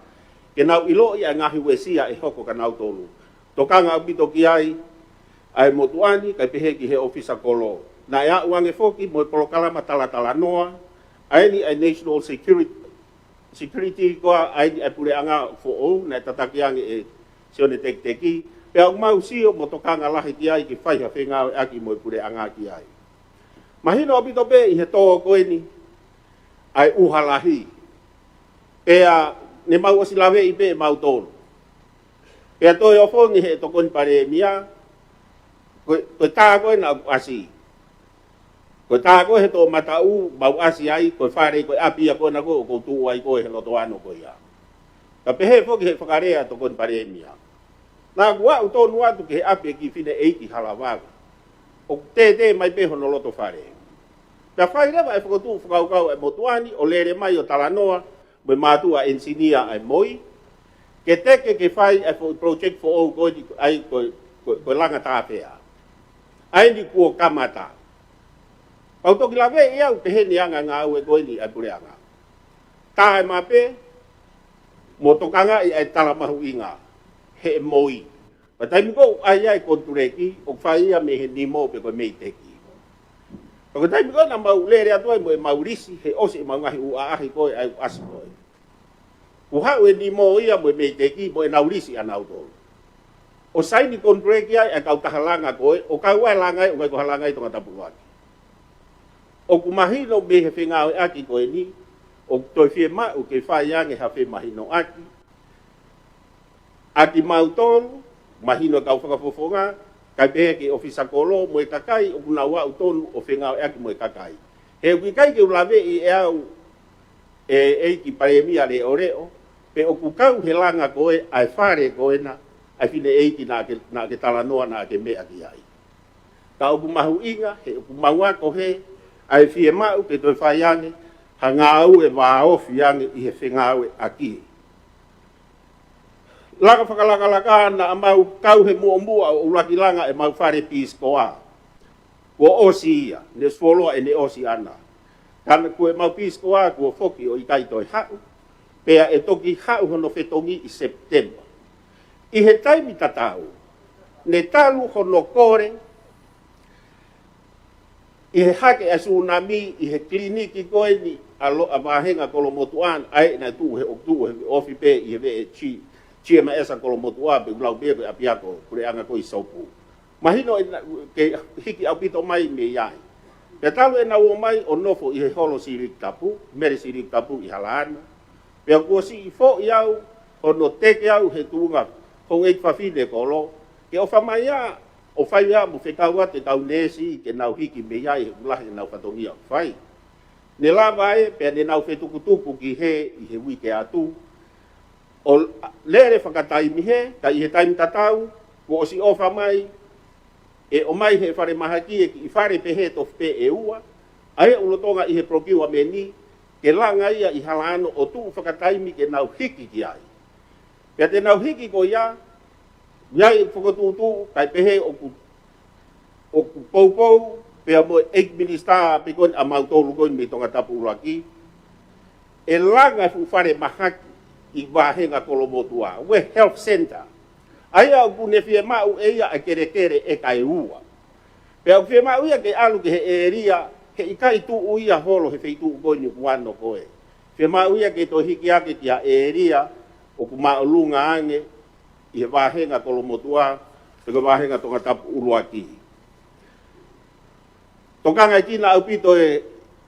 ke nau ʻiloʻi ʻa e ngaahi uesia ʻe hoko kia nautolu. Tokanga ʻaupito ki ai ʻa e motuʻa ni, kae pehē ki he ʻōfisa kolo. Naʻe aʻu ange foki mo e polokalama talatalanoa, ʻa eni ʻa e National Security, Security ko ia, ʻa eni ʻa e puleʻanga foʻou, naʻe tataki ange ʻe Sione Tekiteki, pea ʻoku mau sio mo tokanga lahi ki ai ke fai ha fengāueʻaki mo e puleʻanga ki ai. Mahino ʻaupito pē ʻi he tō ko eni ʻa e ʻuha lahi. Pea ne mau ʻosi laveʻi pē ʻe mautolu. Pea toe ofongi he Tokoni Palēmia, ko e, ko e tā ko ena ʻoku ʻasi. Ko e tā ko ē he toʻomataʻu, mau ʻasi ai, ko e fale, ko e ʻapi ia ko ena ko ē ʻoku ou tuʻu ai ko ē he loto ano ko ia. Ka pehē foki he fakalea ʻa e Tokoni Palēmia. Naʻa ku aʻu tonu atu ki he ʻapi ʻa e kiʻi fineʻeiki Halavave. ʻOku tētē mai pē hono loto fale. Pea fai leva e fokotuʻu fakakaukau ʻa e motuʻa ni ʻo lele mai ʻo talanoa mo e mātuʻa ʻenisinia ʻa e MOI, ke teke ke fai e foʻi project foʻou ko eni, ʻa ia ko, ko, ko e langa tāfea. ʻA eni kuo kamata. Pea u toki laveʻi au pehē ni ʻa e anga e ngāue ko eni ʻa e puleʻanga. Tā e mape, mo tokangaʻi ʻa e tala mahuʻinga he MOI. Pea taimi ko ē ʻoku ʻai ai e konituleki, ʻoku fai ia mei he NEMO pe ko e MEIDECC. Pea ko e taimi ko ē naʻa mau lele atu ai mo ʻemau lisi, he ʻosi ʻemau ngaahi ʻū ʻaʻahi ko ē ʻa e ʻasi ko ē. Kuo haʻu e NEMO ia mo e MEIDECC mo ʻenau lisi ʻa nautolu. ʻO saini konituleki ai ʻa e kautaha langa ko ē, ʻo kau ai e langa ē, ʻoku ʻikai ko ha langa ʻi Tongatapu ʻaki. ʻOku mahino mei he fengāueʻaki ko eni, ʻoku toe fiemaʻu ke fai ange ha femahinoʻaki ʻa kimautolu, mahino e kau fakafofonga, kae pehē ki he ʻōfisa kolo mo e kakai ʻoku nau aʻu tonu ʻo fengāueʻaki mo e kakai. He ʻoku ʻikai ke u laveʻi ʻe au ʻe, ʻEiki Palēmia Leʻoleʻo, pe ʻoku kau he langa ko ē ʻa e fale ko ena ʻa e fineʻeiki naʻa ke, naʻa ke talanoa, naʻa ke meʻa ki ai. Ka ʻoku mahuʻinga, he ʻoku mau ako he, ʻa e fiemaʻu ke toe fai ange ha ngāue vāofi ange ʻi he fengāueʻaki. Laka fakalakalaka naʻa mau kau he muʻomuʻa ʻo ʻuluaki langa ʻemau fale Peace Corps. Kuo ʻosi ia, ne ʻosi fuoloa ʻene ʻosi ʻana. Ka naʻe, ko ʻemau Peace Corps kuo foki ʻo ʻikai toe haʻu, pea ʻe toki haʻu hono fetongi ʻi September. ʻI he taimi tatau, ne talu hono kole ʻi he hake ʻa e sūnami ʻi he kiliniki ko eni ʻa lo-, ʻa Vahenga Kolomotuʻa, ʻa ia naʻe tuʻu he, ʻoku tuʻu he ofi pē ʻi he veʻe G-, GMS ʻa Kolomotuʻa, pea ʻoku lau pē ko e ʻapiako puleʻanga ko ē ʻi Sopu. Mahino ʻe na-, ke hiki ʻaupito mai mei ai. Pea talu ʻenau ō mai ʻo nofo ʻi he holo Sīliki Tapu, Mele Sīliki Tapu ʻi Halaana. Pea kuo siʻi foʻi au, hono teke au he tuʻunga Houʻeiki fafine kolo, ke ʻofa mai ā, ʻo fai ā mo fekau atu e kau neesi ke nau hiki mei ai he ʻoku lahi ʻenau fatongia ʻoku fai. Ne lava ē, pea ne nau fetukutuku ki hē ʻi he uike atu, ʻo lele fakataimi hē, ka ʻi he taimi tatau, kuo ʻosi ʻofa mai, ʻe ʻomai he falemahaki e kiʻi fale pehē tofu pē ʻe ua, ʻa ia ʻoku lolotonga ʻi he procurement, ke langa ia ʻi Halaano ʻo tuʻu fakataimi ke nau hiki ki ai. Pea te nau hiki ko ia, ʻi ai e fokotuʻutuʻu, kae pehē ʻoku, ʻoku poupou, pea mo e ʻEiki Minisitā pē ko eni ʻa mautolu ko eni mei Tongatapu ʻUluaki, ʻe langa e fuʻu falemahaki ʻi Vahenga Kolomotuʻa, West Health Centre. ʻA ia ʻoku ne fiemaʻu ʻe ia ʻa e kelekele ʻe kae ua. Pea ʻoku fiemaʻu ia ke ʻalu ki he ʻēlia, he ʻikai tuʻu ia holo he feituʻu ko eni ʻoku ʻalu ko ē. Fiemaʻu ia ke toe hiki hake ki ha ʻēlia ʻoku māʻolunga ange ʻi he Vahenga Kolomotuʻa, pe ko e Vahenga Tongatapu ʻUluaki. Tokangaʻi kinautolu ʻaupito ʻe,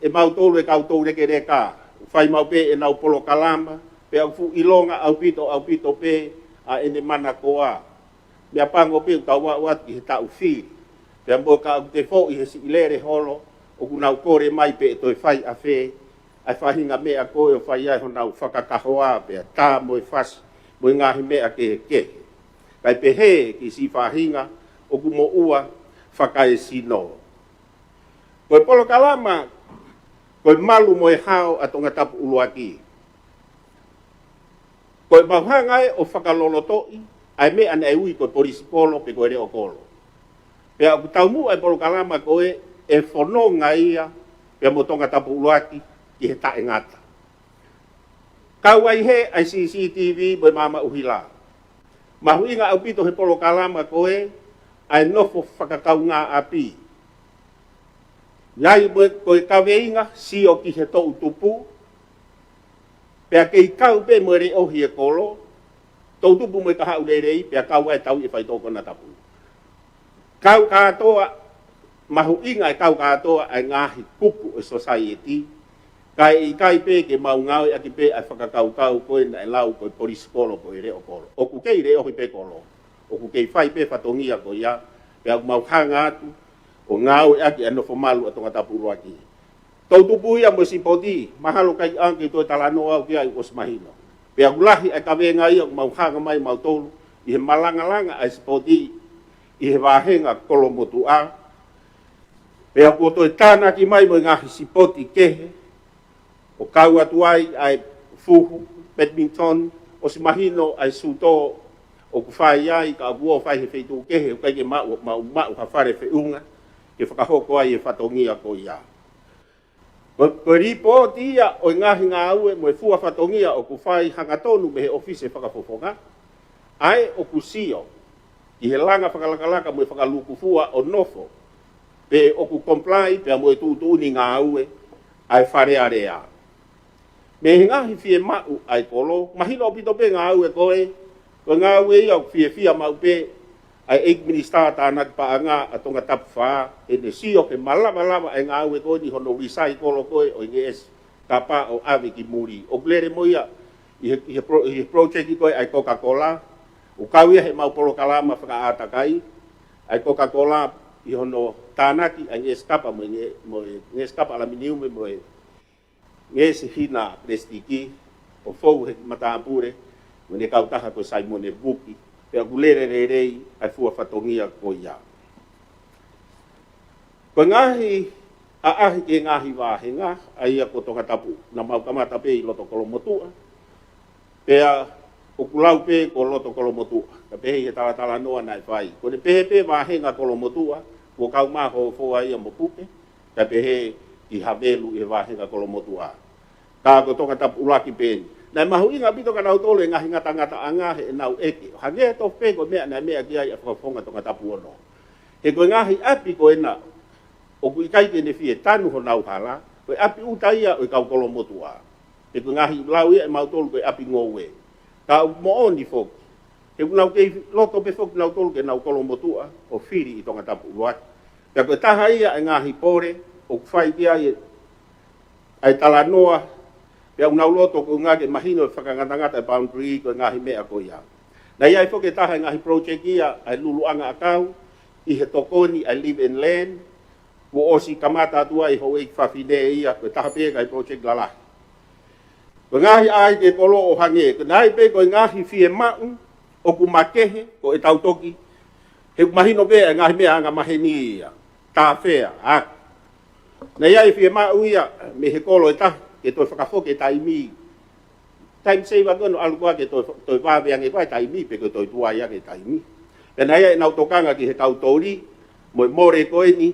ʻe mautolu e kau toulekeleka, ʻoku fai maʻu pē ʻenau polokalama, pea ʻoku fuʻu ʻilonga ʻaupito, ʻaupito pē ʻa ʻene manakoa. Meʻapango pē ʻoku tau aʻu atu ki he taʻu fili. Pea mo e ka ʻoku te foʻi he siʻi lele holo, ʻoku nau kole mai pe ʻe toe fai ʻafē ʻa e faʻahinga meʻa ko ē ʻo fai ai honau fakakahoa pea tā mo e fasi, mo e ngaahi meʻa kehekehe. Kae pehē ki siʻi faʻahinga ʻoku moʻua fakaesino. Ko e polokalama, ko e malu mo e hao ʻa Tongatapu ʻUluaki. Ko e mau hanga ē ʻo fakalolotoʻi ʻa e meʻa naʻe ui ko e polisipolo pe ko e leʻokolo. Pea ʻoku taumuʻa e polokalama ko ē ʻe fononga ia pea mo Tongatapu ʻUluaki ki he taʻengata. Kau ai hē ʻa e C C T V mo e maama ʻuhila. Mahuʻinga ʻaupito he polokalama ko ē ʻa e nofo fakakaungāʻapi. ʻI ai mo e, ko e kaveinga sio ki he toʻutupu, pea kei kau pē mo e leʻohi e kolo, toʻutupu mo e kahaʻu lelei, pea kau ai e tauʻi e faitoʻo konatapu. Kau kātoa, mahuʻinga e kau kātoa ʻa e ngaahi kupu ʻo e society, kae ʻikai pē ke mau ngāueʻaki pē ʻa e fakakaukau ko ē naʻe lau ko e polisipolo ko e leʻokolo. ʻOku kei leʻohi pē kolo, ʻoku kei fai pē fatongia ko ia, pea ʻoku mau hanga atu ʻo ngāueʻaki ʻa e nofo malu ʻa Tongatapu ʻUluaki. Toʻutupu ia mo e sipoti, mahalo ʻikai ange ke toe talanoa au ki ai, ʻosi mahino. Pea ʻoku lahi ʻa e kavenga ia ʻoku mau hanga mai mautolu ʻi he malangalanga ʻa e sipoti ʻi he Vahenga Kolomotuʻa. Pea kuo toe tānaki mai mo e ngaahi sipoti kehe, ʻo kau atu ai ʻa e fuhu, badminton, ʻosi mahino ʻa e sūtō ʻoku fai ai, ka ʻoku ō ʻo fai he feituʻu kehe, ʻoku ʻikai ke maʻu, maʻu, maʻu ha fale feʻunga ke fakahoko ai e fatongia ko ia. Ko, ko e lipooti ia ʻo e ngaahi ngāue mo e fua fatongia ʻoku fai hangatonu mei he ʻofisi e Fakafofonga, ʻa ē ʻoku sio ki he langa fakalakalaka mo e fakalūkufua ʻo nofo, pe ʻoku comply pea mo e tuʻutuʻuni ngāue ʻa e Fale Alea. Mei he ngaahi fiemaʻu ʻa e kolo, mahino ʻaupito pē ngāue ko ē, ko e ngāue ia ʻoku fiefia maʻu pē ʻa e ʻEiki Minisitā Tānaki Paʻanga ʻa Tongatapu Fā, ʻene sio ke malava lava ʻa e ngāue ko eni hono recycle ko ē ʻo e ngeʻesi kapa ʻo ʻave ki muli. ʻOku lele mo ia ʻi he, ʻi he pro-, ʻi he project ko ē ʻa e Coca-Cola, ʻoku kau ia he mau polokalama fakaʻātakai, ʻa e Coca-Cola ʻi hono tānaki ʻa e ngeʻesi kapa mo e nge-, mo e ngeʻesi kapa ʻalaminiume mo e ngeʻesi hina pelesitiki, ʻo fou he matāpule mo ʻene kautaha ko Saimone Vuki, pea ʻoku lele lelei ʻa e fua fatongia ko ia. Ko e ngaahi ʻaʻahi ki he ngaahi vāhenga, ʻa ia ko Tongatapu, naʻa mau kamata pē ʻi loto Kolomotuʻa, pea ʻoku lau pē ko loto Kolomotuʻa, ka pehē ʻi he talatalanoa naʻe fai. Ko ʻene pehē pē Vahenga Kolomotuʻa, kuo kau māhōfoa ia mo Puke, ka pehē ki Havelu ʻi he Vahenga Kolomotuʻa. Ka ko Tongatapu ʻUluaki pē eni. Naʻe mahuʻinga ʻaupito kia nautolu e ngaahi ngatangataʻanga heʻenau ʻeke. Hangē tofu pē ko e meʻa naʻe meʻa ki ai ʻa e Fakafofonga Tongatapu Ono. He ko e ngaahi ʻapi ko ena, ʻoku ʻikai ke ne fie tanu honau hala, ko e ʻapi ʻuta ia ʻo e kau Kolomotuʻa. He ko e ngaahi lau ia ʻe mautolu ko e ʻapi ngoue. Ka ʻoku moʻoni foki. He ʻoku nau kei loto pē foki nautolu ke nau Kolomotuʻa ʻo fili ʻi Tongatapu ʻUluaki. Pea ko e taha ia e ngaahi pole ʻoku fai ki ai e, ʻa e talanoa, pea ʻoku nau loto ko e ʻuhinga ke mahino e fakangatangata e boundary ko e ngaahi meʻa ko ia. Naʻe ʻi ai foki e taha e ngaahi project ia ʻa e luluʻanga ʻakau ʻi he tokoni ʻa e Live and Learn, kuo ʻosi kamata atu ai houʻeiki fafine ia, ko e taha pē ia e project lalahi. Ko e ngaahi ʻaʻahi ʻe kolo ʻo hangē, ko e ngaahi pē ko e ngaahi fiemaʻu ʻoku makehe ko e tau toki, he ʻoku mahino pē e ngaahi meʻa anga maheni ia, tāfea, ʻaki. Naʻe ʻi ai e fiemaʻu ia mei he kolo ʻe taha, ke toe fakafoki e taimi. Time saver ko ē ʻo ʻalu ko ā ke toe, toe vave ange ko ā e taimi, pe ko e toe tuai ange e taimi. Pea naʻe ʻi ai ʻenau tokanga ki he kau toli, mo e mole ko eni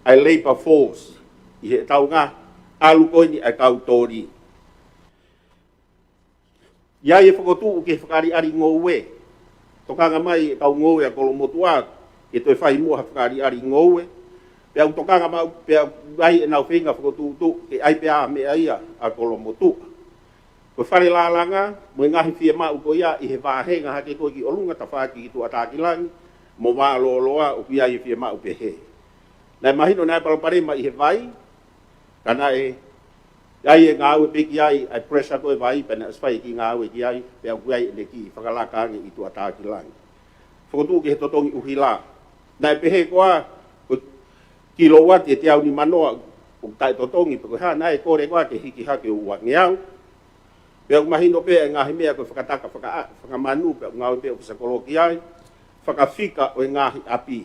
ʻa e labor force, ʻi he taunga ʻalu ko eni ʻa e kau toli. ʻI ai e fokotuʻu ki he fakaʻaliʻali ngoue. Tokanga mai e kau ngoue ʻa Kolomotuʻa ke toe fai muʻa ha fakaʻaliʻali ngoue. Pea ʻoku tokanga mai, pea ʻi ai ʻenau feinga fokotuʻutuʻu ke ʻai pē ʻa e meʻa ia ʻa Kolomotuʻa. Ko e fale lālanga, mo e ngaahi fiemaʻu ko ia ʻi he vāhenga hake ko ē ki ʻolunga tafaʻaki ki Tuʻatākilangi, mo Vālōloa ʻoku ʻi ai e fiemaʻu pehē. Naʻe mahino naʻe palopalema ʻi he vai, ka naʻe ʻi ai e ngāue pē ki ai, ʻa e pressure ko ē vai, pea naʻe ʻosi fai e kiʻi ngāue ki ai, pea ʻoku ʻi ai ʻene kiʻi fakalaka ange ʻi Tuʻatākilangi. Fokotuʻu ki he totongi ʻuhila. Naʻe pehē ko ā, ko e kilowatt ʻe teau nimanoa ʻoku taʻetotongi, pe ko e hā, naʻe kole ko ā ke hiki hake ʻo uangeau. Pea ʻoku mahino pē e ngaahi meʻa ko e fakataka faka-, fakamanu, pea ʻoku ngāue pē ʻofisa kolo ki ai, fakafika ʻo e ngaahi ʻapi.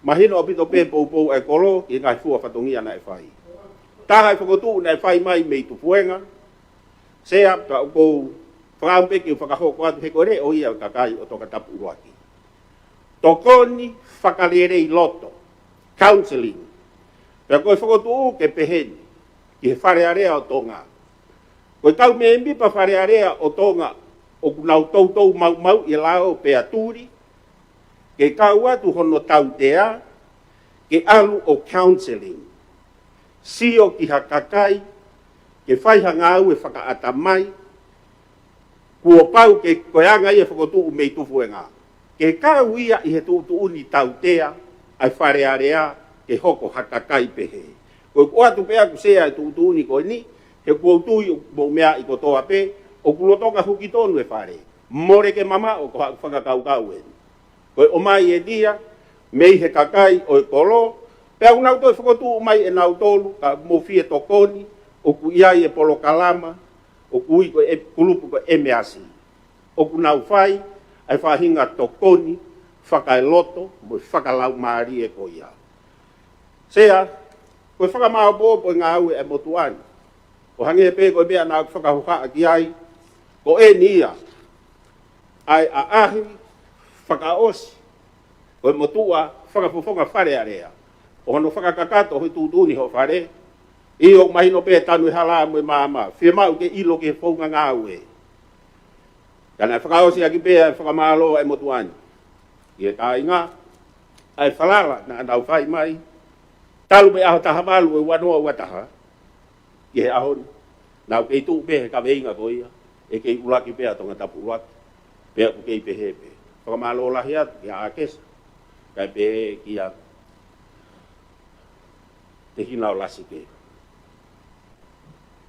Mahino ʻaupito pē poupou ʻa e kolo ki he ngaahi fua fatongia naʻe fai. Taha e fokotuʻu naʻe fai mai mei Tufuenga, Sea, pea ʻoku ou fakaʻamu pē ke u fakahoko atu he ko e leʻo ia ʻo e kakai ʻo Tongatapu ʻUluaki. Tokoni fakalelei loto, counseling. Pea ko e fokotuʻu ke pehē ni, ki he Fale Alea ʻo Tonga. Ko e kau mēmipa Fale Alea ʻo Tonga ʻoku nau toutou maumauʻi e lao pea tuli, ke kau atu hono tautea, ke ʻalu ʻo counseling. Sio ki ha kakai, ke fai ha ngāue fakaʻatamai, kuo pau ke ko e anga ia e fokotuʻu mei Tufuenga. Ke kau ia ʻi he tuʻutuʻuni tautea ʻa e Fale Alea ke hoko ha kakai pehē. Ko e ʻoatu pē ʻaku Sea e tuʻutuʻuni ko eni, he ʻoku ou tui ʻoku mou meaʻi kotoa pē, ʻoku lolotonga huki tonu e fale. Mole ke mamaʻo ko haʻaku fakakaukau eni. Ko e ʻomai eni ia mei he kakai ʻo e kolo, pea ʻoku nau toe fokotuʻu mai ʻenautolu, ka mou fie tokoni, ʻoku ʻi ai e polokalama, ʻoku ui ko e kulupu ko e M R C. ʻOku nau fai ʻa e faʻahinga tokoni fakaeloto mo e fakalaumālie ko ia. Sea, ko e fakamāopoopo e ngāue ʻa e motuʻa ni. ʻO hangē pē ko e meʻa naʻa ku fakahohaʻa ki ai, ko eni ia ʻa e ʻaʻahi fakaʻosi ʻo e motuʻa fakafofonga Fale Alea. ʻO hono fakakakato hoʻo tuʻutuʻuni hoʻo fale. ʻIo, mahino pē tanu e hala mo e maama. Fiemaʻu ke ʻilo ki he founga ngāue. Ka naʻe fakaʻosi ʻaki pē ʻa e fakamālō ʻa e motuʻa ni ki he kāinga, ʻa e falala naʻa nau fai mai. Talu mei he ʻaho taha valu ʻo e ua noa ua taha ki he ʻaho ni, naʻa ku kei tuʻu pē he kaveinga ko ia, ʻe kei ʻuluaki pē ʻa Tongatapu ʻUluaki, pea ʻoku kei pehē pē. Fakamālō lahi atu kia ʻAkesa, kae pehē kia Tehina ʻo Lasike.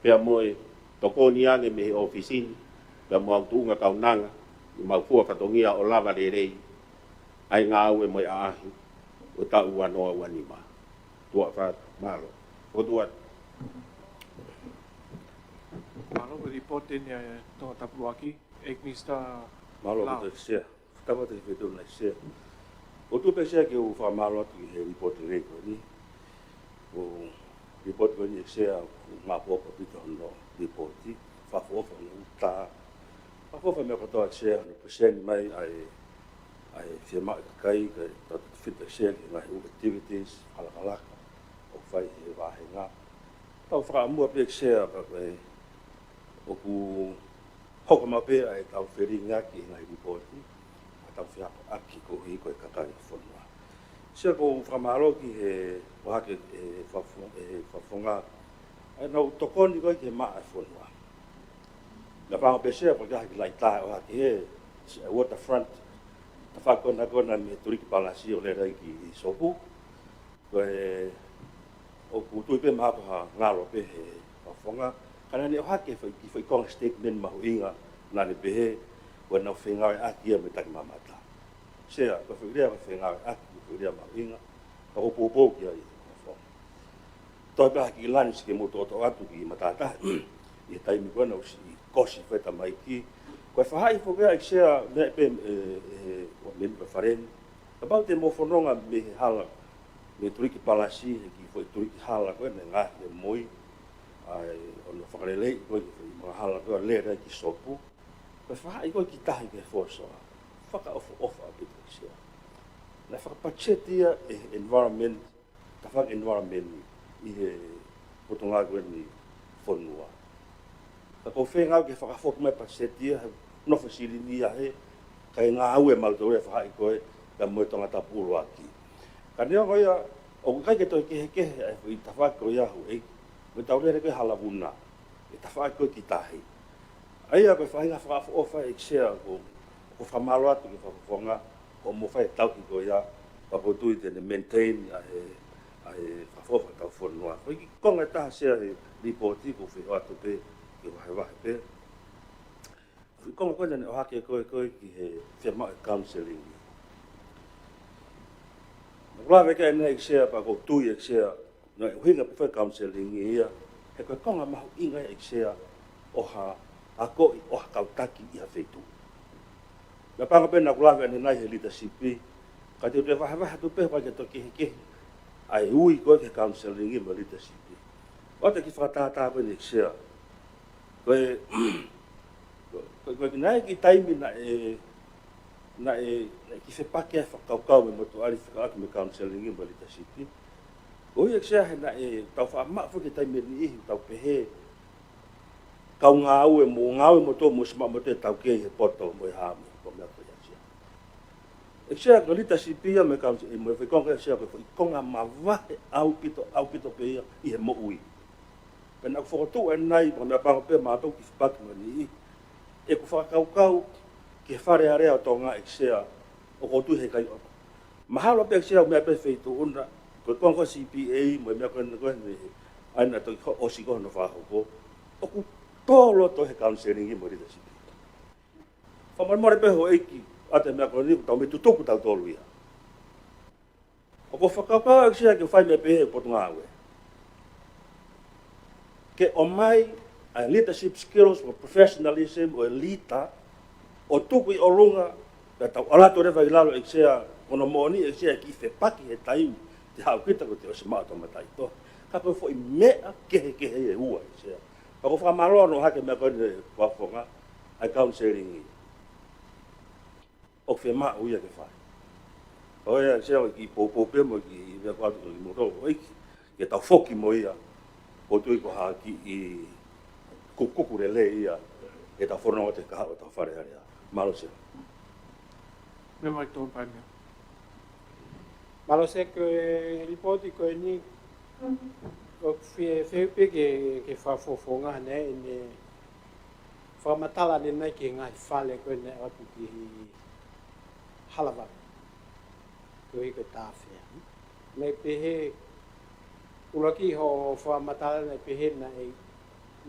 Pea mo e tokoni ange mei he ʻōfisi ni, pea mo au tuʻunga kaunanga, ʻi mau fua fatongia ʻo lava lelei ʻa e ngāue mo e ʻaʻahi ʻo e taʻu ua noa ua nima. Tuʻa ʻofa atu, mālō. Ko tuʻa. Mālō, ko e lipooti eni ʻa e Tongatapu ʻUluaki, ʻEiki Minisitā Lao. Mālō, ko te Sea. Tama te fetu na Sea. ʻOku ou tuʻu pē Sea ke u fakamālō atu ki he lipooti lelei ko eni. Ko e lipooti ko eni ʻEiki Sea, ʻoku maʻopoʻopo ʻaupito hono lipooti. Fakaʻofoʻofa hono uta. Fakaʻofoʻofa e meʻa kotoa ʻEiki Sea, hono present mai ʻa e, ʻa e fiemaʻu ʻa e kakai, kae tau feedback Sea ki he ngaahi ʻū activities, fakalakalaka ʻoku fai he vāhenga. Tau fakaʻamua pē ʻEiki Sea, ka ko e ʻoku hoko maʻu pē ʻa e tau felingiʻaki e ngaahi lipooti, ʻa e tau feakoʻaki koeʻuhi ko e kakai e fonua. Sea, ʻoku ou fakamālō ki he ʻohake ʻe he fakafo-, ʻe he fakafofonga ʻa ʻenau tokoni ko ē ki he maʻa e fonua. Naʻe pango pē Sea, pea ki he kiʻi laʻi tā ʻohake he, Sea, waterfront, tafaʻaki konakona mei he Tuliki Palasi ʻo lele ai ki Sopu. Ko e, ʻoku ou tui pē mahalo ko ha ngalo pē he fakafofonga, ka naʻa ne ʻohake foʻi, kiʻi foʻi konga statement mahuʻinga, Naʻá ne pehē, ʻoku nau fengāueʻaki ia mo e takimamata. Sea, ko e foʻi lea ko e fengāueʻaki, ko e foʻi lea mahuʻinga, ka ʻoku ou poupou ki ai. Toe pē ha kiʻi lanu siʻi ke mou toʻotoʻo atu ki he matātahi, ʻi he taimi ko ena ʻosi kosi fai tamaiki. Ko e faʻahi foki ia ʻEiki Sea, meʻa pē, ʻe, ʻe, ʻo meni pē fale ni. Kapau te mou fononga mei he hala, mei he tuliki palasi, he kiʻi foʻi tuliki hala ko ē, ne ngaohi ʻe Moi, ʻa e, ʻo ne fakaleleiʻi ko ē, kiʻi foʻi manga hala ko ē, lele ki Sopu. Ko e faʻahi ko ē ki tahi ki he Fosoa. Fakaʻofoʻofa ʻaupito ʻEiki Sea. Naʻe fakapatiseti ia ʻe he environment, tafaʻaki environment ʻi he potungāue ko eni fonua. Ka ʻoku ou feinga ke fakafoki mai patiseti ia, he nofo silini ia he, kae ngāue mautolu e faʻahi ko ē, ka mo e Tongatapu ʻuluaki. Ka neongo ia, ʻoku ʻikai ke toe kehekehe ʻa e foʻi tafaʻaki ko ia houʻeiki, mo e tau lele ko ē hala vuna, ʻi he tafaʻaki ko ē ki tahi. ʻA ia ko e faʻahinga fakaʻofoʻofa ʻEiki Sea ʻoku, ʻoku ou fakamālō atu ki he fakafofonga, ʻoku mou fai e tauhi ko ia, pea ʻoku ou tui te ne maintain ʻa e, ʻa e fakafofonga ʻetau fonua. Ko e kiʻi konga ʻe taha Sea he lipooti ʻoku ou fie ʻoatu pē, ke vahevahe pē. Ko e konga ko ena naʻe ʻohake ko ē, ko ē ki he fiemaʻu e counselling. Naʻá ku lave ki ai ʻEiki Sea pea ʻoku ou tui ʻEiki Sea, naʻe ʻuhinga pē foki e counselling ia, he ko e konga mahuʻinga ia ʻEiki Sea ʻo ha akoʻi ʻo ha kau taki ʻi ha feituʻu. Naʻe pango pē naʻá ku lave ʻanenai he leadership, ka te u toe vahevahe atu pē ʻoku ʻikai ke toe kehekehe ʻa e ui ko ē ki he counselling mo e leadership. ʻOatu e kiʻi fakatātā ko eni ʻEiki Sea. Ko e, ko e, ko e, naʻe ʻi ai e kiʻi taimi naʻe, naʻe, naʻe kiʻi fepaki ai e fakakaukau mei he motuʻa ʻi he fekauʻaki mo e counselling mo e leadership. Ko ia ʻEiki Sea he naʻe tau faʻa maʻu foki e taimi ʻe niʻihi, tau pehē, kau ngāue mo, ngāue moutolu mo e siʻi maʻu moutolu e taukei he poto mo e hā mo e, ko e meʻa ko ia Sea. ʻEiki Sea ko e leadership ia mo e counselling, mo e foʻi konga ʻEiki Sea ko e foʻi konga mavahe ʻaupito, ʻaupito pē ia ʻi he moʻui. Pea naʻá ku fokotuʻu ʻanenai, pea meʻapango pē mautolu kiʻi fepaki mo e niʻihi. ʻEku fakakaukau ki he Fale Alea ʻo Tonga ʻEiki Sea, ʻoku ou tui he ʻikai ʻoku. Mahalo pē ʻEiki Sea ʻoku meʻa pē feituʻu na, ko e konga ko e C P A, mo e meʻa ko ena ko ē, ʻa ia naʻe toki ʻosi ko hono fakahoko. ʻOku tō loto he counselling mo e leadership. Fakamolemole pē houʻeiki, ʻoatu e meʻa ko eni ʻoku tau mei tutuku tautolu ia. ʻOku ou fakakaukau ʻEiki Sea ke fai meʻa pehē he potungāue. Ke ʻomai ʻa e leadership skills mo e professionalism ʻo e leader, ʻo tuku ʻi ʻolunga, pea tau ʻalu atu leva ʻi lalo ʻEiki Sea, ko hono moʻoni ʻEiki Sea ʻe kiʻi fepaki he taimi, te haʻu kita ko ē te ʻosi maʻu e toʻomataʻitohi. Ka ko e foʻi meʻa kehekehe ia ʻe ua ʻEiki Sea. Pea ʻoku ou fakamālō ʻaupito he meʻa ko eni fakafofonga, ʻa e counselling. ʻOku fiemaʻu ia ke fai. ʻOku ou ʻai Sea ʻo kiʻi poupou pē mo e kiʻi meʻa ko ē ʻoatu ko e kiʻi moto ʻo ʻEiki, ke tau foki mo ia. ʻOku ou tui ko ha kiʻi kukuku lelei ia, ke tau fononga ʻo te kaha ʻo tau Fale Alea. Mālō Sea. Meʻa mai tō pai meʻa. Mālō Sea ko e lipooti ko eni, ʻoku fie, fie pē ke, ke fakafofonga ʻanenai, ʻene fakamatala ʻanenai ki he ngaahi fale ko ē naʻe ʻoatu ki Halavai. Ko e ko e tāfea. Naʻe pehē, ʻuluaki hoʻo fakamatala naʻe pehē naʻe,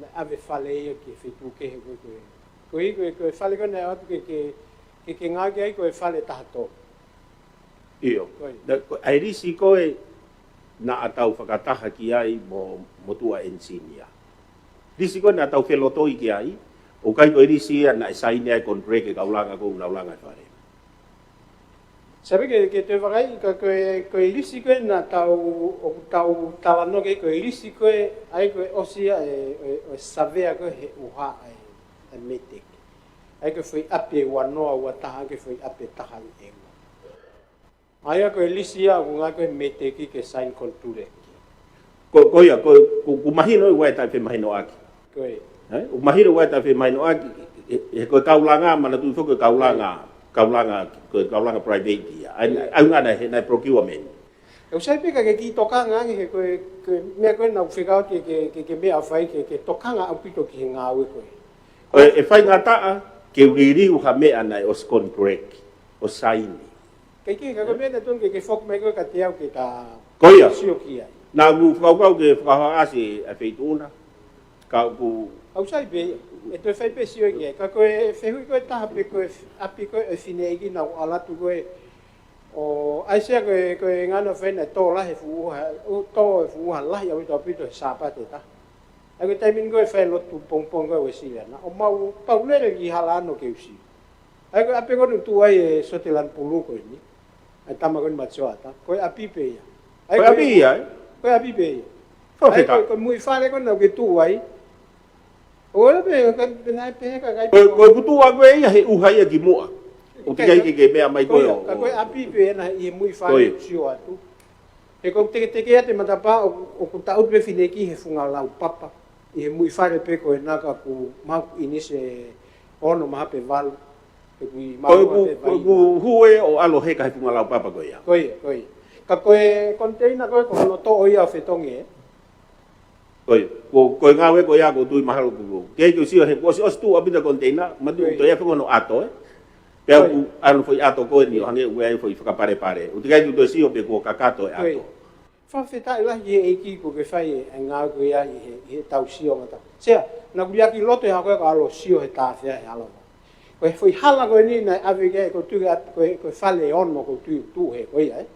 naʻe ʻave fale ia ki he feituʻu kehe ko e ko e. Ko e ko e, ko e fale ko ē naʻe ʻoatu ke, ke, ke, ke ngāueʻaki ai ko e fale taha tolu. ʻIo. Ko e. Na, ko e lisi ko ē naʻa tau fakataha ki ai mo, motuʻa ʻenisinia. Lisi ko ē naʻa tau felotoi ki ai, ʻoku ʻikai ko e lisi ia naʻe saini ai e contract e kau langa ko ē ʻoku nau langa e fale. Sai pē ke, ke toe vakai, ka ko e, ko e lisi ko ē naʻa tau, ʻoku tau talanoa ki ai, ko e lisi ko ē, ʻa ia ko e ʻosi ia e, e, e savea ko ē he ʻuha e, e METEC. ʻA ia ko e foʻi ʻapi ʻe ua noa ua taha, ko e foʻi ʻapi ʻe taha ʻi ʻEua. ʻA ia ko e lisi ia ʻoku ngāueʻaki ko ē he METEC ke sign contract. Ko, ko ia, ko, ko, ʻoku mahino ʻoku ʻi ai e taʻefemahinoʻaki. Ko e. Ē? ʻOku mahino ʻoku ʻi ai e taʻefemahinoʻaki, he, he ko e kau langa, manatuʻi foki ko e kau langa, kau langa, ko e kau langa private ia. ʻA ia, ʻa ia ʻoku ngana he, naʻe procurement. ʻOku sai pē ka ke kiʻi tokanga ange he ko e, ko e meʻa ko ē naʻá ku fekau ke, ke, ke, ke meʻa fai ke, ke tokanga ʻaupito ki he ngāue ko ē. Ko e, ʻe faingataʻa ke u liliu ha meʻa naʻe ʻosi contract, ʻosi saini. Kae kehe, ka ko e meʻa naʻe tonu ke, ke foki mai ko ē kiate au ke ta sio ki ai. Ko ia. Naʻá ku fakakaukau ke fakahohaʻasi ʻa e feituʻu na. Ka ʻoku, ʻOku sai pē ia. ʻE toe fai pē sio ki ai. Ka ko e fehuʻi ko ē ʻe taha pē ko e ʻapi ko ē ʻo e fineʻeiki naʻa ku ʻalu atu ko ē. ʻO ʻai sia ko e, ko e ngana fai naʻe tō lahi e fuʻu ʻuha, ʻo tō e fuʻu ʻuha lahi ʻaupito ʻaupito he Sāpate ʻe taha. ʻA ia ko e taimi ni ko ē fai lotu pongipongi ko ē Uēsiliana. ʻO mau pau lele ki Halaʻano ke u sio. ʻA ia ko e ʻapi ko ē naʻe tuʻu ai e Sote Lanipulū ko eni. ʻA e tama ko eni Matioata. Ko e ʻapi pē ia. ʻA ia Ko e ko e ʻapi ia, ē? Ko e ʻapi pē ia. Fakafetaʻi. ʻA ia ko e, ko e muʻi fale ko ē naʻa ke tuʻu ai. ʻO ʻoua pē, ka, pē naʻe pehē ka kai Ko e, ko e kutu ʻa ko ē ia he ʻuha ia ki muʻa. ʻOku ʻikai ke, ke meʻa mai ko ē ʻo, ka ko e ʻapi pē ena ʻi he muʻi fale Ko ia. ʻoku sio atu. He ʻoku teketeke atu e matapā ʻo, ʻoku taʻutu pē fineʻeiki he funga laupapa. ʻI he muʻi fale pē ko ena ka ʻoku maʻu ʻinisi e ono maha pe valu. He ʻoku ʻi Ko e maʻu ʻoku, pe ko e vai. ʻoku hū ē ʻo ʻalu ʻo heka he funga laupapa ko ia. Ko ia, ko ia. Ka ko e koniteina ko ē ko hono toʻo ia ʻo fetongi ē. Ko ia, ko, ko e ngāue ko ia ʻoku ou tui mahalo ʻoku, ʻoku ʻikai ke u sio he kuo ʻosi, ʻosi tuʻu ʻaupito e koniteina, ma tuʻu Ko ia. toe ia pe ko hono ʻato ē. Pea Ko ia. ʻoku ʻalu foʻi ʻato ko eni ʻo hangē ʻoku ʻi ai foʻi fakapalepale. ʻOku ʻikai ke u toe sio pe kuo kakato e Ko ia. ʻato. Fakafetaʻi lahi ki he ʻEiki kuo ke fai e ngāue ko ia ʻi he, ʻi heʻetau sio mata. Sea, naʻa ku liʻaki loto ia ko ē ka ʻalu ʻo sio he tāfea he hala. Ko e foʻi hala ko eni naʻe ʻave ki ai ʻoku ou tui ko e, ko e fale ʻe ono ʻoku ou tui ʻoku tuʻu he ko ia, ē.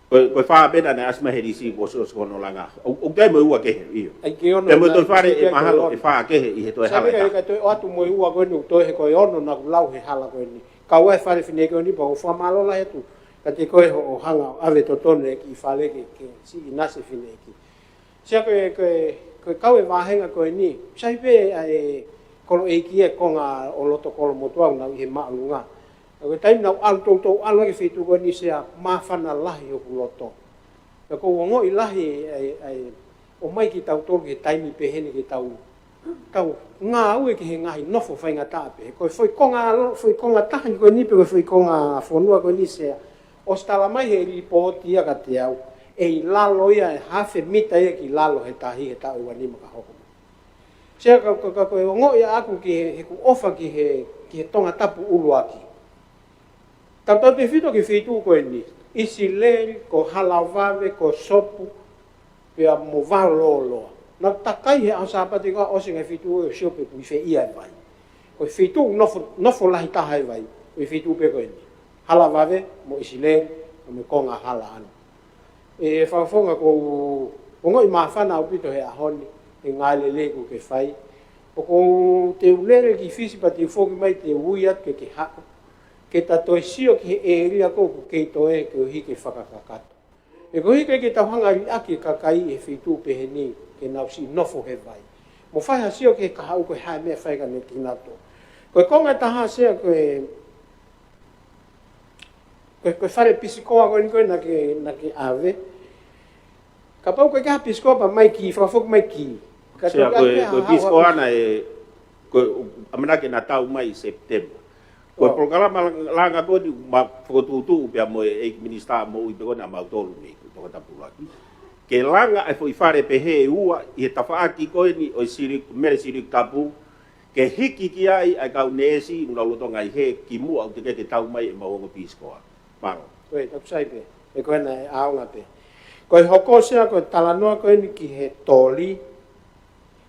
Ko e, ko e fā pē naʻe ʻasi mai he lisi kuo ʻosi, ʻosi ko hono langa. ʻOku, ʻoku ʻi ai mo e ua kehe, ʻio. ʻAi ke ono ʻI ai mo e naʻe toe fale ʻosi ʻe mahalo, ʻe fā kehe ʻi he toe Sa hala ʻe ka, taha. ka toe ʻoatu mo e ua ko eni ʻoku toe he ko e ono naʻa ku lau he hala ko eni. Kau ai e fale fineʻeiki ko eni pea ʻoku ou fakamālō lahi atu. Ka te ko e hoʻo hanga ʻo ʻave totonu e kiʻi fale ke, ke siʻi nasi fineʻeiki. Sia ko e, ko e, ko e kau e vāhenga ko eni. Sai pē ʻa e kolo ʻeiki e konga ʻo loto Kolomotuʻa naʻa ku ʻi he māʻolunga. Ko e taimi naʻa ku ʻalu toutou ʻalu ki he feituʻu ko eni Sea māfana lahi hoku loto. Pea ʻoku ou ongoʻi lahi ʻa e, ʻa e, ʻomai kitautolu ki he taimi pehē ni ke tau, tau ngāue ki he ngaahi nofo faingataʻa pē. Ko e foʻi konga lo-, foʻi konga taha ni ko eni pe ko e foʻi konga fonua ko eni Sea. ʻOsi tala mai he lipooti ia kiate au. ʻE ʻi lalo ia ʻe hafe mita ia ki lalo he tahi he taʻu ua nima ka hoko mai. Sea ka, ka, ka ko e ongoʻi ʻaʻaku ki he, he ʻoku ʻofa ki he, ki he Tongatapu ʻuluaki. Tautautefito ki he feituʻu ko eni. ʻIsileli, ko Halavave, ko Sopu, pea mo Vaololoa. Naʻa ku takai he ʻaho Sāpate ko ē ʻosi ngaahi feituʻu ʻo sio pe ʻoku ʻi fē ia e vai. Ko e feituʻu nofo, nofo lahi taha e vai. Ko e feituʻu pē ko eni. Halavave, mo ʻIsileli, mo e konga Halaʻano. ʻE fakafofonga ʻoku ou ongoʻi māfana ʻaupito he ʻaho ni, he ngāue lelei ʻoku ke fai. ʻOku ou te u lele ki Fisi pea te u foki mai te u ui atu ke ke haʻu. Ke ta toe sio ki he ʻēlia ko ē ʻoku kei toe ke ʻuhi ke fakakakato. He koeʻuhi ke, ke tau hanga liʻaki e kakai he feituʻu pehē ni, ke nau siʻi nofo he vai. Mo fai ha sio ki he kahaʻu ko e hā e meʻa ʻe fai kiate kinautolu. Ko e konga ʻe taha Sea ko e Ko e, ko e fale Pisikoa ko eni ko ē naʻa ke, naʻa ke ʻave. Kapau ko e ke ha Pisikoa pea mai ki, fakafoki mai ki. Ka Sea, ko e, ko e Pisikoa naʻe, ko e, ʻamanaki naʻa tau mai ʻi September. Ko e polokalama langa, langa ko eni ma fokotuʻutuʻu pea mo e ʻEiki Minisitā Moʻui pē ko ena ʻa mautolu mei Tongatapu ʻuluaki. Ke langa e foʻi fale pehē ʻe ua ʻi he tafaʻaki ko eni ʻo e Siliku, Mele Siliku Tapu, ke hiki ki ai ʻa e kau neesi ʻoku nau lolotonga ʻi hē kimuʻa ʻoku teʻeki ke tau mai ʻemau ongo Pisikoa. Mālō. Ko e, taku sai pē. ʻE ko ena ʻe ʻaonga pē. Ko e hoko Sea ko e talanoa ko eni ki he toli.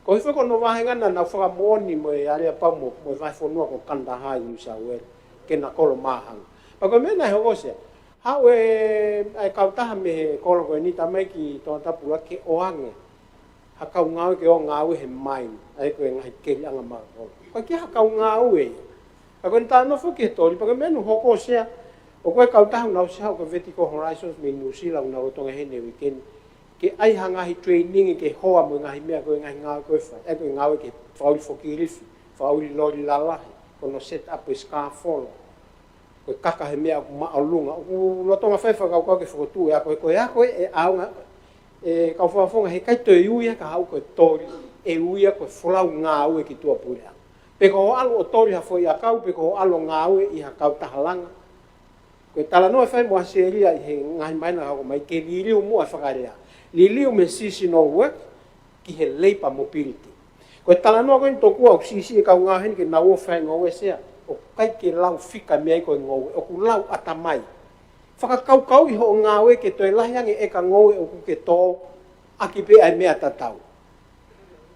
Ko e foʻi ko hono vāhenga naʻa nau fakamoʻoni mo e aleapau mo, mo e vahefonua ko Kandahar ʻi New South Wales. Ke na kolo māhanga. Pea ko e meʻa naʻe hoko Sea. Haʻu e, ʻa e kautaha mei he kolo ko eni tau mai ki Tongatapu ʻuluaki ke ʻoange ha kau ngāue ke ō ngāue he mine, ʻa ia ko e ngaahi keliʻanga makakolo. Ko e ʻikai ha kau ngāue ia. Ka ko eni talanoa foki ki he toli, pea ko e meʻa naʻe hoko Sea, ʻoku ʻi ai e kautaha ʻoku nau ʻosi haʻu ko e Vertical Horizons mei Nuʻusila ʻoku nau lolotonga ʻi heni he uike ni. Ke ʻai ha ngaahi training ke hoa mo e ngaahi meʻa ko e ngaahi ngāue ko ē ʻe fai, ʻa ia ko e ngāue ke fakaʻuli forklift, fakaʻuli loli lalahi, ko hono set up e scaffold. Ko e kaka he meʻa ʻoku māʻolunga. ʻOku lolotonga fai fakakaukau ke fokotuʻu e ako, ko e ako ē ʻe ʻaonga, ʻe kau fakafofonga he ʻikai toe ui ia ka haʻu ko e toli, ʻe ui ia ko e folau ngāue ki tuʻapuleʻanga. Pe ko hoʻo ʻalu ʻo toli ha foʻi ʻakau, pe ko hoʻo ʻalu ʻo ngāue ʻi ha kautaha langa. Ko e talanoa ʻe fai mo ʻAsielia ʻi he ngaahi māhina ka hoko mai ke liliu muʻa e fakalea. Liliu mei he seasonal work, ki he labour mobility. Ko e talanoa ko eni tokua ʻoku siʻisiʻi e kau ngāue heni ke nau ō fai ngoue Sea. ʻOku ʻikai ke lau fika mei ai ko e ngoue. ʻOku lau ʻatamai. Fakakaukauʻi hoʻo ngāue ke toe lahi ange e ʻeka ngoue ʻoku ke tō ʻaki pē ʻa e meʻa tatau.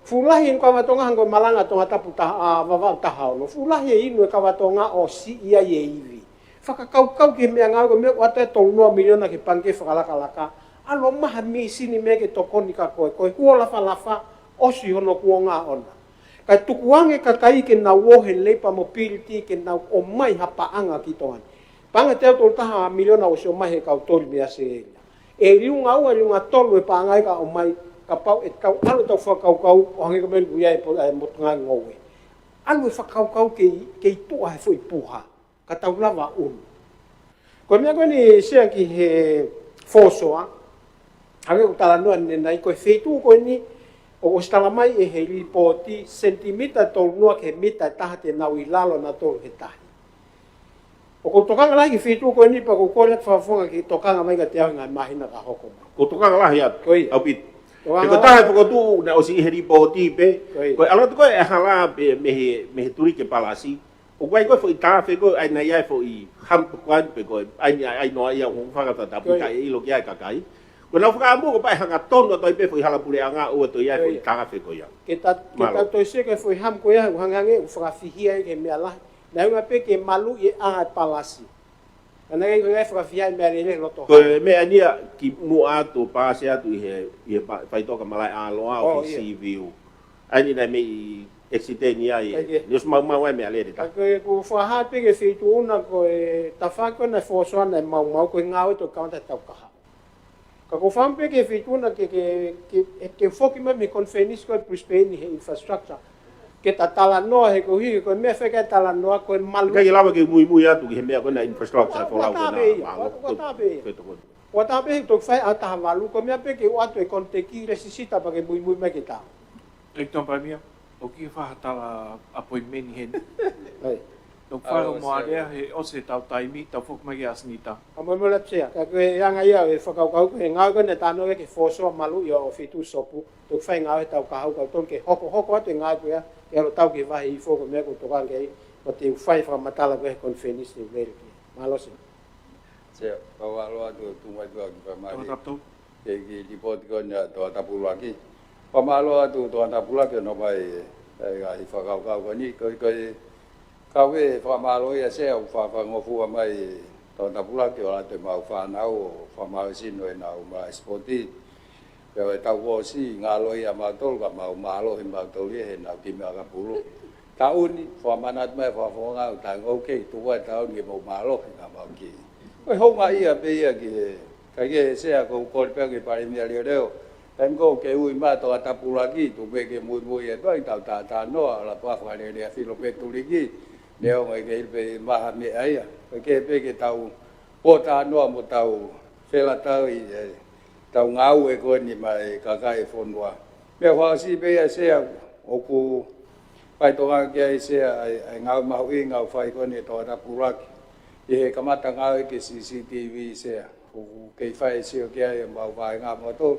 Fuʻu lahi inu kava Tonga hangē ko e malanga Tongatapu taha, ʻa, Vavaʻu taha ono. Fuʻu lahi e inu e kava Tonga ʻo siʻi ai e ivi. Fakakaukau ki he meʻangāue ko e meʻa ʻoku ʻoatu e tolu noa miliona ki he pangikē fakalakalaka. ʻAlu ʻo maha mīsini mai ke tokoni kia koe, ko e huo lafalafa, ʻosi hono kuonga ʻoʻona. Kae tukuange kakai ke nau ō he labour mobility ke nau ʻomai ha paʻanga ki Tonga ni. Paʻanga teau tolu taha miliona ʻosi ʻomai he kau toli mei ʻAositelēlia. ʻE liunga ua, liunga tolu e paʻanga ia ka ʻomai, kapau ʻe tau ʻalu ʻetau fakakaukau ʻo hangē ko e meʻa ʻoku ʻi ai e po-, e motuʻa ngoue. ʻAlu e fakakaukau kei, kei tuʻa he foʻi puha, ka tau lava ʻunu. Ko e meʻa ko eni Sea ki he fōsoa, hangē ko e talanoa ʻanenai ko e feituʻu ko eni, ʻoku ʻosi tala mai ʻe he lipooti, sentimita tolu noa ki he mita ʻe taha te nau ʻi lalo nautolu he tahi. ʻOku ou tokanga lahi ki he feituʻu ko eni pea ʻoku ou kole atu fakafofonga ke tokanga mai kiate au he ngaahi māhina ka hoko mai. ʻOku ou tokanga lahi atu. Ko ia. ʻAupito. Tokanga lahi. He ko e taha e fokotuʻu naʻe ʻosi ʻi he lipooti pē. Ko ia. Ko e ʻalu atu ko ē e hala pē mei he, mei he tuliki e palasi. ʻOku ʻi ai ko e foʻi tafe ko ē, ʻa ia naʻe ʻi ai e foʻi hump ko ē pē ko ē, ʻa ia, ʻa ia noa ia ʻoku fanga tatapu. Ko ia. Ka ʻe ʻilo ki ai e kakai. Ko ʻenau fakaʻamu ko e pau ʻe hangatonu atu ai pē foʻi hala puleʻanga ʻoua toe ʻi ai e foʻi tafe ko ia. Ko ia. Ke ta, ke ta toe sio ki he foʻi hump ko ia, ʻoku hangehangē ʻoku fakafihia ai ki he meʻa lahi. Naʻe ʻuhinga pē ke maluʻi e ʻā e palasi. Ka naʻe ʻikai ko e ngaahi fakafihia e meʻalele loto. Ko e meʻa eni ia kimuʻa atu, paasi atu ʻi he, ʻi he pa-, faitoka malaʻe ʻaloʻofa ʻo, ʻo, ia. Seaview. ʻA ia naʻe mei accident ia ai. ʻIkai ke. News maumau ai meʻalele ta. Ka ko e, ʻoku fakahā pē ki he feituʻu na ko e tafaʻaki ko ē naʻe fōsoa naʻe maumau ko e ngāue toki kamata he taʻu kahaʻu. Ka ʻoku ou fakaʻamu pē ki he feituʻu na ke, ke, ke, ke foki mai mei he konifelenisi ko ē Brisbane he infrastructure. Ke ta talanoa he koeʻuhi, ko e meʻa fē ke talanoa ko e malu. ʻIkai ke lava ke muimui atu ki he meʻa ko ena infrastructure. Ua, folau ua ko ena pē ia, mālō. Ua, ua tā pē ia. Ko, ko, ko. Ua tā pē ia, toki fai ʻa e taha valu, ko e meʻa pē ke ʻoatu e konifelenisi ta pea ke muimui mai ke ta. ʻEiki Tama Palēmia, ʻoku ʻikai ke fai ha tala appointment heni. ʻAi. Tau fai ʻo mo alea he ʻosi ʻetau taimi, tau foki mai ki he ʻasenita. ʻA mo mo la pea, ka ko e anga ia e fakakaukau ko e ngāue ko ena talanoa ki he fōsoa maluʻi ʻo feituʻu Sopu, toki fai ngāue he taʻu kahaʻu ka tonu ke hokohoko atu e ngāue ko ia, ke ʻalu ʻo tau ki he vahe ifo ko e meʻa ʻoku ou tokanga ki ai, ʻo te u fai fakamatala ko ē he konifelenisi te u lele ki ai. Mālō Sea. Sea, fakamālō atu, tuku mai atu ʻa e kiʻi fakamālō. Tau tapu. Ke, ke lipooti ko ena ʻa Tongatapu ʻuluaki. Fakamālō atu Tongatapu ʻuluaki ʻo nofo mai, ʻa e ngaahi fakakaukau ko eni, ko e, ko e, kau e fakamālō ia Sea ʻoku fakangofua mai Tongatapu ʻuluaki ʻo ʻalu atu e mau fānau ʻo fakamālohisino ʻenau malaʻe sipoti. Pea ʻi he taʻu kuo ʻosi, ngalo ia mautolu ka mau mālohi mautolu ia he ʻenau timi ʻakapulu. Taʻu ni, fakamanatu mai fakafofonga ʻo taʻu ngau kei tuku ʻa e taʻu ni ke mau mālohi ka mau ki. Ko e houngaʻia pē ia ki he, kae kehe Sea ʻoku ou kole pē ki he Palēmia leoleo. Taimi ko ē ke ui mai Tongatapu ʻuluaki, tuku pē ke muimui atu ai tau talanoa, ʻalu ʻo fakalelea filo pē tuliki. Neongo ʻe kei pē maha meʻa ia. Kae kehe pē ke tau pōtalanoa mo tau felatau ʻi he tau ngāue ko eni maʻa e kakai e fonua. Meʻa fakaʻosi pē ia Sea ʻoku faitokanga ki ai Sea ʻa e, ʻa e ngāue mahuʻinga ʻoku fai ko eni ʻe Tongatapu ʻuluaki. ʻI he kamata ngāue ki he C C T V Sea. ʻOku kei fai e sio ki ai ʻemau vaʻinga mautolu.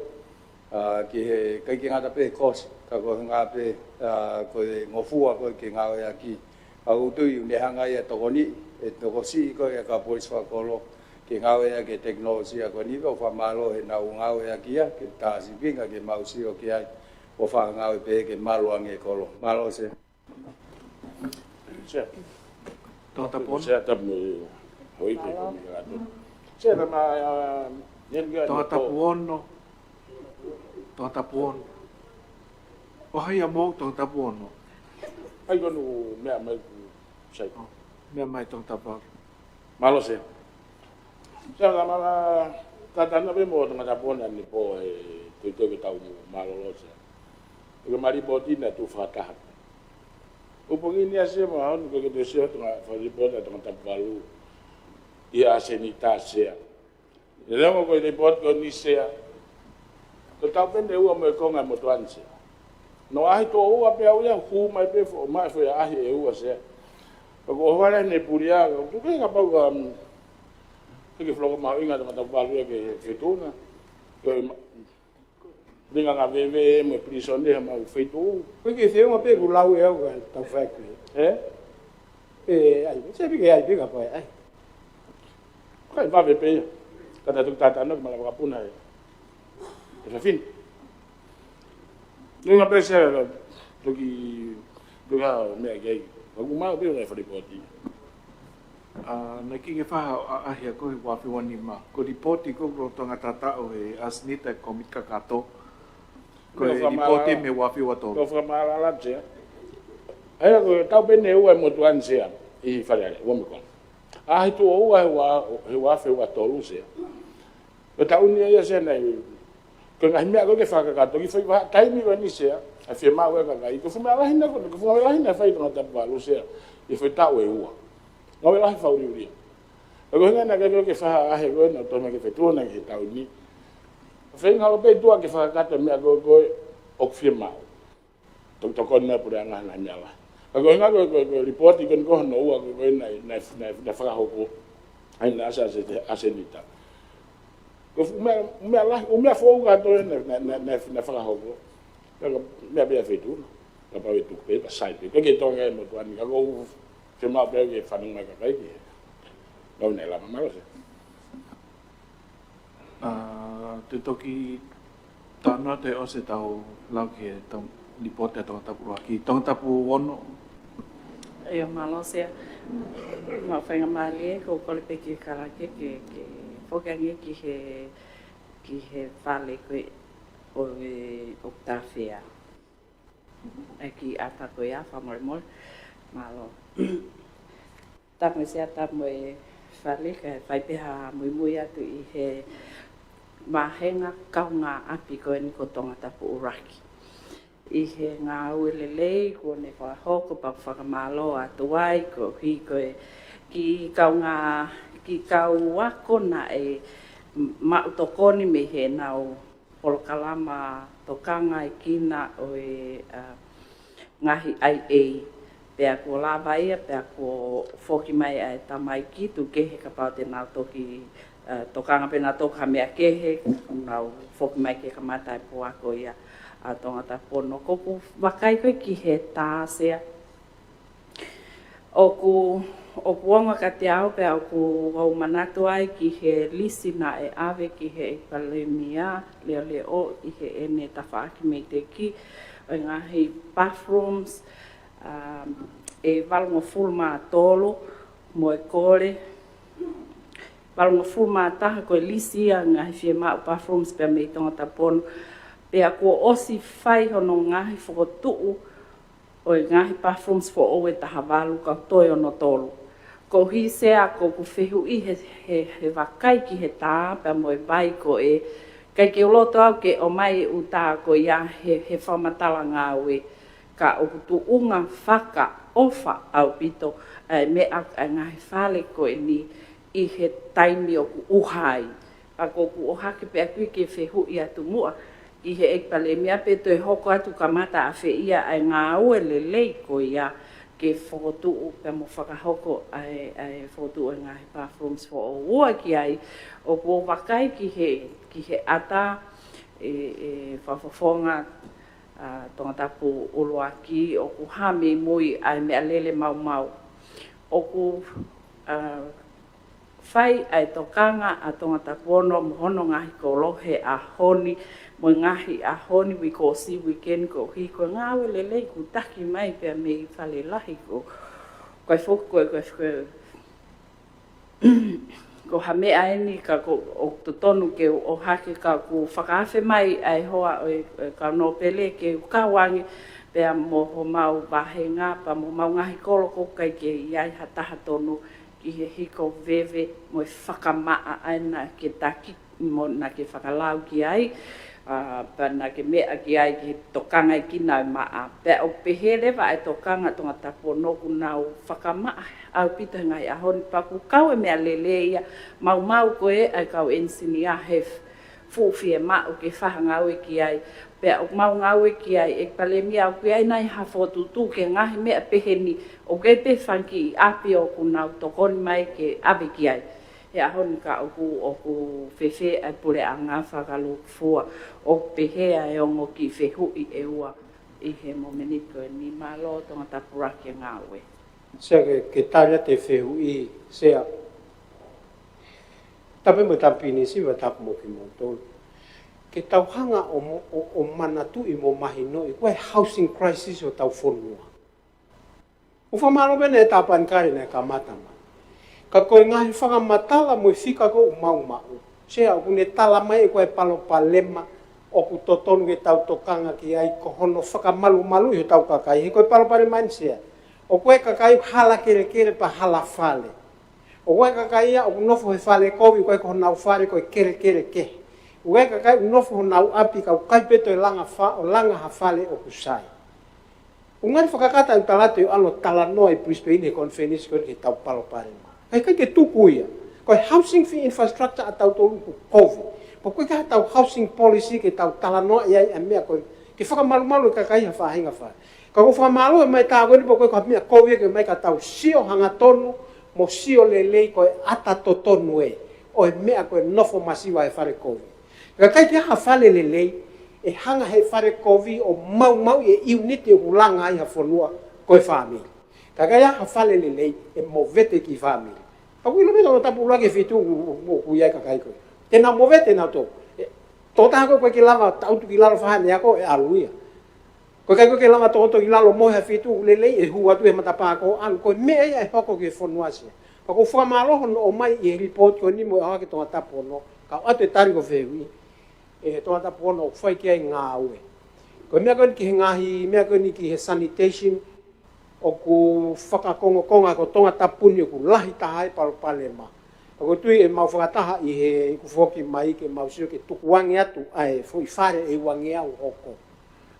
ʻA, ki he, ʻikai ke ngata pē he kosi, ka ko e ngata pē, ʻa, ko e ngofua ko ē ke ngāueʻaki. ʻA, ʻoku ou tui ʻoku ne hanga ia ʻo tokoniʻi, ʻe tokosiʻi ko ē ʻa e kau polisi fakakolo, ke ngāueʻaki e tekinolosia ko eni, ʻo fakamālō heʻenau ngāueʻaki ia, ke tā sīpinga ke mau sio ki ai, ʻo fakangāue pē ke malu ange e kolo. Mālō Sea. Sea. Tongatapu ono. Sea tapu mo e houʻeiki. Mālō. Sea na ma, ʻa, ʻi heni ka Tongatapu ono. Tongatapu ono. ʻO hai ʻa mou Tongatapu ono? Hai ko ē ʻoku meʻa mai ku sai. ʻO, meʻa mai Tongatapu valu. Mālō Sea. Sea na ma, tatana pē mo Tongatapu ono ʻanepō he toitoi ke tau mālōlō Sea. ʻOku ma lipooti naʻe tuʻu fakataha. ʻUpongini ʻa Sea ma honu ke ke te sio atu ʻa e fakalipooti ʻa Tongatapu valu ʻi he ʻasenita Sea. ʻE lea mo ko e lipooti ko eni Sea. Ko e taʻu pē ʻe ua mo e konga e motuʻa ni Sea. Naʻe ʻaʻahi tuʻo ua pē au ia hū mai pē fo, mai fo ia ʻaʻahi ʻe ua Sea. Ka ko e ʻohovale ʻene pulia, ka tuku ke kapau ka, um, ke ke foloka mahuʻinga Tongatapu valu ia ki he feituʻu na. Ko e ma-, Vinga ngā veve mo e pilīsone he mau feituʻu. Ko e ke feʻunga pē ʻoku lau ʻe au ka tau fai ki. Ē? Ē, ʻai, se pē ke ʻai pē ka fai, ʻai. Kai vave pē ia. Ka ta tuku tatano ki mala vakapuna e. E fafine. Nunga pē Sea, toki, toki ha meʻa ki ai. Ka ʻoku maʻu pē ʻa e falipooti. ʻA, naʻe ʻikai ke faʻa ʻaʻahi ʻa koe he ua afe ua nima. Ko e lipooti ko ē ʻoku lolotonga tatau he ʻasenita e kōmiti kakato. Ko e lipooti mei he ua afe ua tolu. Ko e fakamālō Sea. ʻA ia ko e taʻu pē ʻe ua e motuʻa ni Sea ʻi Fale Alea, ua mekon. ʻAʻahi tuʻo ua he ua, he ua afe ua tolu Sea. Ko e taʻu ni ia Sea naʻe, ko e ngaahi meʻa ko ē ke fakakakato, ki he foʻi vahaʻa taimi ko eni Sea, ʻa e fiemaʻu ʻa e kakai, ko e fuʻu meʻa lahi naʻe, ko e fuʻu ngāue lahi naʻe fai ʻe Tongatapu valu Sea, ʻi he foʻi taʻu ʻe ua. Ngāue lahi fakauliulia. Ka ko e ʻuhinga naʻe ʻikai ke faʻa ʻaʻahi ko ē naʻe tonu ke fetuʻutaki he taʻu ni. Feinga holo pē ʻi tuʻa ke fakakakato e meʻa ko ē ʻoku fiemaʻu. Tokotoko ni naʻe puleʻanga ngaahi meʻa lahi. Ka ko e ʻuhinga ko e, ko e, ko e lipooti ko eni ko hono ua ko ē naʻe, naʻe, naʻe, naʻe fakahoko. ʻA ia naʻe ʻasi ʻa e, ʻasenita. Ko e fuʻu meʻa, meʻa lahi, ʻū meʻa foʻou kātoa naʻe, naʻe, naʻe, naʻe, naʻe fakahoko. Ka ko e meʻa pē ia feituʻu na. Kapau ʻe tuku pē, pea sai pē. Ko e ke tonga e motuʻa ni, ka ʻoku ou fiemaʻu pē ke fanongo mai e kakai ki he. Ngāue naʻe lava, mālō Sea. ʻA, te u toki talanoa atu ʻosi ʻetau lau ki he tau lipooti ʻa Tongatapu ʻuluaki. Tongatapu ono. ʻIo, mālō Sea. Maʻu faingamālie, ʻoku ou kole pē ki he kalake ke, ke foki ange ki he, ki he fale ko ē ʻo e, ʻo Tafea. ʻE ki ʻata ko ia, fakamolemole. Mālō. Tapu mo e Sea, tapu mo e fale, kae fai pē ha muimui atu ʻi he vāhenga kaungāʻapi ko eni ko Tongatapu ʻuluaki. ʻI he ngāue lelei kuo ne fakahoko, pea ʻoku fakamālō atu ai koeʻuhi ko e kiʻi kaungā, kiʻi kau ako naʻe maʻu tokoni mei heʻenau polokalama tokangaʻekina ʻo e, ʻa, ngaahi I A. Pea kuo lava ia, pea kuo foki mai ʻa e tamaiki, tuku kehe kapau te nau toki, ʻa, tokanga pe nau toki ha meʻa kehe, nau foki mai ke kamata e puako ia ʻa Tongatapu ono. ʻOku ou vakai ko ē ki he tā Sea. ʻOku, ʻoku ongo kiate au pea ʻoku ou manatu ai ki he lisi naʻe ʻave ki he ʻEiki Palēmia Leʻoleʻo ʻi heʻene tafaʻaki mei Teki, ʻo e ngaahi bathrooms, um, ʻe valungofulu mā tolu mo e kole, valungofulu mā taha ko e lisi ia ngaahi fiemaʻu bathrooms pea mei Tongatapu ono, pea kuo ʻosi fai hono ngaahi fokotuʻu ʻo e ngaahi bathrooms foʻou ʻe taha valu ka toe ono tolu. Koeʻuhi Sea ʻoku ou fehuʻi he, he, he vakai ki he tā pea mo e vai ko ē, ʻikai ke u loto au ke ʻomai e ʻū tā ko ia he, he fakamatala ngāue, ka ʻoku tuʻunga fakaʻofa ʻaupito ʻa e meʻa ʻa e ngaahi fale ko eni ʻi he taimi ʻoku ʻuha ai. Ka ʻoku ou ʻohake pē ʻaku ke fehuʻi atu muʻa ki he ʻEiki Palēmia pe toe hoko atu kamata ʻafē ia ʻa e ngāue lelei ko ia ke fokotuʻu pea mo fakahoko ʻa e, ʻa e fokotuʻu ʻa e ngaahi bathrooms foʻou. Ua ki ai, ʻoku ou vakai ki he, ki he ʻata ʻe, ʻe fakafofonga ʻa Tongatapu ʻuluaki, ʻoku hā mei mui ʻa e meʻalele maumau. ʻOku, ʻa, fai ʻa e tokanga ʻa Tongatapu ono mo hono ngaahi kolo he ʻaho ni, mo e ngaahi ʻaho ni, uike ʻosi, uike ni, koeʻuhi ko e ngāue lelei kuo taki mai pea mei Fale Lahi ko, ko e foki ko e, ko e, ko e, ko ha meʻa eni ka ʻoku, ʻoku totonu ke u ʻohake ka ʻoku fakaafe mai ʻa e hoa ʻo e, ʻo e kau nōpele ke u kau ange pea mo homau vāhenga pea mo homau ngaahi kolo ʻoku ʻikai ke ʻi ai ha taha tonu ki he hiko veve mo e fakamaʻa ʻa ena ke taki mo naʻa ke fakalau ki ai, ʻa, pea naʻa ke meʻa ki ai ki he tokangaʻekina ʻo e maʻa. Pea ʻoku pehē leva ʻa e tokanga ʻa Tongatapu ono ʻoku nau fakamaʻa ʻaupito he ngaahi ʻaho ni pea ʻoku kau e meʻalele ia maumau ko ē ʻa e kau ʻenisinia he fuʻu fiemaʻu ke fai ha ngāue ki ai. Pea ʻoku mau ngāue ki ai, ʻEiki Palēmia, ʻoku ʻi ai nai ha fokotuʻutuʻu ki he ngaahi meʻa pehē ni, ʻoku ʻi ai pē fanga kiʻi ʻapi ʻoku nau tokoni mai ke ʻave ki ai. He ʻaho ni ka ʻoku, ʻoku fēfē ʻa e puleʻanga fakalūkufua, ʻoku pehē ʻa e ongo kiʻi fehuʻi ʻe ua ʻi he momeniti ko eni. Mālō Tongatapu ʻuluaki e ngāue. Sea ke, ke tali atu e fehuʻi, Sea. Tapu mo Tampinisi, pea tapu mo kimoutolu. ke tau hanga ʻo, ʻo, ʻo manatuʻi mo mahinoʻi ko e housing crisis ʻo hotau fonua. ʻOku fakamālō pē ʻa e Tāpanekale naʻe kamata mai. Ka ko e ngaahi fakamatala mo e fika ʻoku mau maʻu, Sea, ʻoku ne tala mai ʻe ko e palopalema ʻoku totonu ke tau tokanga ki ai ko hono fakamalumaluʻi hotau kakai. He ko e palopalema eni, Sea, ʻoku ʻi ai e kakai hala kelekele pea hala fale. ʻOku ʻi ai e kakai ia ʻoku nofo he fale kovi, ʻoku ʻikai ko honau fale, ko e kelekele kehe. ʻOku ʻi ai e kakai ʻoku nofo honau ʻapi ka ʻoku ʻikai pē toe langa fa-, ʻo langa ha fale ʻoku sai. ʻOku ngali fakakata ʻeku tala atu ʻi ʻalu ʻo talanoa ʻi Brisbane he konifelenisi ko eni ki heʻetau palopalema. Ka ʻikai ke tuku ia. Ko e housing fee infrastructure ʻatautolu ʻoku kovi. Pea ʻoku ʻikai haʻatau housing policy ke tau talanoaʻi ai ʻa e meʻa ko ē ke fakamalumalu e kakai ha faʻahinga fale. Ka ʻoku fakamālō ʻa e mai tā ko eni pea ʻoku ʻikai ko ha meʻa kovi ia ke ʻomai ka tau sio hangatonu mo sio lelei ko e ʻata totonu ē ʻo e meʻa ko e nofo masiva he fale kovi. Ka ʻikai ke ʻi ai ha fale lelei ʻe hanga he fale kovi ʻo maumauʻi e ʻiuniti ʻoku langa ai ha fonua ko e fāmili. Ka ʻikai ke ʻi ai ha fale lelei ʻe movete e kiʻi fāmili. Pea ʻoku ʻilo pē Tongatapu ʻuluaki e feituʻu ʻoku, ʻoku, ʻoku ʻi ai e kakai ko ē. Te nau movete nautolu. ʻE, tokotaha ko ē ʻoku ʻikai ke lava ʻo tautu ki lalo fai haʻane ako, ʻe ʻalu ia. ʻOku ʻikai ko ē ke lava ʻo tokoto ki lalo mo ha feituʻu lelei, ʻe hū atu he matapā ko ē ʻo ʻalu. Ko e meʻa ia ʻe hoko ki he fonua, Sea. Pea ʻoku ou fakamālō hono ʻomai ʻi he lipooti ko eni mo e ʻaho ki he Tongatapu Ono, ka ʻoatu e tali ko e fehuʻi ʻe he Tongatapu Ono ʻoku fai ki ai e ngāue. Ko e meʻa ko eni ki he ngaahi, meʻa ko eni ki he sanitation, ʻoku fakakongokonga ko Tongatapu ni ʻoku lahi taha e palopalema. Pea ʻoku ou tui ʻe mau fakataha ʻi he ʻeku foki mai ke mau sio ke tukuange atu ʻa e foʻi fale ʻe uangeau hoko.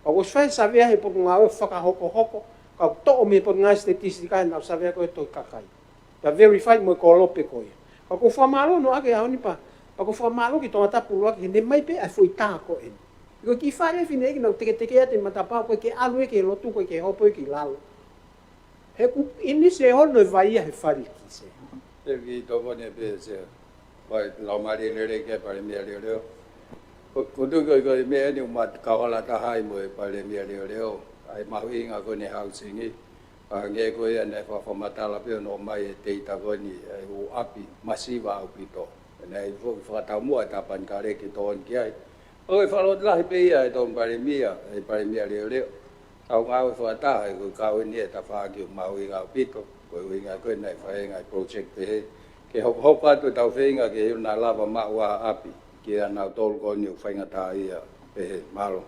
Pea ʻoku ʻosi fai e savea he potungāue fakahokohoko, ka ʻoku toʻo mei he Potungāue Statistika ʻenau savea ko ē ʻo e tohi kakai. Pea verify mo e kolope ko ia. Pea ʻoku ou fakamālō hono ʻoange ʻa e ʻaho ni pea, pea ʻoku ou fakamālō ki Tongatapu ʻuluaki he ne ʻomai pē ʻa e foʻi tā ko eni. Ko e kiʻi fale fineʻeiki naʻa ku teketeke atu he matapā, ʻoku ʻikai ke ʻalu ia ki he lotu, ʻoku ʻikai ke hopo ia ki lalo. He ʻoku ʻinisi hono ʻi ai ia he fale ki se. Thank you, Tokoni, pea Sea. Vai, lau mālie lelei ki he Palēmia Leoleo. Ko, ko e tuʻu ko ē, ko e meʻa eni ʻoku ma kau hala taha ai mo e Palēmia Leoleo. ʻA e mahuʻinga ko eni e housing ē. Pea hangē ko ia naʻe fakamatala pē hono ʻomai e data ko eni, ʻa e ʻū ʻapi masiva ʻaupito. Naʻe foki fakataumuʻa e Tāpanekale ke tokoni ki ai. ʻOku ou fakamālō lahi pē ia ʻa e Tokoni Palēmia, ʻa e Palēmia Leoleo. Tau ngāue fakataha he ko e kau eni e tafaʻaki ʻoku mahuʻinga ʻaupito. Ko e ʻuhinga ko ē naʻe fai ai e ngaahi project pehē. Ke hokohoko atu ʻetau feinga ke ʻi ai ha lava maʻu ʻa e ʻapi kia nautolu ko eni ʻoku faingataʻaʻia pehē. Mālō.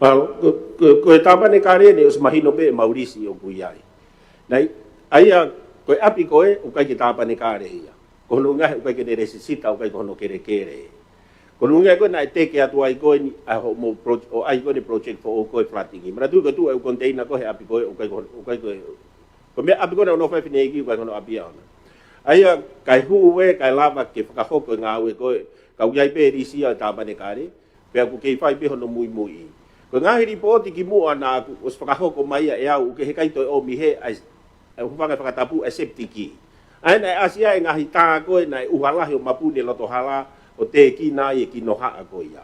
Mālō, ko, ko, ko e Tāpanekale ni ʻosi mahino pē ʻemau lisi ʻoku ʻi ai. Naʻe, ʻa ia, ko e ʻapi ko ē, ʻoku ʻikai ke Tāpanekale ia. Ko hono ʻuhinga he ʻoku ʻikai ke ne lēsisita, ʻoku ʻikai ko hono kelekele. Ko hono ʻuhinga ko ē naʻe teke atu ai ko eni, ʻa hoʻomou pro-, ʻo ʻai ko eni project foʻou ko e flooding. Manatuʻi ko e tuʻu ʻa e ʻū container ko ē he ʻapi ko ē, ʻoku ʻikai ko, ʻoku ʻikai ko e, ko e meʻa ʻapi ko ē naʻa nau nofo ai e fineʻeiki, ʻoku ʻikai ko hono ʻapi ia ʻona. ʻA ia, kae hū ē, kae lava ke fakahoko e ngāue ko ē, ka ʻoku ʻi ai pē lisi ia ʻo e Tāpanekale, pea ʻoku kei fai pē hono muimuiʻi. Ko e ngaahi lipooti kimuʻa naʻa ku ʻosi fakahoko mai ia ʻe au, ʻoku ʻikai toe ʻomi hē ʻa e, ʻa e, hūfanga he fakatapu, ʻa e septic. ʻA ia naʻe ʻasi ai e ngaahi tā ko ē naʻe ʻuha lahi ʻo mapuni e loto hala ʻo tēkina ai e kinohaʻa ko ia.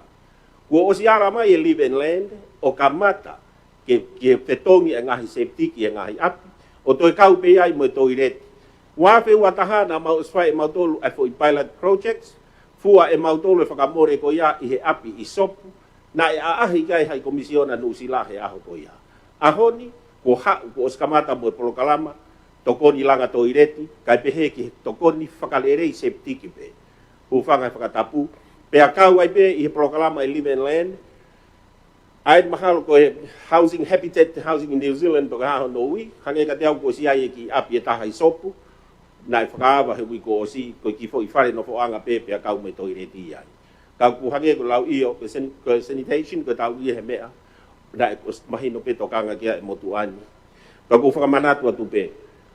Kuo ʻosi ala mai e Live and Land ʻo kamata ke, ke fetongi e ngaahi septic ʻi he ngaahi ʻapi, ʻo toe kau pē ai mo e toileti. Ua afe ua taha naʻa mau ʻosi fai ʻe mautolu ʻa e foʻi pilot projects, fua ʻe mautolu e fakamole ko ia ʻi he ʻapi ʻi Sopu, naʻe ʻaʻahi ki ai Hai Komisiona Nuʻusila he ʻaho ko ia. ʻAho ni, kuo haʻu, kuo ʻosi kamata mo e polokalama tokoni langa toileti, kae pehē ki he tokoni fakalelei septic pē. Hūfanga he fakatapu, pea kau ai pē ʻi he polokalama ʻa e Live and Land, ʻa ia mahalo ko e Housing Habitat, Housing in New Zealand, pe ko e hā hono ui, hangē kiate au kuo ʻosi ʻi ai e kiʻi ʻapi ʻe taha ʻi Sopu, naʻe fakaava he uike kuo ʻosi, ko e kiʻi foʻi fale nofoʻanga pē, pea kau mo e toileti ai. Ka ʻoku hangē ko e lau ʻio, ko e san-, ko e sanitation, ko e tau ia he meʻa, naʻe ʻosi mahino pē tokanga ki ai e motuʻa ni. Ka ʻoku ou fakamanatu atu pē,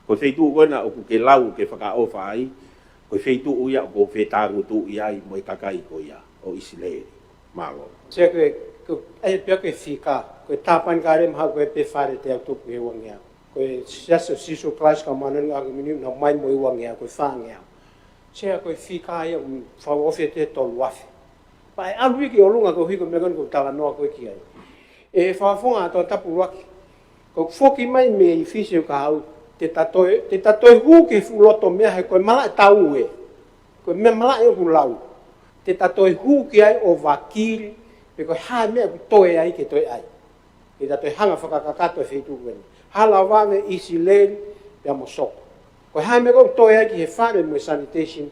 ko e feituʻu ko ena ʻoku ke lau ke fakaʻofa ai, ko e feituʻu ia ʻoku ou fetāngutuʻi ai mo e kakai ko ia ʻo ʻIsileli. Mālō. Sea, ko e, ko e, ʻa ia pea ko e fika, ko e Tāpanekale mahalo ko e pē fale te u tupu he uangeau. Ko e Siasi ʻo Sīsū Kalaisi ʻo e Kau Māʻoniʻoni ʻi he Ngaahi ʻAho Kimui Ni naʻe ʻomai mo e uangeau, ko e fāngeau. Sea, ko e fika ia ʻoku fakaʻofi atu he tolu afe. Pea ʻe ʻalu ia ki ʻolunga koeʻuhi ko e meʻa ko eni ʻoku ou talanoa ko ē ki ai. ʻE fakafofonga ʻa Tongatapu ʻuluaki, ko e foki mai mei Fisi ʻo ka haʻu, te ta toe, te ta toe hū ki he fuʻu loto meʻa he ko e malaʻe tau ē. Ko e meʻa malaʻe ʻoku lau. Te ta toe hū ki ai ʻo vakili, pe ko e hā e meʻa ʻoku toe ai ke toe ai. Ke ta toe hanga fakakakato e feituʻu ko eni. Hala Vave, ʻIsileli, pea mo Soko. Ko e hā e meʻa ʻoku toe ai ki he fale mo e sanitation,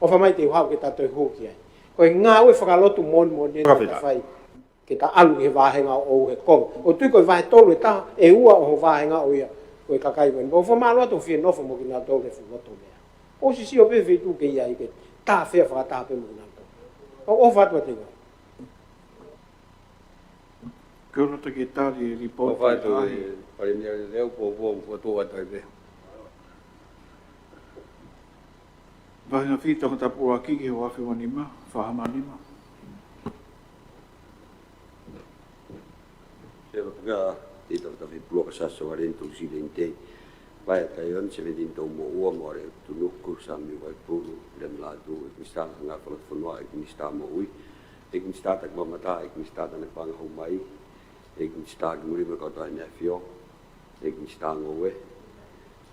ʻofa mai te u haʻu ke ta toe hū ki ai. Ko e ngāue fakalotu moʻoni moʻoni eni ke ta fai. Ke ta ʻalu ki he vāhenga ʻo ʻoʻou he konga. ʻOku ou tui ko e vahe tolu ʻe taha, ʻe ua ʻo e vāhenga ʻo ia, ko e kakai ko eni. Pea ʻoku ou fakamālō atu ʻoku ou fie nofo mo kinautolu he fuʻu loto meʻa. ʻOsi sio pē feituʻu ke ʻi ai ke ta fea fakataha pē mo kinautolu. ʻOku ou ʻofa atu atu. Ko e loto ke tali e lipooti ʻa e Palēmia, leo po po ko tu atu ai pē. Vāhenga fitu, Tongatapu ʻuluaki ki he ua afe ua nima, fā hama nima. Sea, loto ke ʻi he Tafatafi Puluʻaka Sā Sovaleni Tuʻisileni Tei, Vaea Taione, Seventini Toumoʻua, Moʻare Tunuku, Samiu Vaipulu, Lem Lātū, ʻEiki Minisitā Ngāue Fakafofonga, ʻEiki Minisitā Moʻui, ʻEiki Minisitā Takimamata, ʻEiki Minisitā Tānaki Paʻanga Hū Mai, ʻEiki Minisitā Kimui mo e Kau Tokāteline ʻAfio, ʻEiki Minisitā Ngoue,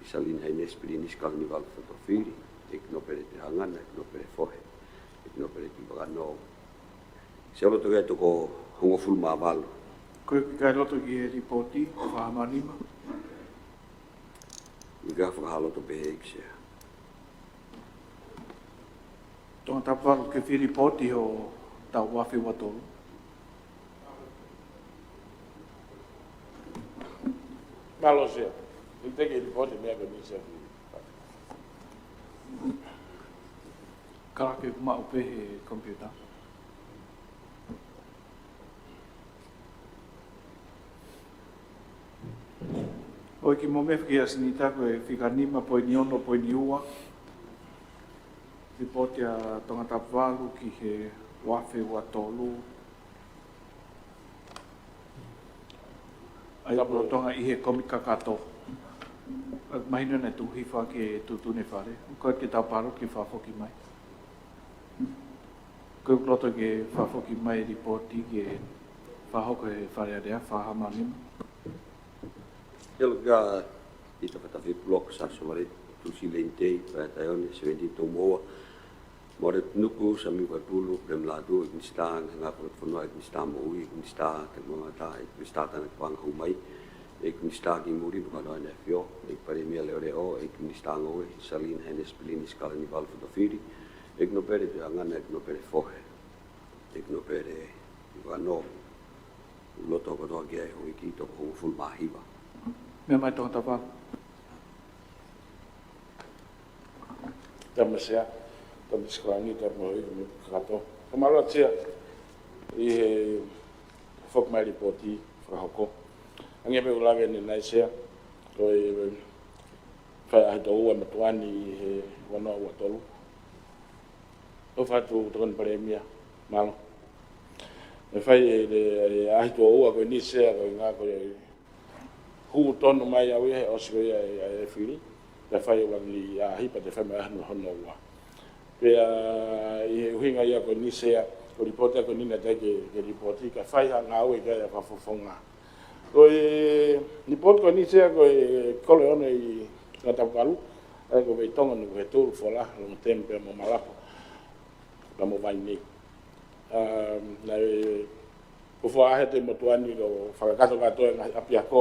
Siaina Hainesi Pilinisi Kalaniuvalu Fotofili, ʻEiki Nōpele Tuʻihaʻangana, ʻEiki Nōpele Fohe, ʻEiki Nōpele Tuʻivakanō. Sea, loto ke toko hongofulu mā valu. Ko e ʻikai loto ki he lipooti, fā hama nima. ʻIkai, fakahā loto pē ʻEiki Sea. Tongatapu valu ke fili lipooti ʻo e taʻu ua afe ua tolu. Mālō Sea. ʻIkai ke lipooti meʻa ko eni Sea. Kalake maʻu pē he komipiuta. ʻOi, kiʻi mōmeniti Senita, ko e fika nima poini ono poini ua. Lipooti ʻa Tongatapu valu ki he ua afe ua tolu. ʻA ia, Tapu. Lolotonga ʻi he kōmiti kakato. Mahino naʻe tuʻu hifo ʻa e tuʻutuʻuni ʻa e Fale. Ko e ke tau palo ke fakafoki mai. Ko e loto ke fakafoki mai lipooti ke fakahoko ʻe he Fale Alea, fā hama nima. Sea, loto ke ʻi he Tafatafi Puluʻaka Sā Sovaleni Tuʻisileni Tei, Vaea Taione, Seventini Toumoʻua, Moʻare Tunuku, Samiu Vaipulu, Lem Lātū, ʻEiki Minisitā Ngāue Fakafofonga, ʻEiki Minisitā Moʻui, ʻEiki Minisitā Takimamata, ʻEiki Minisitā Tānaki Paʻanga Hū Mai, ʻEiki Minisitā Kimui mo e Kau Tokāteline ʻAfio, ʻEiki Palēmia Leʻoleʻo, ʻEiki Minisitā Ngoue, Siaina Hainesi Pilinisi Kalaniuvalu Fotofili, ʻEiki Nōpele Tuʻihaʻangana, ʻEiki Nōpele Fohe, ʻEiki Nōpele Tuʻivakanō. Loto kotoa ki ai ʻEiki, toko hongofulu mā hiva. Meʻa mai Tongatapu valu. Tapu mo Sea, tapu mo Sikoangi, tapu mo e kōmiti kakato. Fakamālō atu Sea ʻi he foki mai lipooti fakahoko. Hangē pē ko e lave ʻanenai Sea, ko e fai ʻaʻahi tuʻo ua ʻa e motuʻa ni ʻi he ua noa ua tolu. ʻOfa atu Tokoni Palēmia, mālō. ʻE fai e, e, e ʻaʻahi tuʻo ua ko eni Sea, ko e ʻuhinga ko e hū tonu mai au ia he ʻosi ko ia e, e, e fili. Te fai ʻuluaki ʻaʻahi pea te fai mai hono, hono ua. Pea ʻi he ʻuhinga ia ko eni Sea, ko e lipooti ko eni naʻe teʻeki ke, ke lipooti, ka fai ha ngāue ki ai ʻa e fakafofonga. Ko e lipooti ko eni Sea, ko e kolo ʻe ono ʻi Tongatapu valu, ʻa ia ko Veitongo, Nukuhetulu, Fola, Longotemu pea mo Malapo, pea mo Vainī. Um, naʻe fuofua ʻaʻahi atu e motuʻa ni ʻo fakakakato kātoa e ngaahi ʻapiako.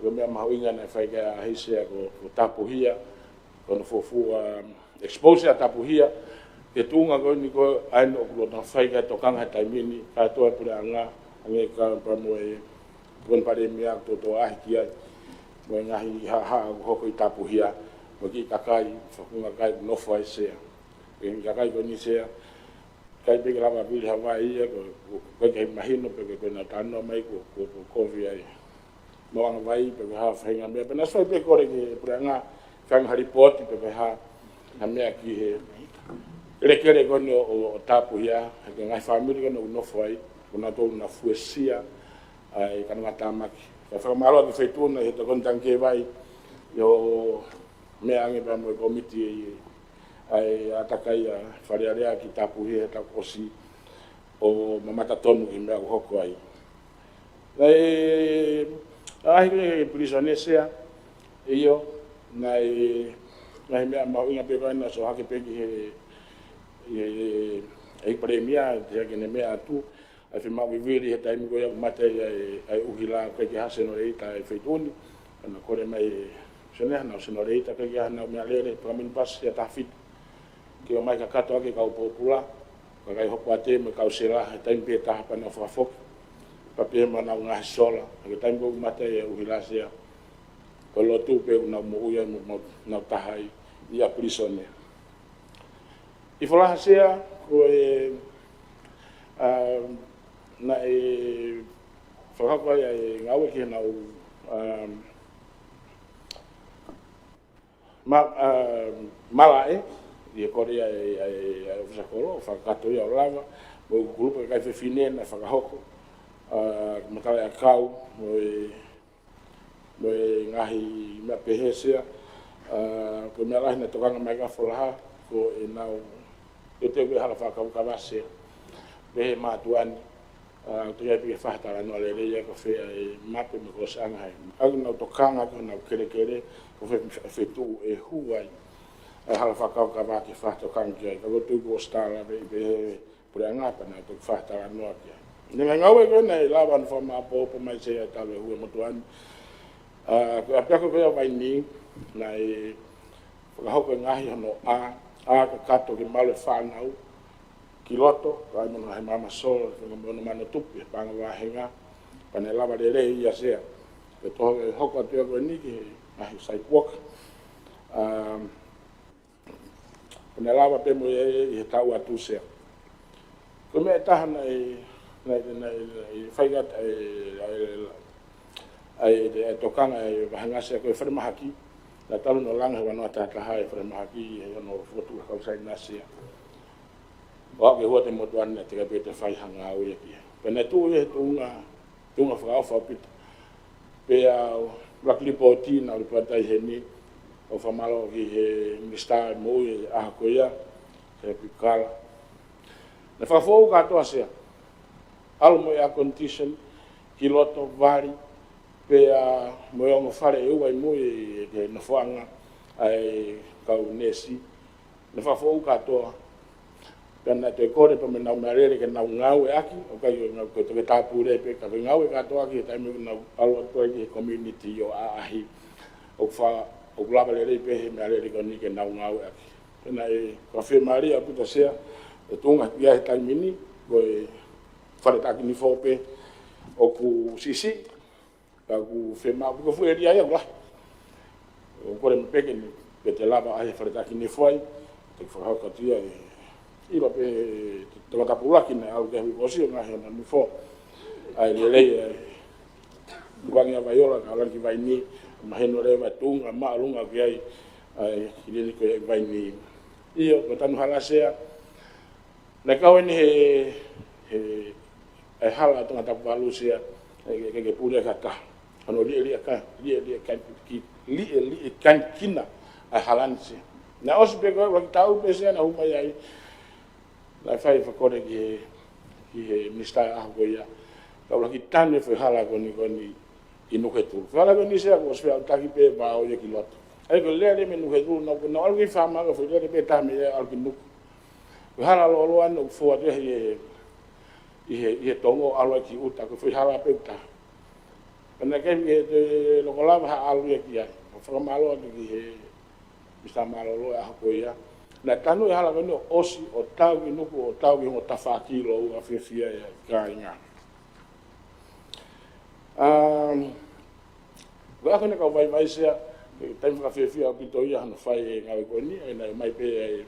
Ko e meʻa mahuʻinga naʻe fai ki ai ʻa e ʻaʻahi Sea ko, ko Tapuhia, ko hono fuofua, um, exposure ʻa Tapuhia ki he tuʻunga ko eni ko ē ʻoku lolotonga fai ki ai e tokanga he taimi ni, kātoa e puleʻanga, hangē ko ia pea mo e Tokoni Palēmia ʻoku toutou ʻaʻahi ki ai, mo e ngaahi haʻahaʻa ʻoku hoko ʻi Tapuhia, mo e kiʻi kakai, fakunga kakai ʻoku nofo ai Sea. Ko e kiʻi kakai ko eni Sea, ʻikai pē ke lava vili ha vai ia, ko, ko, ko e ʻikai mahino pe ko e, ko ʻenau talanoa mai ko, ko, ko e kovi ai. Maʻuʻanga vai pe ko e hā e faʻahinga meʻa. Pea naʻe ʻosi fai pē kole ki he puleʻanga, fai ha lipooti pe ko e hā, ha meʻa ki he kelekele ko eni ʻo, ʻo, ʻo Tapuhia, ki he ngaahi fāmili ko eni ʻoku nofo ai, ko nautolu naʻa fuesia ʻa e kanongatāmaki. Ka fakamālō atu ki he feituʻu na ʻi he Tokoni Tangikē Vai, ʻi hoʻo meʻa ange pea mo e kōmiti ʻa e ʻātakai ʻa e Fale Alea ki Tapuhia he taʻu kuo ʻosi, ʻo mamata tonu ki he meʻa ʻoku hoko ai. Naʻe ʻaʻahi ki he pilīsone Sea, ʻio, naʻe, naʻe meʻa mahuʻinga pē ko ē naʻe ʻosi ʻohake pē ki he, he, he ʻEiki Palēmia, teʻeki ke ne meʻa atu, ʻa e fiemaʻu vivili he taimi ko ia ʻoku mate ai ʻa e, ʻa e ʻuhila, ʻoku ʻikai ke ʻi ai ha senolēta ʻi he feituʻu ni. Naʻa nau kole mai e senē, naʻa nau senolēta, ʻikai ke ʻi ai haʻanau meʻalele, pea minipasi ia taha fitu. Ke ʻomai kakato ʻaki e kau pōpula, kakai hoko atu mo e kau sela, he taimi pē taha pea nau fakafoki. Pea pehē mo ʻenau ngaahi sola, he taimi ko ē ʻoku mate ai e ʻuhila Sea, ko e lotu pē ʻoku nau moʻui ai mo, mo nau taha ai ʻi ʻapilīsone. ʻI Folaha Sea, ko e, um, naʻe fakahoko ai ʻa e ngāue ki heʻenau, um, ma-, um, malaʻe, ʻi he kole ʻa e, ʻa e, ʻa e ʻōfisa kolo, fakakakato ia ʻo lava, mo e kulupu kakai fefine naʻe fakahoko, uh, matalaʻiʻakau, mo e mo e ngaahi meʻa pehē Sea, ʻa, ko e meʻa lahi naʻe tokanga mai ki ai Folaha, ko ʻenau, ʻe te ko e hala fakakaukau Sea. Pehē mātuʻa ni, ʻa, te ia pē ke fai ha talanoa lelei ia ko fē ʻa e mape mo e kolosi ʻanga hai. ʻOku nau tokanga ki honau kelekele, ko fē, fē feituʻu ʻe hū ai. ʻA e hala fakakaukau ke fai ha tokanga ki ai. Ka ko e tuʻu ko Australia, pē, pē, Puleʻanga pea nau toki fai ha talanoa ki ai. Naʻe ngaahi ngāue ko ē naʻe lava ʻo fakamāʻopoʻopo mai Sea ʻa e tau e hū e motuʻa ni. ʻA, ko e ʻapiako ko ia Vainī, naʻe fakahoko e ngaahi hono ʻā, ʻā kakato ke malu e fānau ki loto, kae ʻumaʻā e ngaahi maama sola, ke mo hono mano tupu, e paʻanga vāhenga, pea naʻe lava lelei ia Sea. Ko e toho ke hoko atu ia ko eni ki he ngaahi sidewalk. Um, Ko ʻene lava pē mo ia ʻi he taʻu atu Sea. Ko e meʻa ʻe taha naʻe, naʻe, naʻe, naʻe fai atu ʻa e, ʻa e, ʻa e, ʻa e tokanga ʻa e vāhenga Sea ko e falemahaki, naʻe talu hono langa he ua noa taha taha e falemahaki he ono fotu ka kau sai na Sea. ʻO aʻu ki he hū atu e motuʻa ni naʻe teʻeki ai pē te fai ha ngāue ia ki ai. Pea naʻe tuʻu ia he tuʻunga, tuʻunga fakaʻofa ʻaupito. Pea ʻuluaki lipooti naʻa ku lipooti ai heni, ʻo fakamālō ki he minisitā ʻo e moʻui he ʻaho ko ia, Sea Pikala. Naʻe fakafoʻou kātoa Sea. ʻAlu mo e air condition, ki loto vali, pea mo e ongo fale ʻe ua ʻi mui he nofoʻanga ʻa e kau neesi. Naʻe fakafoʻou kātoa. Pea naʻe toe kole pē mo ʻenau meʻalele ke nau ngāueʻaki, ʻoku ʻikai ko e ngāue ko e toketā pule pē, ka ko e ngāue kātoa ki he taimi ʻoku nau ʻalu atu ai ki he community ʻo ʻaʻahi. ʻOku fa-, ʻoku lava lelei pē he meʻalele ko eni ke nau ngāueʻaki. Pea naʻe fakafiemālie ʻaupito Sea, ʻe tuʻunga ia he taimi ni, ko e fale taʻaki nifo pē ʻoku siʻisiʻi, ka ʻoku fiemaʻu, ko e fuʻu ʻēlia ia ʻoku lahi. ʻOku kole mai pē ke ne, pe te lava ʻa e fale taʻaki nifo ai, te fakahoko atu ia ʻe, ʻilo pē tangata pulaki naʻe ʻalu ki he hui kosi ʻo ngaahi ʻo nau nifo. ʻA e lelei ʻa e, Tukuangi ʻa Vaiola, ka ʻalu ki Vainī, mahino leva e tuʻunga māʻolunga ki ai, ʻa e kiliniki ko ia ʻi Vainī. ʻIo, ko e tanu hala Sea, naʻe kau eni he, he, ʻa e hala ʻa Tongatapu valu Sea, ʻe, ke, ke, ke pule kaka. Hono liʻeliʻe ka, liʻeliʻe ka, ki, liʻeliʻe kanikina ʻa e hala ni Sea. Naʻe ʻosi pē ko e ʻuluaki taʻu pē Sea naʻa ku ʻomai ai. Naʻe fai fakakole ki he, ki he minisitā ʻaho ko ia. Ka ʻuluaki tanu e foʻi hala ko eni ko eni ʻi Nukuhetulu. Foʻi hala ko eni Sea kuo ʻosi feʻautaki pē vao ia ki loto. ʻA ia ko e lele mei Nukuhetulu, naʻa ku, naʻa ku ʻalu ki Fama, ko e foʻi lele pē taha mei ai ʻalu ki Nuku. Ko e hala lōloa eni ʻoku fou atu ia ʻi he, ʻi he, ʻi he tongo ʻalu ai ki ʻuta, ko e foʻi hala pē ʻuta. Pea naʻe ʻikai ke toe loko lava ha ʻalu ia ki ai. ʻO fakamālō atu ki he Minisitā Mālōlō ʻaho ko ia. Naʻe tanu e hala ko eni ʻo ʻosi, ʻo tau ki Nuku, ʻo tau ki he ongo tafaʻaki lōua fiefia e kāinga. Um, ko e ʻaho ni kau vaivai Sea, ko e taimi fakafiefia ʻaupito ia hono fai e ngāue ko eni, ʻa ia naʻe ʻomai pē ʻa e,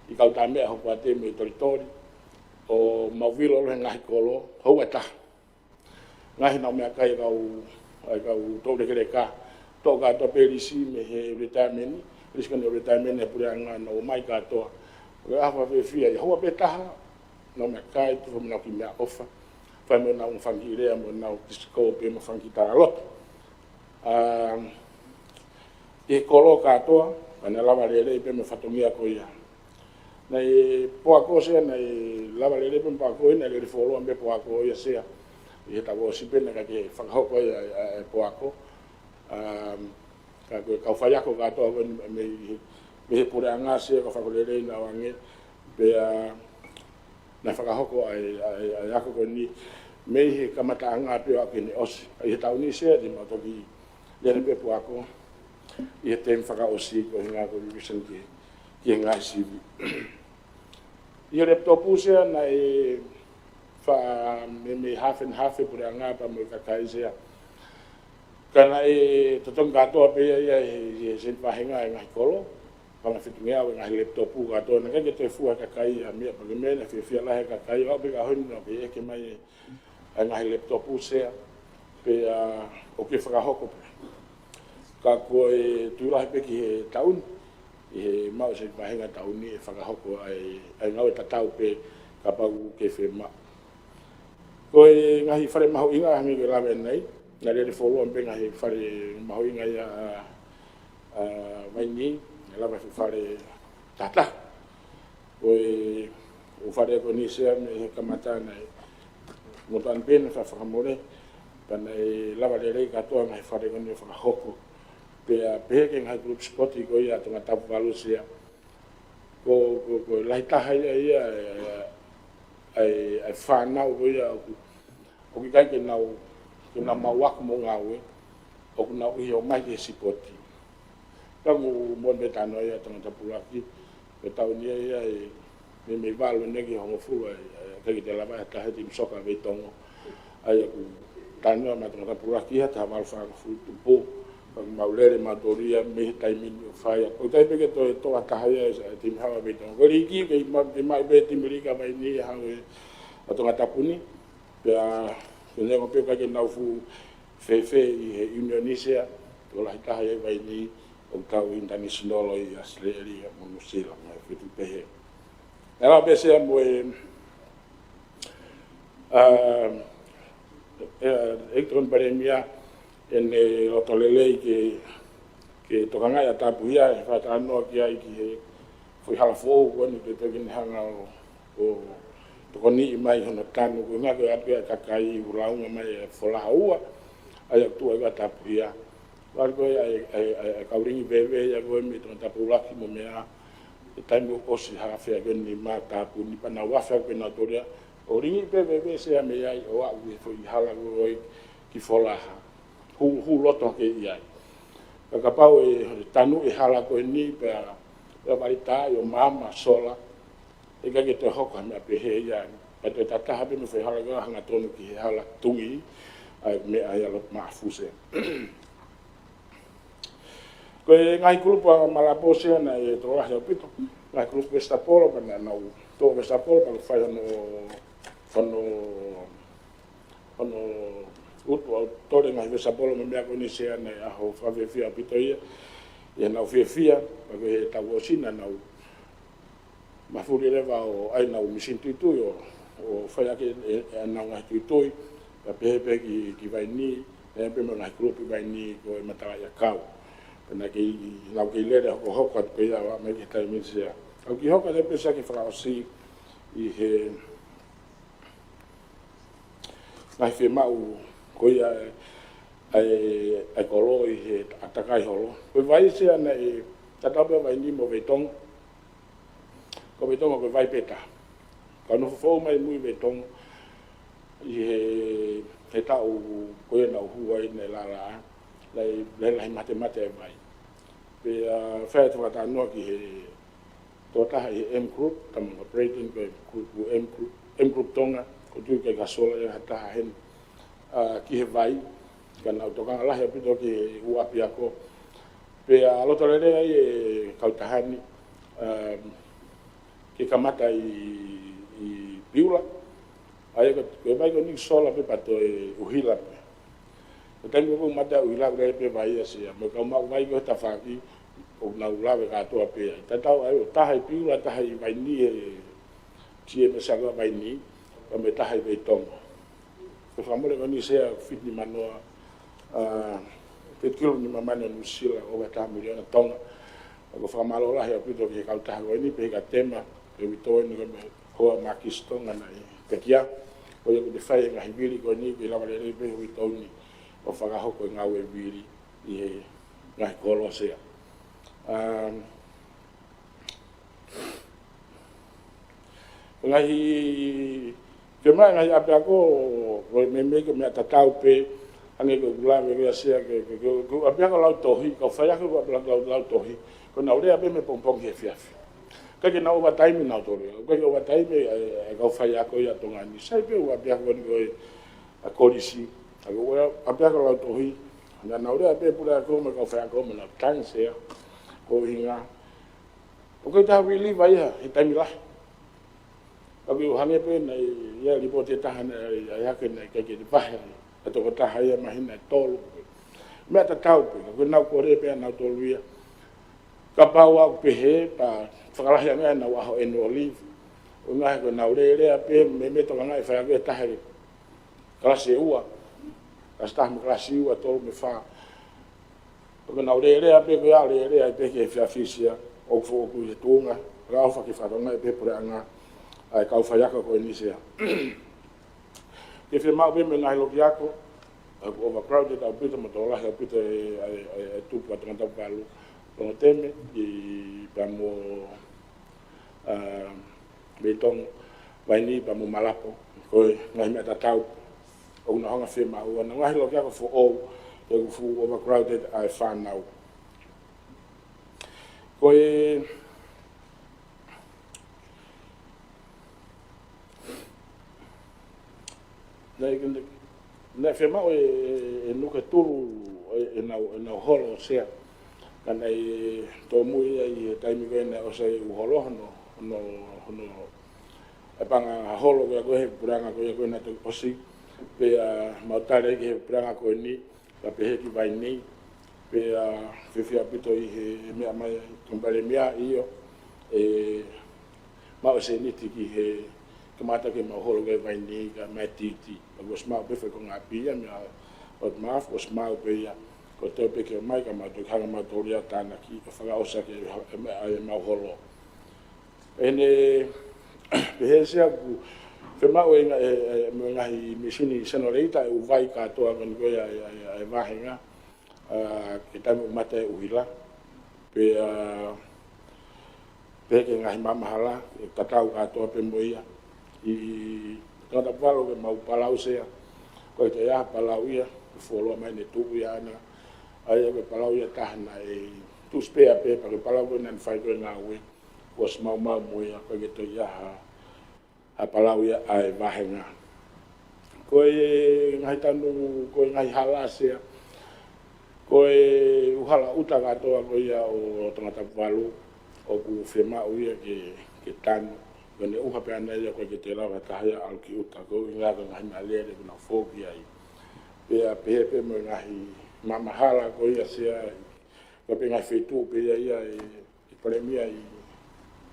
ʻa e kau tāmeʻa hoko atu mei Tolitoli, ʻo mau vilo ʻalu he ngaahi kolo, houa ʻe taha. Ngaahi ʻenau meʻakai ʻa e kau, ʻa e kau toulekeleka, toʻo kātoa pē lisi mei he retirement, lisi ko eni ʻo e retirement ʻa e puleʻanga naʻa nau ʻomai kātoa. Ko e ʻaho fakafiefia ia, houa pē taha, ʻenau meʻakai, tufa mo ʻenau kiʻi meʻaʻofa. Fai mo ʻenau fanga kiʻi lea, mo ʻenau disco pē mo e fanga kiʻi talaloto. Um, ʻi he kolo kātoa, pea naʻe lava lelei pē mo e fatongia ko ia. Naʻe poako Sea, naʻe lava lelei pē mo e poako ia, naʻe lele fuoloa mo e poako ia Sea. ʻI he taʻu ʻosi pē naʻe ʻikai ke fakahoko ai ʻa e, ʻa e, ʻa e poako. Um, ka ko e kau faiako kātoa ko eni mei, mei he puleʻanga Sea, kau faiako lelei naʻa nau ʻange. Pea, naʻe fakahoko ai, ai, ai ako ko eni mei he kamataʻanga pē ʻo aʻu ki heʻene ʻosi. ʻI he taʻu ni Sea, te mau toki lele pē puako ʻi he temi fakaʻosi ko e ʻuhinga ko e revision ki, ki he ngaahi sivi. ʻI he laptop Sea naʻe faʻa meimei hafe hafe puleʻanga pea mo e kakai Sea. Ka naʻe totongi kātoa pē ia, ia he, he seni fahenga e ngaahi kolo, panga fitungeau e ngaahi laptop kātoa, naʻe ʻikai ke toe fua he kakai ha meʻa pea ko e meʻa naʻe fiefia lahi e kakai, ʻo aʻu pē ki he ʻaho ni naʻe ʻikai ke ʻeke mai e, e ngaahi laptop Sea, pea ʻoku ke fakahoko pē. Ka ko e tuʻu lahi pē ki he taʻu ni, ʻi he maʻu seni fahenga taʻu ni ʻe fakahoko ai, ai ngāue tatau pē kapau ʻoku ke fiemaʻu. Ko e ngaahi fale mahuʻinga hangē ko e lave ʻanenai, naʻe lele follow on pē ngaahi fale mahuʻinga ia ʻa, ʻa Vaini, ʻe lava he fale tahataha. Ko e ʻū fale ko eni Sea mei he kamata naʻe, mo tanu pē naʻe fa-, fakamole, pea naʻe lava lelei kātoa ngaahi fale ko eni ʻo fakahoko. Pea pehē ki he ngaahi group sport ko ia ʻa Tongatapu valu Sea. Ko, ko, ko e lahi taha ia, ia, e, e, e fānau ko ia ʻoku, ʻoku ʻikai ke nau, ke nau maʻu ako mo ngāue, ʻoku nau ʻi he ō mai ki he sipoti. Ka ʻoku moʻoni pē talanoa ia ʻa Tongatapu ʻuluaki, ko e taʻu ni ia, ia, e, meimei valu ʻeni ki he hongofulu, e, e, ʻikai ke toe lava ha taha he timi soka Veitongo. ʻA ia ʻoku talanoa mai Tongatapu ʻuluaki ia, taha valu fāngofulu tupu, pea mau lele mautolu ia mei he taimi ni ʻo fai. Ko e taimi pē ke toe toʻa taha ia e timi hawa Veitongo. Ko e liiki, ke ma-, ke maʻu pē timi liiki ʻa Vaini ia hangē ʻa Tongatapu ni. Pea, ke neongo pē ʻoku ʻikai ke nau fuʻu fēfē ʻi he ʻiunioni Sea, ko e lahi taha ia ʻi Vaini, ʻoku tau international ʻi ʻAositelēlia mo Nuʻusila, mo e feituʻu pehē. ʻE lava pē Sea mo e, ʻa, e, ʻEiki Tokoni Palēmia, ʻene loto lelei ke, ke tokangaʻi ʻa Tapuhia, ʻe fakatalanoa ki ai ki he foʻi hala foʻou ko eni ke toki ne hanga ʻo, ʻo tokoniʻi mai hono tanu, ko e ʻuhinga ko e ʻatu ia e kakai ʻoku launga mai e Folaha Ua, ʻa ia ʻoku tuʻu ai ko ē ʻa Tapuhia. Vale ko ē ʻa e, ʻa e, ʻa e, ʻa e kau lingi veve ia ko ē mei Tongatapu ʻuluaki mo meʻa, he taimi ʻoku ʻosi hafe ai ko eni matāpuni pea nau afe ai pē nautolu ia. ʻO lingi pē veve Sea mei ai ʻo aʻu ki he foʻi hala ko ē ki Folaha. Hū, hū loto hake ʻi ai. Ka kapau ʻe tanu e hala ko eni pea, pea vale tā ʻo maama sola, ʻe ʻikai ke toe hoko ha meʻa pehē ia. Pea toe tataha pē mo e foʻi hala ko ē hangatonu ki he hala Tuʻi, ʻa e meʻa ia loto maʻafu Sea. Ko e ngaahi kulupu ʻa Malapo Sea naʻe tokolahi ʻaupito, ngaahi kulupu vesitapolo, pea naʻa nau toʻo vesitapolo, pea fai hono, hono, hono utu ʻautole ngaahi vesitapolo mo e meʻa ko eni Sea, naʻe ʻaho fakafiefia ʻaupito ia, ʻi heʻenau fiefia, pea ko e taʻu ʻosi naʻa nau mafuli leva ʻo ʻai ʻenau misini tuitui ʻo, ʻo fai ʻaki e, e, ʻenau ngaahi tuitui, pea pehē pē ki, ki Vaini, pehē pē mo e ngaahi kulupu ʻi Vaini ko e matalaʻiʻakau. Pea naʻe kei, nau kei lele hokohoko atu pē ia ʻo aʻu mai ki he taimi ni Sea. Kau kiʻi hoko atu pē Sea ke fakaʻosi ʻi he ngaahi fiemaʻu ko ia ʻa e, ʻa e kolo ʻi he ʻātakai holo. Ko e vai Sea naʻe tatau pē Vaini mo Veitongo. Ko Veitongo ko e vai pē taha. Ka nofo foʻou mai mui Veitongo ʻi he, he taʻu ko ia naʻa ku hū ai naʻe lahi, lahi, lahi, lahi matemate e vai. Pea, ʻa, fai atu fakatalanoa ki he tokotaha ʻi he M Group, tama ko Brayden ko e group, M Group, M Group Tonga, ko e tuʻu ki ai ka sola ia ha taha heni, ʻa, ki he vai, ka nau tokanga lahi ʻaupito ki he ʻū ʻapiako. Pea loto lelei ai e kautaha ni, um, ke kamata ʻi, ʻi Piula. ʻA ia ko, ko e vai ko eni sola pē pea toe ʻuhila pē. Ko e taimi ko ē ʻoku mata ʻuhila ʻoku lele pē vai ia Sea. Mo e kau maʻu vai ko ē he tafaʻaki ʻoku nau lave kātoa pē ai. Tatau ai ʻo taha ʻi Piula, taha ʻi Vaini he G M S ko ē ʻa Vaini, pea mo e taha ʻi Veitongo. Ko e fakamole ko eni Sea fitu nima noa, ʻa, fitu kilo nima mano Nuʻusila, ʻo e taha miliona Tonga. Ko e fakamālō lahi ʻaupito ki he kautaha ko eni, pea ki he tema, pea uitou eni ko e meʻa hoa Makisi Tonga naʻe pekia. Ko ia ʻoku te fai e ngaahi vili ko eni, ke lava lelei pē uitou ni ʻo fakahoko e ngāue vili ʻi he ngaahi kolo Sea. Um, Ngaahi, ke mai ngaahi ʻapiako, ko e meimei ko e meʻa tatau pē, hangē ko e kula me ko e asia ke, ke, ke, ko e ʻapiako lautohi, kau faiako ko e ʻapiako lau-, lautohi, ko ʻenau lea pē mei pongipongi ki he efiafi. ʻIkai ke nau overtime nautolu ia, ʻikai ke overtime ʻa e, ʻa e kau faiako ia ʻa Tonga ni, sai pē ʻū ʻapiako ni ko e ʻa e kolisi, ʻa e ʻū ʻapiako lautohi, naʻa nau lea pē puleako mo e kau faiako mo nau tangi sea, ko e ʻuhinga, ʻoku ʻikai toe reliever ia he taimi lahi. Ka ʻoku hangē pē naʻe ʻi ai e lipooti ʻe taha naʻe ʻai hake naʻe ʻikai ke vahe ai ʻa e tokotaha ia māhina ʻe tolu. Meʻa tatau pē, ka ko ʻenau kole pē ʻanautolu ia. Kapau ʻoku pehē, pea fakalahi ange ʻenau ʻaho annual leave. ʻUhinga he ko ʻenau lea pē, meimei tokangaʻi e faiako ʻe taha he kalasi ʻe ua. Kalasi taha mo e kalasi ua, tolu mo e fā. Ko ʻenau lea pē ko ia, lea pē ki he efiafi ia, ʻoku fo-, ʻoku ʻi he tuʻunga, ka ʻofa ke fakatokangaʻi pē puleʻanga ʻa e kau faiako ko eni sea. Ke fiemaʻu pē mo e ngaahi loki ako, ʻoku overcrowded ʻaupito mo tokolahi ʻaupito e, e, e, e tupu ʻa Tongatapu valu. Longoteme, ʻi pea mo, ʻa, Veitongo, Vainī pea mo Malapo, ko e ngaahi meʻa tatau, ʻoku nau hanga fiemaʻu ʻa e ngaahi loki ako foʻou, he ʻoku fuʻu overcrowded ʻa e fānau. Ko e, naʻe, naʻe fiemaʻu ʻe, ʻe, ʻe Nuke Tulu ʻe, ʻenau, ʻenau holo sea. Ka naʻe tōmui ia ʻi he taimi ko ē naʻe ʻosi ai e ʻū holo hono, hono, hono, ʻe panga holo ko ia ko ē he puleʻanga ko ia ko ē naʻe toki ʻosi. Pea mau tali ki he puleʻanga ko eni, ka pehē ki Vainī, pea fiefia ʻaupito ʻi he meʻa mai ʻa e Tongatapu Palēmia ʻio, ʻe maʻu e sēniti ki he kamata ke mau holo ki Vainī kae ʻumaʻā e TT. Ka kuo ʻosi maʻu pē fai ko ngā pia meʻa ʻo te mafu, ʻosi maʻu pē ia, ko e toe pē ke ʻomai ka mau toki hanga mautolu ia ʻo tānaki ʻo fakaʻosi ʻaki e, e, e, e mau holo. ʻEne, pehē sea ʻoku fiemaʻu e ngaahi, e, e, mo e ngaahi misini senoleta e ʻū vai kātoa ko eni ko ia e, e, e, e vāhenga, ʻa, ke taimi ʻoku mate ai e ʻuhila. Pea, pea ki he ngaahi maamahala, ʻe tatau kātoa pē mo ia. ʻI, ʻi Tongatapu valu ke mau palau sea, ko e te ia palau ia, fuoloa mai ne tuʻu ia ʻana, ʻa ia ko e palau ia taha naʻe tuʻu spare pē, pea ko e palau ko ē naʻe fai ko ē ngāue, kuo ʻosi maumau mo ia, ʻikai ke toe ʻi ai ha, ha palau ia ʻa e vāhenga. Ko e ngaahi tanu, ko e ngaahi hala sea, ko e ʻū hala ʻuta kātoa ko ia ʻo Tongatapu valu, ʻoku fiemaʻu ia ke, ke tanu, ko ʻene ʻuha pē ʻana ia ʻoku ʻikai ke toe lava ha taha ia ʻo ʻalu ki ʻuta, ko e ʻuhinga ko e ngaahi meʻalele ʻoku nau foki ai. Pea pehē pē mo e ngaahi maamahala ko ia sea, ko e pē ngaahi feituʻu pē ia ia ʻe, ʻe Palēmia ʻi,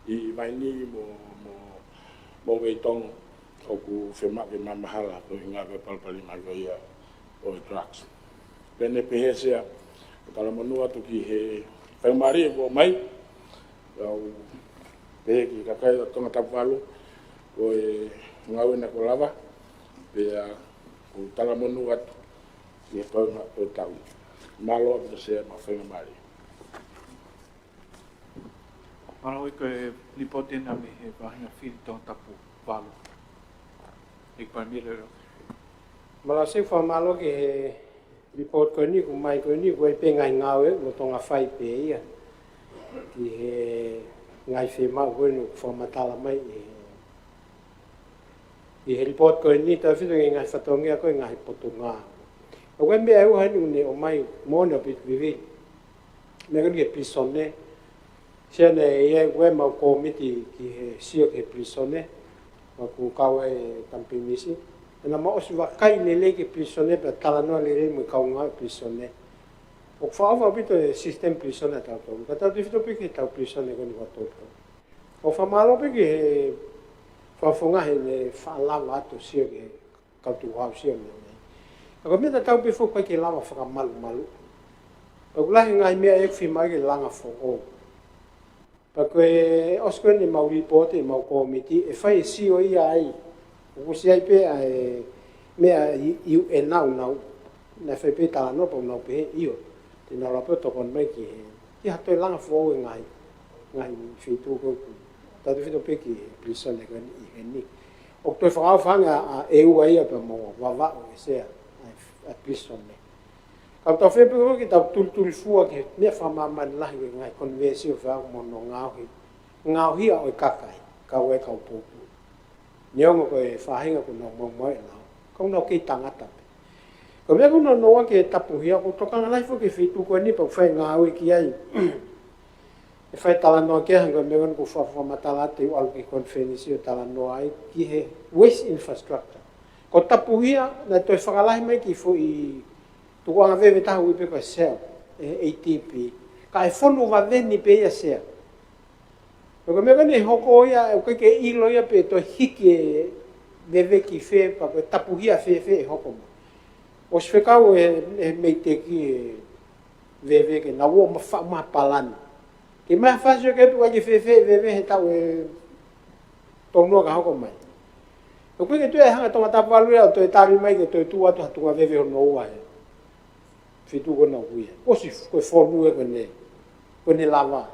ʻi Vainī mo, mo, mo Veitongo ʻoku fiemaʻu ke maamahala ko e ʻuhinga ko e palopalema ko ia ʻo e drugs. Pea ne pehē sea, ʻoku talamonū atu ki he faingamālie kuo ʻomai, ʻoku pehē ki he kakai ʻo Tongatapu valu, ko e ngāue naʻa kuo lava, pea ʻoku talamonū atu ki he paunga ʻo e tau. Mālō ʻaupito sea mo e faingamālie. Mālō. Ko e lipooti ena mei he vāhenga fili Tongatapu valu. ʻEiki Palēmia Leo. Mālō, ʻoku ou fakamālō ki he lipooti ko eni, ʻoku ʻomai ko eni, ko e pē ngaahi ngāue ʻoku Tonga fai pē ia. Ki he ngaahi fiemaʻu ko eni ʻoku fakamatala mai ʻi he ʻi he lipooti ko eni, tautefito ki he ngaahi fatongia ko e ngaahi potungāue. ʻA ko e meʻa ʻe ua heni ʻoku ne ʻomai moʻoni ʻaupito vivili. Meʻa ko eni ki he pilīsone. Sea naʻe ʻi ai ko e mau kōmiti ki he sio ki he pilīsone. Mau kau ai e tamapimisi. Naʻa mau ʻosi vakai lelei ki he pilīsone pea talanoa lelei mo e kaungā pilīsone. ʻOku fakaʻofa ʻaupito e sisitemi pilīsone ʻa tautolu. Ka tautefito pē ki he tau pilīsone ko eni ʻa tautolu. ʻOku ou fakamālō pē ki he fakafofonga heʻene faʻa lava atu sio ki he kau tukuhau sio meʻa nei. Ka ko e meʻa tatau pē foki ʻoku ʻikai ke lava fakamalumalu. ʻOku lahi e ngaahi meʻa ʻe fiemaʻu ke langa foʻou. Pea ko e ʻosi ko eni ʻemau lipooti, ʻemau kōmiti, ʻe fai e sio ia ai. ʻOku ʻosi ʻi ai pē ʻa e meʻa ʻi, ʻi U N naʻa nau fai pē talanoa pea nau pehē ʻio. Te nau lava pē ʻo tokoni mai ki he, ki ha toe langa foʻou e ngaahi, ngaahi feituʻu ko ē ʻoku Tautefito pē ki he pilīsone ko eni ʻi heni. ʻOku toe fakaʻofa ange ʻa, ʻa e ʻEua ia pea mo Vavaʻu ʻe Sea ʻa e, ʻa e pilīsone. Ka tau fie pē ko ē ke tau tulitulifua ki he meʻa fakamāmani lahi ki he ngaahi konivesio fea mo hono ngaohi. Ngaohi ʻa e kakai, kau ai kau poupou. Neongo ko e faʻahinga ko ē naʻa mau maʻu ʻenau. Ka ʻoku nau kei tangata pē. Ko e meʻa ko ē naʻa nau ake tapuhia, ʻoku tokanga lahi foki ki he feituʻu ko eni pea ʻoku fai ngāue ki ai. ʻE fai talanoa ki ai, hangē ko e meʻa ko eni ʻoku fa-, fakamatala atu ʻi he ʻalu ki he konifelenisi ʻo talanoa ai ki he waste infrastructure. Ko tapuhia, naʻe toe fakalahi mai ki he foʻi tukuʻanga veve taha ʻoku ui pē ko e SEL, ʻe ADP. Ka ʻe fonu vave ni pē ia SEL. Ko e meʻa ko eni ʻe hoko ia, ʻoku ʻikai ke ʻilo ia pe toe hiki e veve ki fē, pea ko e tapuhia fēfē ʻe hoko mai. ʻOsi fekau ʻe, ʻe MEIDECC e veve ke nau ō mai ʻo faʻu mai ha palani. Ke mai fasi ʻo ke pehē ʻoku ʻikai ke fēfē e veve he taʻu ʻe tolu noa ka hoko mai. ʻOku ʻikai ke toe hanga ʻe Tongatapu valu ia ʻo toe tali mai ke toe tuʻu atu ha tukuʻanga veve hono ua he feituʻu ko ena ʻoku ui ai. ʻOsi f-, ko e fonu ē ko eni, ko eni lava.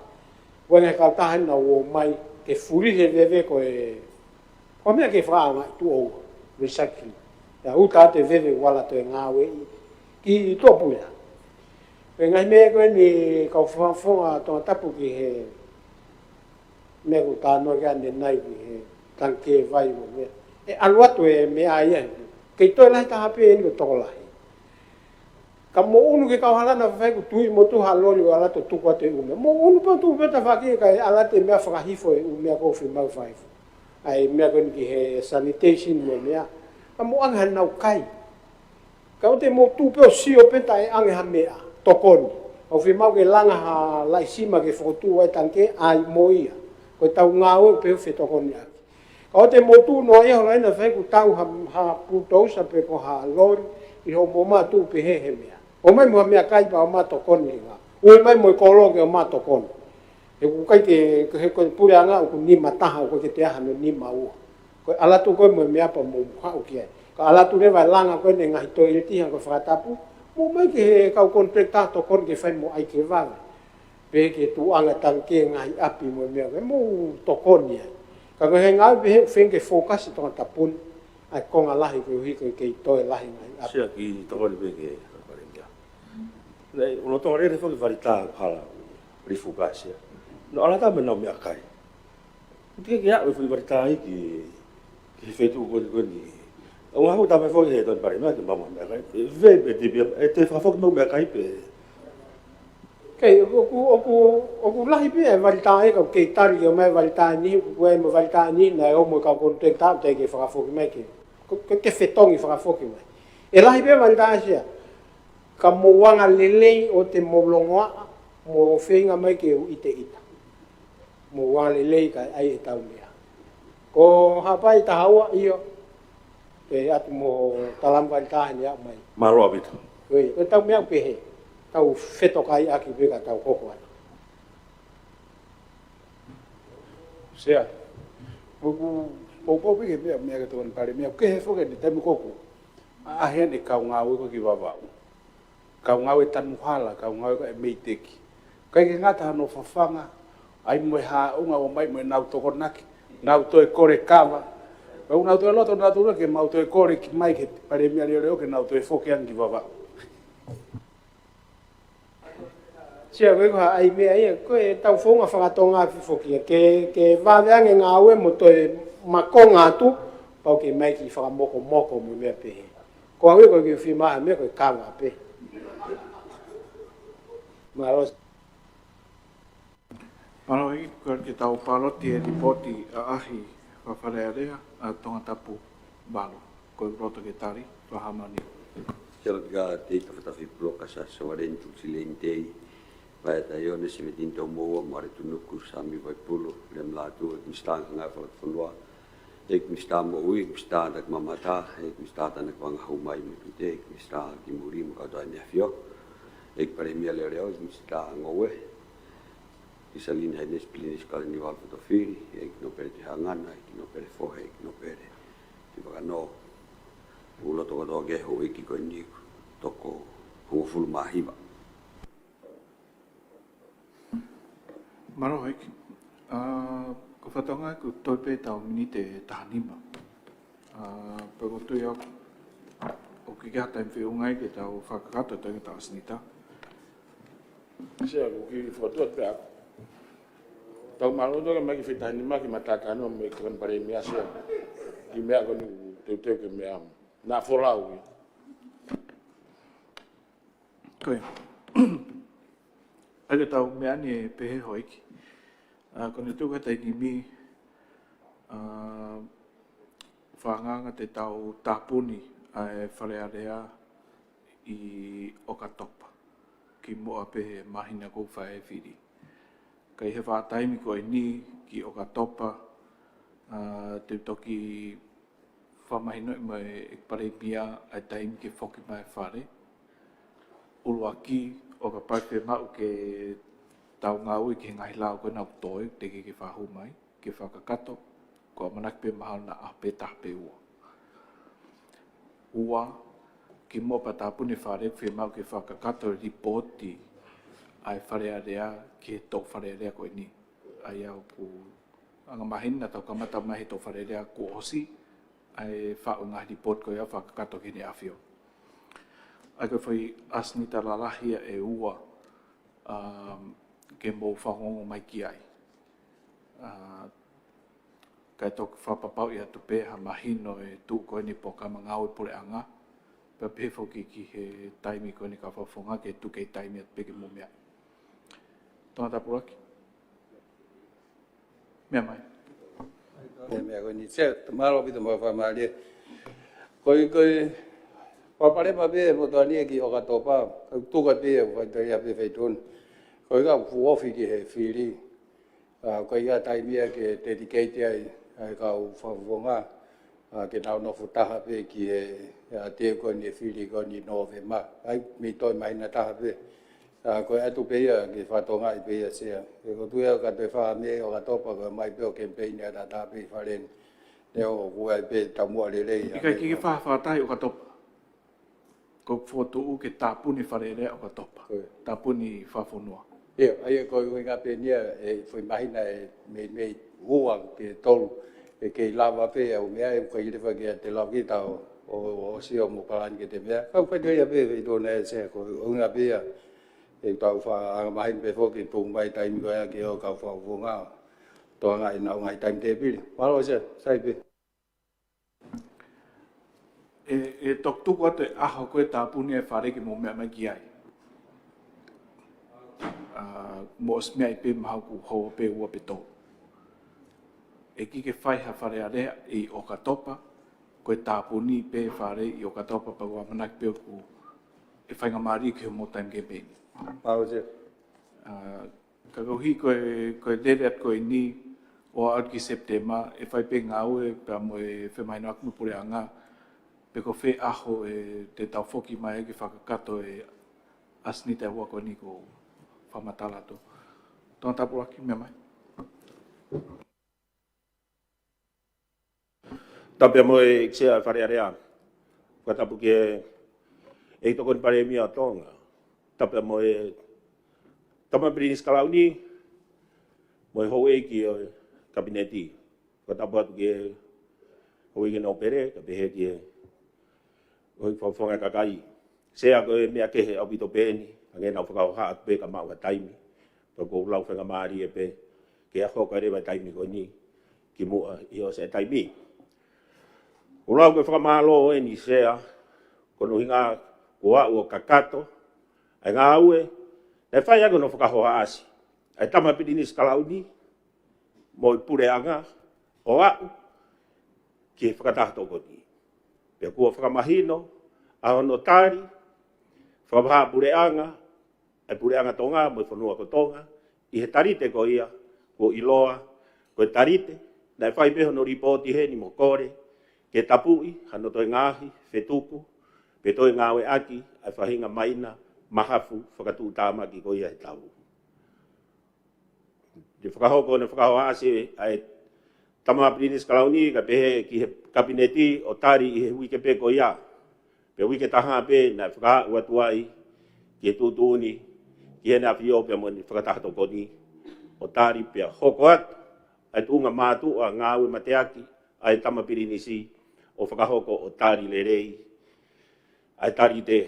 Ko e ngaahi kautaha ʻe nau ō mai ke fulihi e veve ko e, ko e meʻa ke fakaʻaongaʻi tuʻo ua, recycling. ʻE uta atu e veve ʻoku ala toe ngāueʻi ki tuʻapuleʻanga. Ko e ngaahi meʻa ko eni kau fakafofonga Tongatapu ki he meʻa ʻoku talanoa ki ai ʻanenai ki he tangikē vai mo e meʻa. ʻE ʻalu atu e meʻa ia. Kei toe lahi taha pē eni ʻo tokolahi. Ka mou ʻunu ki he kauhala naʻa fai ʻoku tui mo tuʻu ha loli ʻo ʻalu atu ʻo tuku atu e ʻū meʻa. Mou ʻunu pē ʻo tuku pē tafaʻaki kae ʻalu atu e meʻa fakahifo e ʻū meʻa ʻoku fiemaʻu fakahifo. ʻA e meʻa ko eni ki he sanitation mo e meʻa. Ka mou ʻoange hanau kai. Ka ʻoua te mou tuʻu pē ʻo sio pē taʻe ʻoange ha meʻa, tokoni. ʻOku fiemaʻu ke langa ha laʻi sima ke fokotuʻu ai e tangikē, ʻai mo ia. Ko ʻetau ngāue pē ʻoku fetokoniʻaki. Ka ʻoua te mou tuʻu noa ia hono ʻai naʻa fai ʻoku tau ha, ha pulutousa pe ko ha loli, ʻi hoʻomou ō mai ʻo tuʻu pē he, he meʻa. ʻOmai mo ha meʻakai pea ō mai ʻo tokoni he ngāue. ʻOmai mo e kolo ke ō mai ʻo tokoni. He ʻoku ʻikai ke, he ko e puleʻanga ʻoku nima taha, ʻoku ʻikai ke toe ʻi ai hano nima ua. Ko e ʻalu atu ko ē mo e meʻa pea mou haʻu ki ai. Ka ʻalu atu leva e langa ko eni e ngaahi toileti hangē ko e fakatapu, mou ō mai ki he kau contractor ʻo tokoni ke fai mo ʻai ke vave. Pe ke tuʻuʻanga tangikē ngaahi ʻapi mo e meʻa ko ē, mou tokoni ai. Ka ko e ngāue pē he ʻoku feinga ke focus ʻi Tongatapu ni, ʻa e konga lahi koeʻuhi ko e kei toe lahi ngaahi ʻapi. Sea, kiʻi tokoni pē ki he Palēmia. Naʻe, ʻoku lolotonga lele foki e valitā ʻoku hala, refocus ia. Naʻe ʻalu atu mo ʻenau meʻakai. ʻOku teʻeki ke aʻu e foʻi valitā ia ki, ki he feituʻu ko eni, ko eni. ʻOku hangē ʻoku talamai foki ʻe he Tokoni Palēmia ke maʻu ha meʻakai. ʻE, ʻe, ʻe, ʻe, ʻe toe fakafoki mai e meʻakai pē. Kei, ʻoku, ʻoku, ʻoku, ʻoku lahi pē e valitā ia ka ʻoku kei tali ke ō mai e valitā ni, ʻoku ʻi ai mo e valitā ni, naʻe ō mo e kau contractor, teʻeki ke fakafoki mai ke, ko, ko, ke fetongi fakafoki mai. ʻE lahi pē e valitā ia. Ka mou anga lelei ʻoua te mou longoaʻa, mou feinga mai ke u ʻiteʻita. Mou anga lelei kae ʻai ʻetau meʻa. Ko Haʻapai taha ua ʻio, pea ʻatu mo Talamu kae taha ni aʻu mai. Mālō ʻaupito. Ko e, ko ʻetau meʻa pē he, tau fetokaiʻaki pē ka tau hoko atu. Sea, ʻoku, ʻoku, ʻoku piki meʻa, meʻa ki he Tokoni Palēmia, ʻoku kehe foki eni taimi ko ē ʻoku ʻaʻahi ʻene kau ngāue ko ē ki Vavaʻu. Kau ngāue tanu hala, kau ngāue ko ē MEIDECC. ʻIkai ke ngata hono fafanga, ʻai mo e haʻunga ʻo ō mai mo ʻenau tokonaki, nau toe kole kava. Pea ʻoku nau toe loto nautolu ke mau toe kole ki mai ki he Palēmia leʻoleʻo ke nau toe foki ange ki Vavaʻu. Sea, ko e ko ha ʻai meʻa ia, ko ʻetau founga fakatonga foki ia, ke, ke vave ange ngāue mo toe makonga atu, pau ke mai ki fakamokomoko mo e meʻa pehē. Ko au ia ʻoku ou fiemaʻu ha meʻa ko e kava pē. Mālō. Mālō ʻEiki, ko e ke tau paloti e lipooti ʻaʻahi Fale Alea ʻa Tongatapu valu. Ko e loto ke tali, Fale Hāmani. Sea, loto ke tali, Tafatafi Puloka, Sasua Leni, Tuʻusileni Tei, Vaea Taione, Semetini Taumoua, Mare Tunuku, Sami Vaipulu, Lem Lātū, ʻEiki Misitā Ngāue Fakafonua, ʻEiki Misitā Moʻui, ʻEiki Misitā Taki Mamata, ʻEiki Misitā Tānaki Vanga Hū Mai Motu Tē, ʻEiki Misitā Kimuli mo e kau tau ʻi he ʻAfio, ʻEiki Palēmia leʻoleʻo, ʻEiki Misitā Ngoue, ʻEiki Salini Hainesi Pilinisi Kalaniuvalu Fotofili, ʻEiki Nōpele Tuʻihangana, ʻEiki Nōpele Fohe, ʻEiki Nōpele Tuʻivakanō, ʻoku loto kotoa ki he houʻeiki ko eni, toko hongofulu mā hiva. Mālō ʻEiki. ʻA, Ko e fatongia ʻoku toe pē ʻetau miniti ʻe taha nima. Pea ʻoku ou tui au ʻoku ʻikai ha taimi feʻunga ia ke tau fakakakato e toenga ʻetau ʻasenita. Sea, ʻoku ou kiʻi fokotuʻu atu pē ʻaku. Tau mālōlō atu mai ki he taha nima ki he matātano mei he Kōni Palēmia, Sea. Ki he meʻa ko eni ʻoku teuteu ke meʻa. Naʻa folau ia. Ko ia. ʻA ia ke tau meʻa ni ʻe pehē houʻeiki. Ko ʻene tuʻu ko e taimi ni, fakaangaanga te tau tāpuni ʻa e Fale Alea ʻi ʻOkatopa kimuʻa pē he māhina ʻoku fai ai e fili. Ka ʻi he vahaʻa taimi ko eni ki ʻOkatopa, te u toki fakamahinoʻi mo e Palēmia ʻa e taimi ke foki mai e fale. ʻUluaki, ʻo kapau ʻe fiemaʻu ke tau ngāue ki he ngaahi lao ko ena ʻoku toe, teʻeki ke fakahū mai, ke fakakakato, ʻoku ou ʻamanaki pē mahalo naʻa pē taha pe ua. Ua, kimuʻa pea tāpuni e fale, fiemaʻu ke fakakakato e lipooti ʻa e Fale Alea ki he toʻu Fale Alea ko eni. ʻA ia ʻoku angamaheni naʻa tau kamata mai he toʻu Fale Alea kuo ʻosi, ʻa e faʻu e ngaahi lipooti ko ia fakakakato ki Heʻene ʻAfio. ʻA ia ko e foʻi ʻasenita lalahi ia ʻe ua, ke mou fanongo mai ki ai. Kae toki fakapapauʻi atu pē ha mahino e tuʻu ko eni polokalama ngāue puleʻanga, pea pehē foki ki he taimi ko eni kau fakafofonga ke tuku e taimi atu pē ke mou meʻa. Tongatapu ʻuluaki. Meʻa mai. Meʻa, meʻa ko eni. Sea, mālō ʻaupito mo e fakamālie. Ko e, ko e, Palēmia pē mo Tony ki ʻOkatopa, ka tuku pē ia, faitoʻo ia pē faitotonu. Ko e ka fuofi ki he fili. ʻA, ko e ʻikai taimi ia ke dedicate ai, ʻa e kau fakafofonga, ʻa, ke nau nofo taha pē ki he, ʻa, teu ko eni e fili ko eni Nōvema. ʻA ia, mei toe māhina taha pē. ʻA, ko e ʻatu pē ia ke fakatokangaʻi pē ia Sea. ʻOku ou tui au ka toe fai ha meʻa ʻi ʻOkatopa ko e mai pē ʻo campaign ʻataʻatā pē ʻi fale ni. Neongo ʻoku ʻi ai pē taumuʻa lelei. ʻIkai ke ke fai ha fakataha ʻi ʻOkatopa. Ko e fokotuʻu ke tāpuni Fale Alea ʻOkatopa. Ko ia. Tāpuni fakafonua. ʻIo, ʻa ia ko e ʻuhinga pē eni ia e foʻi māhina ʻe meimei ua ki he tolu ʻe kei lava pē ʻa e meʻa ʻe ʻikai leva ke te lava kita ʻo, ʻo, ʻo sio mo palani ke te meʻa. Kau faitoʻo ia pē, faitotonu ē Sea, ko e ʻuhinga pē ia ʻetau faʻa angamaheni pē foki tuku mai taimi ko ia ke ō kau fakafofonga. Toʻo ange ʻenau ngaahi taimi tēpile. Mālō Sea, sai pē. ʻE, ʻe toki tuku atu e ʻaho ko e tāpuni e fale ke mou meʻa mai ki ai. ʻA, mou ʻosi meʻa ai pē mahalo ʻoku houa pē ua pe tolu. ʻE ʻikai ke fai ha Fale Alea ʻi ʻOkatopa, ko e tāpuni pē fale ʻi ʻOkatopa pea ʻoku ou ʻamanaki pē ʻoku ʻe faingamālie ki hoʻomou taimi campaign. Mālō Sea. ʻA, ka koeʻuhi ko e, ko e lele atu ko eni ʻo aʻu ki Sepitema, ʻe fai pē ngāue pea mo e femahinoʻaki mo e puleʻanga, pe ko fē ʻaho ʻe te tau foki mai ai ke fakakakato e ʻasenita ʻe ua ko eni ʻoku ou fakamatala atu. Tongatapu ʻuluaki, meʻa mai. Tapu mo e ʻEiki Sea Fale Alea. Fakatapu ki he ʻEiki Tokoni Palēmia ʻo Tonga. Tapu mo e Tama Pilinisi Kalauni, mo e houʻeiki ʻo e Kapineti. Fakatapu atu ki he houʻeiki nōpele, kae pehē ki he houʻeiki fakafofonga kakai. Sea, ko e meʻa kehe ʻaupito pē eni, hangē naʻa ku fakahoha atu pē ka maʻu ha taimi. Pea ʻoku ou lau faingamālie pē ke hoko leva e taimi ko eni kimuʻa ʻi he ʻosi e taimi. ʻOku ou lau ko e fakamālō eni Sea, ko hono ʻuhinga kuo aʻu ʻo kakato ʻa e ngāue naʻe fai ʻaki hono fakahohaʻasi ʻa e Tama Pilinisi Kalauni mo e puleʻanga ʻo aʻu ki he fakataha tokoni. Pea kuo fakamahino ʻa hono tali fakavahaʻapuleʻanga ʻa e puleʻanga Tonga mo e fonua ko Tonga ʻi he talite ko ia kuo ʻiloa ko e talite naʻe fai pē hono lipooti heni mo kole ke tapuʻi hano toe ngaahi fetuku pe toe ngāueʻaki ʻa e faʻahinga maina mahafu fakatuʻutāmaki ko ia he tau. Naʻe fakahoko hono fakahohaʻasi ʻa e Tama Pilinisi Kalauni kae pehē ki he Kapineti ʻo tali ʻi he uike pē ko ia. Pea uike taha pē naʻe fakaaʻu atu ai ki he tuʻutuʻuni ki Heʻene ʻAfio pea mo ʻene fakataha tokoni ʻo tali pea hoko atu ʻa e tuʻunga mātuʻa ngāue mateaki ʻa e Tama Pilinisi ʻo fakahoko ʻo tali lelei ʻa e talite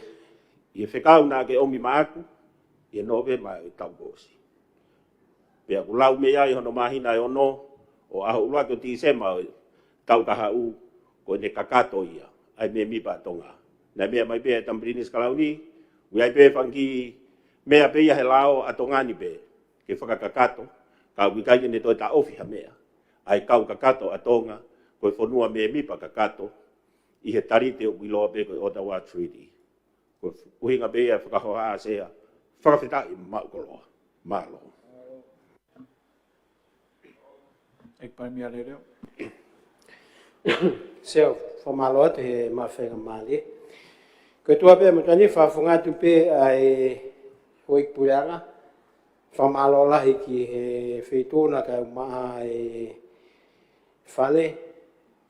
ʻi he fekau naʻa ke ʻomi maʻaku ʻi he Nōvema ʻo e taʻu kuo ʻosi. Pea kuo lau mei ai hono māhina ʻe ono ʻo ʻaho ʻuluaki ʻo Tīsema ʻo e taʻu kahaʻu, ko ʻene kakato ia ʻa e mēmipa ʻa Tonga. Naʻe meʻa mai pē ʻa e Tama Pilinisi Kalauni, ʻoku ʻi ai pē fanga kiʻi meʻa pē ia he lao ʻa Tonga ni pē ke fakakakato, ka ʻoku ʻikai ke ne toe taʻofi ha meʻa ʻa e kau kakato ʻa Tonga, ko e fonua mēmipa kakato ʻi he talite ʻoku ʻiloa pē ko e Ottawa Treaty. Ko e ʻuhinga pē ia fakahoha Sea, fakafetaʻi maʻu koloa. Mālō. ʻEiki Palēmia Leoleo. Sea, fakamālō atu he maʻu faingamālie. Ko e tuʻu pē mo tani fakafofonga atu pē ʻa e houʻeiki puleʻanga. Fakamālō lahi ki he Feituʻu na kae ʻumaʻā e Fale.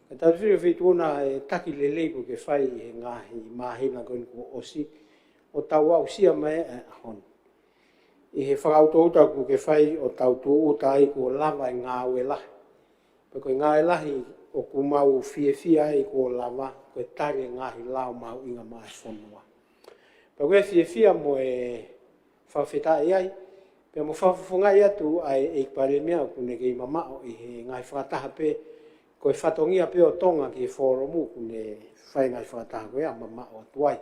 Ka tau fili Feituʻu na e taki lelei kuo ke fai ʻi he ngaahi māhina ko eni kuo ʻosi ʻo tau aʻusia mai ʻa e ʻaho ni. ʻI he fakaʻutoʻuta kuo ke fai ʻo tau tūʻuta ai kuo lava e ngāue lahi. Pea ko e ngāue lahi ʻoku mau fiefia ai kuo lava, ko e tali e ngaahi lao mahuʻinga maʻa e fonua. Pea ko e fiefia mo e fakafetaʻi ai, pea mo fakafofongaʻi atu ʻa e ʻEiki Palēmia ʻoku ne kei mamaʻo ʻi he ngaahi fakataha pē, ko e fatongia pē ʻo Tonga ki he folofola ʻoku ne fai ngaahi fakataha ko ia mamaʻo atu ai.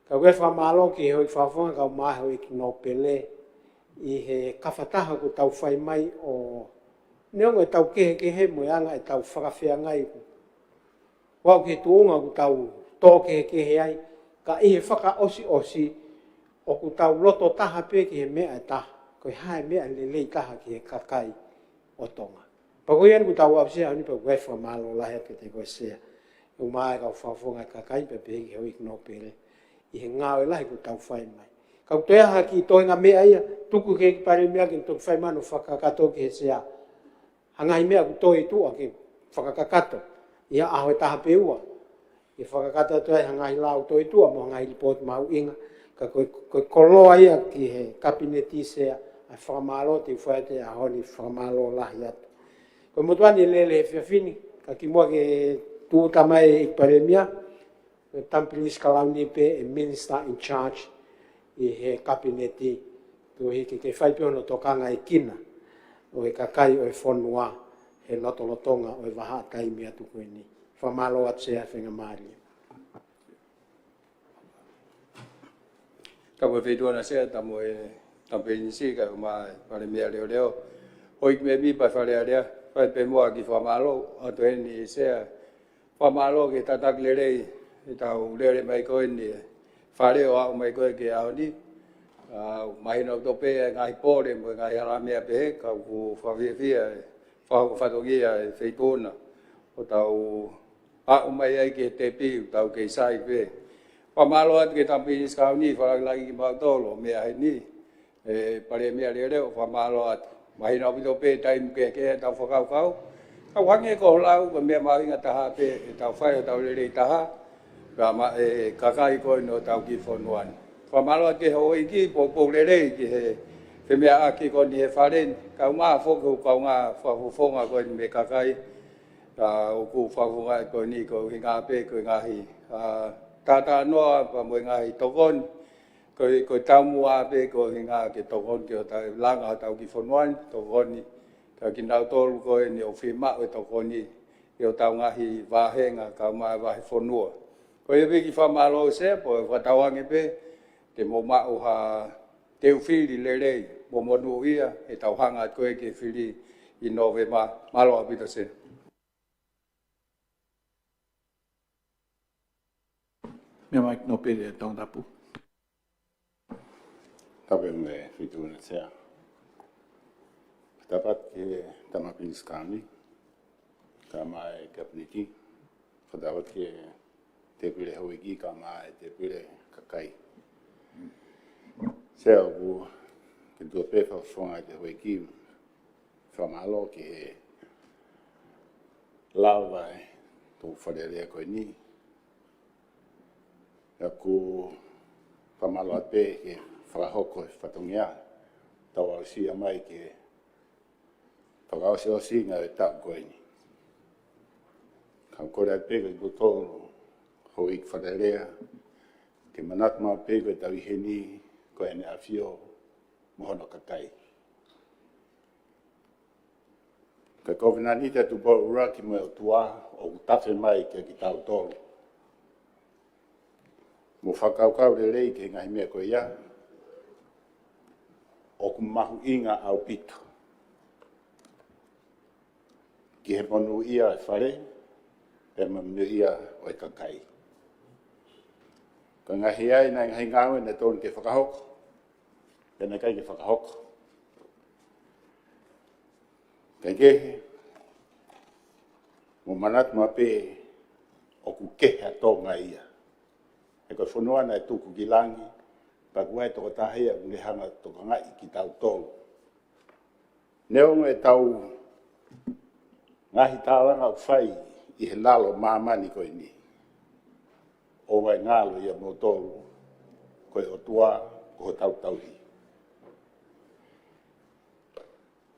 Ka ko e fakamālō ki he houʻeiki fakafofonga kae ʻumaʻā e houʻeiki nōpele ʻi he kafataha kuo tau fai mai ʻo neongo ʻetau kehekehe mo e anga ʻetau fakafeangai kuo aʻu ki he tuʻunga ʻoku tau tō kehekehe ai, ka ʻi he fakaʻosiʻosi ʻoku tau loto taha pē ki he meʻa ʻe taha, ko e hā e meʻa lelei taha ki he kakai ʻo Tonga. Pea ko ia eni kuo tau aʻusia ʻaho ni pea ʻoku ou fakamālō lahi atu kiate koe Sea. ʻUmaʻā e kau fakafofonga e kakai pea pehē ki he houʻeiki nōpele ʻi he ngāue lahi kuo tau fai mai. Ka ʻoku toe ʻi ai ha kiʻi toenga meʻa ia, tuku ki he ʻEiki Palēmia ke toki fai mai hono fakakakato ki he Sea. Ha ngaahi meʻa kuo toe tuʻa ke fakakakato ʻi ha ʻaho ʻe taha pe ua. Ke fakakakato atu ai ha ngaahi lao toe tuʻa mo ha ngaahi lipooti mahuʻinga, ka ko e, ko e koloa ia ki he Kapineti Sea, ʻa e fakamālō te u fai atu he ʻaho ni, fakamālō lahi atu. Ko e motuʻa ni ʻe lele he efiafi ni, ka kimuʻa ke tūʻuta mai e ʻEiki Palēmia, ko e Tama Pilinisi Kalauni pē e Minister in charge ʻi he Kapineti, koeʻuhi ke ke fai pē hono tokangaekina ʻo e kakai ʻo e fonua he lotolotonga ʻo e vahaʻa taimi atu ko eni. Fakamālō atu Sea he faingamālie. Ka ko e Feituʻu na Sea, Tama, e Tama Pilinisi kae ʻumaʻā e Palēmia Leoleo, houʻeiki mēmipa Fale Alea, fai pē muʻa e kiʻi fakamālō atu heni Sea, fakamālō ki he tataki lelei ʻetau lele mai ko eni e Fale ʻo aʻu mai ko ē ki he ʻaho ni. ʻA, mahino ʻaupito pē e ngaahi pole mo e ngaahi hala meʻa pehē, ka ʻoku fakafiefia e fakahoko fatongia e Feituʻu na ʻo tau aʻu mai ai ki he tepi ʻoku tau kei sai pē. Fakamālō atu ki he Tama Pilinisi Kalauni, fakalāngilangi kimautolu ʻo meʻa heni. E Palēmia Leoleo, fakamālō atu. Mahino ʻaupito pē taimi kehekehe ʻetau fakakaukau. Ka ʻoku hangē ko hoʻo lau, ko e meʻa mahuʻinga taha pē ʻetau fai ʻo tau lelei taha pea mo e kakai ko eni ʻo hotau kiʻi fonua ni. Fakamālō atu ki he houʻeiki, poupou lelei ki he femeʻaʻaki ko eni he Fale ni. Kae ʻumaʻā foki hoku kaungā fakafofonga ko eni mei he kakai, ʻa, ʻoku fakafofongaʻi ko eni koeʻuhinga pē ko e ngaahi, ʻa, talanoa pea mo e ngaahi tokoni. Ko e, ko e taumuʻa pē koeʻuhinga ke tokoni ki hotau langa hotau kiʻi fonua ni, tokoni kia kinautolu ko eni ʻoku fiemaʻu e tokoni ʻi hotau ngaahi vāhenga kae ʻumaʻā e vahefonua. Ko ia pē e kiʻi fakamālō Sea, pea ʻoku fakatauange pē te mou maʻu ha teu fili lelei mo monūʻia ʻi heʻetau hanga atu ko ē ki he fili ʻi Nōvema. Mālō ʻaupito Sea. Meʻa mai e houʻeiki nōpele Tongatapu. Tapu mo e Feituʻu na Sea. Tapu atu ki he Tama Pilinisi Kalauni kae ʻumaʻā e Kapineti. Tapu atu ki he Tēpile Houʻeiki kae ʻumaʻā e Tēpile Kakai. Sea, ʻoku ou kiʻi tuʻu pē fakafofonga ʻi he houʻeiki, fakamālō ki he lava e tō Fale Alea ko eni. ʻOku ou fakamālō atu pē ki he fakahoko e fatongia, tau aʻusia mai ki he fakaʻosiʻosinga ʻo e taʻu ko eni. Ka u kole atu pē kiate kimoutolu houʻeiki Fale Alea, ke manatu maʻu pē ko e taʻu ʻi heni ko ʻEne ʻAfio mo hono kakai. Ko e kovinānite ʻa Tupou ʻUluaki mo e ʻOtua ʻoku tafe mai kiate kitautolu. Mou fakakaukau lelei ki he ngaahi meʻa ko ia, ʻoku mahuʻinga ʻaupito ki he monūʻia ʻo e Fale, pea mo e monūʻia ʻo e kakai. Ka ʻi ai e ngaahi ngāue naʻe totonu ke fakahoko, pea naʻe ʻikai ke fakahoko. Kae kehe, mou manatu maʻu pē ʻoku kehe ʻa Tonga ia. He ko e fonua naʻe tuku ki langi, pea ʻoku ʻi ai e tokotaha ia ʻoku ne hanga ʻo tokangaʻi kitautolu. Neongo ʻetau ngaahi tālanga ʻoku fai ʻi he lalo māmani ko eni, ʻoua ʻe ngalo ʻia moutolu ko e ʻOtua ko hotau tauhi.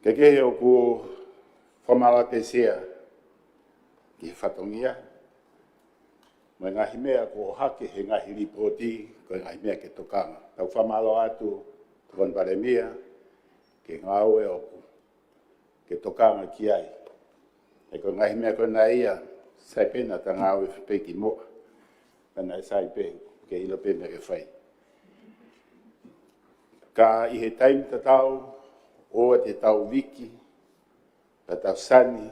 Kae kehe, ʻoku ou fakamālō atu Sea ki he fatongia mo e ngaahi meʻa kuo ʻohake he ngaahi lipooti, ko e ngaahi meʻa ke tokanga. Tau fakamālō atu Tokoni Palēmia ki he ngāue ʻoku ke tokanga ki ai. He ko e ngaahi meʻa ko ena ia, sai pē naʻa ta ngāue pē ki muʻa, pea naʻe sai pē ke ʻilo pē meʻa ke fai. Ka ʻi he taimi tatau, ʻoua te tau viki, pea tau sani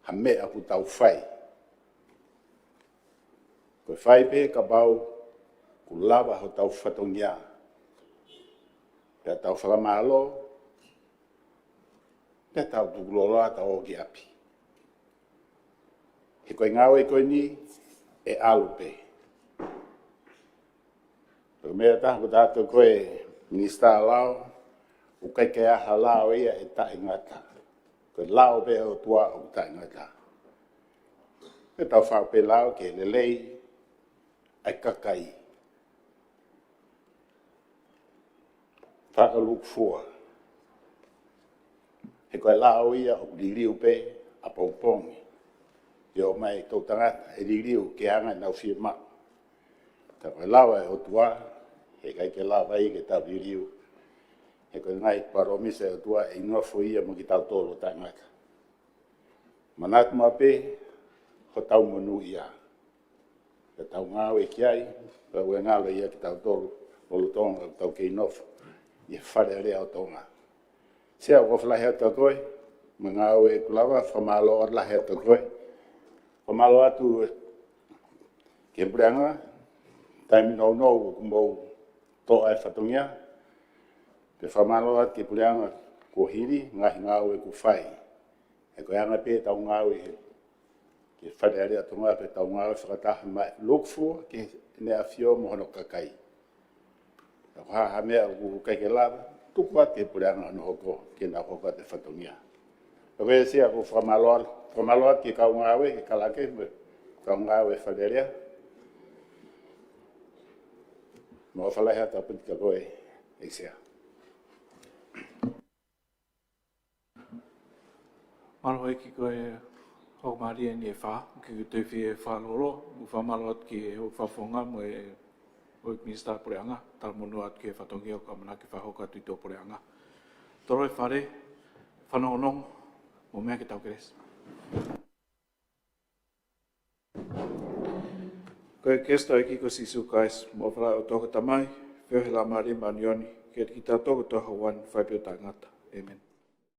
ha meʻa ʻoku tau fai. Ko e fai pē kapau ʻoku lava hotau fatongia, pea tau fakamālō, pea tau tukulolo ʻo tau ō ki ʻapi. He ko e ngāue ko eni ʻe ʻalu pē. Ko e meʻa ʻe taha, ko e tato ko e Minisitā Lao, ʻoku ʻikai ke ʻi ai ha lao ia ʻe taʻengata. Ko e lao pē ʻa e ʻOtua ʻoku taʻengata. Pea tau faʻu pē lao ke lelei ʻa e kakai. Fakalūkufua. He ko e lao ia ʻoku liliu pē ʻapongipongi. ʻE ō mai e toʻutangata ʻe liliu ki he anga ʻenau fiemaʻu. Ka ko e lao ʻa e ʻOtua, he ʻikai ke lava ia ke tau liliu. He ko e ngaahi palōmesi ʻa e ʻOtua ʻe nofo ia mo kitautolu ʻo taʻengata. Manatu maʻu pē hotau monūʻia. Ke tau ngāue ki ai, pea ʻoua ʻe ngalo ia kitautolu lolotonga ʻetau kei nofo ʻi he Fale Alea ʻo Tonga. Sea, ʻoku ou fakalahi atu kiate koe, mo e ngāue ʻoku lava, fakamālō lahi atu kiate koe. Fakamālō atu ki he Puleʻanga, taimi nounou ʻoku mou toʻo ai e fatongia. Pea fakamālō atu ki he Puleʻanga kuo hili, ngaahi ngāue kuo fai. He ko e anga pē ʻetau ngāue he, ki he Fale Alea ʻo Tonga, pea tau ngāue fakataha mai, lūkufua ki heʻene ʻAfio mo hono kakai. Ka ko e hā ha meʻa ʻoku ʻikai ke lava, tuku atu ki he Puleʻanga hono hoko, ke nau hoko atu e fatongia. Ka ko ia, Sea, ʻoku ou fakamālō, fakamālō atu ki he kau ngāue, ki he kalake, mo e kau ngāue Fale Alea. Mo e fakalahi atu ʻaupito kiate koe, ʻEiki Sea. Mālō ʻEiki, ko e hoko mālie eni e fā, ʻoku ou tui ʻe fie fakalōloa, mo fakamālō atu ki he Houʻeiki Fakafofonga mo e Houʻeiki Minisitā Puleʻanga, talamonū atu ki he fatongia ʻoku ʻamanaki fakahoko atu ʻi tuʻapuleʻanga. Toloi Fale, fanongonongo, mo e meʻa ke tau kelesi. Ko e kelesi ʻa e ʻEiki ko Sīsū Kalaisi, mo e ʻofa ʻa e ʻOtua ko e Tamai, feohi ʻa e Laumālie Māʻoniʻoni, ke ʻiate kitautolu kotoa he ʻaho ni, fai pē ʻo taʻengata. ʻĒmeni.